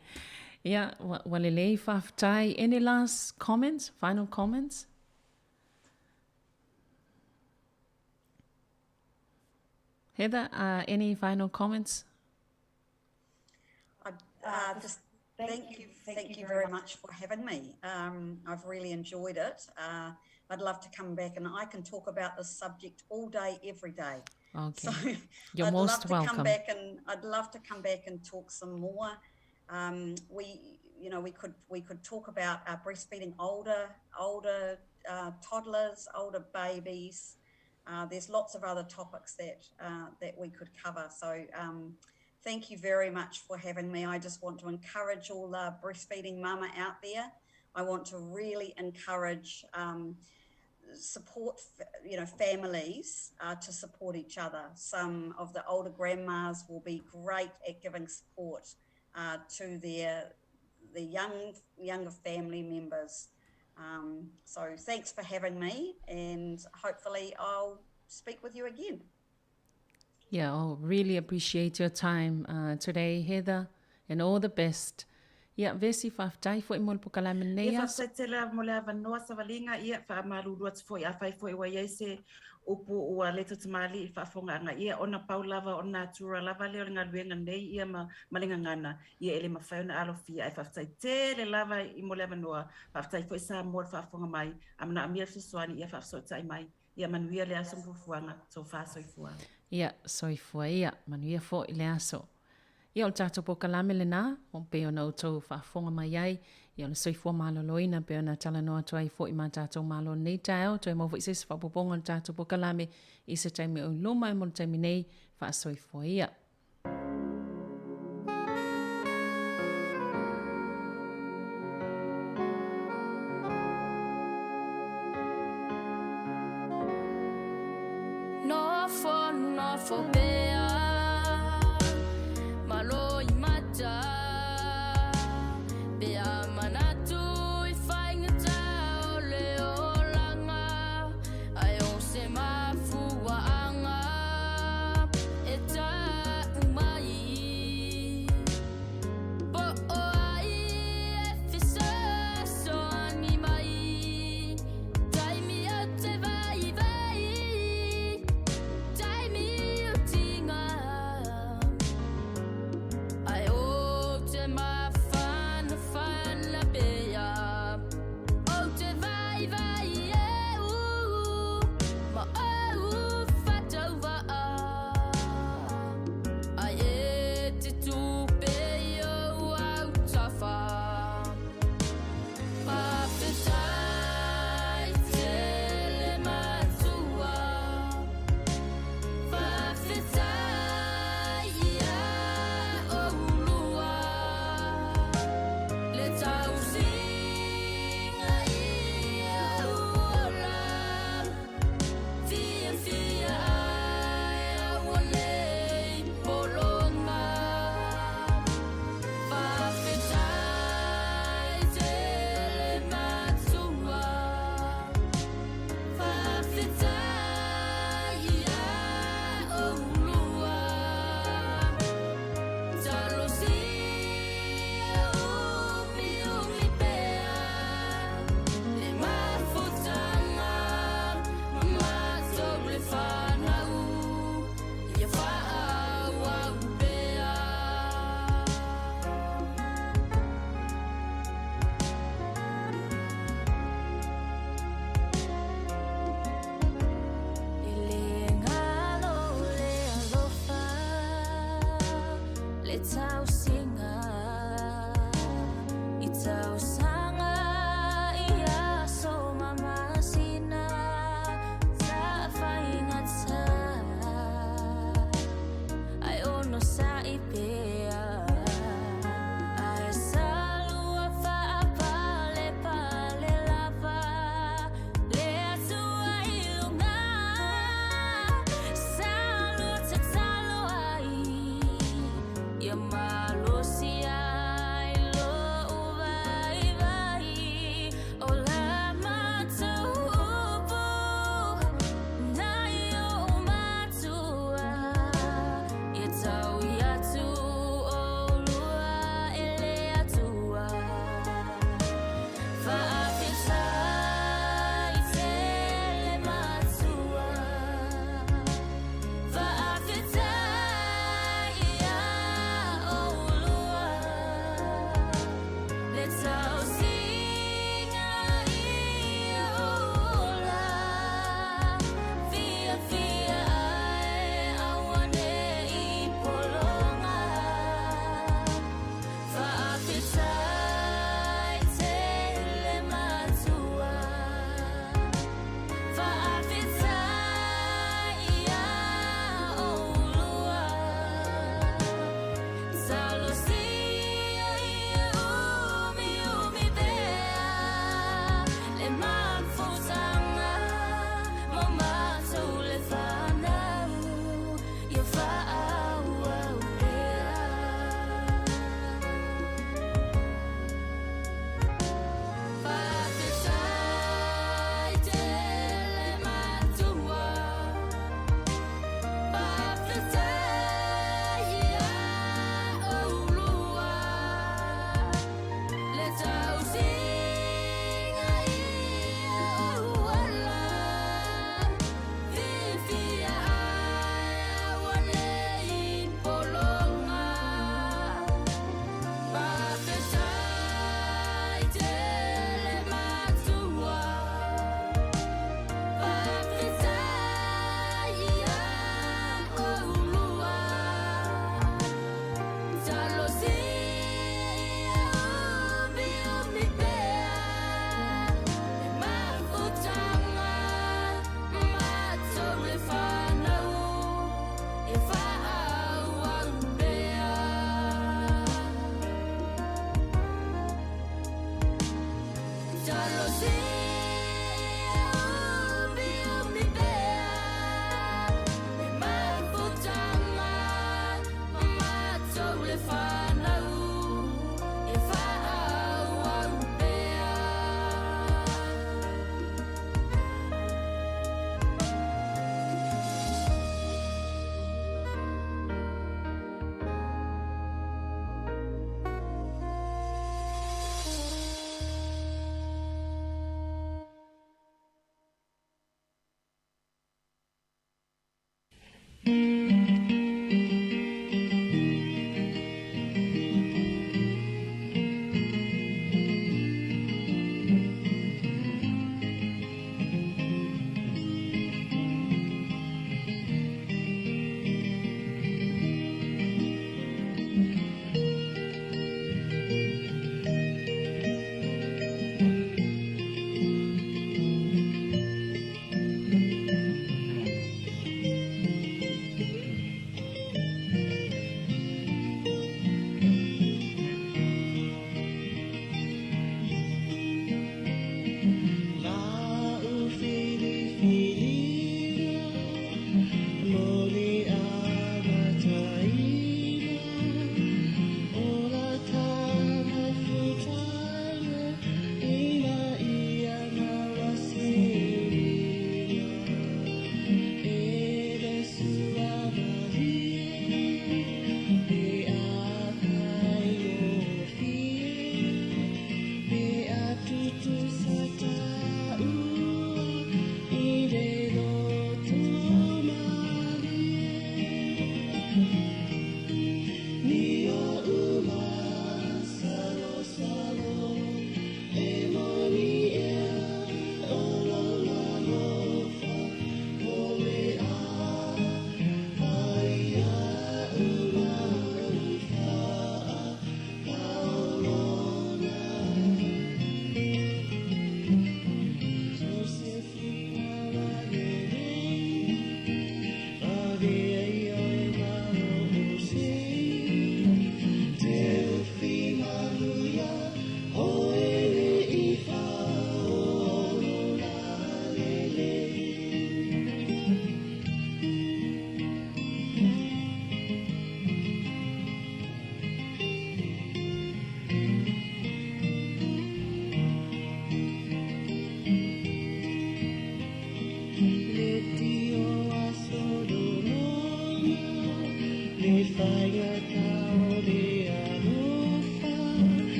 Ia, ua lelei faafetai. Any last comments, final comments? Heather, any final comments? I, just thank you, thank you very much for having me. I've really enjoyed it. I'd love to come back and I can talk about this subject all day, every day. Okay. So You're I'd most love to welcome. come back and I'd love to come back and talk some more. We, you know, we could we could talk about breastfeeding older older toddlers, older babies. There's lots of other topics that that we could cover. So thank you very much for having me. I just want to encourage all the breastfeeding mama out there. I want to really encourage support, you know, families to support each other. Some of the older grandmas will be great at giving support to their the young younger family members. So thanks for having me, and hopefully I'll speak with you again. Yeah, I really appreciate your time today, Heather, and all the best. Ia, Vesi, faafetai foi mo le polokalame lenei Ia, aso. faafetai tele lava mo le avanoa, savaliga, ia, faamalulu atu foi afai foi ua i ai se upu ua le tautamalii i le faafofogaaga, ia, ona pau lava o le natura lava lea o le galuega nei, ia, ma, ma le gagana, ia, e le mafai ona alofia, ae faafetai tele lava i mo le avanoa, faafetai foi Samoa i le faafofoga mai, a manaomia le fesoasoani, ia faafesootai mai. Ia manuia le aso ma fuafuaga, tofa soifua. Ia, soifua ia, manuia foi le aso. Ia, o le tatou polokalame lenā, o pei ona outou faafofoga mai ai, ia o le soifua maloloina pei ona talanoa atu ai foi ma tatou malo i lenei taeao, toe maua foi se isi faaopoopoga o le tatou polokalame i se taimi o i luma, ae mo le taimi nei, faasoifua ia. Nofo, nofo pea, malo i mata, pea manatu i faigata o le olaga, ae o se mafuaaga e tau mai. Po o ai e fesoasoani mai, taimi ou te vaivai, taimi o ti.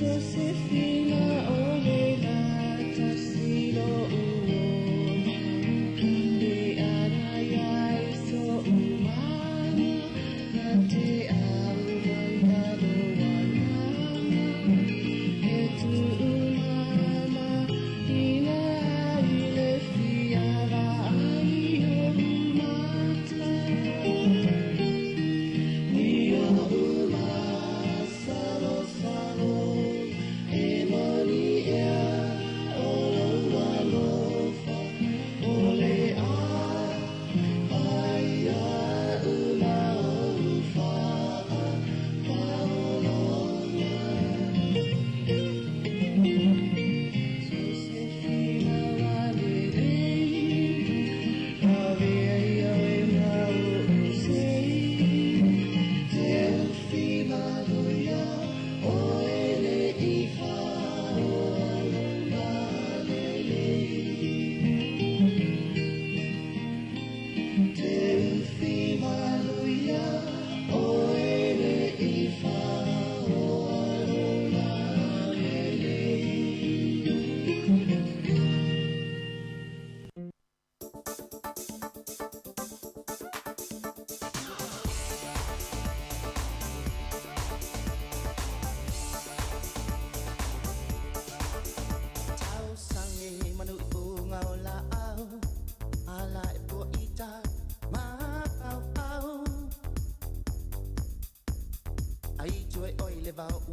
Josefina.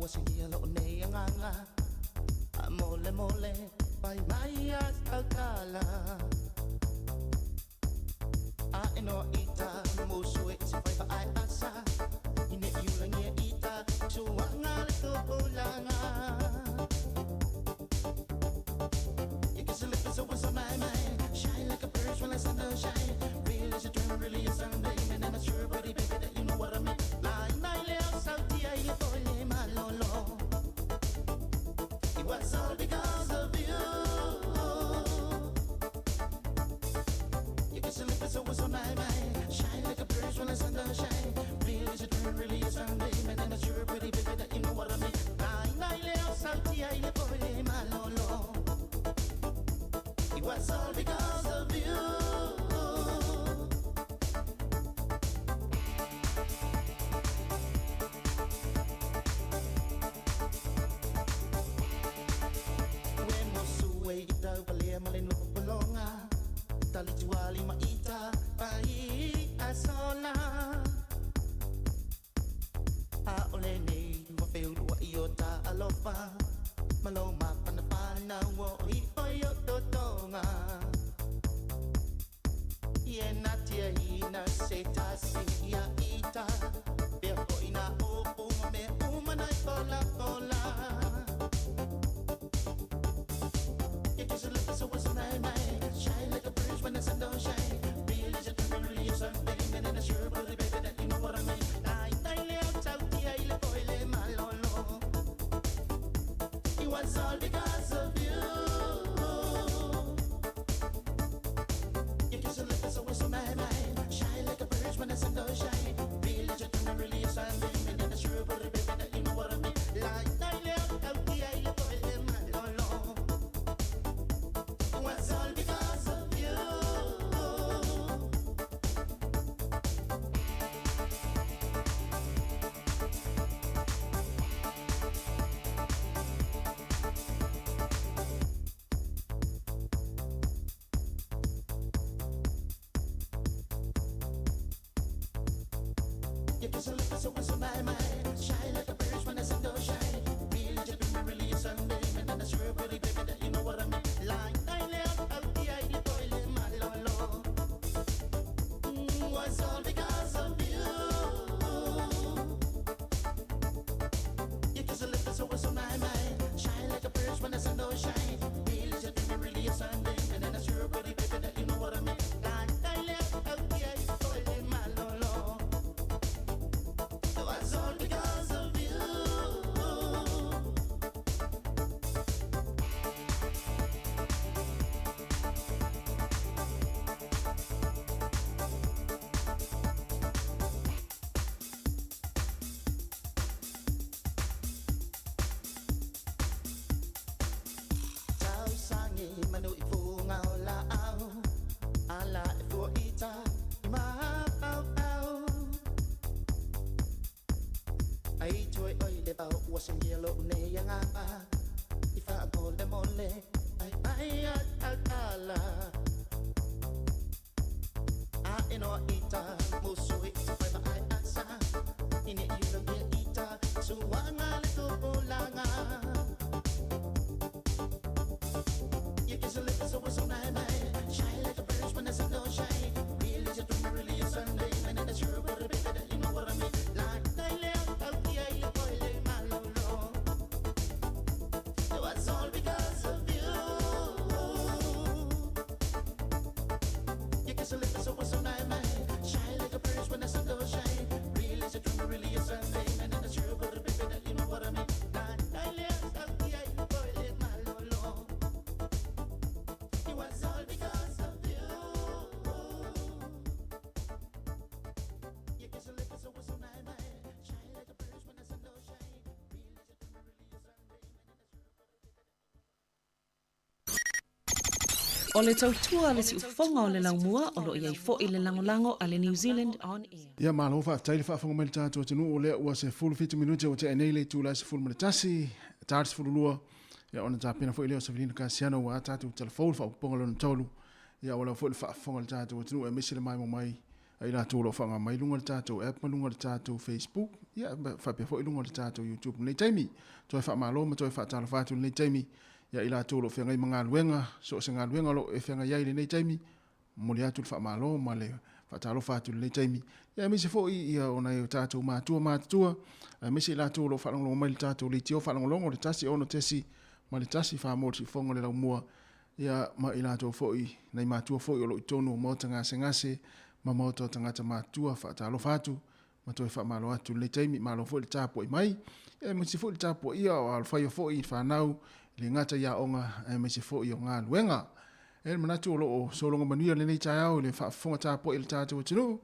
Wasingia lo nei anganga A mole mole pai mai a tautala A eno ita musu e se fai fa ai asa Ine iulangia ita suanga le tupulanga You kiss a lip so what's on my mind Shine like a bird when the sun don't shine Real is a dream, really is Sunday Man, I'm not sure, buddy, baby, that you know what I mean Lai, nai, leo, sauti, ai, le, pole, malolo It was all because of you You kiss a lip so what's on my mind Shine like a bird when the sun don't shine Real is a dream, really is Sunday Man, I'm not sure, pretty, baby, that you know what I mean Lai, nai, leo, sauti, ai, le, pole, malolo It was all because of you. We mosu e ita upalea maleno popolonga Talituali maita pai asola A ole nei wa feulua i o ta alofa Malo mapana pana o i oi o totonga Ie na tia ina se tasi ia ita Pea ko ina opu me umanai pola pola You kiss a lip so what's on my mind Shine like a bridge when the sun don't shine Real is a dream, really is Sunday Man, and I'm sure, baby, that you know what I mean Nai, nai, leo, tau, tia, ile, boile, malolo It was all because of you You kiss a lip so what's on my mind Shine like a bridge when the sun don't shine Real is a dream, really is Sunday Man, and I'm sure, baby, that you know what I mean Nai, nai, leo, tau, tia, ile, boile, malolo It was all because of you. You kiss a lip so what's on my mind Shine like a bird when the sun don't shine Real is a dream, really is Sunday Man, and I'm sure, pretty baby, that you know what I mean Like, I leo, out the eye, you boil my lolo Was all because of you You kiss a lip so what's on my mind Shine like a bird when the sun don't shine Real is a dream, really is Sunday Man, and I'm sure, pretty baby, that you know what I mean Like, I leo, out the eye, you boil my lolo It was all because of you. Tausangi manu ifunga o laau Ala e fua ita i maau au Ai toi oi le vau ua singia lo nei anga I wha mole mole ai ai a ala A eno ita musu i te whai ai asa Ine i ulangia ita suanga le tupulanga You kiss a lip so what's on my mind Shine like a bird when the sun don't shine Real is a dream, really is Sunday Man, and it's sure, but baby, that you know what I mean Like, I leo, au ki ai le koile malolo It was all because of you You kiss a lip so what's on my mind Shine like a bird when the sun don't shine Real is a dream, really is Sunday Man, and it's sure, but baby, that you know what I mean Like, I leo, au ki ai le koile malolo It was all because of you. You kiss a lip so what's on my mind Shine like a bird when the sun don't shine Real is a dream, really is Sunday O le tautua le siufoga o le laumua o loo iai fo'i le lagolago a le New Zealand On Air. Ia malo faafetai le faafofoga mai le tatou atunuu o lea ua 17 minute ua tea nei le itula e 11 ta 12 ia ona tapena foi lea o Savelina Kasiano ua tatou talafou le faaopoopoga lona tolu ia ua lau foi le faafofoga le tatou atunuu aemaise le maimoa mai i latou o lo o faaaoga mai luga o le tatou app ma luga o le tatou Facebook, ia, faapea foi luga o le tatou YouTube i lenei taimi. Toe faamalo ma toe faatalofa atu i lenei taimi ia i latou o lo o feagai ma galuega, so o se galuega o lo o e feagai ai i lenei taimi, momoli atu le faamalo ma le faatalofa atu i lenei taimi. Ia aemaise foi ia o nai o tatou matua matutua, aemaise i latou o lo o faalogologo mai i le tatou leitio faalogologo le 1 6 ma le 1 4 mo le siufofoga o le laumua, ia ma i latou foi, nai matua foi o lo o i totonu o maota gasegase ma maota o tagata matutua, faatalofa atu ma toe faamalo atu i lenei taimi. Malo foi le tapuai mai, ia aemaise foi le tapuaia o alofaia foi i fanau, e le gata i aoga aemaise foi o galuega. E i ai le manatu o lo o sologa manuia lenei taeao i le faafofoga tapuai a le tatou atunuu,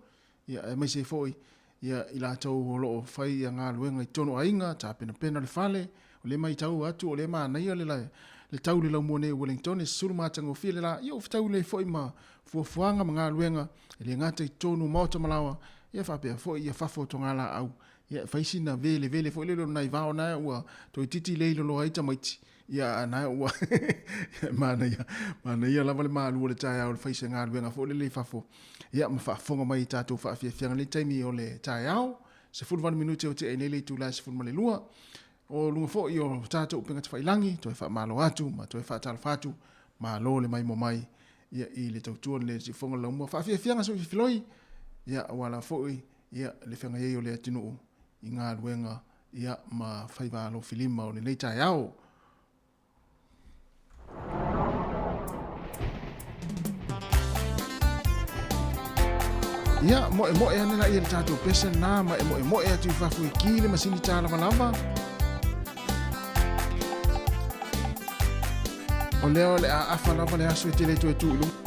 ia aemaise ai foi ia i latou o lo o fai ia galuega i totonu o aiga, tapenapena le fale, o lea e matau atu o lea e manaia le le tau i le laumua nei o Wellington, e sulu matagofie le la, ia ua fetau lelei foi ma fuafuaga ma galuega, e le gata i totonu o maota ma laoa, ia faapea foi ia fafo o togalaau, ia e fai sina velevele foi lele o nai vao na ua toeitiiti le iloloa ai tamaiti, ia a na ua manaia, manaia lava le malu o le taeao le fai se galuega foi lele i fafo, ia ma faafofoga mai i tatou faafiafiaga i lenei taimi o le taeao, 18 minute o tea ai nei le itula e 12, o luga foi o tatou upega tafailagi, toe faamalo atu ma toe faatalofa atu, malo le maimoa mai ia i le tautua le siufofoga o le laumua. Faafiafiaga soifiloi, ia aua la foi ia le feagai ai o le atunuu i galuega ia ma faiva alofilima o lenei taeao. Ia, moemoe ane la ia le tatou pese lena ma e moemoe atu i fafo i ki le masini tālavalava. O lea o le a afa lava le aso e te le toe tu i luga.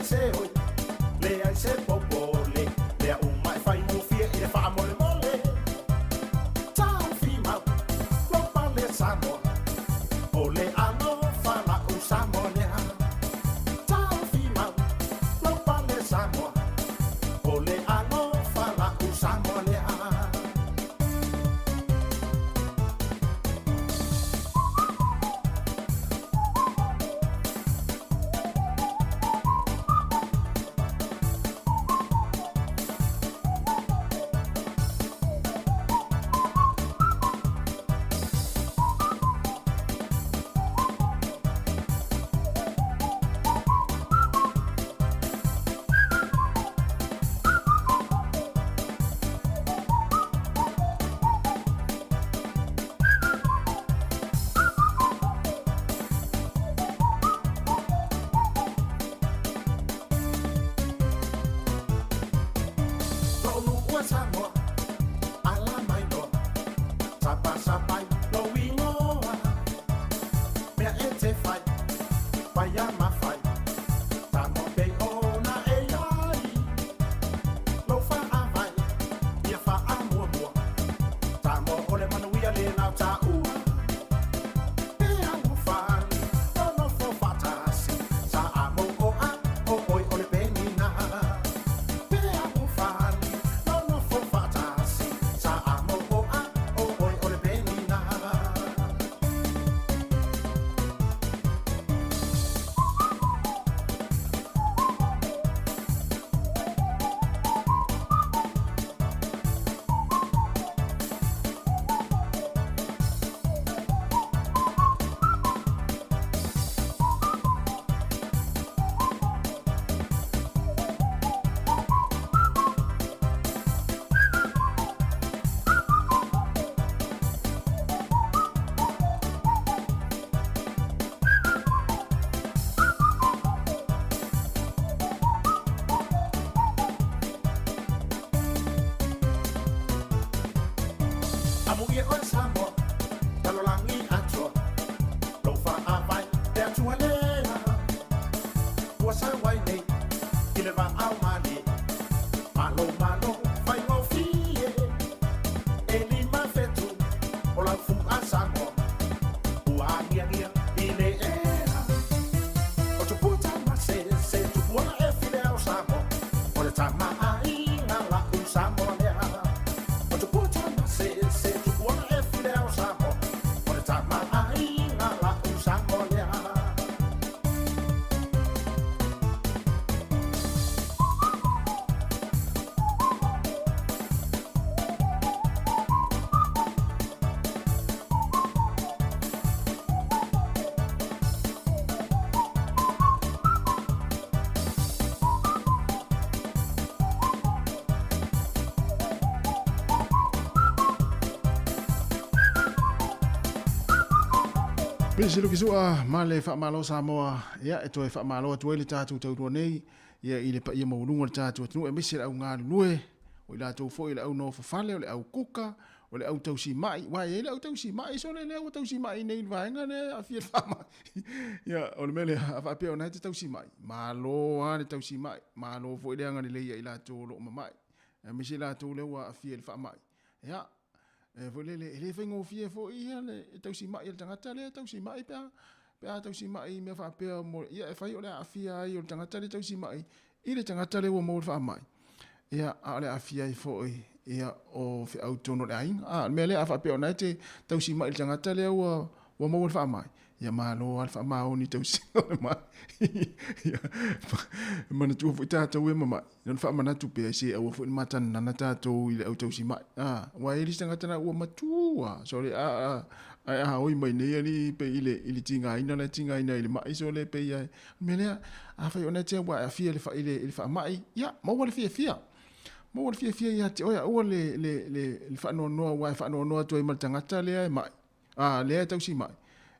se oi, leai se popole, mea uma e faigofie i le faamolemole. Taofi mau lou pale Samoa, o le alofa la'u Samoa lea. Taofi mau lou pale Samoa, o le alofa la'u Samoa lea. Lo'u nu'u e Samoa, ala mai loa, sapasapai lou igoa. Mea e te fai, paia ma fai, Samoa pei ona e iai. Lou faavae, ia faamuamua, Samoa o le manuia lena o taua. E alofani, nonofo faatasi, sa a mou oa, o oe o le penina. Pe alofani, nonofo faatasi, sa a mou oa, o oe o le penina. Amuia oe Samoa, lalolagi atoa, lou faavae le Atua lea. Ua sau ai nei i le vaao malie, malo malo faigofie. E 5 fetu o lau fu'a Samoa, ua agiagia i le ea. O tupua tamasese, tupuola e file ao Samoa, o le tamaaiga la'u Samoa lea. O tupua tamasese, tupuola e file ao Samoa, o le tamaaiga la'u Samoa lea. Pese luki sua ma le faamalo Samoa, ia e toe faamalo atu ai le tatou taulua nei ia i le paia maualuga o le tatou atunuu aemaise le au galulue o i latou foi le au nofofale o le au kuka o le au tausima'i aua e i ai le au tausima'i sole lea ua tausima'i nei i le vaega lea e aafia i le faamai. Ia o le mea lea a faapea o lena e te tausima'i, malo lava le tausima'i, malo foi le agalelei ia i latou o lo o mama'i aemaise i latou lea ua aafia i le faamai. Ia e foi lele e le faigofie foi ia le tausima'i a le tagata lea e tausima'i pe a pe a tausima'i i mea faapea mo ia e fai o le aafia ai o le tagata lea e tausima'i i le tagata lea ua maua le faamai. Ia a o le aafia ai foi ia o feau i totonu o le aiga. A o le mea lea a faapea o lena e te tausima'i i le tagata lea ua ua maua le faamai, ia malo lava le faamaoni i tausiga o le mai. Ia manatua foi tatou e mamai, ona faamanatu pea se aua foi ne matananana tatou i le au tausima'i. A, aua e i ai le isi tagata la ua matua, sole a a ae a oi mai nei alii pei i le i le tigaina la e tigaina ai i le ma'i sole pei ai. O le mea lea, afai o lena e te au ua e aafia i le i le faamai, ia maua le fiafia. Maua le fiafia ia te oe, aua le le le faanoanoa aua e faanoanoa atu ai ma le tagata lea e ma'i. A, lea e tausi mai.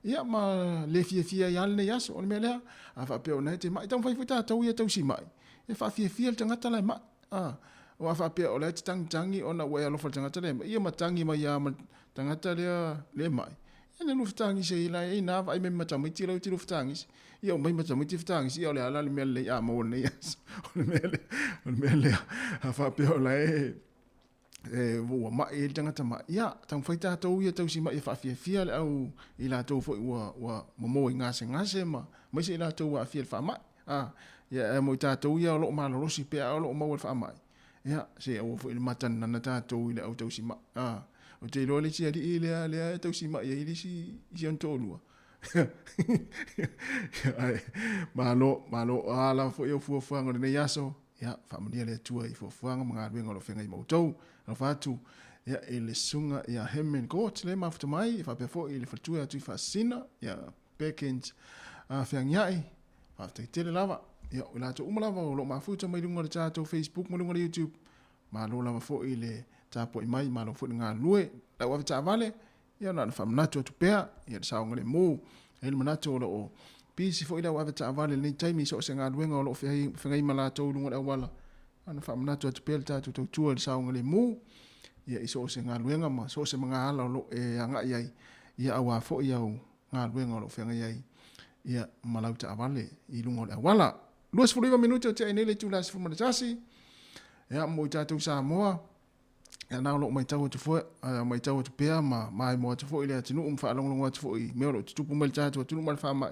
Ia, ma le fiafia ai lava lenei aso. O le mea lea, a faapea o lena e te mai, taumafai foi tatou ia e tausi mai, e faafiafia le tagata la e mai. A, aua a faapea o la e te tagitagi ona ua e alofa i le tagata lea e mai, ia ma tagi mai lava ma le tagata lea le mai. Ia na lua fetagisi ai la e ina vaai mai ma tamaiti lau te lua fetagisi. Ia omai ma tamaiti fetagisi, ia o le a la le mea lelei a maua lenei aso. O le mea lea, o le mea lea, a faapea o la e e ua mai ai le tagata mai, ia taumafai tatou ia tausi mai e faafiafia le au i latou foi ua ua momo i gasegase ma aemaise i latou ua aafia i le faamai. A, ia ae mo i tatou ia o lo o malolosi pea a o lo o maua i le faamai, ia se aua foi le matanana tatou i le au tausi mai. A, ou te iloa le isi alii lea lea e tausi mai ai le isi si ona toalua. Ae malo, malo, o a lava foi au fuafuaga o lenei aso, ia faamanuia le Atua i fuafuaga ma galuega o lo o feagai ma outou. Alofa atu ia i le susuga ia Herman Gort lea e mafuta mai, e faapea foi i le faletua ia Tuifaasisina, ia Perkins Feagiai, faafetai tele lava. Ia, o i latou uma lava o lo o mafuta mai luga o le tatou Facebook ma luga o le YouTube, malo lava foi le tapuai mai, malo foi le galulue. Lau avetaavale, Ia na ona faamanatu atu pea, ia le saogalemu. E i ai le manatu o lo o pisi foi le au avetaavale i lenei taimi i so o se galuega o lo o feagai ma latou i luga o le auala. Na ona faamanatu atu pea le tatou tautua i le saogalemu, ia i so o se galuega ma so o se magaala o lo o e agai ai, ia aua foi au galuega o lo o feagai ai, ia ma lau taavale i luga o le auala. 29 minute o tea ai nei le itula 11, ia mo i tatou Samoa, Ia na o lo o matau atu foi, matau atu pea ma maimoa atu foi i le atunuu ma faalogologo atu foi i mea o lo o tutupu mai i le tatou atunuu ma le faamai.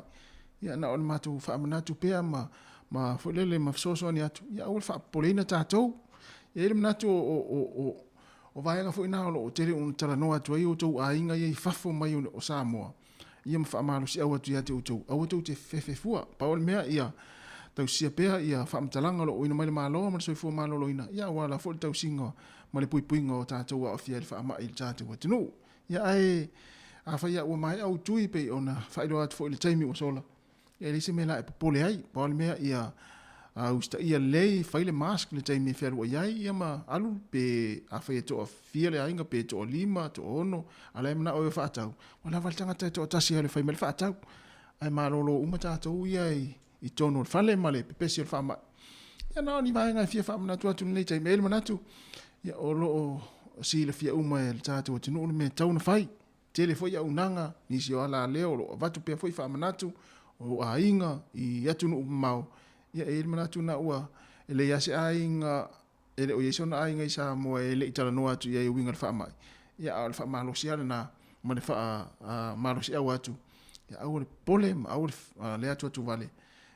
Ia na o le matou faamanatu pea ma, ma foi lele ma fesoasoani atu, ia aua le faapopoleina tatou. E i ai le manatu o, o, o, o, o vaega foi na o lo o tele ona talanoa atu ai outou aiga ia i fafo mai o Samoa, ia ma faamalosiau atu ia te outou, aua tou te fefe fua. Pau o le mea, ia tausisia pea ia faamatalaga o lo o auina mai le Malo ma le Soifua Maloloina, ia aua la foi le tausiga ma le puipuiga o tatou aafia i le faamai i le tatou atunuu. Ia ae afai lava ua maea ou tui pei ona faailoa atu foi i le taimi ua sola, E leai se mea la e popole ai. Pau o le mea ia usitaia lelei, fai le mask i le taimi e fealuai ai, ia ma alu pe afai e toafia le aiga pe toalima, toaono, a o la e manao e faatau, ua lava le tagata e toatasi e alu e fai mai le faatau. Ae malolo uma tatou ia i totonu o le fale ma le pepesi o le faamai. Ia na o ni vaega e fia faamanatu atu i lenei taimi. E i ai le manatu, ia o lo o silafia uma e le tatou atunuu le mea e tatau ona fai. Tele foi auaunaga, nisi o alaleo o lo o avatu pea foi faamanatu o aiga i atunuu mamao, ia e i ai le manatu na ua e leai lava se aiga, e le o i ai sona aiga i Samoa e le i talanoa atu i ai e uiga i le faamai, ia a o le faamalosi lava lena ma le faamalosiau atu, ia aua le popole ma aua le atuatuvale,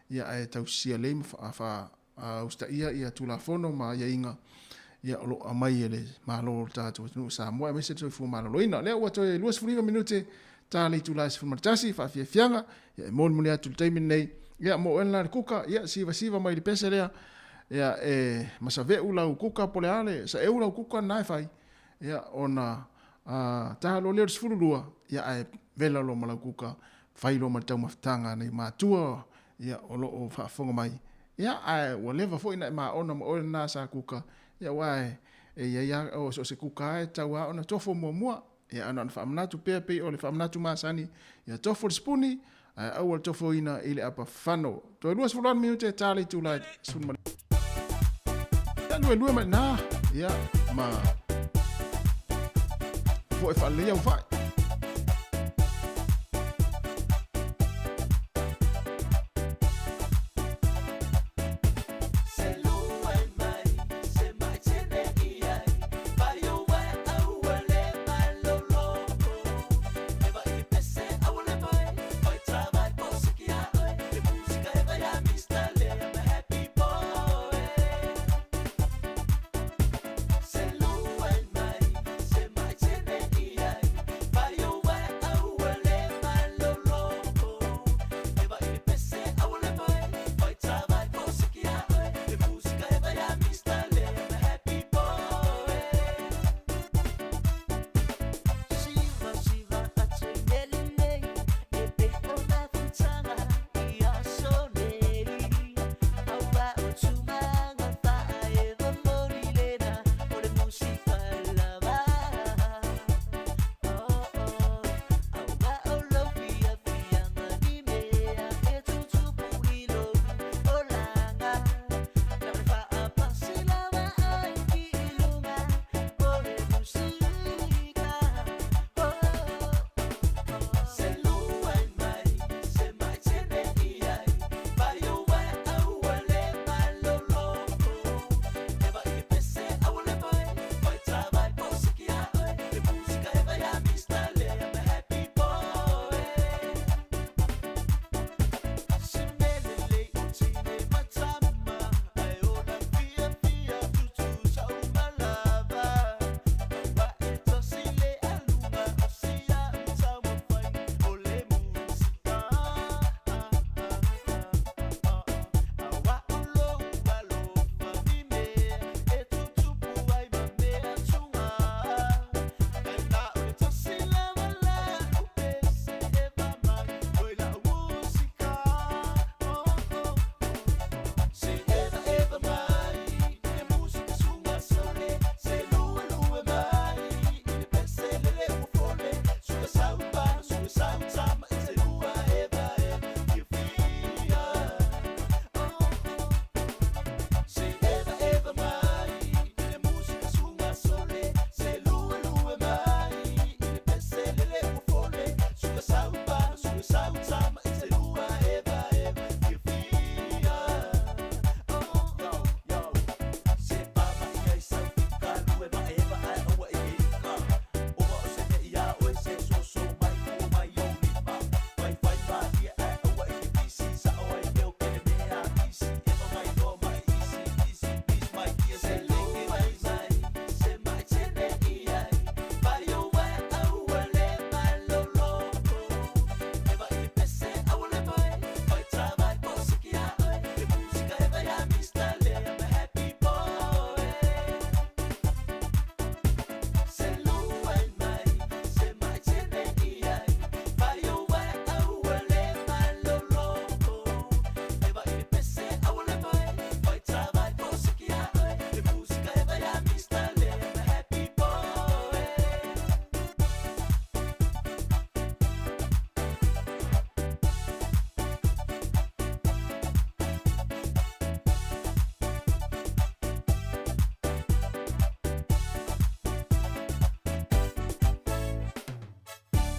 ia ae tausisia lelei ma a usitaia ia Tulafono ma aiaiga ia o lo o aumai e le Malo o le tatou atunuu o Samoa aemaise le soifua maloloina. O lea ua toe 29 minute ta le itula e 11 faafiafiaga ia e molimoli atu i le taimi lenei ia mo oe lena le kuka ia sivasiva mai le pese lea ia e masaveu lau kuka po o le a le saeu lau kuka lena e fai ia ona ta loa lea o le 12 ia ae vela loa ma lau kuka fai loa ma le taumafataga a nai matua ia o lo o faafofoga mai, ia ae ua leva foi ona e maona ma oe lena sa kuka, ia aua e e i ai lava, o so o se kuka lava e tatau lava ona tofo muamua. Ia ae na ona faamanatu pea pei o le faamanatu masani, ia tofo le sipuni, ae aua le tofoina i le apa fano. Toe 28 minute e ta le itula e 12. Ia luelue mai i ina, ia ma foi faalelei au fai.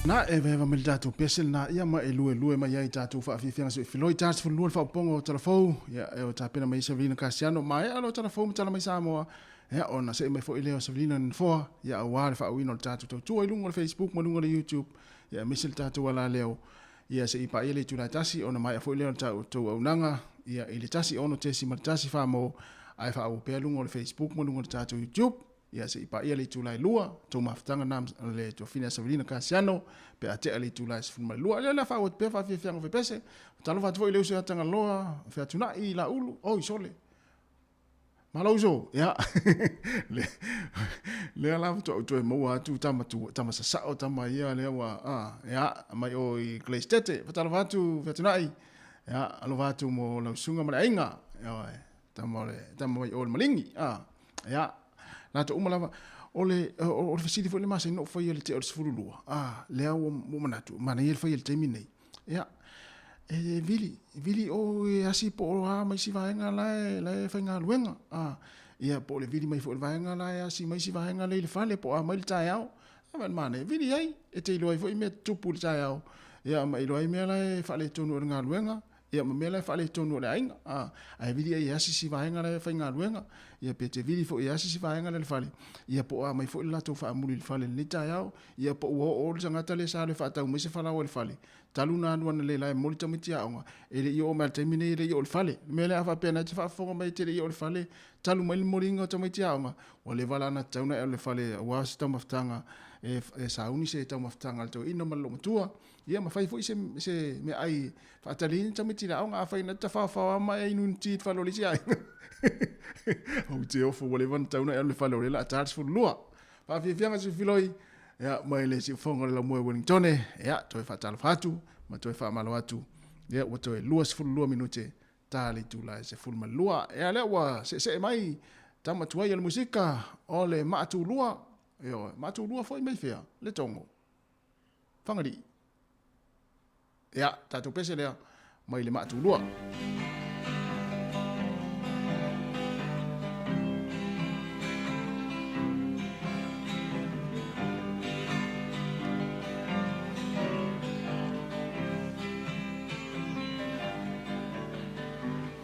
Na e veva mai le tatou pese lena ia ma e luelue mai ai tatou faafiafiaga se filoi ta 12 le faaopopoga o Talafou ia e o tapena mai Savelina Kasiano maea lo Talafou ma tala mai Samoa ia ona see mai foi lea o Savelina i le nofoa ia aua le faauuina o le tatou tautua i luga o le Facebook ma luga o le YouTube ia aemaise le tatou alaleo ia se i paia le itula e tasi ona maea foi lea o le tatou auaunaga ia i le 16.1 mo ae faaauau pea luga o le Facebook ma luga o le tatou YouTube ia se i paia le itula e lua tou mafutaga na le tuafine a Savelina Kasiano pe a tea le itula e 12. Lea la faaauau atu pea faafiafiaga o fepese. Talofa atu foi i le uso ia Tagaloa, Featunai, Laulu, oi sole. Malo uso, ia. Le, lea la faatoa ou toe maua atu tama, tu, tama sasao, tama ia lea ua, ah, ia, mai o i Gleistete. Fatalofa atu Featunai, ia, alofa atu mo lau susuga ma le aiga. Ia, oe, tama o le, tama mai o le Maligi. Ah, ia, latou uma lava. O le, o, o le fesili foi le masani na ou faia i le tea o le 12, ah, lea ua, ua manatu, manaia le faia i le taimi nei. Ia, e vili, vili o e asi po o a ma isi vaega la e, la e faigaluega. A, ia, po o le vili mai foi o le vaega la e asi ma isi vaega la e i le fale, po o a mai le taeao. A ma le manaia, vili ai, e te iloa ai foi mea tutupu i le taeao. Ia, ma iloa ai mea la e faaletonu o le galuega, ia ma mea la e faaletonu o le aiga. A, ae vili ai e asi si vaega la e faigaluega, ia pe te vili foi e asi si vaega la e i le fale, ia po o a mai foi le latou faamuli i le fale i lenei taeao, ia po ua oo le tagata lea sa alu e faatau mai se falaoa i le fale, talu ona alu analeila e momoli tamaiti aoga, e le i oo mai lava i le taimi nei e le i oo i le fale. O le mea lea a faapea na e te faafofoga mai e te le i oo i le fale, talu mai le momoliga o tamaiti aoga, ua leva la ona tatau ona e alu i le fale aua se taumafataga e sauni se taumafataga a le toeaina ma le loomatua, ia ma fai foi se se meaai e faatali ai ni tamaiti i le aoga. Afai na te tafaofao lava ma e inu inu ti i le fale o le isi aiga, ou te ofo ua leva ona tatau ona e alu i le fale o lea o le a ta le 12. Faafiafiaga Sifiloi, ia mai le siufofoga o le laumua i Wellingtone, ia toe faatalofa atu ma toe faamalo atu. Ia ua toe 22 minute ta le itula e 12. Ia lea ua seesee mai tama tuai o le musika o le Maatulua, ioe, Maatulua foi mai fea? Letogo. Fagalii. Ia, tatou pese lea mai le Maatulua.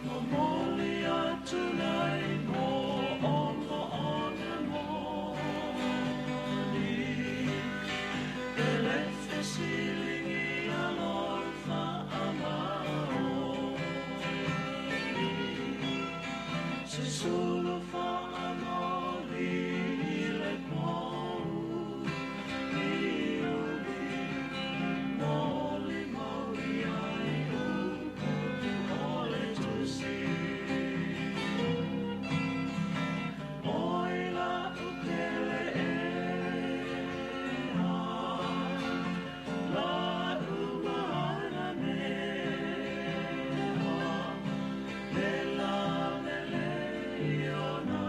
Momoli atu nei mo ona ona moni E le fesiligia lou faamaoni Se sulu faamoli i le pou Iuli Molimau i ai upu o le tusi Oi la'u pele ea La'u mananea Le la mele i ona.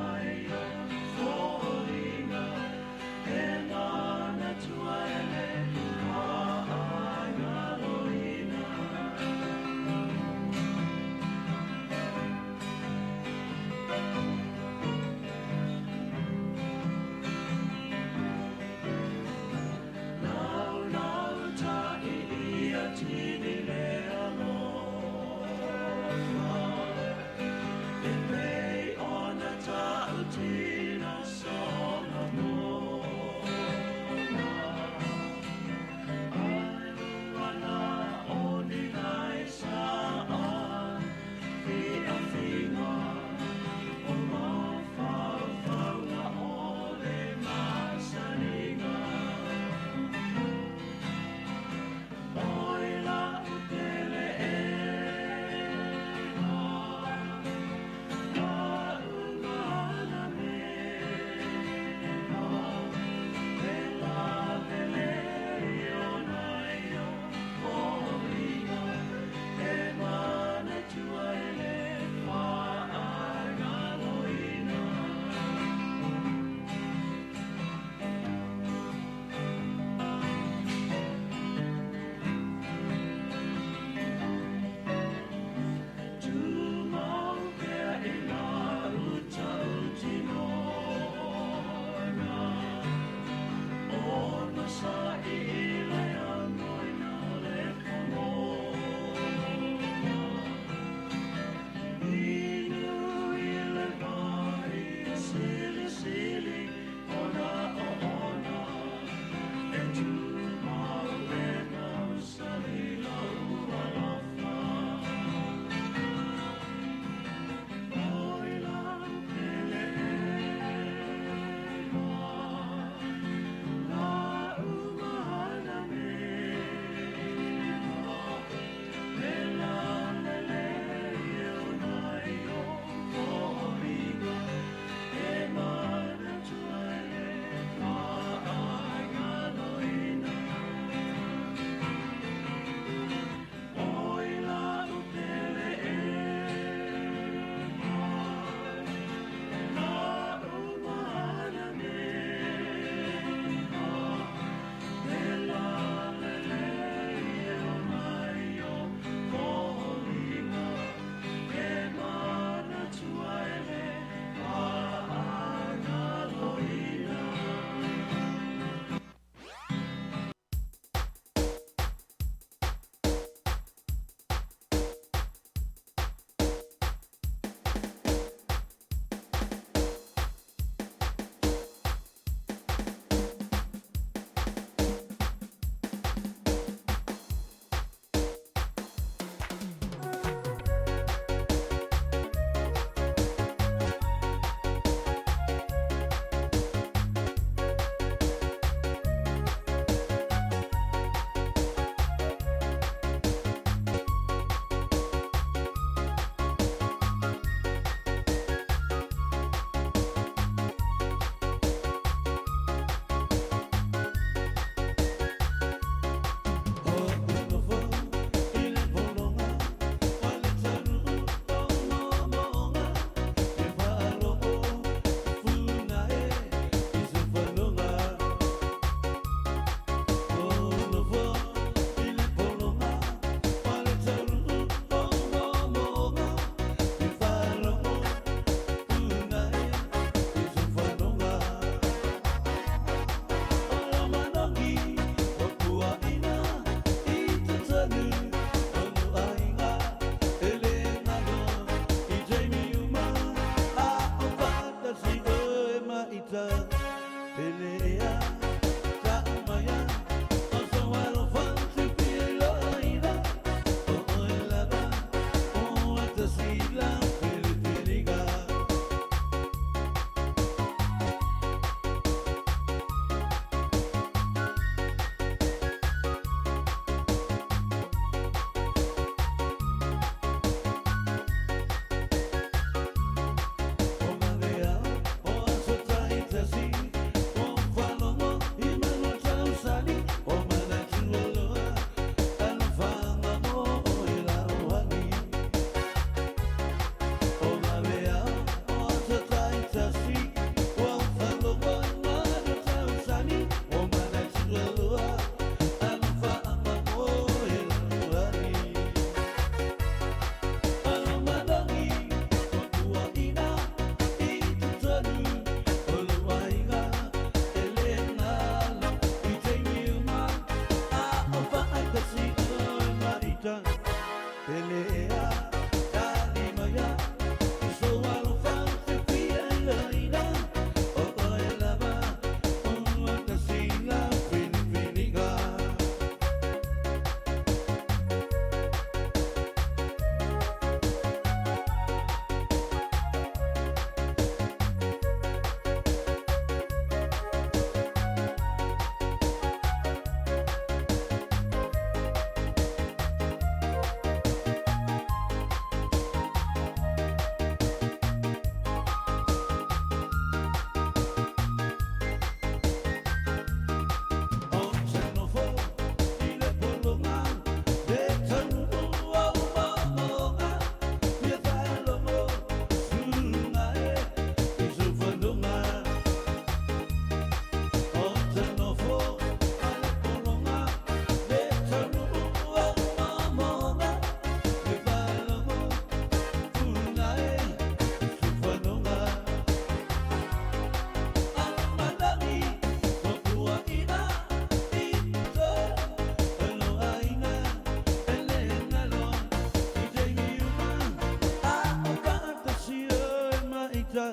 ita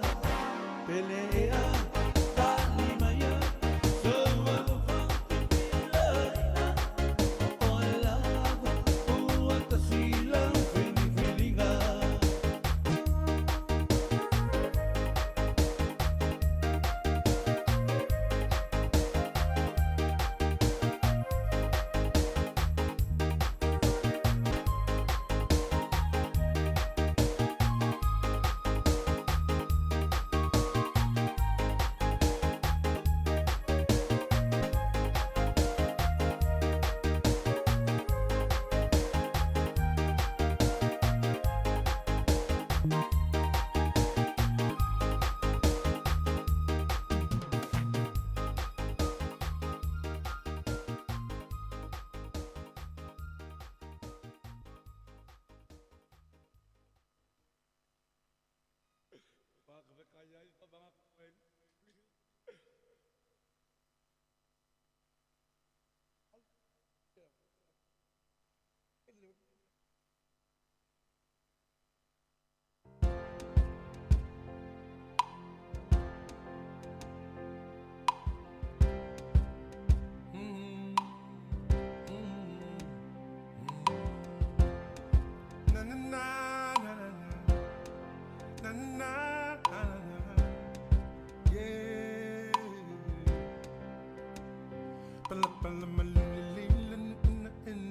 pele ea tali maia so alofa ina o e lava ua tasila filifiliga. Na na na na na na na na na, yeah. Pala pala malulili na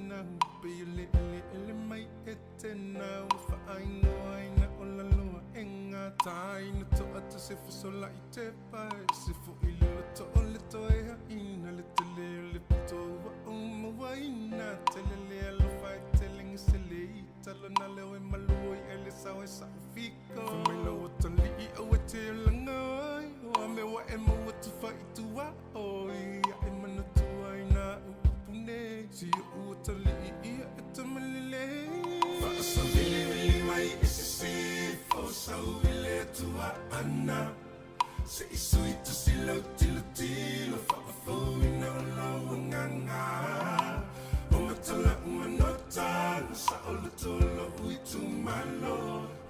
na pili ili ili mai etena fa ai no ai na ola loa enga tai no to atu se fo sola i te pai se fo ili lo to ole to e ha ina le tele le to wa o ma waina tele le alo fa tele ngi se le talo na le o e malu i ele sa o e sa fiko fa mai lo o tali i o e te langa ai o a me wa e mo tu fa i tua o i a e mana tua i na upune si o u tali i ia e te malile. Faasavili vili mai i sisi fo sau i le tua ana se isu i tu sila tilo tilo faafoina o lau agaga o matala umanota sa o le tolo ui tumalo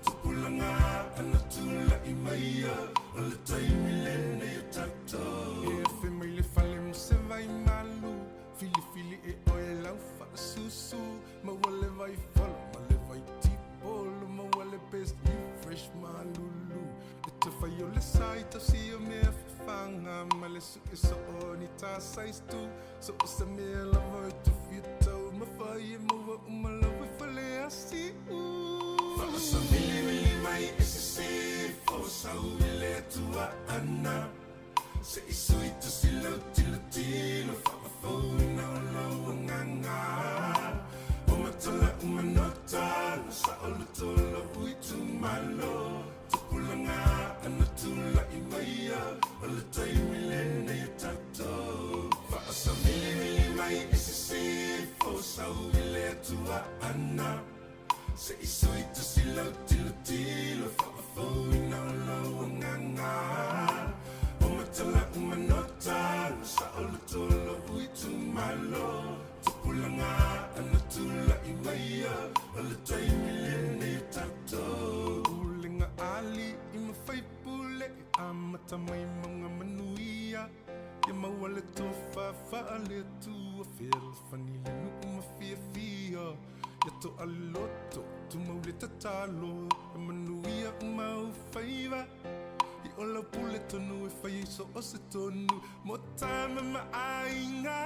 tupulaga ana tula'i maia o le taimi lenei o tatou e fe mai le fale mo se vai malu filifili e oe lau faasusu maua le vai folo ma le vai tipolo maua le best you fresh malulu e te fai o le sai tausi o mea fafaga ma le suʻe soo ni tā size tu so o se mea lava e tufia tau ma fai e maua uma lava e fale asiʻu. Faasavilivili mai e sisi fo sau i le atua ana se i sui tusi lau tilotilo faafouina o lau agaga o matala umanota sa o le tolo ui tumalo tupulaga ana tula'i maia o le taimi lenei o tatou. Faasavilivili mai e sisi fo sau i le atua ana se i sui tusi lau tilotilo faafouina o lau agaga o matala umanota sa o le tolo ui tumalo tupulaga ana tula'i maia o le taimi lenei o tatou. Ulega ali i mafaipule e amata mai mauga manuia ia maua le tofafa le atua fealofani le nuu ma fiafia ia toaloto tumau le tatalo e manuia umau faiva i ola pule tonu e fai i so o se tonu mo tama ma aiga.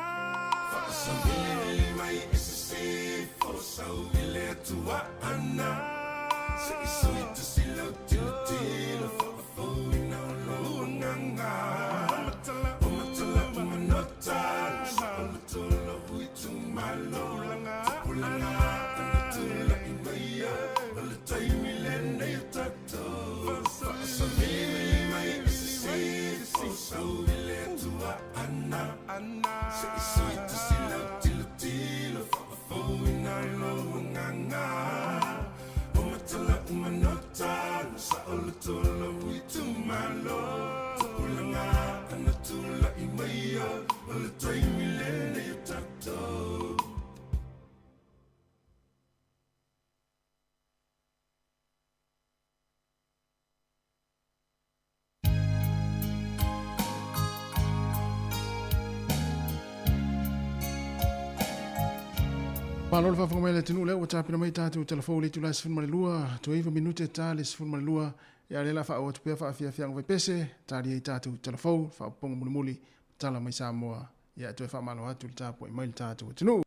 Faasavilivili mai e sisi fo sau i le atua ana se i sui tusi lau tilotilo faafouina o lou agaga o matala umanota sa o le tolo ui tumalo tupulaga ana tula'i maia o le taimi lenei o tatou. Faasavilivili mai e sisi fo sau i le atua ana se i sui tusi lau tilotilo faafouina o lou agaga o matala umanota sa o le tolo ui tumalo tupulaga ana tula'i maia o le taimi lenei o tatou. Malo le faafofoga mai a le atunuu lea ua tapena mai tatou tala fou i le itula e 12 toe 9 minute ta le 12 ia lea la faaauau atu pea faafiafiaga vaipese talia i tatou tala fou faaopoopoga mulimuli tala mai Samoa ia toe faamalo atu le tapuai mai le tatou atunuu.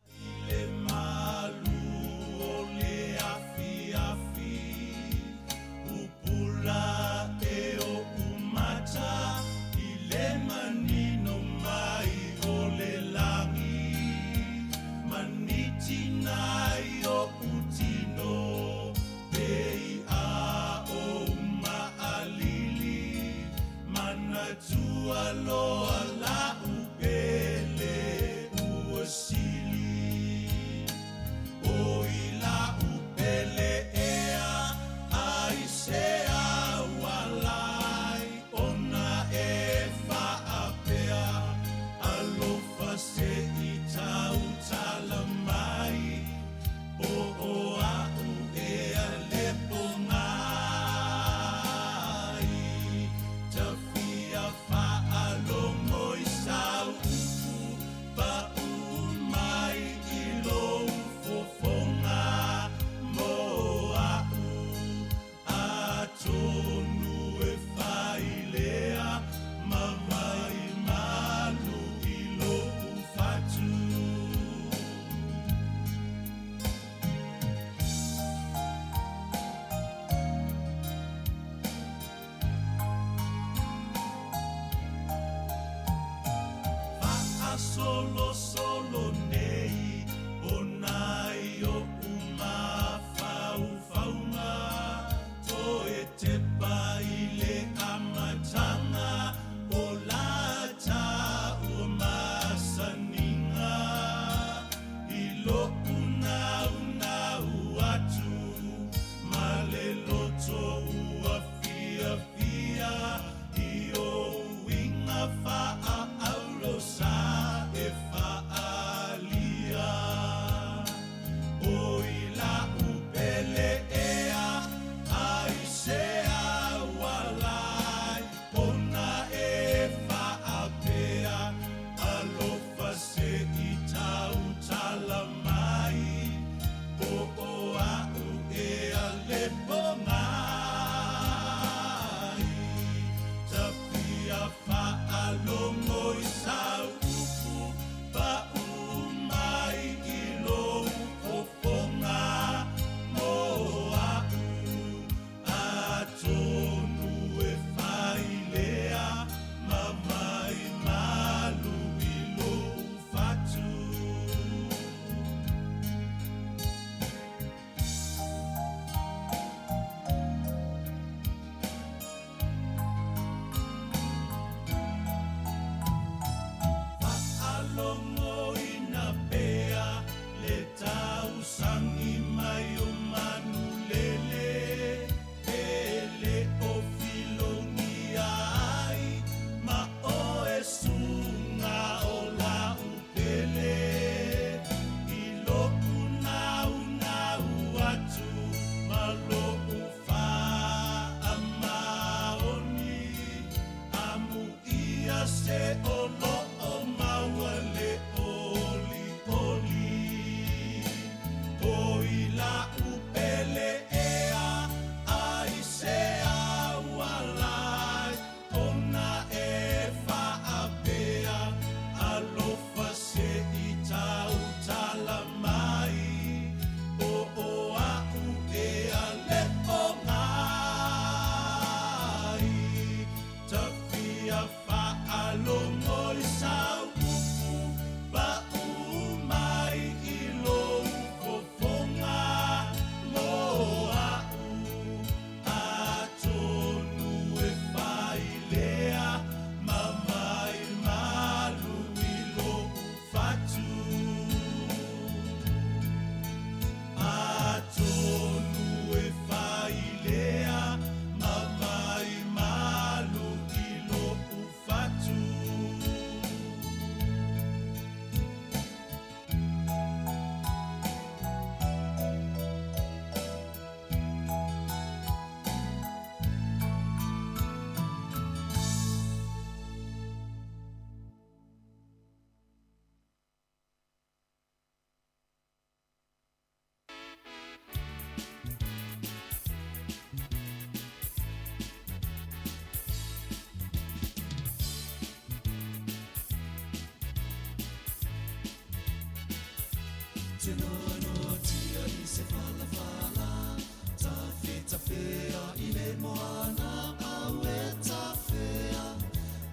Tinoanoatia i se falafala, tafetafea i le moana, au e tafea,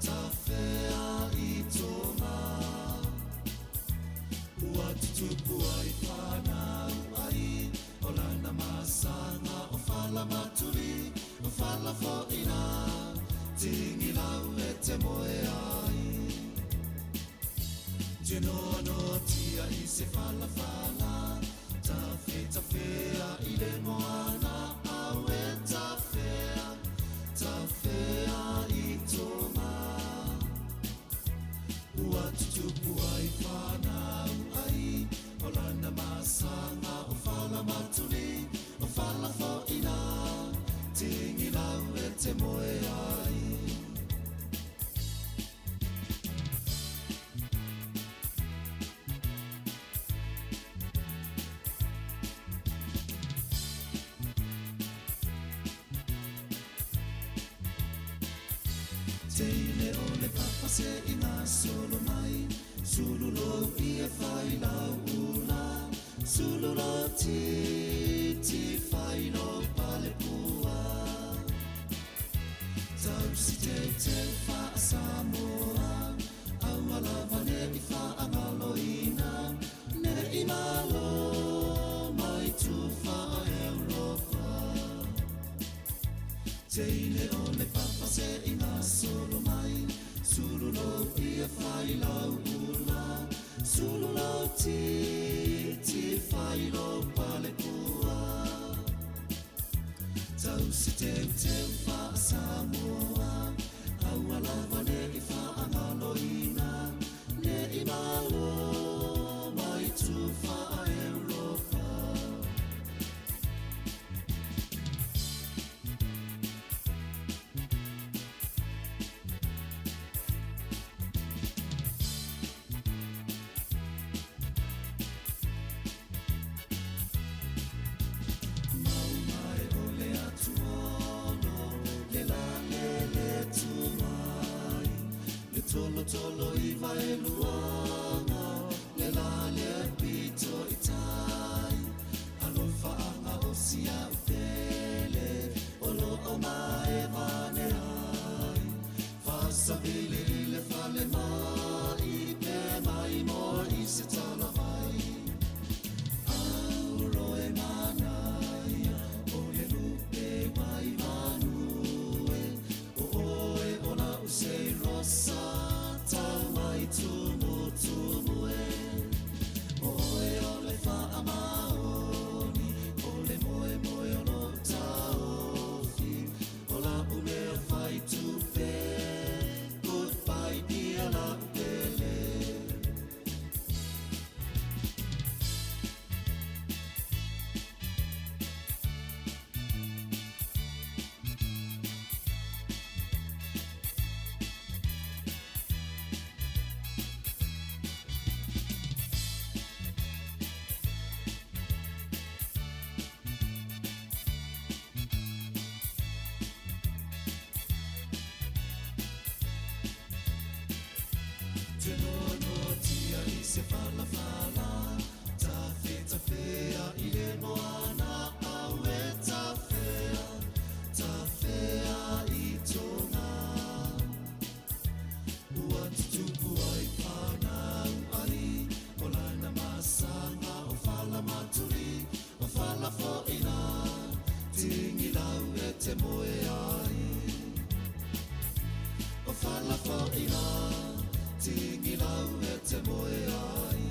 tafea i Tonga. Ua tutupu ai whanau ai, o lana masanga o fala matuli, o fala fo'ina, tigilau e te moe ai. Tinoanoatia i se falafala, tafetafea i le moana, au e tafea, tafea i Tonga. Ua tutupu ai whanau ai, o lana masanga o fala matuli, o fala fo'ina, tigilau e te moe ai. Teine o le papa se i ngā solo mai, sulu lo i e whai lau ula, sulu lo ti, ti whai lo pale pua. Tau si te te wha a Samoa, au alava ne i wha angaloina, ne i malo mai tu wha a Europa. Teine o le papa se i ngā solo mai, sulu lo i e whai lau ula, sulu lo ti, ti whai lo pale pua. Tau si teu teu wha a Samoa, au alava ne i wha angaloina, ne i malo mai tu wha a Europa. Mau mai o le atuono, le la le le tu mai, le tolo tolo i vai luanga, le la le pito i tai, alofa anga o sia upele, o lo o mai vane ai, fasavili i le fale mai, pe mai mo i se tala vai. Auro e manaia, o le lupe wai manue, o oe o la usei rosa, tau mai tumu tumu e. O oe o le wha maoni, o le moe moe o lo taofi, o la umea whai tupe, goodbye dear la upele. Tinoanoatia i se falafala, tafetafea i le moana, au e tafea, tafea i Tonga. Ua tutupu ai whanau ai, o lana masanga o fala matuli, o fala fo'ina, tigilau e te moe ai. O fala fo'ina, tigilau e te moe ai.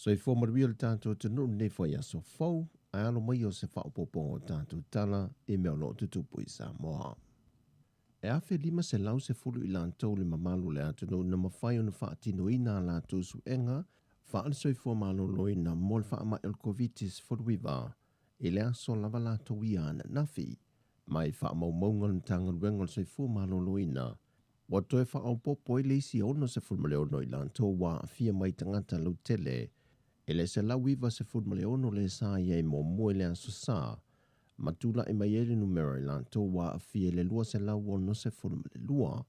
Soifua manuia le tatou atunuu i lenei foi aso fou, ae alo mai o se faaopoopoga o tatou tala i mea o lo o tutupu i Samoa. E 1,510 i latou le mamalu o le atunuu na mafai ona faatinoina a latou suega faale-soifua maloloina mo le faamai o le Koviti-19 i le aso lava latou ia ananafi. Mai faamaumauga a le Matagaluega o le Soifua Maloloina, ua toe faaopoopo ai le isi 66 i latou ua aafia mai tagata lautele i le 196 le sa i ai muamua i le Aso Sa, ma tulai mai ai le numera i latou ua aafia i le 262.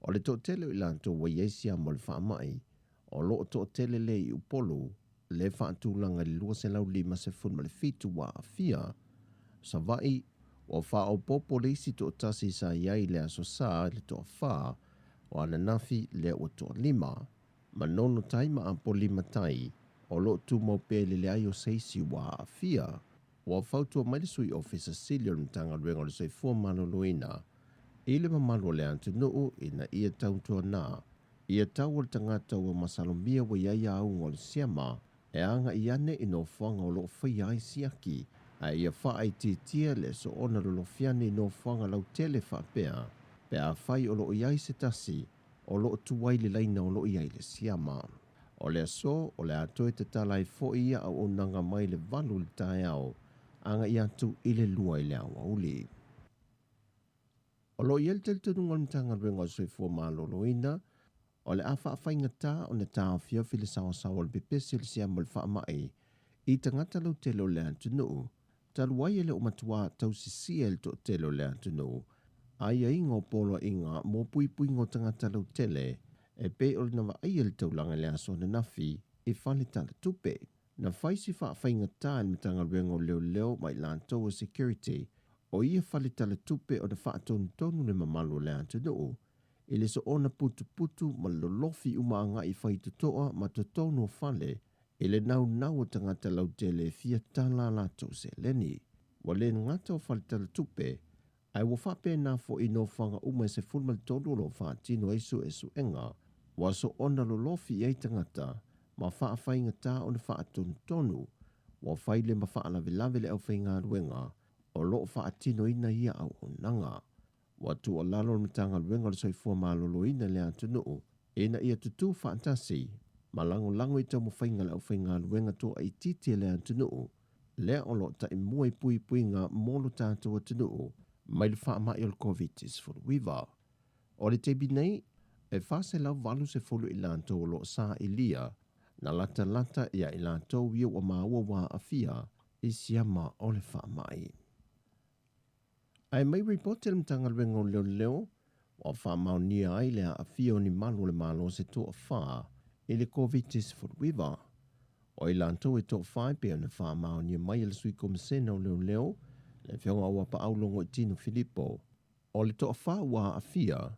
O le toatele o i latou ua i ai siama o le faamai, o lo o toatele lea i Upolu, le faatulaga i le 257 ua aafia. Savaii, ua faaopoopo le isi toatasi sa i ai i le Aso Sa i le toafa o ananafi lea ua toalima. Manono Tai ma Apolima Tai, o lo o tumau pea i le leai o se isi ua aafia. Ua fautua mai le Sui Ofisa Sili o le Matagaluega o le Soifua Maloloina i le mamalu o le atunuu ina ia tautuana ia tau o le tagata ua masalomia ua i ai auga o le siama e agai ane i nofoaga o lo o faia ai siaki, ae ia faaitiitia le soona lolofi ane i nofoaga lautele faapea pe afai o lo o i ai se tasi o lo o tuai le laina o lo o i ai le siama. O le aso, o le a toe tatala ai foi ia auaunaga mai le 8 i le taeao agai atu i le 2 i le aoauli. O lo o i ai le talitonuga o le Matagaluega o le Soifua Maloloina, o le a faafaigata ona taofiofi le saoasaoa o le pepesi o le siama o le faamai i tagata lautele o le atunuu, talu ai e le o matua tausisia e le toatele o le atunuu aiaiga o poloaiga mo puipuiga o tagata lautele e pei o le na vaaia i le taulaga i le aso ananafi i fale talatupe. Na fai si faafaigata e le Matagaluega o Leoleo ma i latou o Security o ia fale talatupe ona faatonutonu le mamalu o le atunuu i le soona putuputu ma le lolofi uma agai i faitotoa ma totonu o fale i le naunau o tagata lautele e fia tala a latou seleni. Ua le gata o fale talatupe, ae ua faapena foi i nofoaga uma e 13 o lo o faatino ai suesuega ua soona lolofi i ai tagata ma faafaigata ona faatonutonu ua fai le ma faalavelave le aufaigaluega o lo o faatinoina ia auaunaga. Ua tuualalo le Matagaluega o le Soifua Maloloina i le atunuu ina ia tutū faatasi ma lagolago i taumafaiga a le aufaigaluega toaitiiti a le atunuu lea o lo o taimua i puipuiga mo lo tatou atunuu mai le faamai o le Koviti-19. O le taimi nei, e 480 i latou o lo o sailia na latalata ia i latou ia ua maua ua aafia i siama o le faamai. Ae mai ripoti a le Matagaluega o Leoleo, ua faamaonia ai le aafia o ni malu o le Malo se toafa i le Koviti-19. O i latou e toafa e pei ona faamaonia mai e le Sui Komisena o Leoleo, le Afioga Auapaau Logoitino Filipo, o le toafa ua aafia,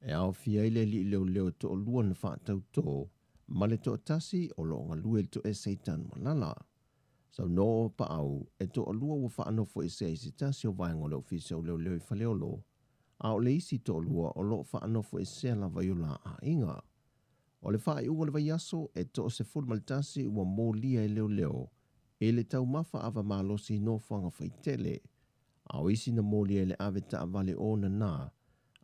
e aofia ai le alii leoleo e toalua na faatautō ma le toatasi o lo o galue i le toese i Tanumalala. Saunoa o Paau, e toalua ua faanofoesea i se tasi o vaega o le Ofisa o Leoleo i Faleolo, a o le isi toalua o lo o faanofoesea lava i o la aiga. O le faaiuga o le vaiaso, e toa-11 ua molia e leoleo i le taumafa ava malosi i nofoaga faitele, a o isi na molia i le ave taavale onana,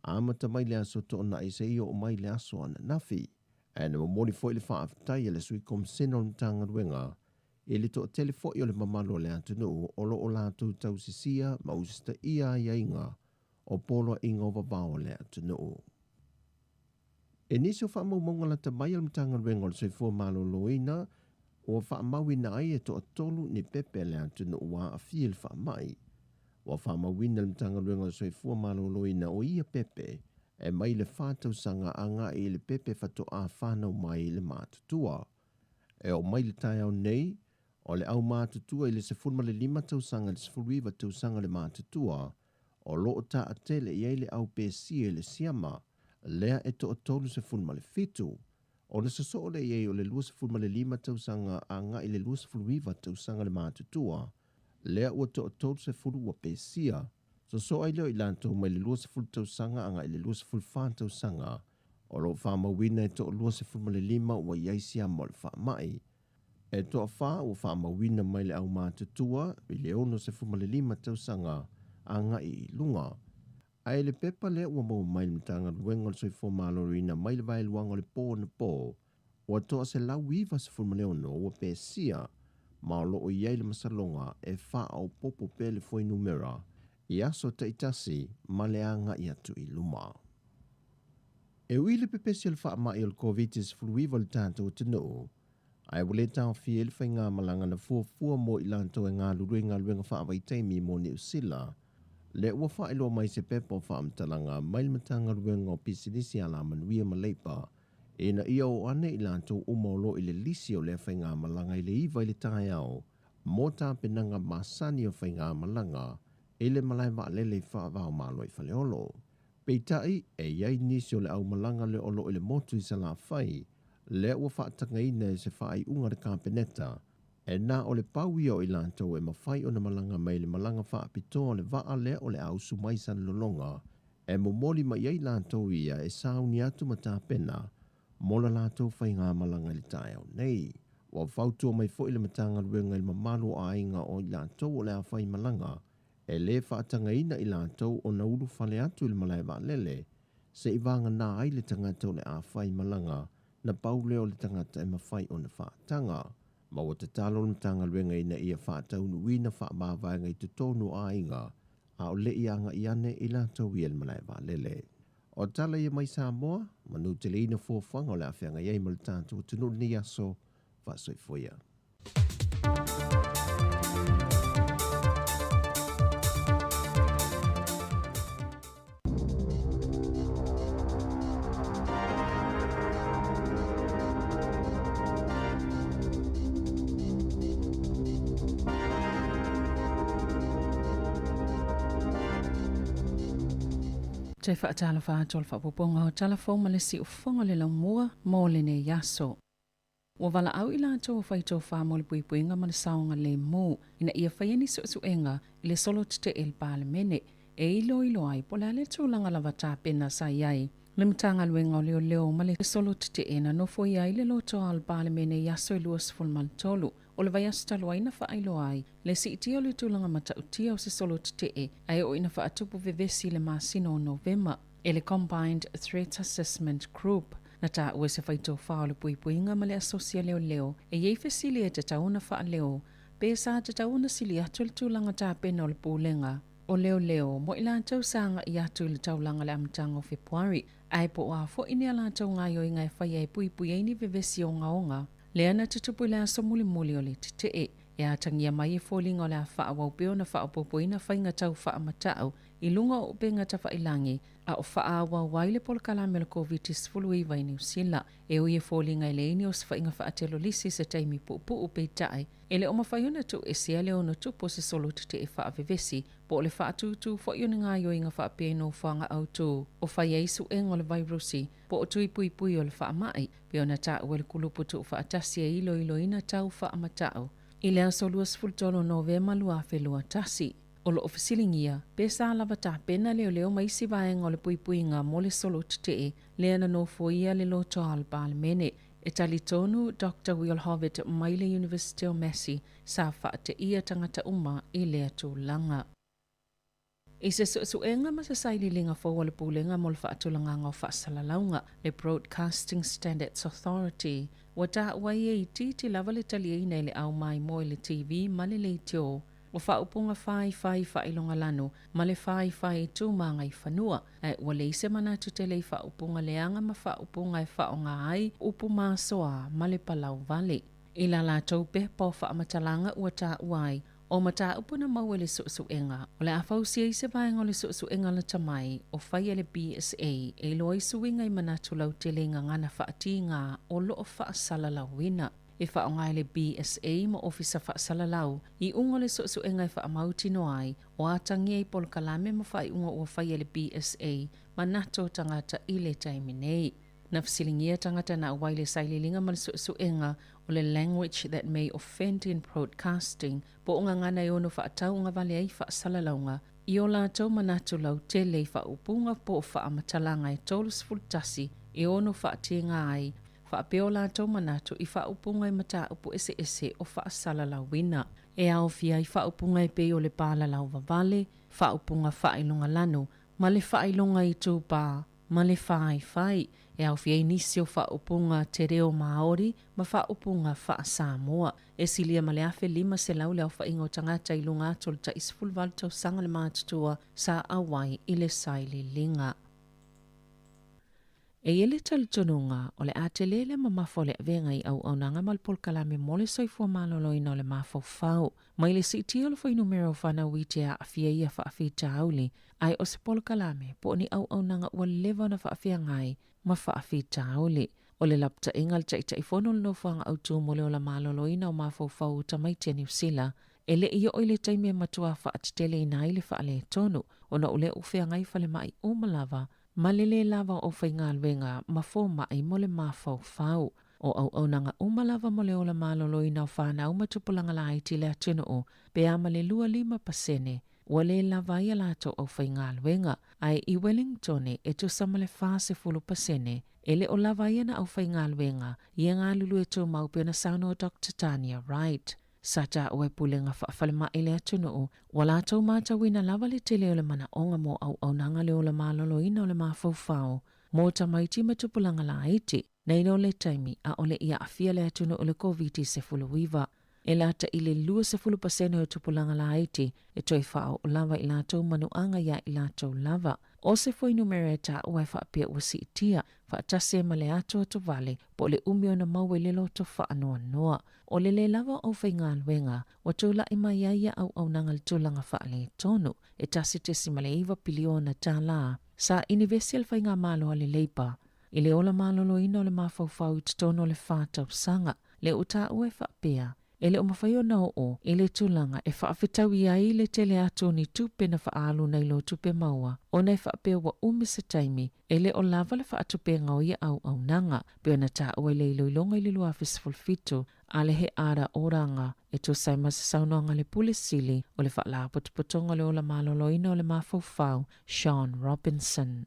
amata mai le aso Toonai seia oo mai le aso ananafi. Ae na momoli foi le faafetai a le Sui Komisena o le Matagaluega i le toatele foi o le mamalu o le atunuu o lo o latou tausisia ma usitaia aiaiga o poloaiga o vavao o le atunuu. I nisi o faamaumauga lata mai a le Matagaluega o le Soifua Maloloina, ua faamauina ai e toatolu ni pepe a le atunuu ua aafia i le faamai. Ua faamauina e le Matagaluega o le Soifua Maloloina o ia pepe e mai le fa tausaga agai i le pepe faatoa fanau mai i le matutua. E oo mai le taeao nei, o le au matutua i le 15 tausaga i le 19 tausaga le matutua, o lo o taatele i ai le au pesia i le siama, lea e toa-37. Ona sosoo lea i ai o le 25 tausaga agai i le 29 tausaga le matutua, lea ua toa-30 ua pesia. Sosoo ai lea o i latou mai le 20 tausaga agai i le 24 tausaga, o lo o faamauina e toa-25 ua i ai siama o le faamai. E toafa ua faamauina mai le aumatutua i le 65 tausaga agai i luga. Ae le pepa lea ua maua mai le Matagaluega o le Soifua Maloloina mai le vaeluaga o le po anapo, ua toa 196 ua pesia ma o lo o i ai le masaloga e faaopoopo pea le fuainumera i aso taitasi ma le agai atu i luma. E ui i le pepesi o le faamai o le Koviti-19 i le tatou atunuu, ae ua le taofia ai le faigamalaga na fuafua mo i latou e galulue i galuega faavaitaimi mo Niu Sila, lea ua faailoa mai se pepa o faamatalaga mai le Matagaluega o Pisinisi Alamanuia ma Leipa ina ia o ane i latou uma o lo o i le lisi o lea faigamalaga i le 9 i le taeao mo tapenaga masani o faigamalaga i le malae vaalele i faava-o-Malo i Faleolo. Peitai, e i ai nisi o le aumalaga lea o lo o i le motu i Salafai, lea ua faatagaina e se faaiuga a le Kapeneta, e na o le pau ia o i latou e mafai ona malaga mai i le malaga faapitoa o le vaa lea o le a usu mai i Salelologa, e momoli mai ai latou ia e sauni atu ma tapena mo la latou faigamalaga i le taeao nei. Ua fautua mai foi le Matagaluega i le mamalu o aiga o i latou o le a faimalaga, e lē faatagaina i latou ona ulufale atu i le malae vaalele, se i vagana ai le tagata o le a faimalaga, na pau lea o le tagata e mafai ona faataga. Ma ua tatalo le Matagaluega ina ia faataunuuina faamavaega i totonu o aiga, a o le i agai ane i latou ia i le malae vaalele. O tala ia mai Samoa, manuteleina fuafuaga o le a feagai ai ma le tatou atunuu i lenei aso, faasoifua ia. Toe faatalofa atu o le faaopoopoga o tala fou ma le siufofoga o le laumua mo lenei aso. Ua valaau i latou o fai tofa mo le puipuiga ma le saogalemu ina ia faia ni suesuega i le solo tetee i le Palemene e iloilo ai po o le a le tulaga lava tapena sa i ai le Matagaluega o Leoleo ma le solo tetee na nofoia ai le lotoa o le Palemene i aso e 23 o le vaiaso talu ai na faailoa ai le siitia o le tulaga matautia o se solo tetee ae oo ina faatupu vevesi i le masina o Novema e le Combined Threat Assessment Group. Na taua e se faitofa o le puipuiga ma le asosi a leoleo e i ai fesili e tatau ona faaleo pe sa tatau ona sili atu le tulaga tapena o le pulega o leoleo mo i latou sa agai atu i le taulaga i le amataga o Fepuari ae po o a foi ni a latou gaoioiga e faia e puipui ai ni vevesi ogaoga lea na tutupu i le aso mulimuli o le tetee. E atagia mai e foliga o le a faaauau pea ona faaopoopoina faiga tau faamatau i luga o upega tafailagi a o faaauau ai le polokalame o le Koviti-19 i Niu Sila. E ui e foliga e leai ni osofaiga faatelolisi i se taimi puupuu, peitai, e le o mafai ona tuuesea le ono tupu o se solo tetee faavevesi po o le faatūtū foi o ni gaoioiga faapea i nofoaga autū o fai ai suega o le vairusi po o tui puipui o le faamai, pei ona taua e le kulupu tuufaatasi e iloiloina tau faamatau i le aso 23 o Novema 2021. O lo o fesiligia, pe sa lava tapena leoleo ma isi vaega o le puipuiga mo le solo tetee lea na nofoia le lotoa o le Palemene. E talitonu Doctor Will Hovett mai le University o Massey sa faateia tagata uma i lea tulaga. I se suesuega ma se sailiiliga fou a le Pulega mo le Faatulagaga o Faasalalauga, le Broadcasting Standards Authority, ua taua ai e itiiti lava le taliaina e le au maimoa i le TV ma le leitio. Ua faaupuga faifai faailogalanu ma le faifai tumagaifanua, ae ua leai se manatu tele i faaupuga leaga ma faaupuga e faaaoga ai upu masoa ma le palau vale. I la latou pepa o faamatalaga ua taua ai, o mataupu na maua i le suesuega, o le a fausia ai se vaega o le suesuega lata mai o fai e le BSA e iloa ai suiga i manatu lautele i gagana faatiga o lo o faasalalauina. E faaaoga ai le BSA ma Ofisa Faasalalau i uga o le suesuega e faamautinoa ai o atagia i polokalame ma faaiuga ua faia e le BSA manatu o tagata i le taimi nei. Na fesiligia tagata na auai le sailiiliga ma le suesuega o le Language That May Offend in Broadcasting po o gagana e ono faatauagavale ai faasalalauga i o latou manatu lautele i faaupuga po o faamatalaga e 31 e ono faatiga ai. Faapea o latou manatu i faaupuga i mataupu eseese o faasalalauina. E aofia ai faaupuga e pei o le palalau vavale, faaupuga faailoga lanu, ma le faailoga itupā, ma le whāiwhai, e aofia ai nisi o faaupuga te reo Māori ma faaupuga faa-Samoa. E silia ma le 1500 le aofaiga o tagata i luga atu o le tai 18 tausaga le matutua sa auai i le sailiiliga. E i ai le talitonuga, o le a tele le mamafa o le avega i auaunaga ma le polokalame mo le soifua maloloina o le mafaufau. Mai le siitia o le fuainumera o fanau i te aafia i ia faafitauli, ae o se polokalame po o ni auaunaga ua leva ona faafeagai ma faafitauli. O le lapataiga a le Taitaifono o le Nofoaga Autu mo le Ola Maloloina o Mafaufau o Tamaiti a Niu Sila, e le i oo i le taimi e matua faateteleina ai le faaletonu, ona o lea ua feagai falemai uma lava ma le lē lava o aufaigaluega ma fomai mo le mafaufau. O auaunaga uma lava mo le ola maloloina o fanau ma tupulaga laiti i le atunuu, pe a ma le 25%, ua lē lava ai a latou aufaigaluega. Ae i Wellingtone e tusa ma le 40%, e le o lava ai ana aufaigaluega ia galulue tumau pei ona saunoa Doctor Tania Wright. Sa taua e Pulega Faafalemai i le atunuu, ua latou matauina lava le tele o le manaoga mo auaunaga le ola maloloina o le mafaufau mo tamaiti ma tupulaga laiti, nei lo le taimi a o le i aafia le atunuu i le Koviti-19. E lata i le 20% o tupulaga laiti e toe faaoo lava i latou manuaga iā i latou lava. O se fuainumera e taua e faapea ua siitia, faatasi ai ma le atoatovale po o le umi ona maua i le loto faanoanoa. O le lē lava o aufaigaluega ua tulai mai ai ia auaunaga i le tulaga faaletonu, e $1.9 piliona tālā sa inivesi e le Faigamalo a le Labour i le ola maloloina o le mafaufau i totonu o le fa tausaga. Lea ua taua e faapea, e le o mafai ona oo i le tulaga e faafetaui ai le tele atu o ni tupe na faaalu nai lo tupe maua ona e faapea ua umi se taimi e le o lava le faatupega o ia auaunaga, pei ona taua i le iloiloga i le 2017 a le He Ara Oranga e tusa ai ma se saunoaga a le Pule Sili o le Faalapotopotoga o le Ola Maloloina o le Mafaufau, Sean Robinson.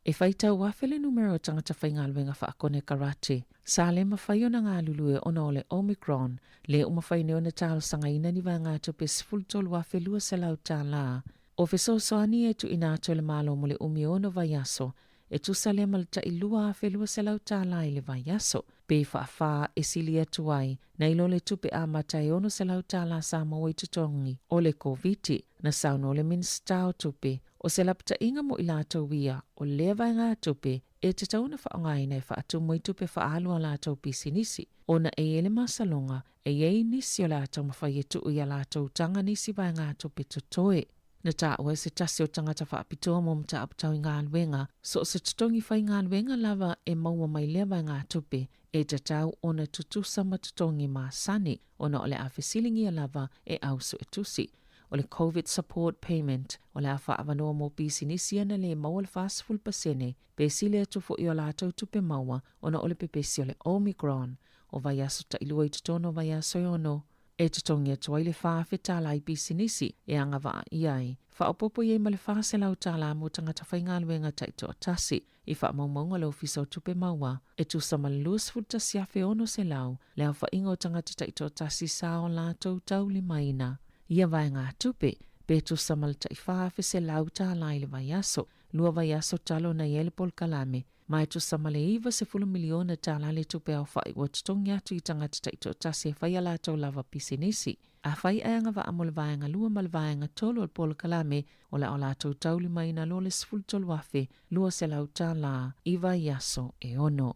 E faitau afe le numera o tagata faigaluega faakonekarate sa le mafai ona galulue ona o le Omicron, lea ua mafai nei ona talosagaina ni vaegatupe $13,200 o fesoasoani e tuuina atu e le Malo mo le umi o ono vaiaso, e tusa lea ma le tai $2,200 i le vaiaso, pe faafā e sili atu ai nai lo le tupe amata e $600 sa maua i totogi o le Koviti, na saunoa le Minisita o Tupe, o se lapataiga mo i latou ia o lea vaegatupe e tatau ona faaaogaina e faatumu ai tupe faaalu a latou pisinisi, ona e i ai le masaloga E i ai nisi o le a taumafai e tuu i a latou taga nisi vaegatupe totoe. Na taua e se tasi o tagata faapitoa mo mataupu tau i galuega, so o se totogi faigaluega lava e maua mai lea vaegatupe, e tatau ona tutusa ma totogi masani ona o le a fesiligia lava e au suetusi. O le Covid Support Payment, o le a faaavanoa mo pisinisi ana le maua le 40% pe sili atu foi o latou tupe maua ona o le pepesi o le Omicron. O vaiaso tailua i totonu o vaiaso e ono, e totogi atu ai le $4,000 i pisinisi e agavaa i ai. Faaopoopo i ai ma le $400 mo tagata faigaluega taitoatasi. I faamaumauga a le Ofisa o Tupe Maua, e tusa ma le 21,600 le aofaiga o tagata taitoatasi sa o latou taulimaina ia vaegatupe, pe tusa ma le tai $4,100 i le vaiaso. Lua vaiaso talu ona i ai le polokalame, ma e tusa ma le $90 miliona tala le tupe aofai ua totogi atu i tagata taitoatasi e fai a latou lava pisinisi. Afai ae agavaa mo le vaega lua ma le vaega tolu o le polokalame, o le a o latou taulimaina loa le $13,200 i vaiaso e ono.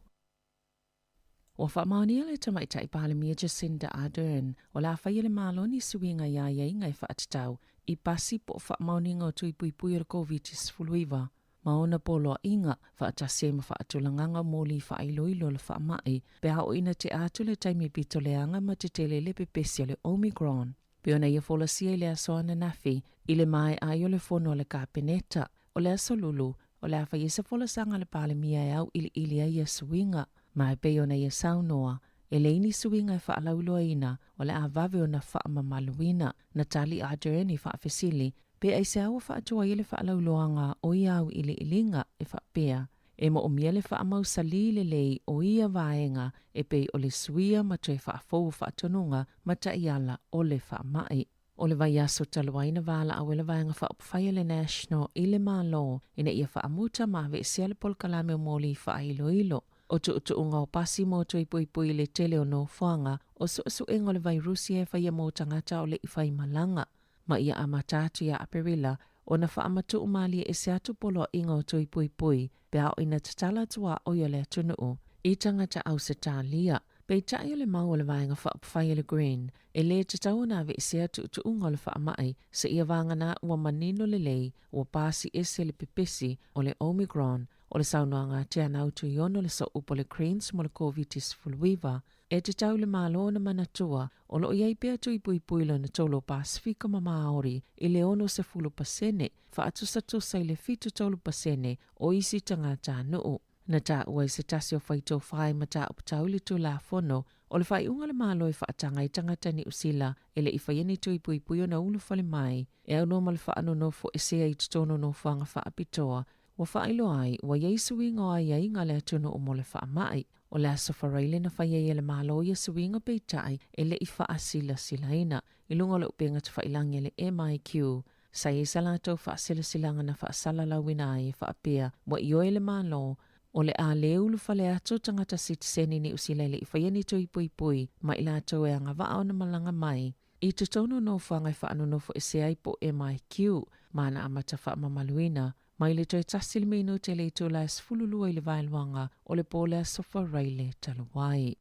Ua faamaonia le Tamaitai Palemia Jacinda Ardern o le a faia le Malo ni suiga i aiaiga e faatatau i pasi po o faamaoniga o tui puipui o le Koviti-19 ma ona poloaiga, faatasi ai ma faatulagaga o moli faailoilo o le faamai pe a oo ina tea atu le taimi pito leaga ma tetele le pepesi o le Omicron. Pei ona ia folasia i le aso ananafi i le maea ai o le fono a le Kapeneta. O le aso Lulu, o le a fai ai se folasaga a le Palemia e auiliili ai ia suiga. Ma e pei ona ia saunoa, e leai ni suiga e faalauiloaina, o le a vave ona faamamaluina. Na tali a Ardern i faafesili, pe aisea ua faatu ai le faalauiloaga o ia auiliiliga e faapea. E moʻomia le faamausalī lelei o ia vaega e pei o le suia ma toe faafou o faatonuga ma taiala o le faamaʻi. O le vaiaso talu ai na valaau ai le Vaega Faaupufai a le National i le Malo ina ia faamuta ma aveesea le polokalame o moli faailoilo o tuutuuga o pasi mo toe puipui i le tele o nofoaga o suesuega o le vairusi e faia mo tagata o le i faimalaga ma ia amata atu ia Aperila ona faamatuu malie ese atu poloaiga o toe puipui pe a oo ina tatala tuaoi o le atunuu i tagata Ausetalia. Peitai o le mau a le Vaega Faaupufai a le Green, e lē tatau ona aveesea tuutuuga o le faamai seia vagana ua manino lelei ua pasi ese le pepesi o le Omicron. O le saunoaga a Teanau Tuiono le sooupu o le Greens mo le Koviti-19, e tatau i le Malo ona manatua o lo o i ai pea tui puipui lona tolu o Pasefika ma Māori i le 60%, faatusatusa i le 73% o isi tagatanuu. Na taua i se tasi o faitofa i mataupu tau i le Tulafono o le faaiuga a le Malo e faataga ai tagata Niu Sila e le i faia ni tui puipui ona ulufale mai e aunoa ma le faanonofo esea i totonu o nofoaga faapitoa ua faailoa ai ua i ai suiga o aiaiga a le atunuu mo le faamai. O le Aso Faraile na fai ai e le Malo ia suiga peitai e le i faasilasilaina i luga o le upega tafailagi a le MIQ. Sa i ai sa latou faasilasilaga na faasalalauina ai e faapea ua ioe le Malo o le a lē ulufale atu tagata sitiseni Niu Sila e le i faia ni tui puipui ma i latou e agavaa ona malaga mai i totonu o nofoaga e faanonofo ese ai po o MIQ ma ana amata faamamaluina mai le toe tasi le minute i le itula e 12 i le vaeluaga o le po o le Aso Faraile talu ai.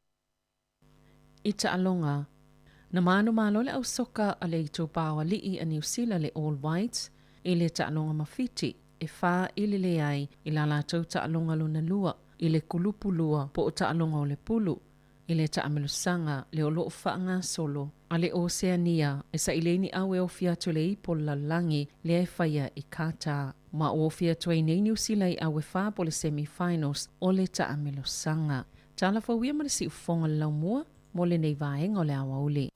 I taaloga, na manumalo le ausoka a le itupa o alii a Niu Sila le All Whites i le taaloga ma Fiti e 4-1 i la latou taaloga lona lua i le kulupu lua po o taaloga o le pulu i le taamelosaga le o loo faagasolo a le Oseania e saili ai ni au e ofi atu i le ipo o le lalolagi lea e faia i Qatar. Ma ua ofi atu ai nei Niu Sila i au e fa po o le semi-finals o le taamelosaga. Tala fou ia ma le siufofoga o le laumua mo lenei vaega o le aoauli.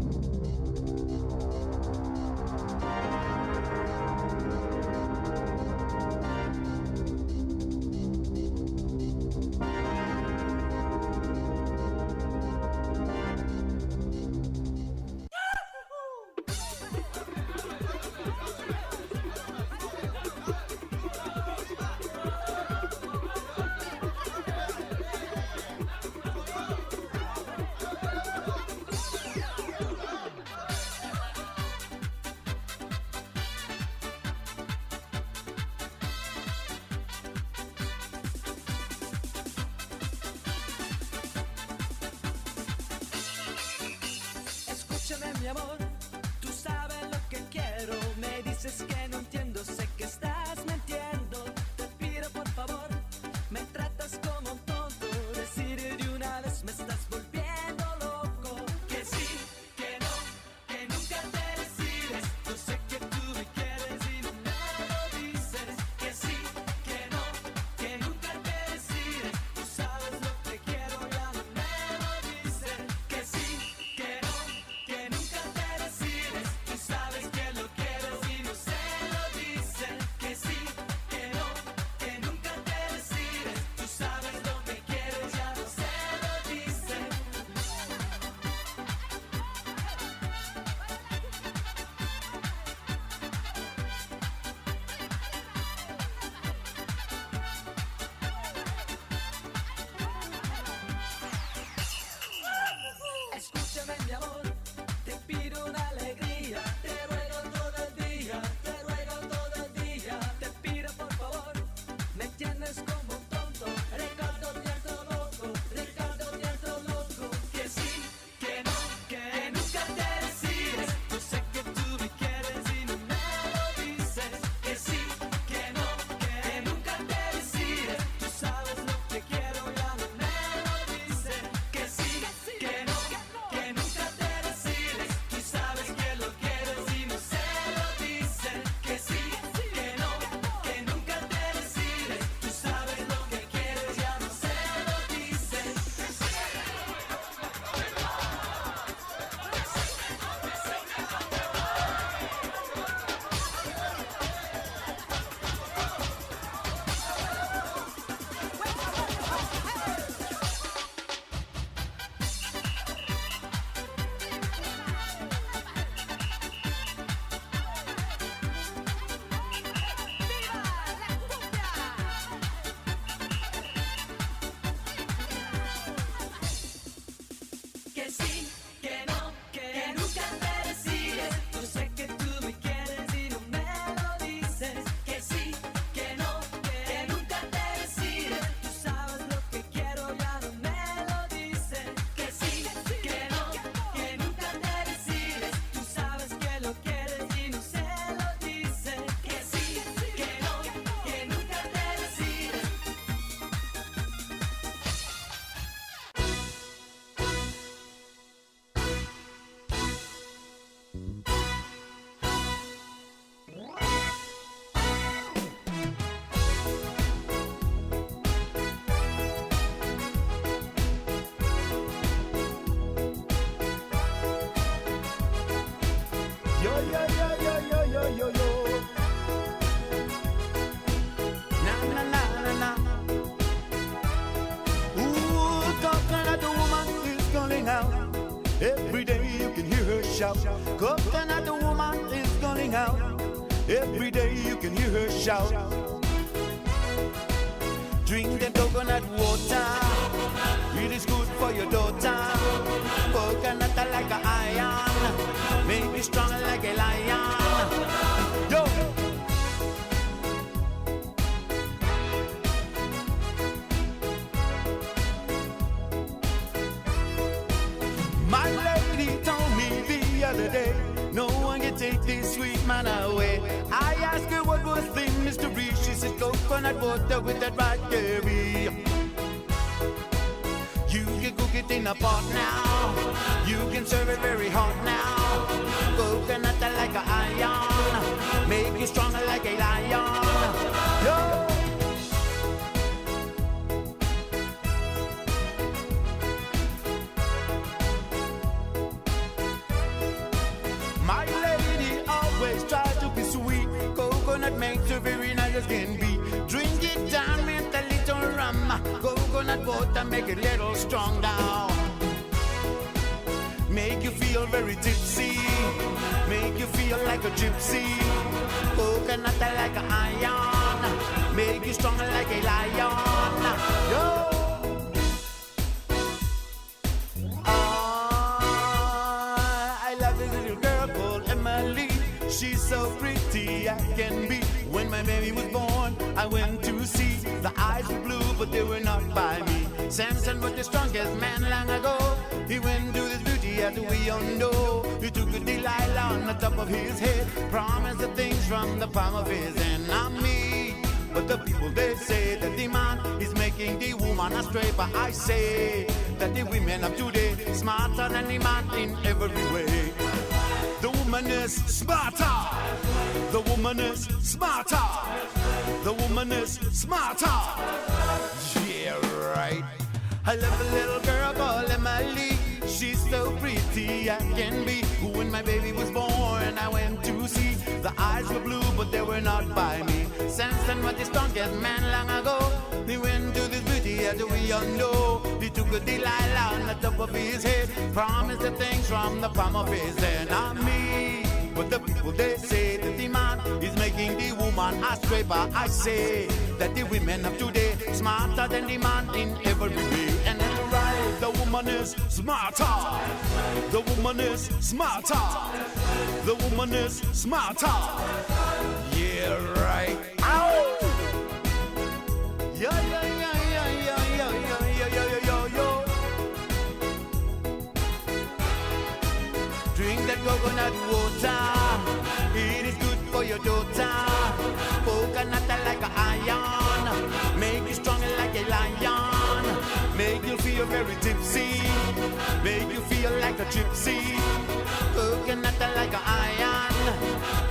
Yo, yo, yo, yo, yo, yo, yo, yo. Na, na, na, na, na. Ooh, coconut woman is calling out. Every day you can hear her shout. Coconut woman is calling out. Every day you can hear her shout. Drink the coconut water. It is good for your daughter. Coconut like a iron. Make you strong like a lion. Yo! My lady told me the other day, no one can take this sweet man away. I asked her what was the mystery. She said coconut water with that right curry. You can cook it in a pot now. You can serve it very hot now. Coconut like a iron, make you stronger like a lion. Yo! My lady always tried to be sweet. Coconut makes her very nice as can be. Drink it down with a little rum. Coconut water make it little strong now. Make you feel very tipsy. Make you feel like a gypsy. Coconut like an iron. Make you strong like a lion. Yo! Ah, I love this little girl called Emily. She's so pretty I can be. When my baby was born, I went to see. The eyes were blue, but they were not by me. Samson was the strongest man long ago. He went to this beauty as we all know. He took a Delilah on the top of his head, promised the things from the palm of his hand. Not me. But the people they say that the man is making the woman astray. But I say that the women of today smarter than the man in every way. The woman is smarter. The woman is smarter. The woman is smarter. Yeah, right. I love a little girl called Emily. She's so pretty I can be. When my baby was born, I went to see. The eyes were blue, but they were not by me. Samson was the strongest man long ago. He went to this beauty as we all know. He took a Delilah on the top of his head. Promised the things from the palm of his hand. Not me. But the people they say that the man is making the woman astray. But I say that the women of today smarter than the man in every way. And that's right, the woman is smarter. The woman is smarter. The woman is smarter. Yeah, right. Ow! Yeah, yeah, yeah, yeah, yeah, yeah, yeah, yeah, yeah, yeah, yeah. Drink that coconut water. It is good for your daughter. Coconut like an iron. Make you strong like a lion. Make you feel very tipsy. Make you feel like a gypsy. Coconut like an iron.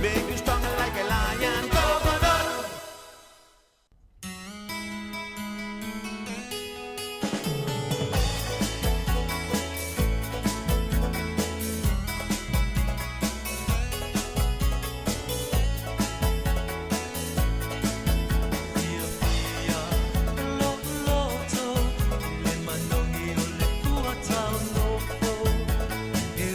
Make you strong like a lion. Coconut. Loto, le manogi o le tua tau nofo. E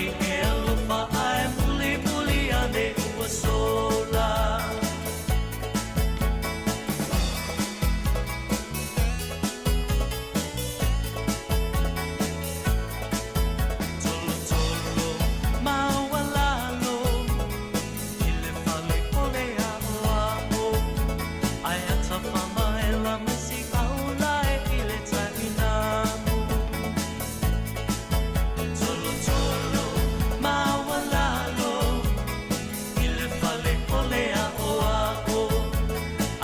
mai e alofa ae mulimuli ane ua sola. Tolotolo maualalo i le fale o le aʻoaʻo, ae atafamaela mai siʻaulae i le tainamu. Tolotolo maualalo i le fale o le aʻoaʻo,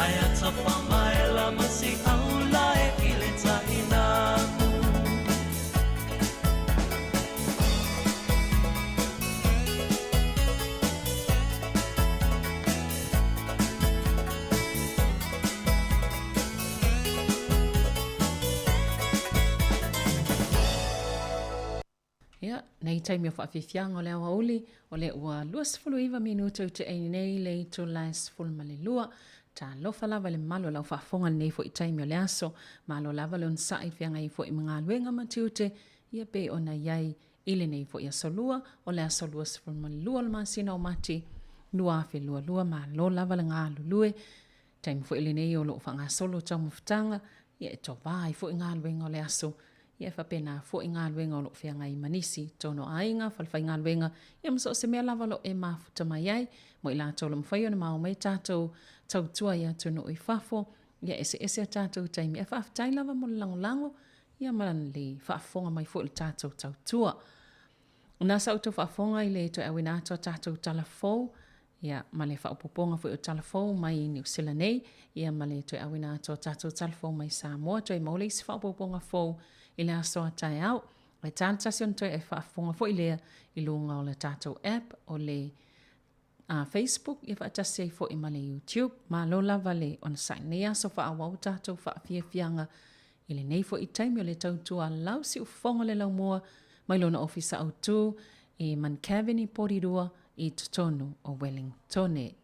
ae atafamaela mai siʻaulae i le tainamu. Ia, nei taimi o faafiafiaga o le aoauli, o lea ua 29 minuta i teʻaini nei le itula e 12. Talofa lava i le mamalu o lau faafofoga i lenei foi taimi o le aso. Malo lava le onosai i feagai foi ma galuega ma tiute, ia pei ona i ai i lenei foi aso lua, o le aso 22 o le masina o Mati 2022. Malo lava le galulue. Taimi foi lenei o lo o faagasolo taumafataga, ia e tova ai foi galuega o le aso, ia e faapena foi galuega o lo o feagai ma nisi tonu o aiga, falefaigaluega, ia ma so o se mea lava o lo o e mafuta mai ai. Mo i latou o lo o mafai ona mao mai tatou tautua i atunuu i fafo, ia eseese a tatou taimi. Ae faafetai lava mo le lagolago, ia ma le faafofoga mai foi o le tatou tautua. Na sa outou faafofoga i le toe auina atu a tatou tala fou, ia, ma le faaopoopoga foi o tala fou mai Niu Sila nei, ia ma le toe auina atu o tatou tala fou mai Samoa, toe maua le isi faaopoopoga fou i le aso a taeao. Ae ta le tasi ona toe e faafofoga foi lea i luga o le tatou app o le Facebook ia faatasi ai foi ma le YouTube. Malo lava le onosai. Nei aso faaauau tatou faafiafiaga i lenei foi taimi o le tautua lau siufofoga le laumua mai lona ofisa autu i Mount i Porirua i totonu o Wellingtone.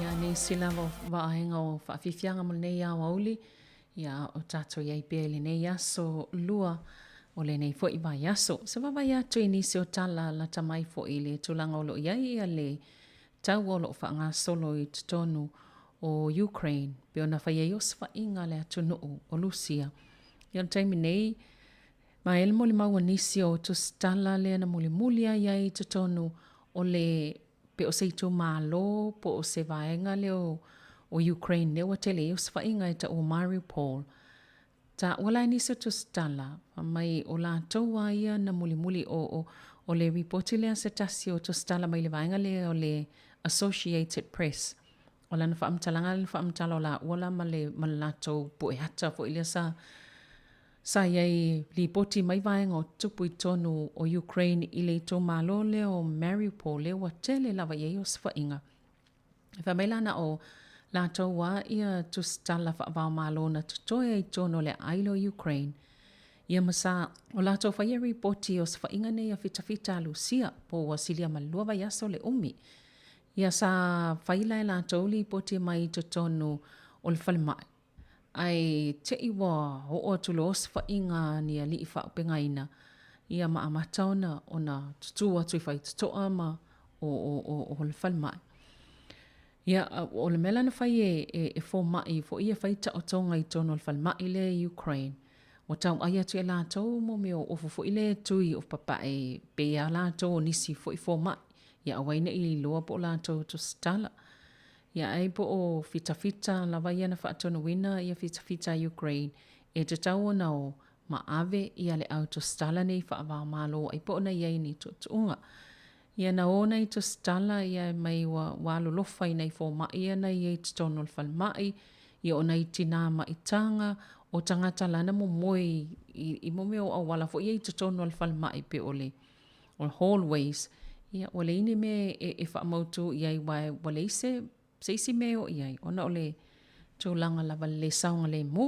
Ia, nisi lava o vaega o faafiafiaga mo lenei aoauli, ia o tatou i ai pea i lenei aso lua o lenei foi vaiaso. Se vaavaai atu i nisi o tala lata mai foi i le tulaga o lo o i ai ia le taua o lo o faagasolo i totonu o Ukraine, pei ona fai ai osofaiga a le atunuu o Lusia. Ia o le taimi nei, ma e le molimau a nisi o tusitala lea na mulimuli ai ai i totonu o le pe o se itumalo po o se vaega lea o, o Ukraine lea ua tele ai osofaiga e tau o Mariupol. Taua la e nisi o tusitala, fai mai o latou a ia na mulimuli o, o, o le ripoti lea a se tasi o tusitala mai le vaega lea o le Associated Press. O lana faamatalaga lea na faamatala o laua la ma le ma le latou pue ata foi lea sa sa i ai lipoti mai vaega o tutupu i totonu o Ukraine i le itumalo lea o Mariupol lea ua tele lava i ai osofaiga. E fai mai la na o latou a ia tusitala faavaomalo na totoe ai i totonu o le aai lea o Ukraine. Ia ma sa o latou faia ripoti i osofaiga nei a fitafita a Lusia po ua silia ma le 2 vaiaso le umi. Ia sa fai la e latou lipoti mai i totonu o le falemai, ae te i ua oo atu loa osofaiga a ni alii faaopegaina, ia ma amata ona ona tutū atu i faitotoa ma o o o o le falemai. Ia, o le mea la na fai e e e fomai foi ia fai taotoga i totonu o le falemai lea i Ukraine, ua tauai atu ia latou mo mea o ofu foi lea e tui o papae pei a latou o nisi foi fomai. Ia aua ai ne i iloa po o latou tusitala. Ia ai po o fitafita lava ia na faatonuina ia fitafita a Ukraine e tatau ona o ma ave ia le au tusitala nei faavaomalo ai po o na i ai ni tuutuuga. Ia na o nai tusitala ia e mai ua ua alolofa i nai fomai ia na i ai i totonu o le falemai, ia o nai tinā maitaga, o tagata la na momoe i i i mo mea o auala foi ia i totonu o le falemai pei o le o hallways, ia ua leai ni mea e, e faamautu i ai aua ua leai se, se isi mea e oo i ai ona o le tulaga lava le lē saogalemu.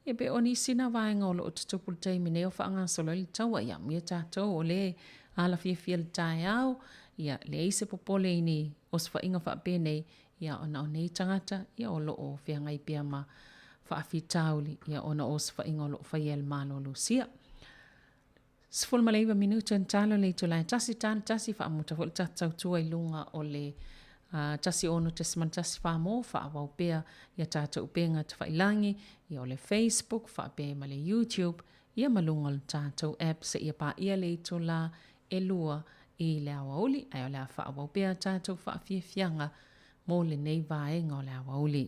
Ia pei o nisi na vaega o lo o tutupu i le taimi nei o faagasolo ai le taua, ia amuia tatou o lea e alafiafia i le taeao, ia leai se popole i ni osofaiga faapenei, ia ona o nei tagata ia o lo o feagai pea ma faafitauli ia ona o osofaiga o lo o faia e le Malo o Lusia. 19 minute na tala le itula e tasi tala tasi faamuta foi le tatou tautua i luga o le 16.14 mo faaauau pea ia tatou upega tafailagi ia o le Facebook faapea ma le YouTube ia ma luga o le tatou app seia paia le itula e 2 i le aoauli ae o le a faaauau pea tatou faafiafiaga mo lenei vaega o le aoauli.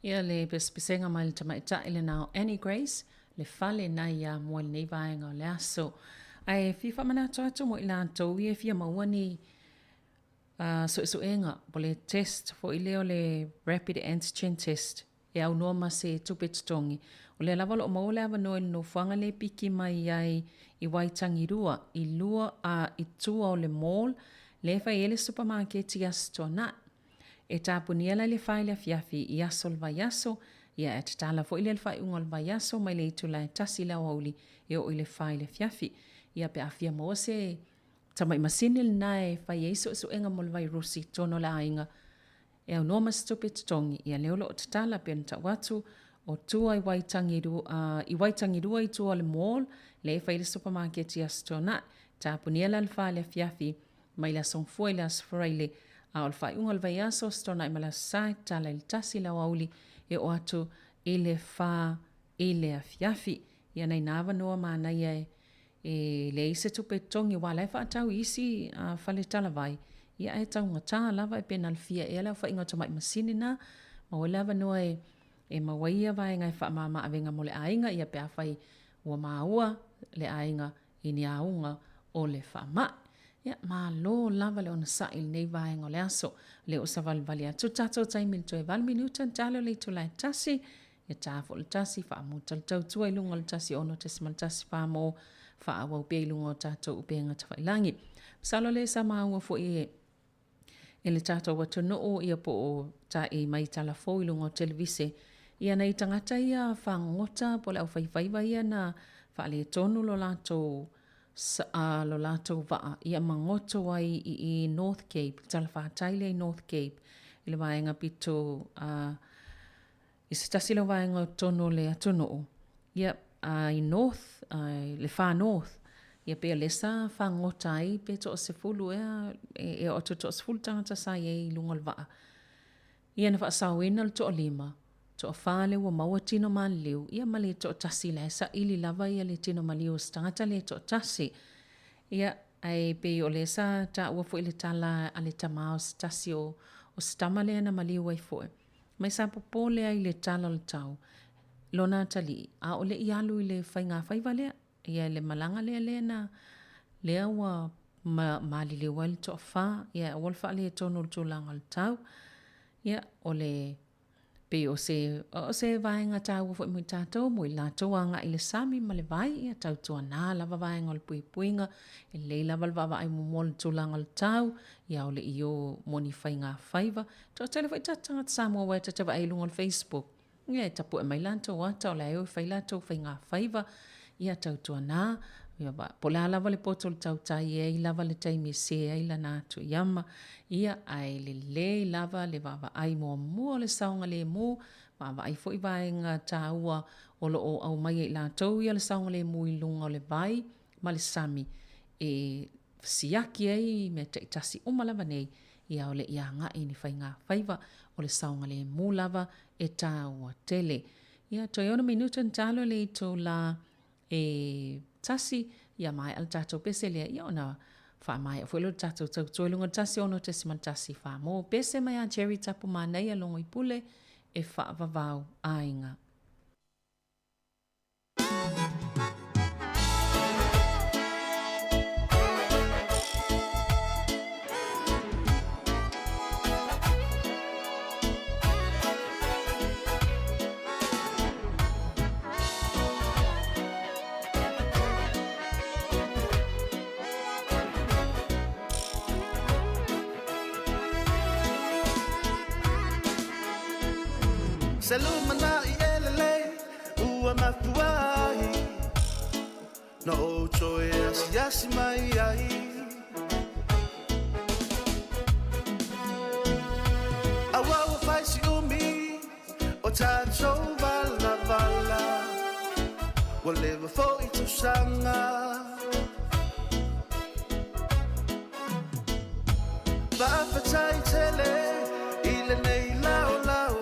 Ia le pesepesega mai le tamaitai lena o Annie Grace, le fale nai ia mua i lenei vaega o le aso. Ae fia faamanatu atu mo i latou ia e fia maua ni suesuega po o le test foi lea o le rapid antigen test e aunoa ma se tupe totogi. O lea lava o lo o maua le avanoa i le nofoaga lea e piki mai ai i Waitangirua i lua a i tua o le mall lea e fai ai le supamaketi i Aso Toonai. E tapunia la i le fa i le afiafi i aso o le vaiaso, ia e tatala foi lea i le faaiuga o le vaiaso mai le itula e tasi i le aoauli e oo i le fa i le afiafi. Ia pe a fia maua se tamai masini lena e fai ai suesuega mo le vairusi i totonu o le aiga, e aunoa ma se tupe totogi, ia lea o lo o tatala pei ona tau atu, o tua i Waitangirua, i Waitangirua i tua o le mall, lea e fai ai le supamaketi i Aso Toonai. Tapunia la i le fa i le afiafi, mai le Aso Gafua i le Aso Faraile, a o le faaiuga o le vaiaso, Aso Toonai ma le Aso Sa, e tatala i le tasi i le aoauli e oo atu i le fa i le afiafi. Ia nai nā avanoa manaia e e leai se tupe totogi aua la e faatau i isi fale talavai, ia ae taugata lava e pe na o le fia ea le aofaiga o tamai masini na, maua ai le avanoa e e maua ai ia vaega e faamama avega mo le aiga, ia pe afai ua maua le aiga i ni auga o le faamai. Ia, malo lava le onosai i lenei vaega o le aso. Lea ua savalivali atu le tatou taimi i le toe 8 minuta na tali o le itula e tasi. Ia ta foi le tasi, faamuta le tautua i luga o le 16.14 mo faaauau pea i luga o tatou upega tafailagi. Masalo lea sa maua foi e e le tatou atunuu ia po o taʻi mai tala fou i luga o televise ia nai tagata ia fagogota po o le aufaifaiva ia na faaletonu lo latou lo latou vaa ia magoto ai i i North Cape, le talafatai lea i North Cape i le vaega pito i se tasi lea o vaega o totonu o le atunuu, ia, a i North, a i le Far North, ia pei o lea sa fagota ai pe toasefulu ea, e oo atu i le toasefulu tagata sa i ai i luga o le vaa. Ia na faasaoina le toalima, toafa lea ua maua tino maliliu, ia ma le toatasi la e saili lava ia le tino maliu o se tagata lea e toatasi. Ia, ae pei o lea sa taua foi le tala a le tama o se tasi o, o se tama lea na maliu ai foi. Mai sa popole ai i le tala o le tau, lona atalii, a o le i alu i le faigafaiva lea, ia le malaga lea lea na, lea ua ma, maliliu ai le toafa, ia aua le faaletonu o le tulaga o le tau. Ia, o le, pei o se, o se vaega taua foi mo i tatou, mo i latou agai i le sami ma le vai, ia tautuana lava vaega o le puipuiga, e lelei lava le vaavaai muamua o le tulaga o le tau, ia o le i o mo ni faigafaiva. Toatele foi tatou tagata Samoa aua e ta te vaai i luga o le Facebook, ia e tapue mai latou ata o la e o e fai latou faigafaiva, ia tautuana, ia po o le a lava le poto o le tautai e i ai lava le taimi e se ai lana atu i ama, ia ae lelei lava le vaavaai muamua o le saogalemu, vaavaai foi vaega taua o lo o aumaia e i latou ia le saogalemu i luga o le vai ma le sami e siaki ai mea taitasi uma lava nei, ia o le i agai i ni faigafaiva, o le saogalemu lava e taua tele. Ia, toe ono minuta na talo le itula e tasi, ia maea le tatou pese lea, ia ona faamaea foi lea o le tatou tautua i luga o le 106.14 mo pese mai a Jerry Tapumanaia Logoipule e faavavau aiga. Se lumanai e lelei ua mafua ai Na ou toe asiasi mai ai Aua ua fai si umi o tatou valavala Ua leva foi tausaga Faafetai tele i lenei laolao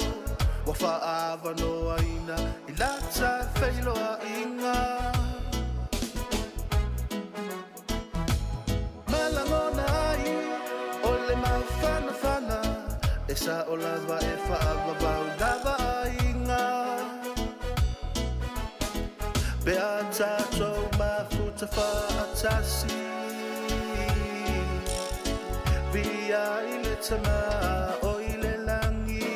Ua faaavanoaina i la ta feiloaiga Ma lagona ai o le mafanafana E sao lava e faavavau lava ai. Faatasi Via i le tama o i le langi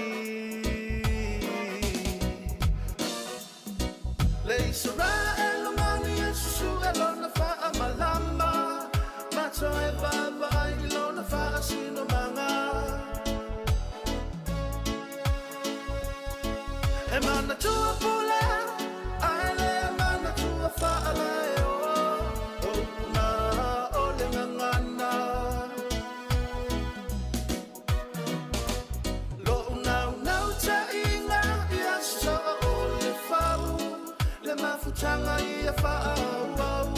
Le Israel o mani e susu e lona faamalama Mato e vaavaai i lona faasinomaga E manatua pule ae le manatua faalaeo O upuga o le gagana Lo'u naunautaiga ia soa o le fau Le mafutaga ia faaauau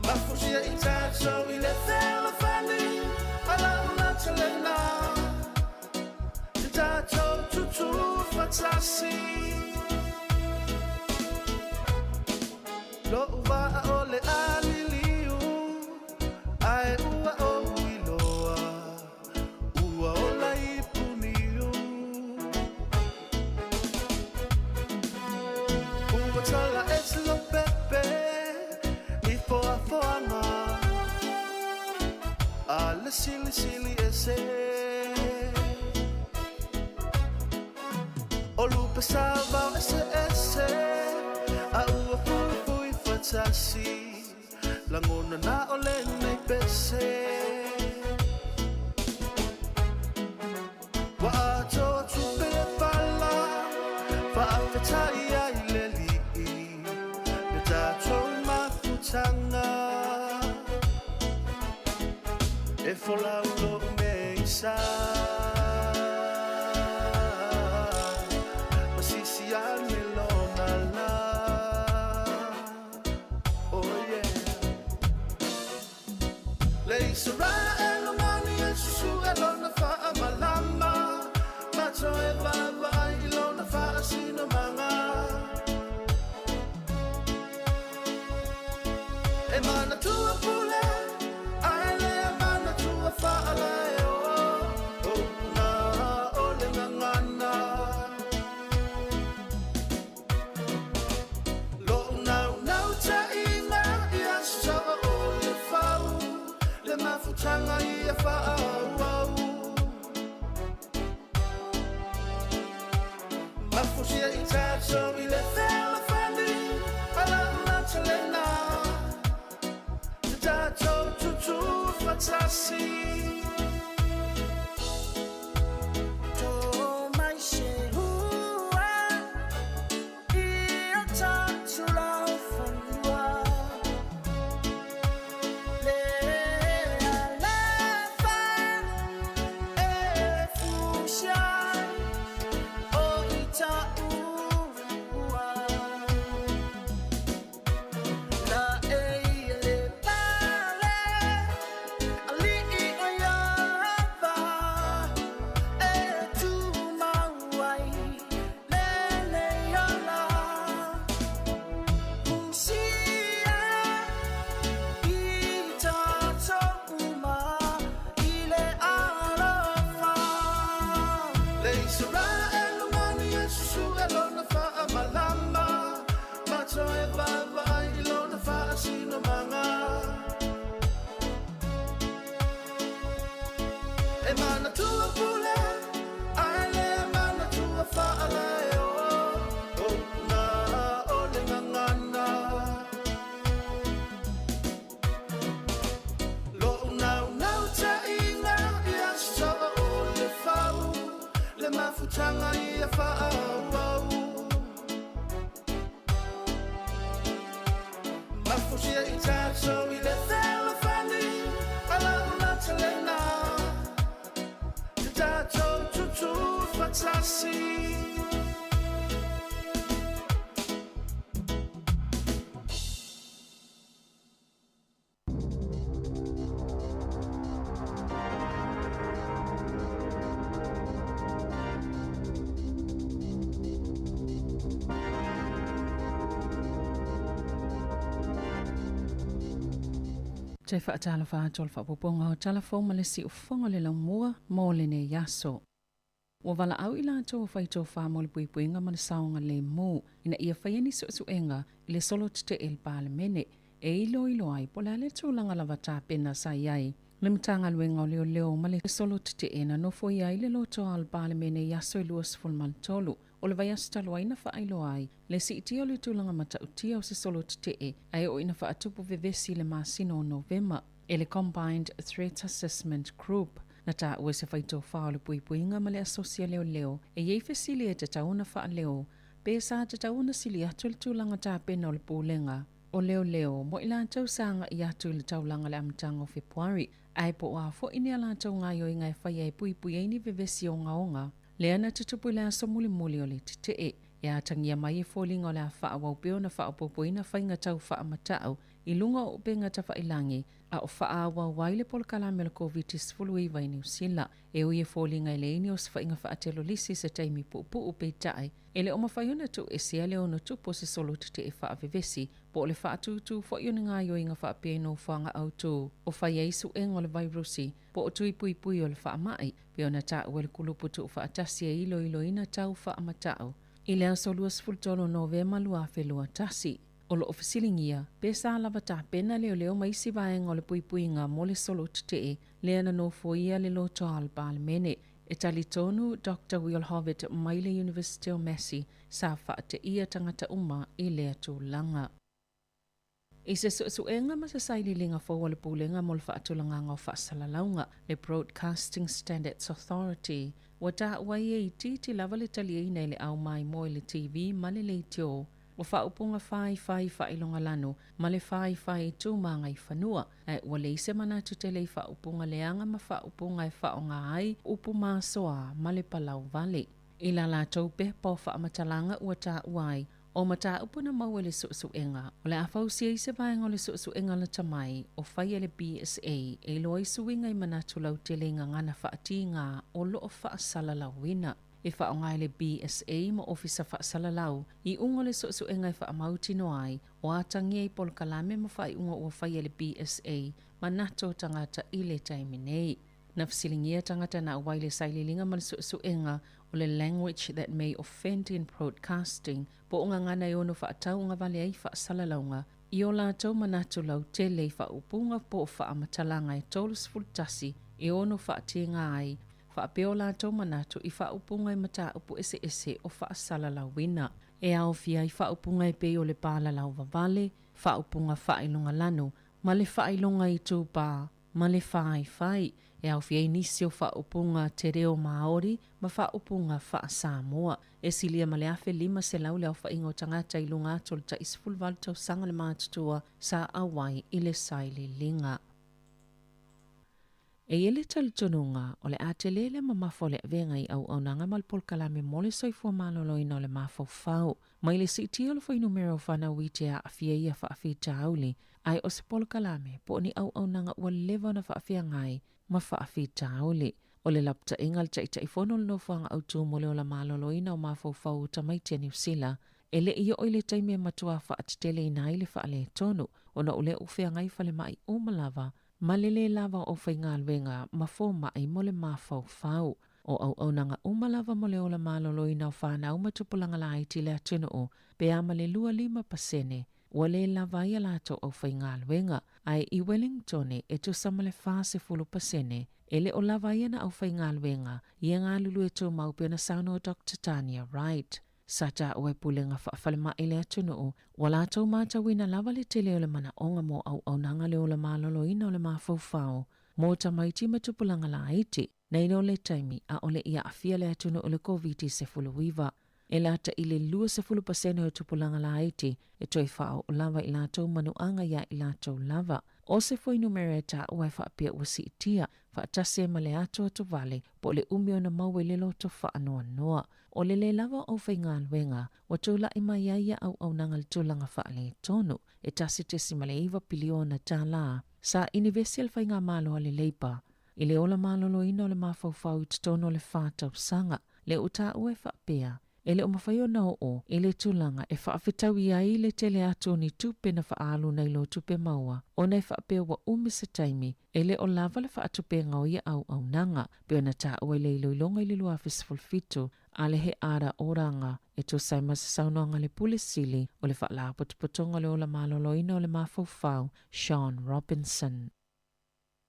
Mafusia i tatou i le fealofani A la'u lautelega Te tatou tutu fatasi Lo'u vaa o le aliliu Ae ua ou iloa Ua ola i puniu Ua tala ese lopepe I foafoaga A le silisili ese O lupe sauvao ese ese A ua fuifui fatasi Lagona na o lenei pese Ua atoa tupe le pala Faafetai ai le Alii Le tatou mafutaga E folau lo'u meisa Masisi ane lona la Oh yeah Le Israel o mani e susu e lona faamalama Mato e vaavaai i lona faasinomaga E manatua pule ae le manatua faalaeo O upuga o le gagana Lo'u naunautaiga ia soa o le fau Le mafutaga ia faaauau Mafusia i tatou i le fealofani A la'u lautelega Te tatou tutu fatasi To mai se hua i o tātou laufanua Le alofa e fusia o i tāua La e ia le pale ali'i o Iava e tumau ai lenei ola Fusia i tātou uma i le alofa Le Israel o mani e susu e lona faamalama Mato e vaavaai i lona faasinomaga E manatua pule ae le manatua faalaeo O upuga o le gagana Lo'u naunautaiga ia soa o le fau Le mafutaga ia faaauau Mafusia i tatou i le fealofani A la'u lautelega Te tatou tutu fatasi Te faatalofa atu o le faaopoopoga o tala fou ma le siufofoga o le laumua mo lenei aso. Ua valaau i latou o fai tofa mo le puipuiga ma le saogalemu ina ia faia ni suesuega i le solo tetee i le Palemene e iloilo ai po o le a le tulaga lava tapena sa i ai le Matagaluega o Leoleo ma le solo tetee na nofoia ai le lotoa o le Palemene i aso e 23 o le vaiaso talu ai na faailoa ai le siitia o le tulaga matautia o se solo tetee ae oo ina faatupu vevesi i le masina o Novema e le Combined Threat Assessment Group. Na taua e se faitofa o le puipuiga ma le asosi a leoleo e i ai fesili e tatau ona faaleo pe sa tatau ona sili atu le tulaga tapena o le Pulega o Leoleo mo i latou sa agai atu i le taulaga i le amataga o Fepuari, ae po o a foi ni a latou gaoioiga e faia e puipui ai ni vevesi ogaoga lea na tutupu i le aso mulimuli o le tetee. E atagia mai e foliga o le a faaauau pea ona faaopoopoina faiga tau faamatau i luga o upega tafailagi a o faaauau ai le polokalame o le Koviti-19 i Niu Sila. E ui e foliga e leai ni osofaiga faatelolisi i se taimi puupuu, peitai, e le o mafai ona tuuesea le ono tupu o se solo tetee faavevesi po o le faatūtū foi o ni gaoioiga faapea i nofoaga autū o fai ai suega o le vairusi po o tui puipui o le faamai, pei ona taua e le kulupu tuufaatasi e iloiloina tau faamatau i le aso 23 o Novema 2021. O lo o fesiligia pe sa lava tapena leoleo ma isi vaega o le puipuiga mo le solo tetee lea na nofoia le lotoa o le Palemene. E talitonu Doctor Will Hovett mai le University o Massey sa faateia tagata uma i lea tulaga. I se suesuega ma se sailiiliga fou a le Pulega mo le Faatulagaga o Faasalalauga, le Broadcasting Standards Authority, ua taua ai e itiiti lava le taliaina i le au maimoa i le TV ma le leitio. Ua faaupuga faifai faailogalanu ma le faifai itu magaifanua, ae ua leai se manatu tele i faaupuga leaga ma faaupuga e faaaoga ai upu masoa ma le palauvale. I la latou pepa o faamatalaga ua taua ai, o mataupu na maua i le suesuega, o le a fausia ai se vaega o le suesuega lata mai o fai e le BSA e iloa ai suiga i manatu lautele i gagana faatiga o lo o faasalalauina. E faaaoga e le BSA ma Ofisa Faasalalau iuga o le suesuega e faamautinoa ai o atagia i polokalame ma faaiuga ua faia e le BSA manatu o tagata i le taimi nei. Na fesiligia tagata na auai le sailiiliga ma le suesuega o le Language That May Offend in Broadcasting po o gagana e ono faatauagavale ai faasalalauga i o latou manatu lautele i faaupuga po o faamatalaga e 31 e ono faatiga ai faapea o latou manatu i faaupuga i mataupu eseese o faasalalauina. E aofia ai faaupuga e pei o le palalauvavale, faaupuga faailogalanu, ma le faailoga itupā, ma le whāiwhai. E aofia ai nisi o faaupuga te reo Māori ma faaupuga faa-Samoa. E silia ma le 1,500 le aofaiga o tagata i luga atu o le tai 18 tausaga le matutua sa auai i le sailiiliga. E i ai le talitonuga, o le a tele le mamafa o le avega i auaunaga ma le polokalame mo le soifua maloloina o le mafaufau. Mai le siitia o le fuainumera o fanau i te aafia i ia faafitauli, ae o se polokalame po o ni auaunaga ua leva ona faafeagai ma faafitauli. O le lapataiga a le Taitaifono o le Nofoaga Autu mo le Ola Maloloina o Mafaufau o Tamaiti a Niu Sila, e le i oo i le taimi e matua faateteleina ai le faaletonu, ona o lea ua feagai falemai uma lava ma le lē lava o aufaigaluega ma fomai mo le mafaufau. O auaunaga uma lava mo le ola maloloina o fanau ma tupulaga laiti i le atunuu, pe a ma le 25%, ua lē lava ai a latou aufaigaluega, ae i Wellingtone e tusa ma le 40%, e le o lava ai ana aufaigaluega ia galulue tumau pei ona saunoa Doctor Tania Wright. Sa taua e Pulega Faafalemai i le atunuu, ua latou matauina lava le tele o le manaoga mo auaunaga le ola maloloina o le mafaufau mo tamaiti ma tupulaga laiti, nei lo le taimi ʻaʻole i aafia le atunuu i le Koviti-19. E lata i le 20% o tupulaga laiti e toe faaoo lava i latou manuaga iā i latou lava. ʻO se fuainumera e taua e faapea ua siitia, faatasi ai ma le atoatovale po o le umi ona maua i le loto faanoanoa. O le lē lava o aufaigaluega ua tulai mai ai ia auaunaga i le tulaga faaletonu e $1.9 piliona sa inivesi e le Faigamalo a le Labour i le ola maloloina o le mafaufau i totonu o le fa tausaga. Lea ua taua e faapea, e le o mafai ona oo i le tulaga e faafetaui ai le tele atu o ni tupe na faaalu nai lo tupe maua ona e faapea ua umi se taimi e le o lava le faatupega o ia auaunaga, pei ona taua i le iloiloga i le 2017 a le He Ara Oranga e tusa ai ma se saunoaga a le Pule Sili o le Faalapotopotoga o le Ola Maloloina o le Mafaufau, Sean Robinson.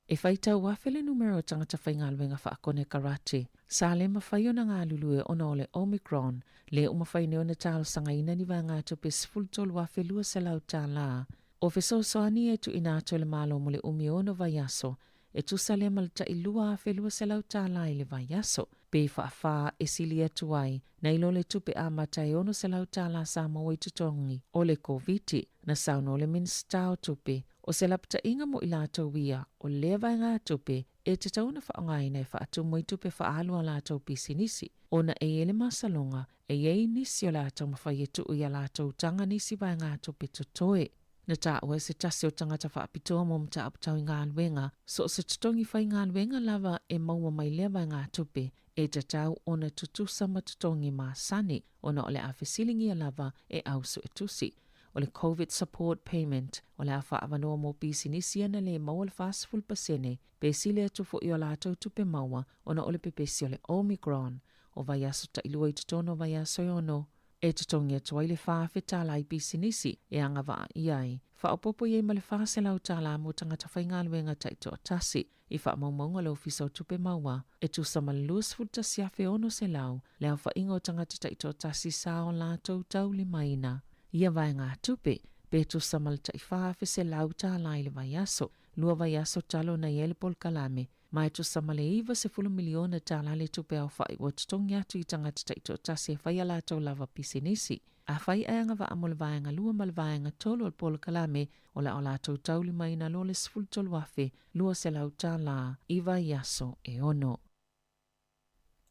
E faitau afe le numera o tagata faigaluega faakonekarate sa le mafai ona galulue ona o le Omicron, lea ua mafai nei ona talosagaina ni vaegatupe $13,200 o fesoasoani e tuuina atu e le Malo mo le umi e ono vaiaso, e tusa lea ma le tai $2,200 i le vaiaso, pe faafā e sili atu ai nai lo le tupe amata e $600 Samoa i totogi o le Koviti, na saunoa le Minisita o Tupe O se lapataiga mo i latou ia, o lea vaegatupe e tatau ona faaaogaina e faatumu ai tupe faaalu a latou pisinisi, ona e i ai le masaloga e i ai nisi o le a taumafai e tuu i a latou taga nisi vaegatupe totoe. Na taua e se tasi o tagata faapitoa mo mataupu tau i galuega, so o se totogi faigaluega lava e maua mai lea vaegatupe e tatau ona tutusa ma totogi masani ona o le a fesiligia lava e au suetusi. O le Covid Support Payment, o le a faaavanoa mo pisinisi ia na le maua le 40% pe sili atu foi o latou tupe maua ona o le pepesi o le Omicron. O vaiaso tailua i totonu o vaiaso e ono, e totogi atu ai le $4,000 i pisinisi e agavaa i ai, faaopoopo i ai ma le $400 mo tagata faigaluega taitoatasi. I faamaumauga a le Ofisa o Tupe Maua, e tusa ma le 21,600 le aofaiga o tagata taitoatasi sa o latou taulimaina ia vaegatupe, pe tusa ma le tai $4,100 i le vaiaso, lua vaiaso talu ona i ai le polokalame, ma e tusa ma le $90 miliona le tupe aofai ua totogi atu i tagata taitoatasi e fai a latou lava pisinisi. Afai ae agavaa mo le vaega lua ma le vaega tolu o le polokalame, o le a o latou taulimaina loa le $13,200 i vaiaso e ono.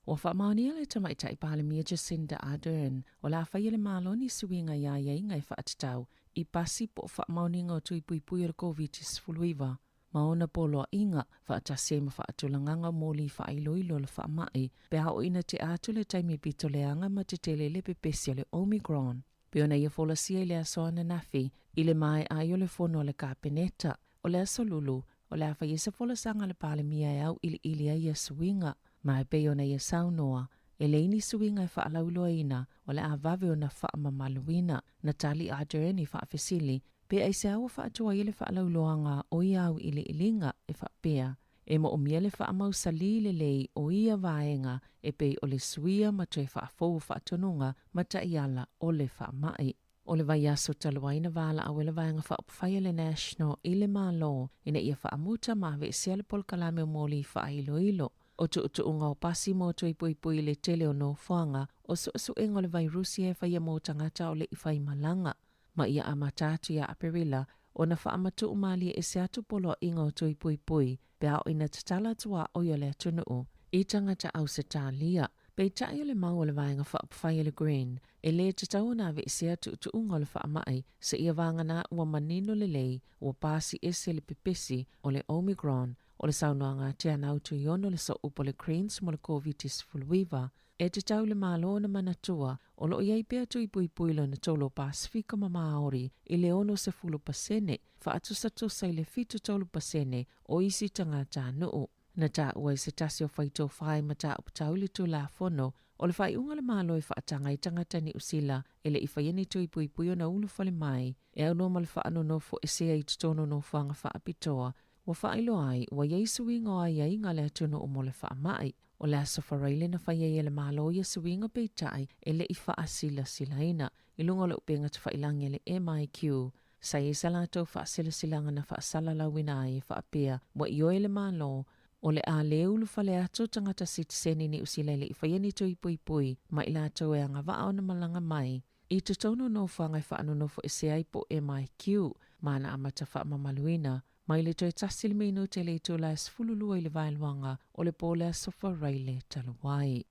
Ua faamaonia le Tamaitai Palemia Jacinda Ardern o le a faia le Malo ni suiga i aiaiga e faatatau i pasi po o faamaoniga o tui puipui o le Koviti-19 ma ona poloaiga, faatasi ai ma faatulagaga o moli faailoilo o le faamai pe a oo ina tea atu le taimi pito leaga ma tetele le pepesi o le Omicron. Pei ona ia folasia i le aso ananafi i le maea ai o le fono a le Kapeneta, o le aso Lulu, o le a fai ai se folasaga a le Palemia e auiliili ai ia suiga. Ma e pei ona ia saunoa, e leai ni suiga e faalauiloaina, o le a vave ona faamamaluina. Na tali a Ardern i faafesili, pe aisea ua faatuai ai le faalauiloaga o ia auiliiliga e faapea, E moomia le faamausalī lelei o ia vaega e pei o le suia ma toe faafou o faatonuga ma taiala o le faamai. O le vaiaso talu ai na valaau ai le Vaega Faaupufai a le National i le Malo ina ia faamuta ma aveesea le polokalame o moli faailoilo o tuutuuga o pasi mo toe puipui i le tele o nofoaga o suesuega o le vairusi e faia mo tagata o le i faimalaga. Ma ia amata atu ia Aperila ona faamatuu malie ese atu poloaiga o tui puipui pe a oo ina tatala atu a oi o le atunuu i tagata Ausetalia. Peitai o le mau o le Vaega Faaupufai a le Green, e lē tatau ona aveesea tuutuuga o le faamai seia vagana ua manino lelei ua pasi ese le pepesi o le Omicron. O le saunoaga a Teanau Tuiono le sooupu o le Greens mo le Koviti-19, E tatau le Malo ona manatua, o lo o i ai pea tui puipui lona tolu o Pasefika ma Māori i le 60%, faatusatusa i le 73% o isi tagatanuu. Na taua e se tasi o faitofa i mataupu tau i le Tulafono, o le faaiuga a le Malo e faataga ai tagata Niu Sila e le i faia ni tui puipui ona ulufale mai, e aunoa ma le faanonofo esea i totonu o nofoaga faapitoa, ua faailoa ai ua i ai suiga o aiaiga a le atunuu mo le faamai. O le Aso Faraile na fai ai e le Malo ia suiga peitai e le i faasilasilaina i luga o le upega tafailagi a le MIQ. Sa i ai sa latou faasilasilaga na faasalalauina ai e faapea ua ioe le Malo o le a le ulufale atu tagata sitiseni Niu Sila e le i faia ni tui puipui ma i latou e agavaa ona malaga mai i totonu o nofoaga e faanonofo ese ai po o MIQ ma na amata faamamaluina Mai le toe tasi le minute i le itula e 12 i le vaeluaga o le po le Aso Faraile talu ai.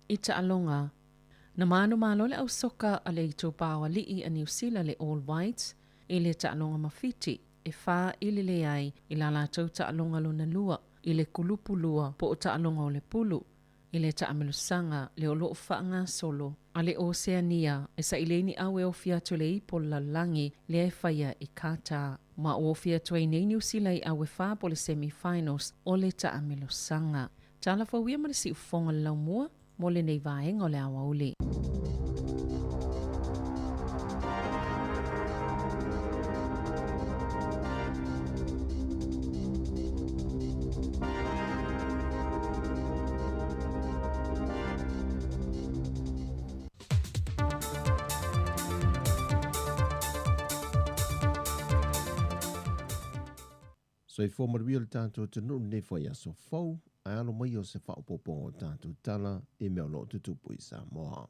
I taaloga, na manumalo le ausoka a le itupa o alii a Niu Sila le All Whites i le taaloga ma Fiti e fa i le leai i la latou taaloga lona lua i le kulupu lua po o taaloga o le pulu. I le taamilosaga le o loo faagasolo a le Oseania e saili ai ni au e ofi atu i le ipo o le lalolagi lea e faia i Qatar. Ma ua ofi atu ai nei Niu Sila i au e fa po o le semi-finals o le taamilosaga. Tala fou ia ma le siufofoga o le laumua mo lenei vaega o le aoauli. Soifua manuia le tatou atunuu lenei foi aso fou, ae alo mai o se faaopoopoga o tatou tala i mea o lo o tutupu i Samoa.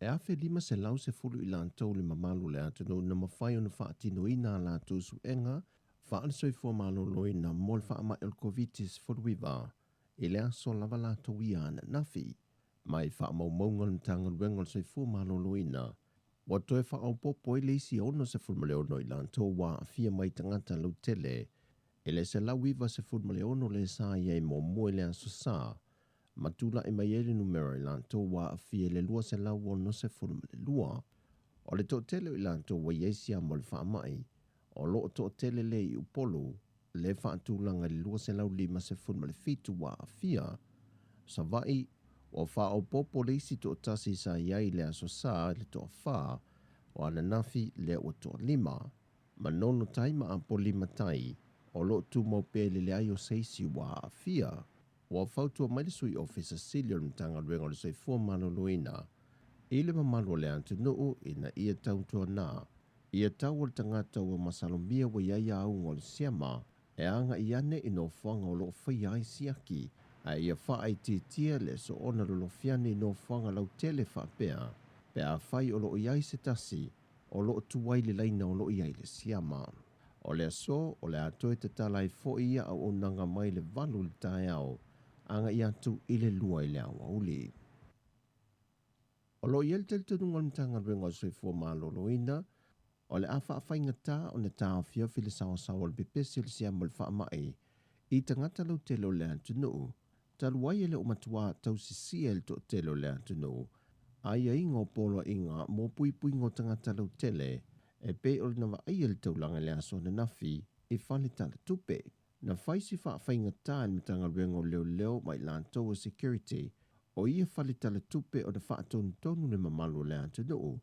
E 1510 i latou le mamalu o le atunuu na mafai ona faatinoina a latou suega faale-soifua maloloina mo le faamai o le Koviti-19 i le aso lava latou ia ananafi. Mai faamaumauga a le Matagaluega o le Soifua Maloloina, ua toe faaopoopo ai le isi 66 i latou ua aafia mai tagata lautele i le 196 le sa i ai muamua i le Aso Sa, ma tulai mai ai le numera i latou ua aafia i le 262. O le toatele o i latou ua i ai siama o le faamai, o lo o toatele lea i Upolu, le faatulaga i le 257 ua aafia. Savaii, ua faaopoopo le isi toatasi sa i ai i le Aso Sa i le toafa o ananafi lea ua toalima. Manono Tai ma Apolima Tai, o lo o tumau pea i le leai o se isi ua aafia. Ua fautua mai le Sui Ofisa Sili o le Matagaluega o le Soifua Maloloina i le mamalu o le atunuu ina ia tautuana ia tau o le tagata ua masalomia ua i ai auga o le siama e agai ane i nofoaga o lo o faia ai siaki, ae ia faaitiitia le soona lolofi ane i nofoaga lautele faapea pe afai o lo o i ai se tasi o lo o tuai le laina o lo o i ai le siama. O le aso, o le a toe tatala ai foi ia auaunaga mai le 8 i le taeao agai atu i le 2 i le aoauli. O lo o i ai le talitonuga o le Matagaluega o le Soifua Maloloina, o le a faafaigata ona taofiofi le saoasaoa o le pepesi o le siama o le faamai i tagata lautele o le atunuu, talu ai e le o matua tausisia e le toatele o le atunuu aiaiga o poloaiga mo puipuiga o tagata lautele e pei o le na vaaia i le taulaga i le aso ananafi i fale talatupe. Na fai si faafaigata e le Matagaluega o Leoleo ma i latou o Security o ia fale talatupe ona faatonutonu le mamalu o le atunuu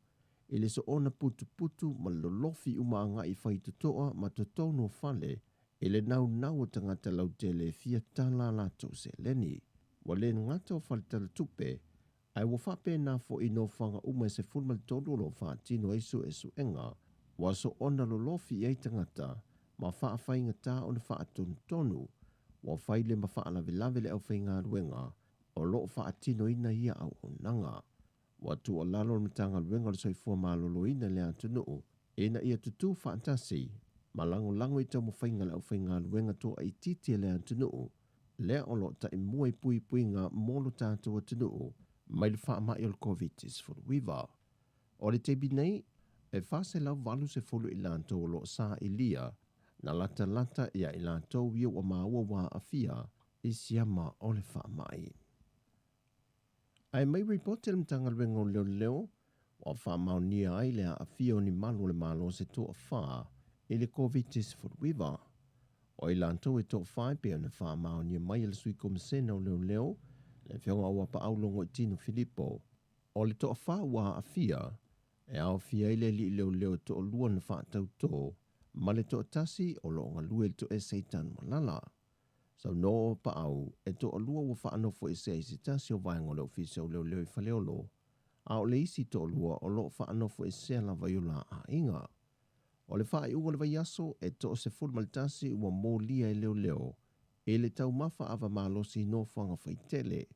i le soona putuputu ma le lolofi uma agai faitotoa ma totonu o fale i le naunau o tagata lautele e fia tala a latou seleni. Ua le gata o fale talatupe, ae ua faapena foi i nofoaga uma e 13 o lo o faatino ai suesuega ua soona lolofi i ai tagata ma faafaigata ona faatonutonu ua fai le ma faalavelave le aufaigaluega o lo o faatinoina ia auaunaga. Ua tuualalo le Matagaluega o le Soifua Maloloina i le atunuu ina ia tutū faatasi ma lagolago i taumafaiga a le aufaigaluega toaitiiti a le atunuu lea o lo o taimua i puipuiga mo lo tatou atunuu mai le faamai o le Koviti-19. O le taimi nei, e 480 i latou o lo o sailia na latalata ia i latou ia ua maua ua aafia i siama o le faamai. Ae mai ripoti a le Matagaluega o Leoleo, ua faamaonia ai le aafia o ni malu o le Malo se toafa i le Koviti-19. O i latou e toafa e pei ona faamaonia mai e le Sui Komisena o Leoleo, le Afioga Auapaau Logoitino Filipo. O le toafa ua aafia, e aofia ai le alii leoleo e toalua na faatautō ma le toatasi o lo o galue i le toese i Tanumalala. Saunoa o Paau, e toalua ua faanofoesea i se tasi o vaega o le Ofisa o Leoleo i Faleolo, a o le isi toalua o lo o faanofoesea lava i o la aiga. O le faaiuga o le vaiaso, e toa-11 ua molia e leoleo i le taumafa ava malosi i nofoaga faitele,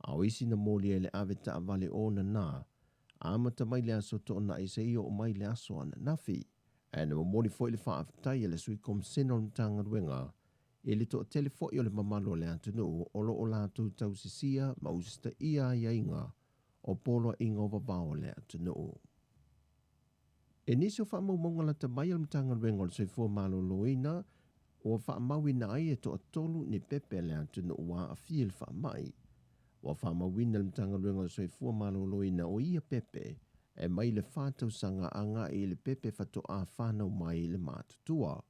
a o isi na molia i le ave taavale o nana, amata mai le aso Toonai seia oo mai le aso ananafi. Ae na momoli foi le faafetai a le Sui Komisena o le Matagaluega i le toatele foi o le mamalu o le atunuu o lo o latou tausisia ma usitaia aiaiga o poloaiga o vavao o le atunuu. I nisi o faamaumauga lata mai a le Matagaluega o le Soifua Maloloina, ua faamauina ai e toatolu ni pepe a le atunuu ua aafia i le faamai. Ua faamauina e le Matagaluega o le Soifua Maloloina o ia pepe e mai le 4 tausaga agai i le pepe faatoa fanau mai le matutua.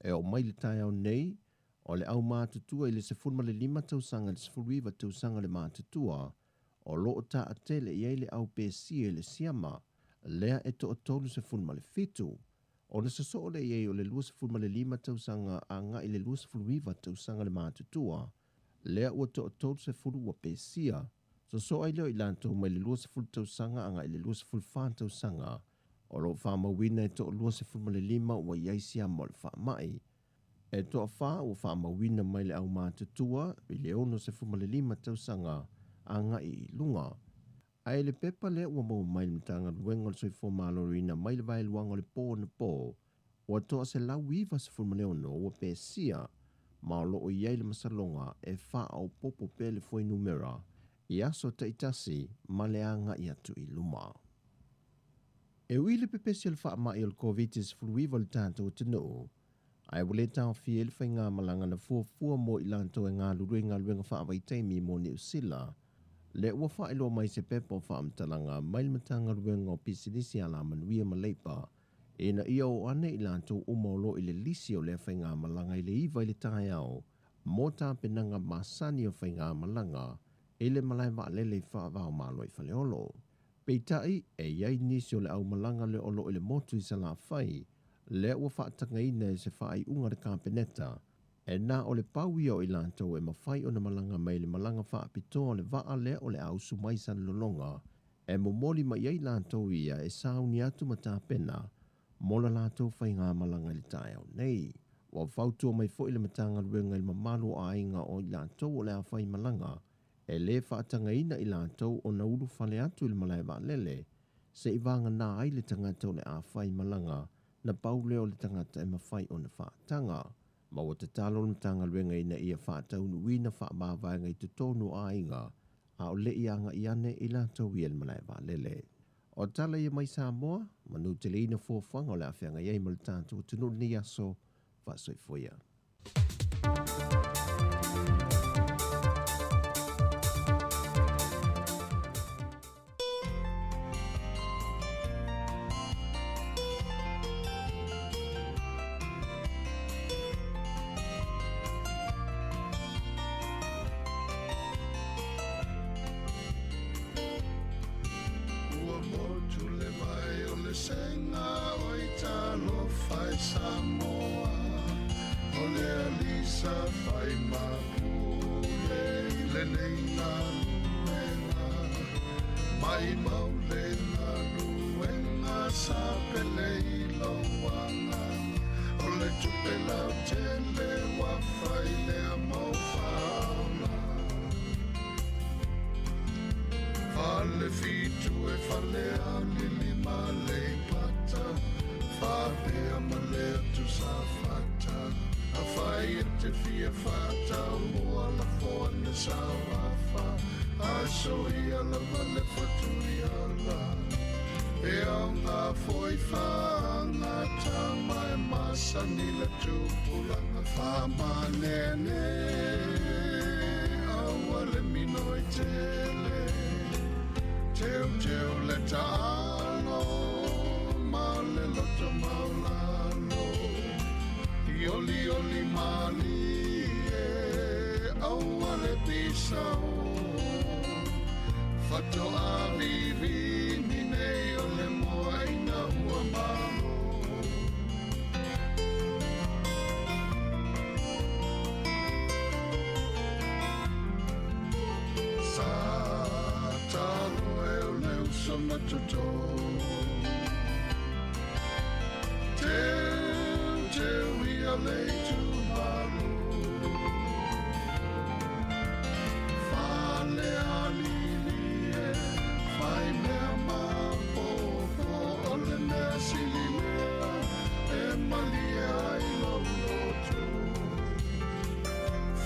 E oo mai le taeao nei, o le aumatutua i le 15 tausaga i le 19 tausaga le matutua, o loo taatele i ai le au pesia i le siama, lea e toa 37. Ona sosoo le i ai o le 25 tausaga agai i le 29 tausaga le matutua, lea ua toa 30 ua pesia. Sosoo ai lea o i latou mai le 20 tausaga agai i le 24 tausaga, o loo faamauina e toa 25 ua i ai siama o le faamai. E toa 4 ua faamauina mai le aumatutua i le 65 tausaga agai i luga. Ae le pepa lea ua maua mai le Matagaluega o le Soifua Maloloina mai le vaeluaga o le pō na pō, ua toa 196 ua pesia, ma o loo i ai le masaloga e faaopoopo pea le fuainumera i aso taitasi ma le agai atu i luma. E ui le pepesi o le faamai o le COVID-19 i le tatou atunuu, ae ua le taofia ai le faigamalaga na fuafua mo i latou e galulue i galuega faavaitaimi mo Niu Sila, le ua faailoa mai se pepa o faamatalaga mai le Matagaluega o Pisinisi Alamanuia ma Leipa, ina ia o ane i latou uma o loo i le lisi o lea faigamalaga i le 9 i le taeao mo tapenaga masani o faigamalaga i le malae vaalele i faavaomalo i Faleolo. Peitai e iai nisi o le aumalaga le o loo i le motu i Salafai, lea ua faatagaina e se faaiuga le Kapeneta, e na o le pau ia o i latou e mafai ona malaga mai le malaga faapitoa o le vaa lea o le a usu mai Salelologa, e momoli mai ai latou ia e sauni atu ma tapena mo la latou faigamalaga i le taeao nei. Ua fautua mai foi le Matagaluega i le mamalu o aiga o i latou o le a faimalaga, e lē faatagaina i latou ona ulufale atu i le malae vaalele, se i vagana ai le tagata o le a faimalaga, na pau lea o le tagata e mafai ona faataga. Ma ua tatalo le Matagaluega ina ia faataunuuina faamavaega i totonu o aiga, a o le i agai ane i latou ia i le malae vaalele. O tala ia mai Samoa, manuteleina fuafuaga o le a feagai ai ma le tatou atunuu i lenei aso, faasoifua ia. Ua motu le vai o le sega o i talofa i Samoa, o le alisa fai mapule i lenei galuega. Mai mau le galuega sa pele i lou agaga, o le tupe lautele ua fai lea mau faaola. Fale fitu e fale alili ma le pata, faapea ma le atu sa fata. A fai e te fia fata, o mua la foa na sa wafa. A so ia lava le fatu ia la. E au ngā foi whaangata mai masani le tupulanga whamanene. Aua le mino i tele, teu teu le taalo, ma le loto maulalo. I oli oli mali e, aua le pisao. Fato a vivi ni nei o le moa ina ua malo. Sa talo e o le uso na toto. Teu, teu ia le tu malo. Fale alili e, fai mea mapopo, o le mea sili lea, e malie ai lou loto.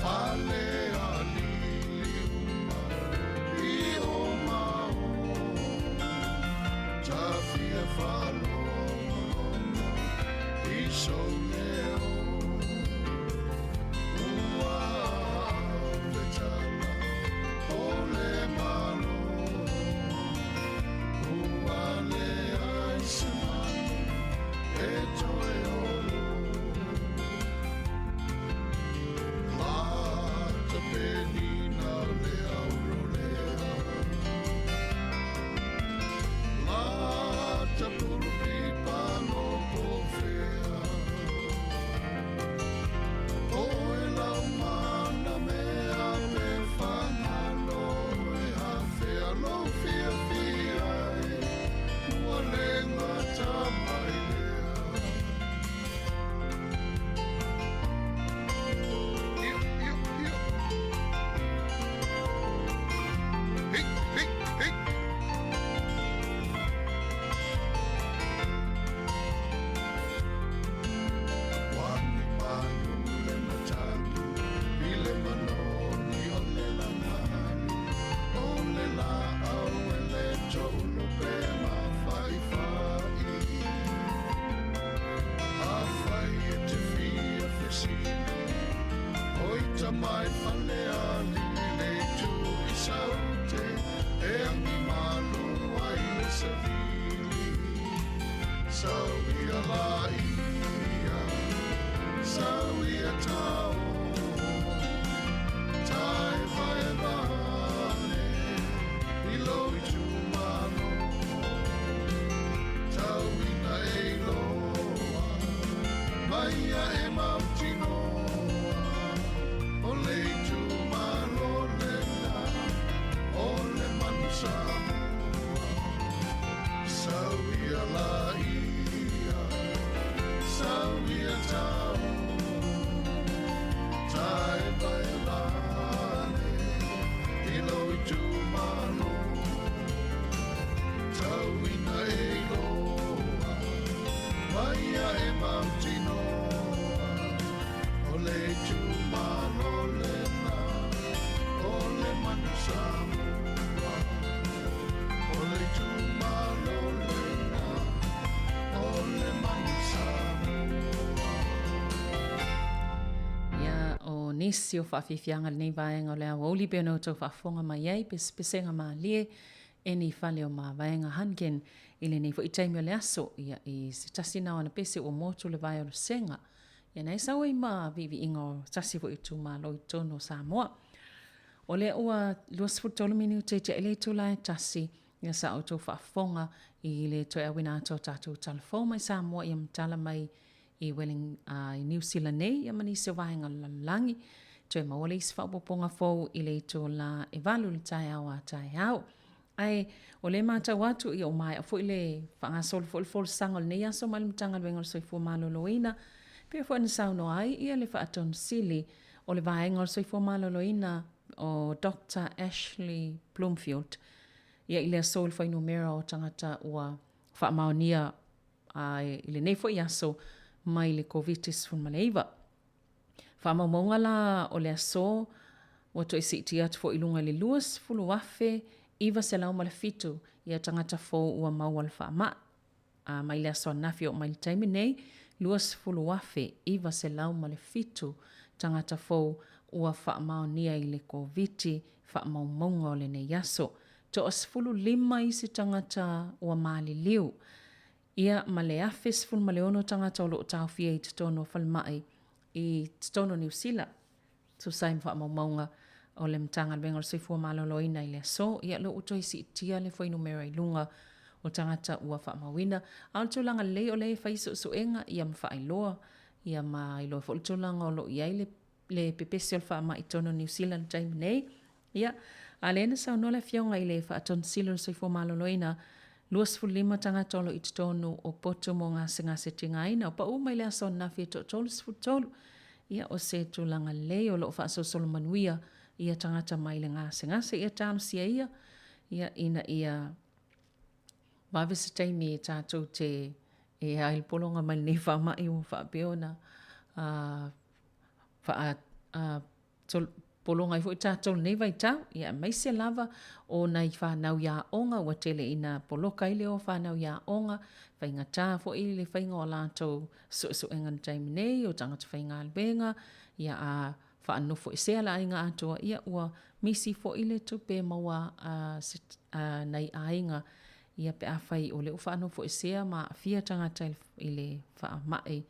Fale alili uma, i o mao, tafia faalogologo i sou leo. uta mai fale alii le itu i Saute e agi malu ai le savili. Sau ia laia, sau ia tao, tai vai vale i lou itumalo. Tau ina e iloa, mai ia e mautinoa, o le itumalo lena, o le manu Samoa. Sau ia laia, sau ia tao, tai vai lale i lou itumalo. Tau ina e iloa, mai ia e mautinoa, o le itumalo lena, o le manu Samoa. O le itumalo lena, o le manu Samoa. Ia, o nisi o faafiafiaga lenei vaega o le aoauli pei ona outou faafofoga mai ai, pesepesega malie e ni fale o mavaega Hunkin i lenei foi taimi o le aso, ia, i se tasi na o ana pese ua motu le vae o le sega. Ia, na e sau ai ma viiviiga o tasi foi itumalo i totonu o Samoa. O lea ua 23 minute i tiai le itula e tasi, ia sa outou faafofoga i le toe auina atu o tatou tala fou mai Samoa ia ma tala mai i Welling, i Niu Sila nei ia ma nisi o vaega o le lalolagi. Toe maua le isi faaopoopoga fou i le itula e 8 i le taeao a taeao. Ae o lea e matau atu ia ua maea foi le faagasolo foi le folasaga o lenei aso mai le Matagaluega o le Soifua Maloloina pei foi ona saunoa ai ia le Faatonu Sili o le Vaega o le Soifua Maloloina o Doctor Ashley Bloomfield ia i le aso i le fuainumera o tagata ua faamaonia i lenei foi aso mai le Koviti-19. Faamaumauga la o le aso ua toe siitia atu foi i luga i le 20,907 ia tagata fou ua maua le faamai. A mai le aso ananafi e oo mai le taimi nei, 20,907 tagata fou ua faamaonia i le Koviti faamaumauga o lenei aso. Toa 15 isi tagata ua maliliu. Ia ma le 1,016 tagata o lo o taofia i totonu o falemai i totonu o Niu Sila. Tusa ai ma faamaumauga o le Matagaluega o le Soifua Maloloina i le aso, ia lea ua toe siitia le fuainumera i luga o tagata ua faamauina. A o le tulaga lelei o lea e fai suesuega ia ma faailoa ia ma iloa foi le tulaga o lo o i ai le le pepesi o le faamai i totonu o Niu Sila i le taimi nei. Ia, a lea na saunoa le Afioga i le Faatonu Sili o le Soifua Maloloina, 25 tagata o lo o i totonu o potu mo gasegase tigaina. O pau mai le aso ananafi e toa 33. Ia, o se tulaga lelei o lo o faasolosolo manuia ia tagata mai le gasegase. Ia talosia ia, ia, ina ia vave se taimi e tatou te e ai le pologa mai lenei faamai ua faapea ona faa pologa ai foi tatou i lenei vaitau, ia aemaise lava o nai fanau i aoga ua tele ina poloka ai le o fanau i aoga, faigata foi le faiga o latou suesuega i le taimi nei, o tagata faigaluega, ia a faanofoesea le aiga atoa, ia ua misi foi le tupe e maua a a nai aiga, ia pe afai o lea ua faanofoesea ma aafia tagata i le faamai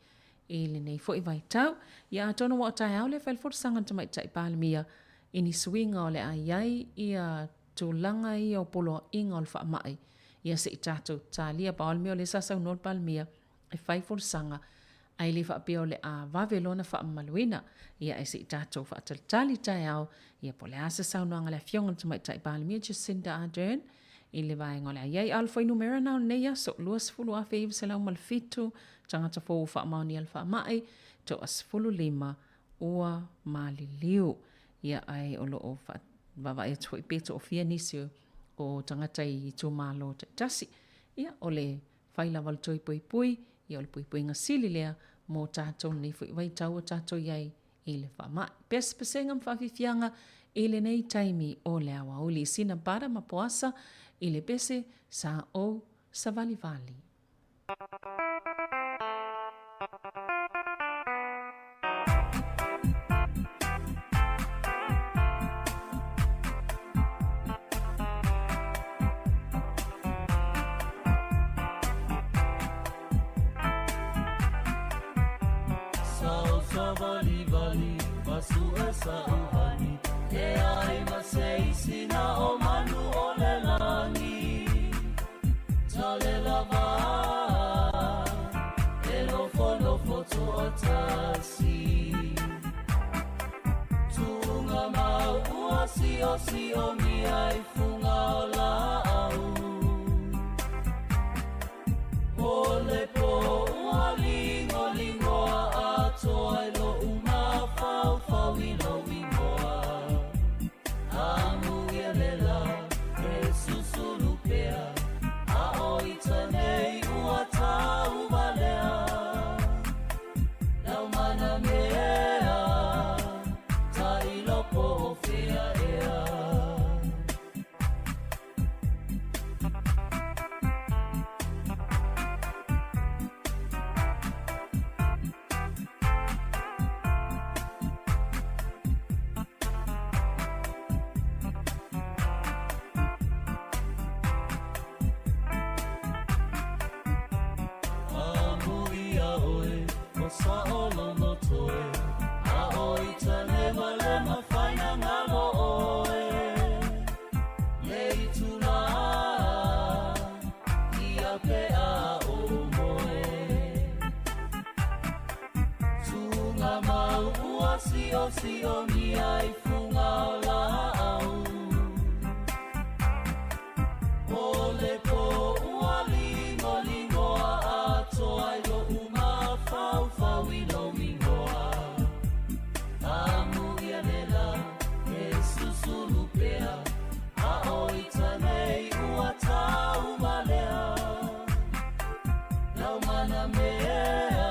i lenei foi vaitau. Ia atonu ua o taeao lea e fai le folasaga a le Tamaitai Palemia i ni suiga o le a i ai ia tulaga ia o poloaiga o le faamai ia se i tatou talia. Pau lava le mea o lea sa saunoa le Palemia e fai folasaga ae le faapea o le a vave loa ona faamamaluina. Ia ae se i tatou faatalitali taeao ia po o le a se saunoaga a le Afioga i le Tamaitai Palemia Jacinda Ardern i le vaega o le a i ai. A o le fuainumera na o lenei aso, 20,907 tagata fou ua faamaonia le faamai, toa 15 ua maliliu. Ia ae o lo o vaavaai atu foi pe toafia nisi o tagata i itumalo taitasi. Ia o le fai lava o le toe puipui, ia o le puipuiga sili lea mo tatou lenei foi vaitau ua tatou i ai i le faamai. Pesepesega ma faafiafiaga i lenei taimi o le aoauli. Sina Bada ma Poasa i le pese sa ou savalivali. suʻe saʻuvani Leai ma se isi na o manu o le lagi Tale lava e nofonofo toʻatasi Tuʻuga mau ua siosiomia i fuga o laʻau O le pō ua ligoligoa atoa i loʻu mafaufau i lou igoa Amuia le lā e susulu pea A ʻo ita nei ua tauvalea Laumana mea tailo po o fea ea. Amuia ʻoe o Saʻolonoto e A ʻo ita lemalema faina galo ʻoe Le itula ia pe a o moe Tuʻuga mau ua siosiomia i fuga o laʻau O le pō ua ligoligoa atoa i loʻu mafaufau i lou igoa Amuia le lā e susulu pea A ʻo ita nei ua tauvalea Laumana mea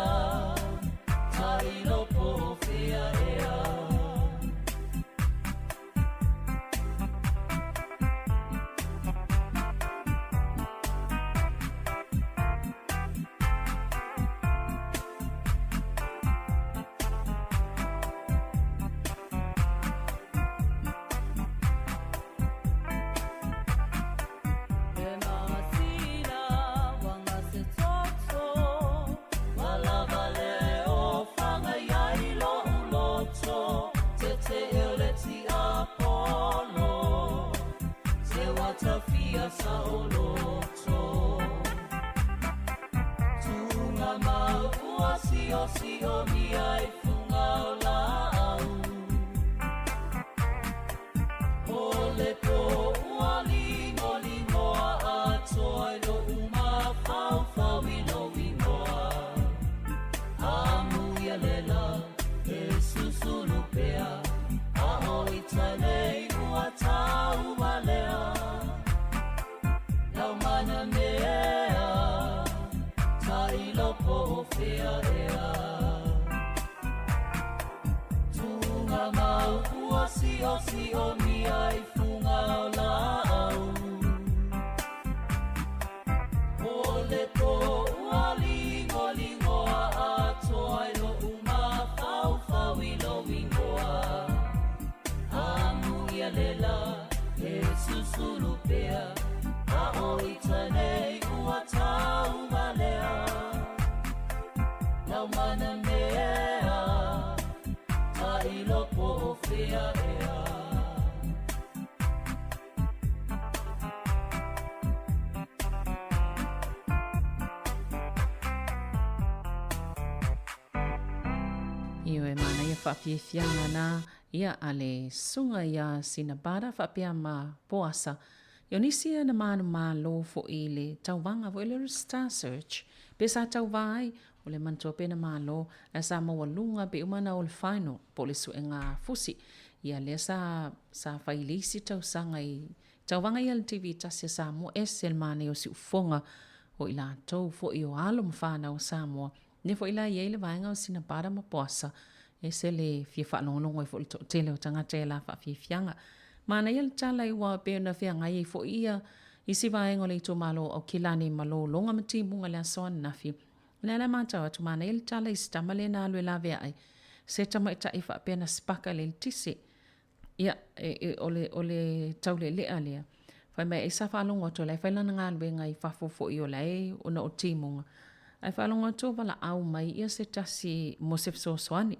tailo po o fea ea. Le masina uaga se toto Ua lava le ofaga iai loʻu loto Teteʻe o le tiapolo Se ua tafia saʻoloto Tuʻuga mau ua siosiomia i fuga o laʻau O le pō ua ligoligoa atoa i loʻu mafaufau i lou igoa Amuia le lā e susulu pea A ʻo ita nei ua tauvalea Laumana mea tailo po o fea ea Tuʻuga mau ua siosiomia i fuga o laʻau O le pō ua ligoligoa atoa i loʻu mafaufau i lou igoa Amuia le lā e susulu pea A ʻo ita nei ua tauvalea Laumana mea tailo po o fea ea. Ioe, manaia faafiafiaga na ia a le susuga ia Sinabada faapea ma Poasa. Ia o nisi ia na manumalo foʻi i le tauvaga foi lea o le Star Search pe sa tauvā ai o le manatua pea na malo ae sa maualuga pe uma na o le final po o le suega fusi. Ia lea sa sa fai i le isi tausaga i tauvaga ia a le TV tasi a Samoa ese le manaia o siufofoga o i latou foʻi o alo ma fanau a Samoa. Lea foi la i ai le vaega o Sinabada ma Poasa, ese le fia faalogologo ai foi le toatele o tagata ia la faafiafiaga. Manaia le tala i ua pei ona feagai ai foi ia isi vaega o le itumalo o Aukilani ma Lologa ma Timuga i le aso ananafi. O lea la matau atu manaia le tala i se tama lea na alu e laveai se tamaitai faapea na sipaka i le eletise. Ia, e, e, o le, o le taulealea lea. Fai mai ai sa faalogo atu o la e fai lana galuega i fafo foi o la e ona o timuga. Ae faalogo atu o valaau mai ia se tasi mo se fesoasoani.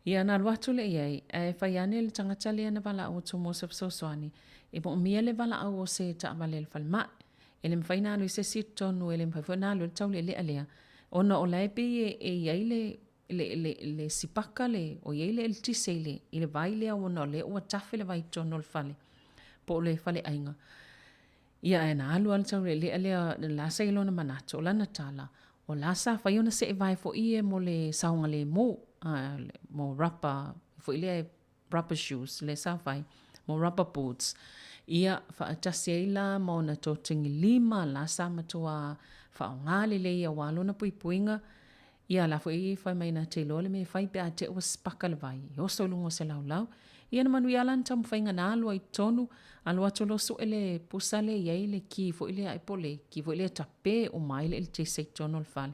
Ia, na alu atu lea i ai, ae fai ane le tagata lea na valaau atu mo se fesoasoani, e moomia le valaau o se taavale a le falemai. E le mafai ona alu i se isi totonu, e le mafai foi ona alu ai le taulealea lea, ona o la e pei e, e i ai le, le, le, le sipaka le, o i ai le eletise i le, i le vai lea ona o lea ua tafe le vai i totonu o le fale, po o le faleaiga. Ia, ae na alu lava le taulealea lea, la sa i ai lona manatu, o lana tala, o la sa fai ona seevae foi ia mo le saogalemu, mo rubber foi lea rubber shoes lea sa fai, mo rubber boots. Ia, faatasi ai la ma ona totigi lima la sa matua faaaoga lelei aua lona puipuiga. Ia, la foi fai mai na te iloa le mea e fai pe a te i ua sipaka le vai, e oso i luga o se laulau. Ia na manuia lana taumafaiga na alu ai i totonu, alu atu loa sue le pusa lea e i ai le ki foi lea ai po o le ki foi lea e tape uma ai le eletise i totonu o le fale.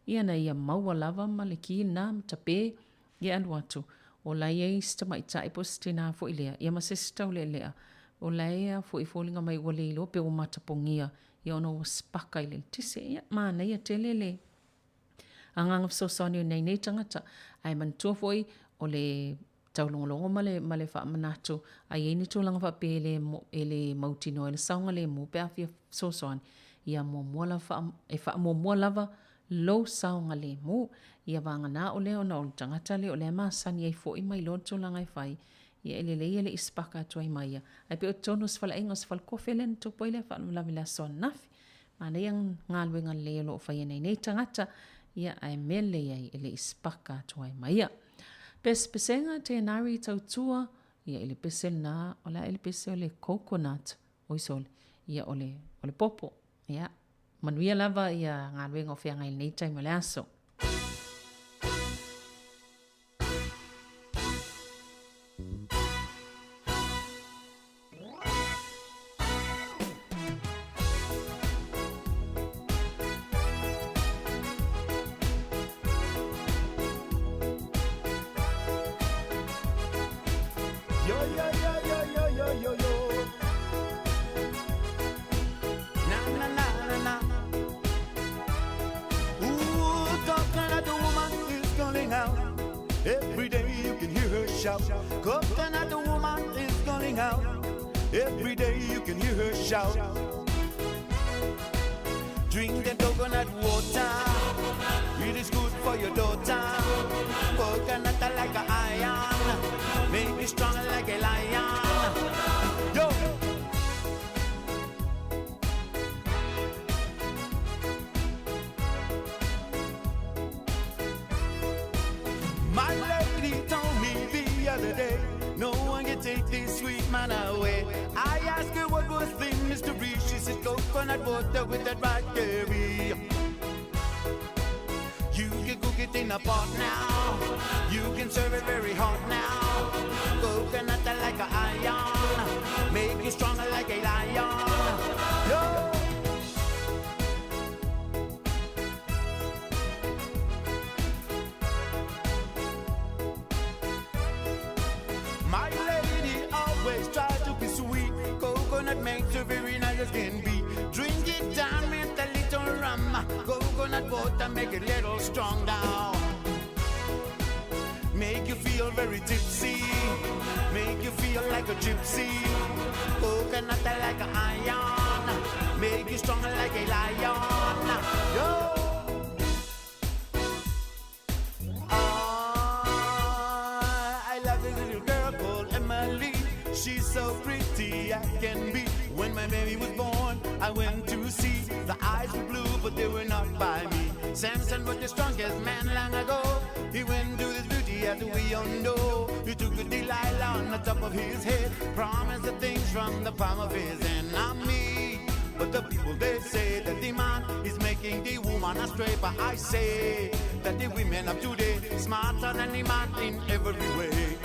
Ia na ia maua lava ma le ki lena ma tape, ia alu atu, o la e i ai si tamaitai po o si tinā foi lea, ia ma se isi taulealea, o la e a foi e foliga mai ua le iloa pe ua matapogia, ia ona ua sipaka i le eletise. Ia, manaia tele le agaga fesoasoani o nai nei tagata. Ae manatua foi, o le taulogologo ma le, ma le faamanatu, a i ai ni tulaga faapea e le, e le mautinoa ai le saogalemu pe a fia fesoasoani, ia muamua lava faa, e faamuamua lava lou saogalemu. Ia vagana o lea ona o le tagata lea o lea e masani ai foi ma iloa le tulaga e fai, ia e lelei e le i sipaka atu ai ma ia. Ae pei o totonu o se faleaiga o se falekofe lea na tupu ai lea faalavelave i le aso ananafi. Manaia galuega lelei o lo o faia nei nei tagata, ia ae mea lelei ai e le i sipaka atu ai ma ia. Pesepesega tēnā tautua, ia i le pese lena, o le a le pese o le coconut, oi sole, ia o le, o le popo, ia. Manuia lava ia galuega o feagai i lenei taimi o le aso. Yo yo yo yo yo yo yo yo. Na na na na na. Ooh, coconut woman is calling out. Every day you can hear her shout. Coconut woman is calling out. Every day you can hear her shout. Drink the coconut water. It is good for your daughter. Coconut like an iron. Make you strong like a lion. Yo! My lady told me the other day, no one can take this sweet man away. I asked her what was the mystery. She said coconut water with that right curry. You can cook it in a pot now. You can serve it very hot now. Coconut like an iron, make you stronger like a lion. Yo! My lady always tried to be sweet. Coconut makes her very nice as can be. Drink it down with a little rum. Coconut water make it little strong now. Make you feel very tipsy. Make you feel like a gypsy. Coconut like an iron. Make you strong like a lion. Yo! Ah, I love this little girl called Emily. She's so pretty I can be. When my baby was born, I went to see. The eyes were blue, but they were not by me. Samson was the strongest man long ago. He went to this beauty as we all know. He took a Delilah on the top of his head, promised the things from the palm of his hand. Not me. But the people they say that the man is making the woman astray. But I say that the women of today smarter than the man in every way.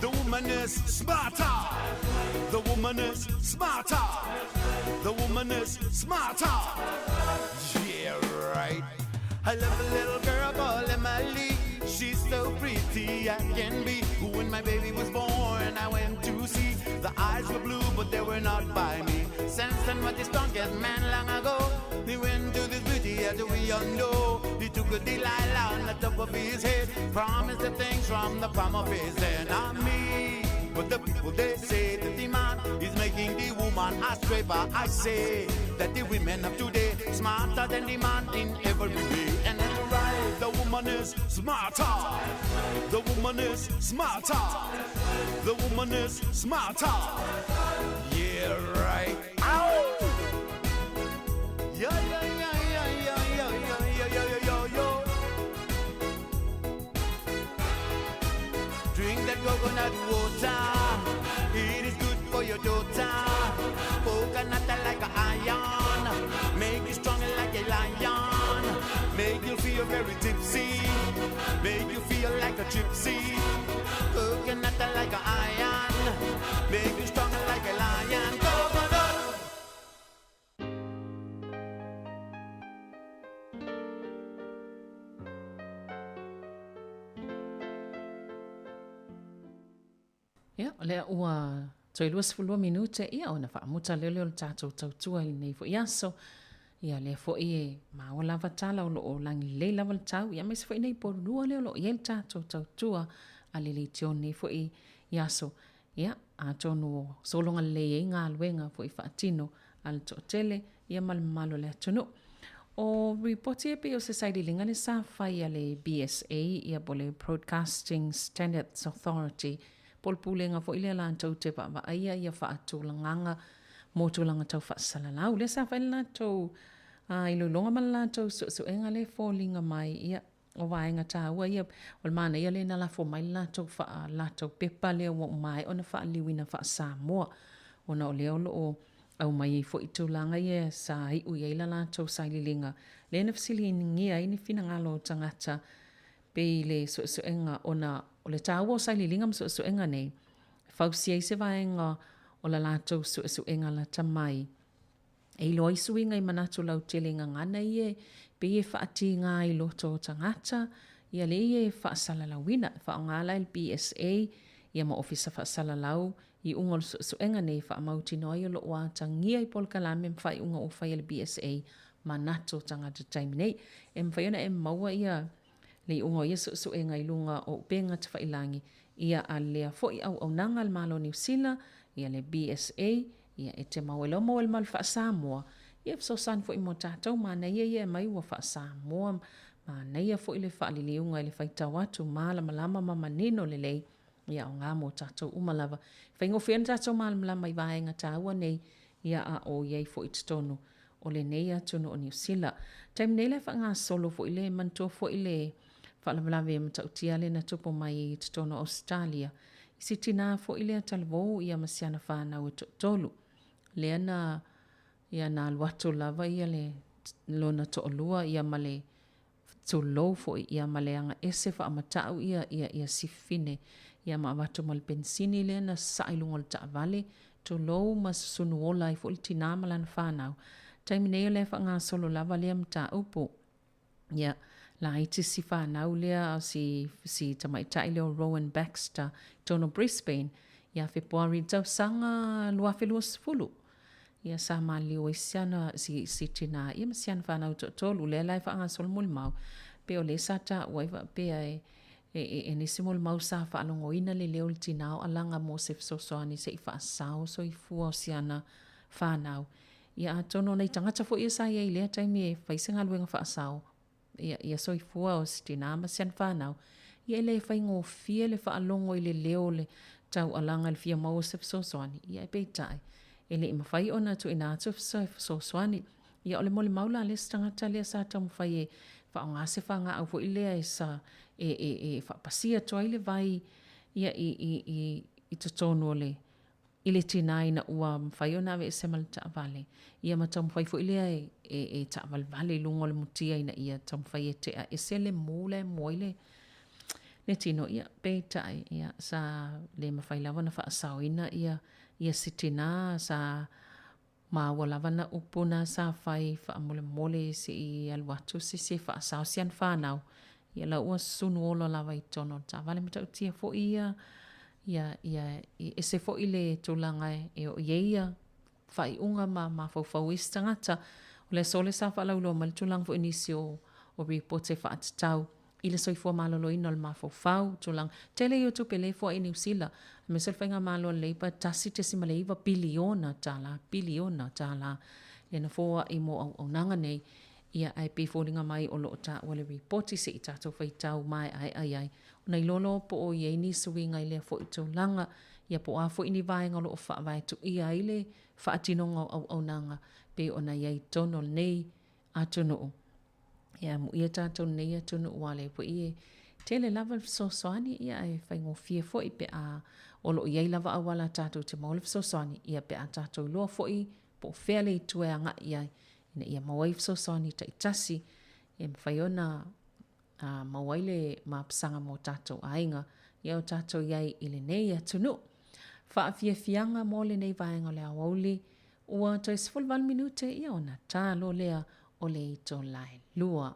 The woman is smarter. The woman is smarter. The woman is smarter. Yeah, right. I love a little girl called Emily. She's so pretty I can be. When my baby was born, I went to see. The eyes were blue, but they were not by me. Samson was the strongest man long ago. He went to this beauty as we all know, he took a Delilah on the top of his head, promised the things from the palm of his hand. Not me, but the people they say that the man is making the woman astray. But I say that the women of today smarter than the man in every way. And that's right, the woman is smarter. The woman is smarter. The woman is smarter. Yeah, right. Ow! Yeah, yeah, yeah, yeah, yeah, yeah, yeah, yeah, yeah, yeah, yeah. Drink that coconut water. It is good for your daughter. Coconut like an iron. Make you strong like a lion. Make you feel very tipsy. Make you feel like a gypsy. Coconut like an iron. Make you strong like a lion. Coconut. Ia, o lea ua toe 22 minute, ia ona faamuta lea o le tatou tautua i lenei foi aso. Ia, lea foi e maua lava tala o lo o lagilelei lava le tau, ia aemaise foi nei polulua lea o lo o i ai le tatou tautua a le leitio nei foi i aso. Ia, atonu o sologa lelei ai galuega foi faatino a le toatele ia ma le mamalu o le atunuu. O ripoti e pei o se sailiiliga le sa fai a le BSA ia po o le Broadcasting Standards Authority po o le pulega foi lea latou te vaavaaia ia faatulagaga mo tulaga tau faasalalau. Lea sa fai le latou iloiloga ma le latou suesuega lea e foliga mai ia O vaega taua ia, o le manaia lea na lafo mai le latou faa, latou pepa lea ua maea ona faaliliuina faa-Samoa, ona o lea o lo o aumai ai foi tulaga ia sa iu i ai la latou sailiiliga, lea na fesiligia ai ni finagalo o tagata pei le suesuega ona o le taua o sailiiliga ma suesuega nei, e fausia ai se vaega o la latou suesuega lata mai. E iloa ai suiga i manatu lautele i gagana ia e pei e faatīgā i loto o tagata, ia lea ia e faasalalauina. E faaaoga la e le BSA ia ma Ofisa Faasalalau iuga o le suesuega nei e faamautinoa ai o lo o atagia i polokalame ma faaiuga ua fai e le BSA manatu o tagata taimi nei. E mafai ona e maua ia le iuga o ia suesuega i luga o upega tafailagi ia a lea foi auaunaga a le Malo o Niu Sila, ia le BSA, Ia, e te mau e loa maua le malu faa-Samoa, ia e fesoasoani foi mo tatou, manaia ia e aumai ua faa-Samoa, manaia foi le faaliliuga i le faitau atu, malamalama ma manino lelei, ia aoga mo tatou uma lava. E faigofie ona tatou malamalama i vaega taua nei, ia a o i ai foi i totonu o lenei atunuu o Niu Sila. Taimi nei la e faagasolo foi le manatua foi le faalavelave matautia lea na tupu mai i totonu o Ausetalia, I si tinā foi lea talavou ia ma si ana whānau e toatolu. Lea na, ia na alu atu lava ia le lona toalua ia ma le tulou foi ia ma le aga ese faamatau ia ia ia sifine ia ma avatu ma le penisini lea na sasaa i luga o le taavale, tulou ma susunu ola ai foi le tinā ma lana whānau. Taimi nei o lea e faagasolo lava lea mataupu. Ia, laiti si whanau lea, si, si tamaitai lea o Rowan Baxter, i totonu o Brisbane, ia Fepuari i le tausaga 2020. Ia, sa maliliu ai si ana, si, si tinā ia ma si ana whanau toatolu, lea la e faagasolo molimau, pe o lea sa taua ai faapea e, e, e, e nisi molimau sa faalogoina le leo o le tinā o alaga mo se fesoasoani se i faasao soifua o si ana whanau. Ia atonu o nai tagata foi ia sa i ai i lea taimi e fai se galuega faasao, ia, ia soifua o se tinā ma si ana fanau, ia e le faigofie le faalogo i le leo o le taualaga i le fia maua o se fesoasoani, ia e peitai, e le i mafai ona tuuina atu se fesoasoani. Ia o le molimau la lea se tagata lea sa taumafai e faaaoga se fagaau foi lea e sa, e, e, e faapasia atu ai le vai, ia i, i, i, i totonu o le, i le tinā ina ua mafai ona aveese ma le taavale, ia ma taumafai foi lea e, e, e taavalevale i luga o le mutia ina ia taumafai e tea ese le mu la e mu ai le, le tino. Ia, peitai, ia, sa le mafai lava ona faasaoina ia, ia si tinā, sa Maua lava na upu na sa fai faamolemole se i alu atu se isi e faasao si ana whanau. Ia la ua sunu ola lava i totonu o le taavale. Matautia foi ia, ia, ia, e ese foi le tulaga e oo i ai ia faaiuga ma mafaufau o isi tagata. O le aso lea sa faalauiloa mai le tulaga foi i nisi o o reports e faatatau i le soifua maloloina o le mafaufau, tulaga tele ia o tupe lea e foai i Niu Sila, aemaise o le faigamalo a le Labour, $1.9 piliona tala, piliona tala lea na foai mo auaunaga nei. Ia, ae pei e foliga mai o lo o taua i le ripoti se i tatou faitau maeaea i ai, ona iloa loa po o i ai ni suiga i lea foi tulaga, ia po o a foi ni vaega o lo o faavae tuia ai le faatinoga o auaunaga pei ona i ai i totonu o lenei atunuu. Ia, amuia tatou i lenei atunuu aua o lea foi e tele lava le fesoasoani, ia ae faigofie foi pe a o lo o i ai lava auala tatou te maua le fesoasoani, ia pe a tatou iloa foi po o fea le itu e agai i ai ina ia maua ai fesoasoani taitasi e mafai ona maua ai le mapusaga mo tatou aiga ia o tatou i ai i lenei atunuu. Faafiafiaga mo lenei vaega o le aoauli ua toe 18 minute ia ona ta loa lea o le itula e 2.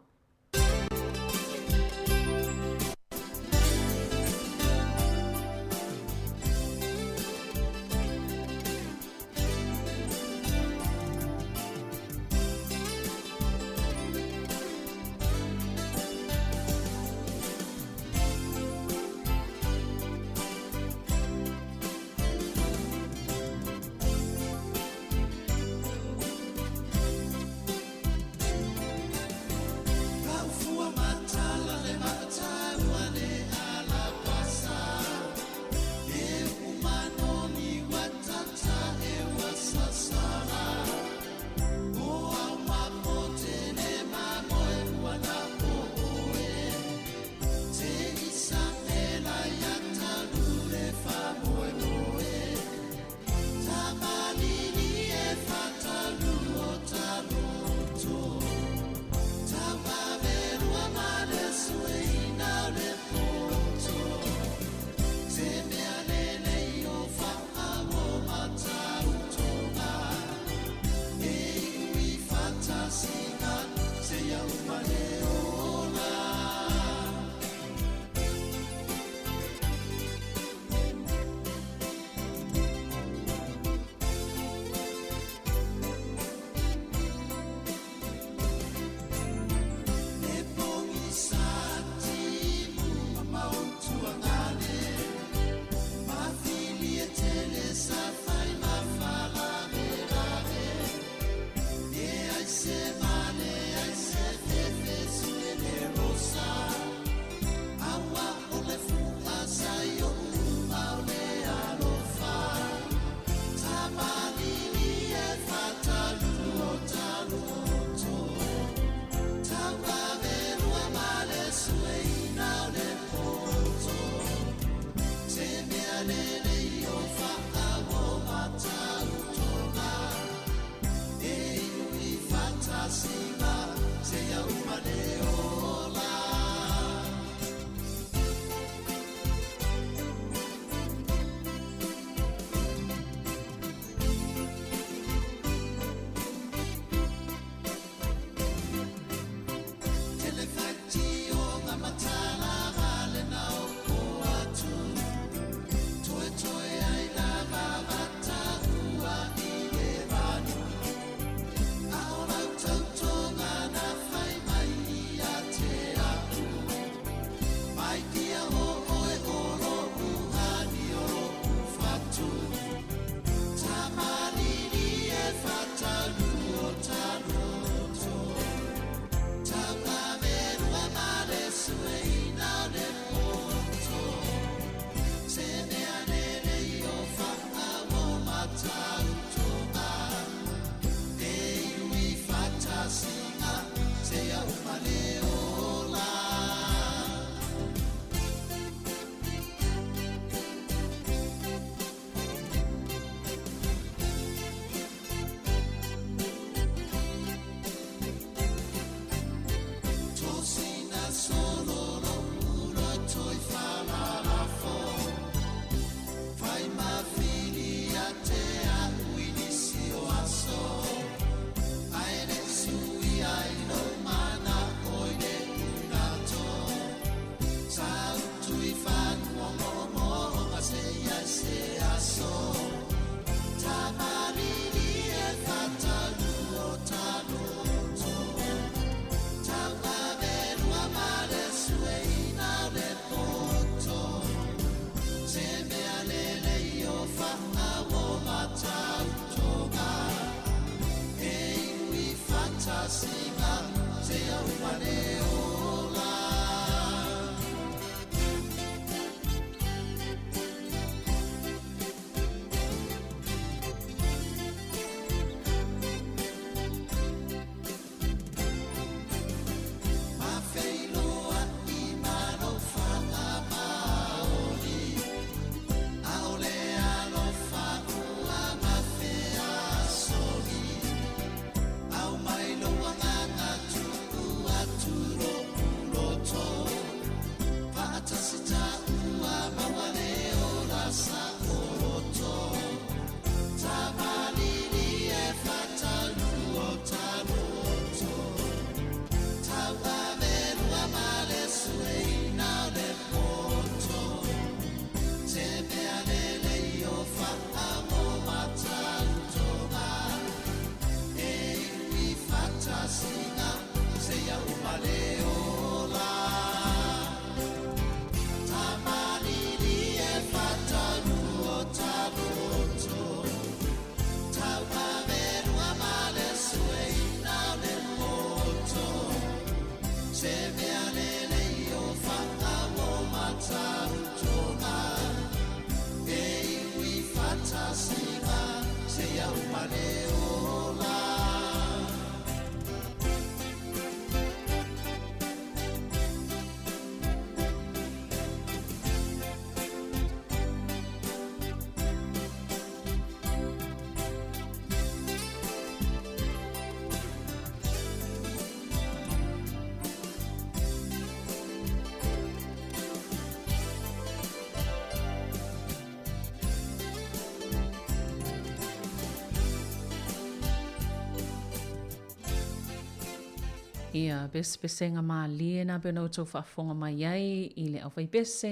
Ia, pesepesega malie na pei ona outou faafofoga mai ai i le aufaipese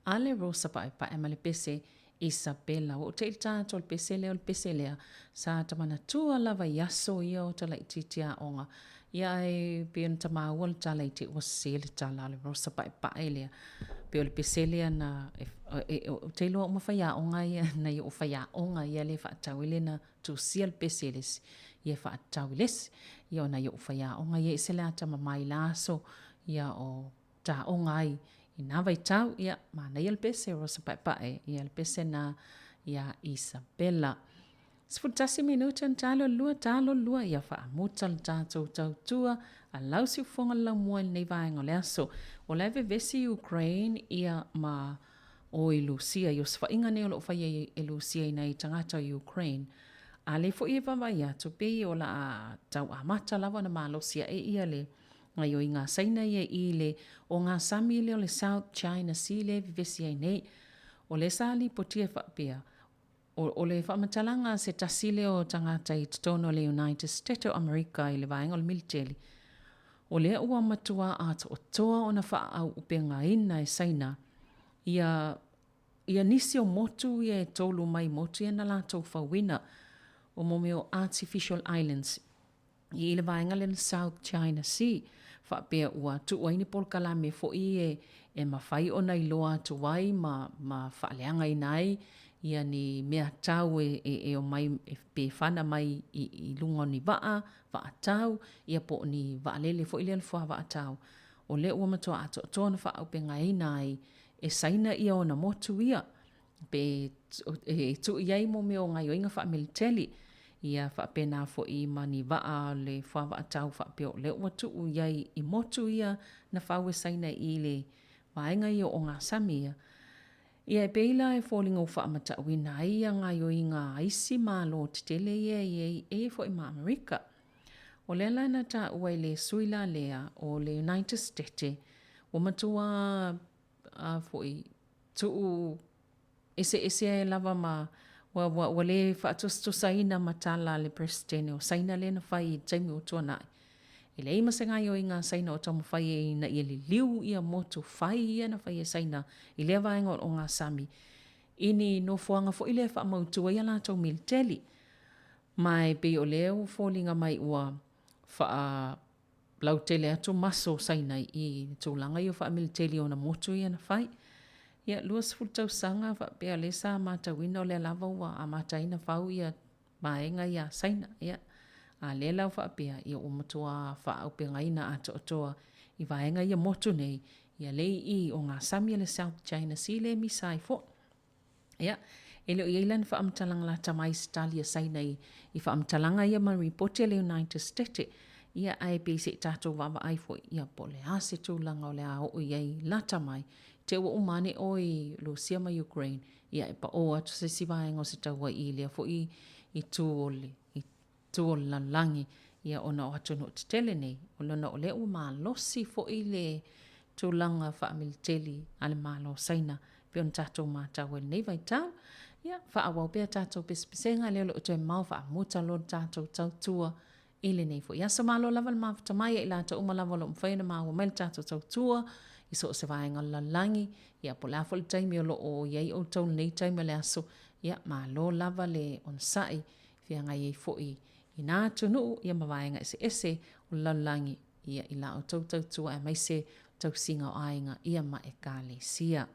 a le Rosa Paepae ma le pese Isabella. Ua ou te i le tatou le pese lea o le pese lea sa ta manatua lava i aso ia o ta laitiiti aoga. Ia ae pei ona ta maua le tala i te i ua sese le tala a le Rosa Paepae lea. Pei o le pese lea na ou te iloa uma faiaoga ia nai o'u faiaoga ia lea e faatau ai lea na tusia le pese e le isi ia e faatatau i le isi. Ia o nai o'u faiaoga ia e ese le atamamai i la aso ia o ta aoga ai i na vaitau. Ia, manaia le pese o Rosa Paepae, ia le pese na iā Isabella. 11 minute ona talo le lua, talo le lua, ia faamuta le tatou tautua a lau siufofoga le laumua i lenei vaega o le aso. O la e vevesi Ukraine ia ma o i Lusia i osofaiga nei o lo o faia e Lusia i nai tagata o Ukraine. A lea foi e vaavaai atu pei o le a tau amata lava ona malosi ae ia le gaioiga a Saina ia i le o ngā sami lea o le South China Sea lea e vevesi ai nei. O lea sa lipotia e faapea, o, o le faamatalaga a se tasi lea o tagata i totonu o le United State o Amerika i le vaega o le militeli, o lea ua matua atoatoa ona faaauupegaina e Saina ia ia nisi o motu ia e tolu mai motu ia na latou fauina, o mo mea o artificial islands. I le vaega lea o le South China Sea, faapea ua tuu ai ni polokalame foi e e mafai ona iloa atu ai ma ma faaleagaina ai ia ni mea tau e e e omai pe fana mai i i luga o ni vaa, vaa tau, ia po o ni vaalele foi lea le fuavaa tau. O lea ua matua atoatoa ona faaaupegaina ai e Saina ia ona motu ia. Pe e tuu i ai mo mea o gaioiga faamiliteli, ia faapena foi ma ni vaa o le fuavaa tau faapea o lea ua tuu i ai i motu ia na fau e Saina i le vaega ia o ogasami ia. Ia e pei la e foliga ua faamatauina ai ia gaioiga a isi Malo tetele ia e i ai e i ai foi ma Amerika. O lea la na taua e le sui la lea o le United Stete ua matua a foi tuu eseese ai lava ma ua, ua, ua le faatusatusaina ma tala a le Peresetene o Saina lea na fai i le taimi ua tuanai. E leai ma se gaoioiga a Saina o taumafai ai ina ia liliu ia motu fai ia na fai e Saina i lea vaega o ogasami i ni nofoaga foi lea e faamautu ai a latou militeli. Ma e pei o lea ua foliga mai ua faa lautele atu maso o Saina i tulaga ia o faamiliteli i ona motu ia na fai. Ia, 20 tausaga faapea o lea sa matauina o lea lava ua amata ai ona fau ia vaega ia a Saina. Ia, a lea la ua faapea, ia ua matua faaaupegaina atoatoa i vaega ia motu nei, ia lea i i ogasami a le South China Sea lea e misa ai foi. Ia, e le o i ai la ni faamatalaga lata mai i se tali a Saina i, i faamatalaga ia ma ripoti a le United Stete. Ia, ae pei se i tatou vaavaai foi, ia, po o le a se tulaga o le a oo i ai lata mai, te ua uma ane oe i Lusia ma Ukraine, ia, e paʻō atu se isi vaega o se taua i lea foi itu o le, i tu o le lalolagi, ia ona o atunuu tetele nei, o lona o lea ua malosi foi le tulaga faamiliteli a le Malo o Saina e pei ona tatou matau ai i lenei vaitau. Ia, faaauau pea tatou pesepesega lea o lo o toe mao faamuta loa le tatou tautua i lenei foi aso. Malo lava le mafuta mai ia i latou uma lava o lo o mafai ona maua mai le tatou tautua i so o se vaega o le lalolagi, ia po o le a foi le taimi o lo o i ai outou i lenei taimi o le aso, ia malo lava le onosai feagai ai foi i nā atunuu ia ma vaega eseese o le lalolagi ia i la outou tautua aemaise tausiga o aiga ia ma Ekalesia.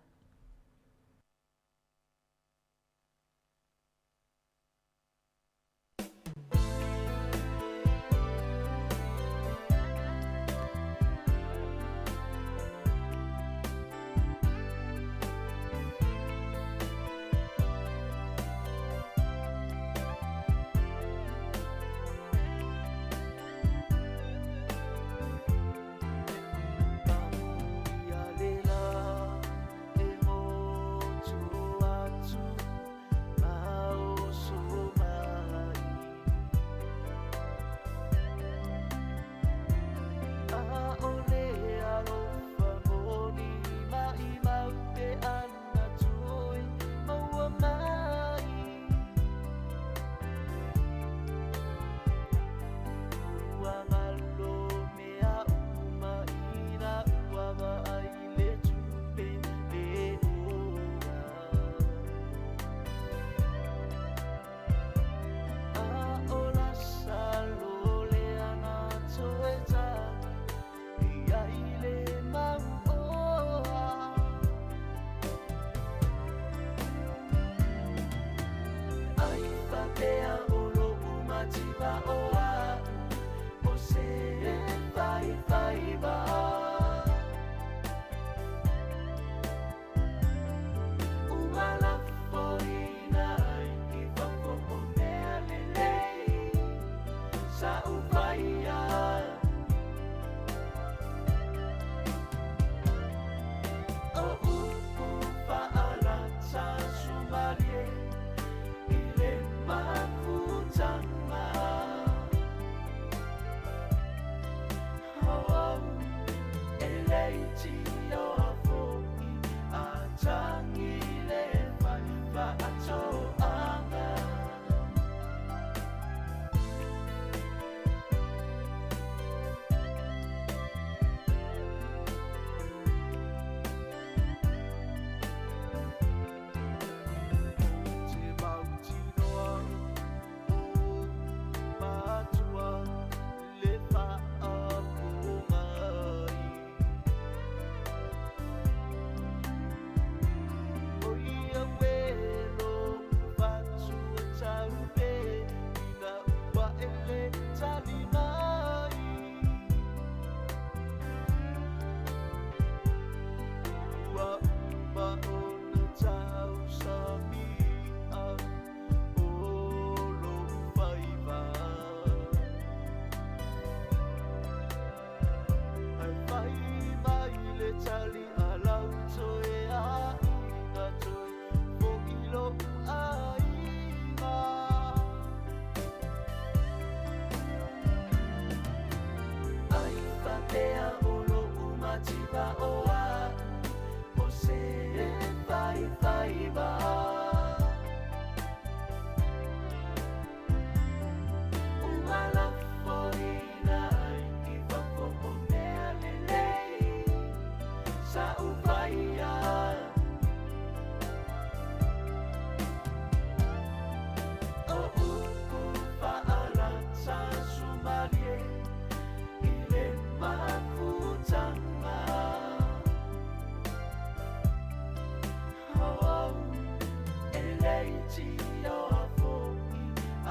leitioa fo'i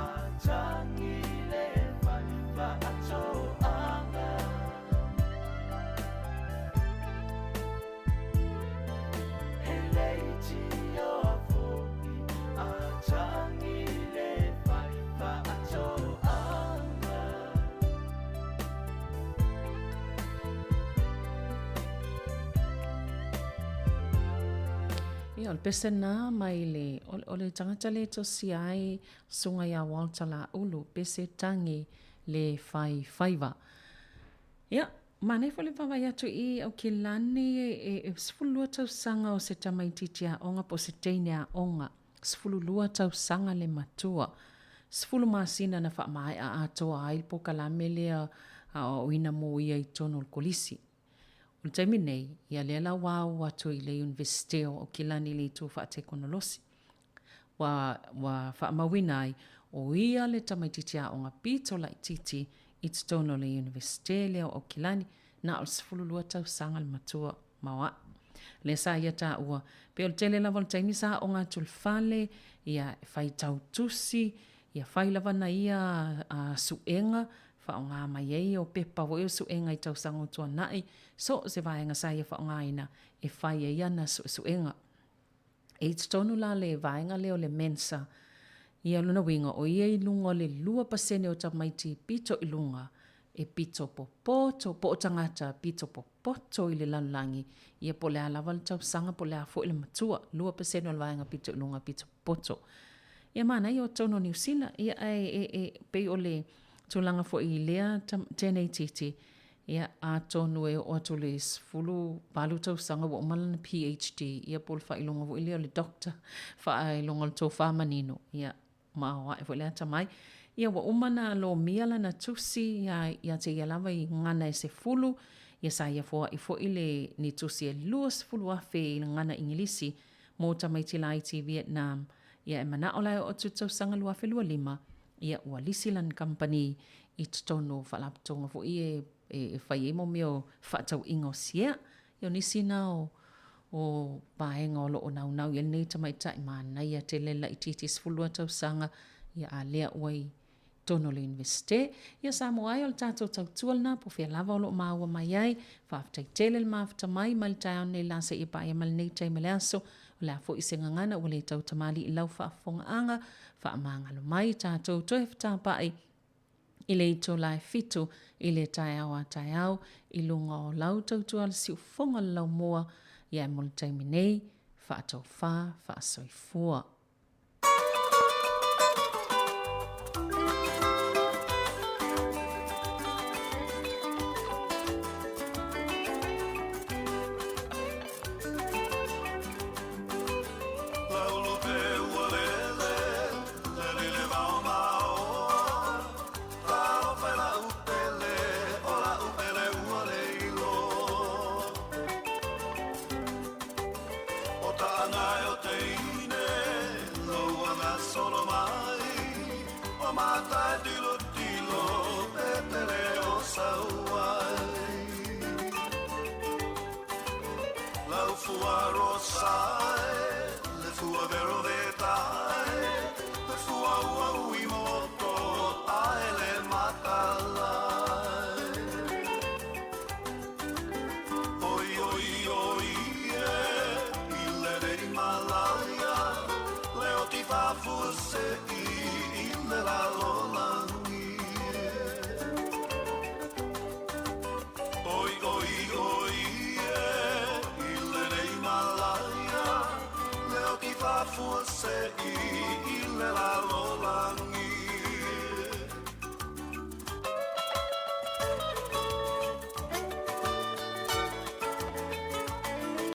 atagi le fai fa'ato'aga. He leitioa fo'i atagi le fai fa'ato'aga. Ia, o le pese lena mai le, o le tagata lea e tosia ai susuga ia Walter Laulu, pese tagi le fai faiva. Ia, manaia foi le vaavaai atu i Aukilani e 12 tausaga o se tamaitiiti aoga po o se teine aoga, 12 tausaga le matua, 10 masina na faamaea atoa ai le polokalame lea aoaoina mo ia i totonu o le kolisi. O le taimi nei, ia lea la ua au atu i le Iunivesite o Aukilani i le itu faatekonolosi. Ua, ua faamauina ai, o ia le tamaitiiti aoga pito laitiiti i totonu o le Iunivesite lea o Aukilani, na o le 12 tausaga le matua maoae. Lea sa ia taua, pei o le tele lava o le taimi sa aoga atu i le fale, ia e faitau tusi, ia fai lava na ia suega faaaoga mai ai o pepa foi o suega i tausaga ua tuanai, so o se vaega sa ia faaaogaina e fai ai ana suesuega. E i totonu la le vaega lea o le Mensa, ia lona uiga o ia i luga o le 2% o tamaiti pito i luga e pito popoto po o tagata pito popoto i le lalolagi, ia po o le a lava le tausaga po o le a foi le matua, 2% o le vaega pito i luga pito popoto. Ia manaia o totonu o Niu Sila, ia ae e, e, pei o le tulaga foi i lea teine itiiti, ia atonu e oo atu i le 18 tausaga ua uma lana PhD, ia po o le faailoga foi lea o le Doctor, faailoga o le tofa manino, ia maoae foi le atamai. Ia ua uma ona lomia lana tusi ia, ia te ia lava i gagana e 10, ia sa ia foai foi le ni tusi e 20,000 i le gagana Igilisi mo tamaiti laiti i Vietnam, ia e manao la e oo atu i le tausaga 2025, ia ua lisi lana kamupani i totonu o faalapotopotoga foi ia e fai ai mo mea o fefaatauaiga o siea. Ia o nisi na o o vaega o lo o naunau i ai lenei tamaitai manaia tele le laitiiti 12 tausaga, ia a lea ua i totonu o le Iunivesite. Ia Samoa e, o le tatou tautua lena, po o fea lava o lo o maua mai ai. Faafetai tele le mafuta mai mai le taeao nei la seia paia mai lenei taimi o le aso. O le a foi se gagana ua le tau tamalii i lau faafofogaaga, faamagalo mai tatou toe fetapai i le itula e 7 i le taeao a taeao i luga o lau tautua le siufofoga o le laumua, ia e mo le taimi nei, faataufa, faasoifua. Se i le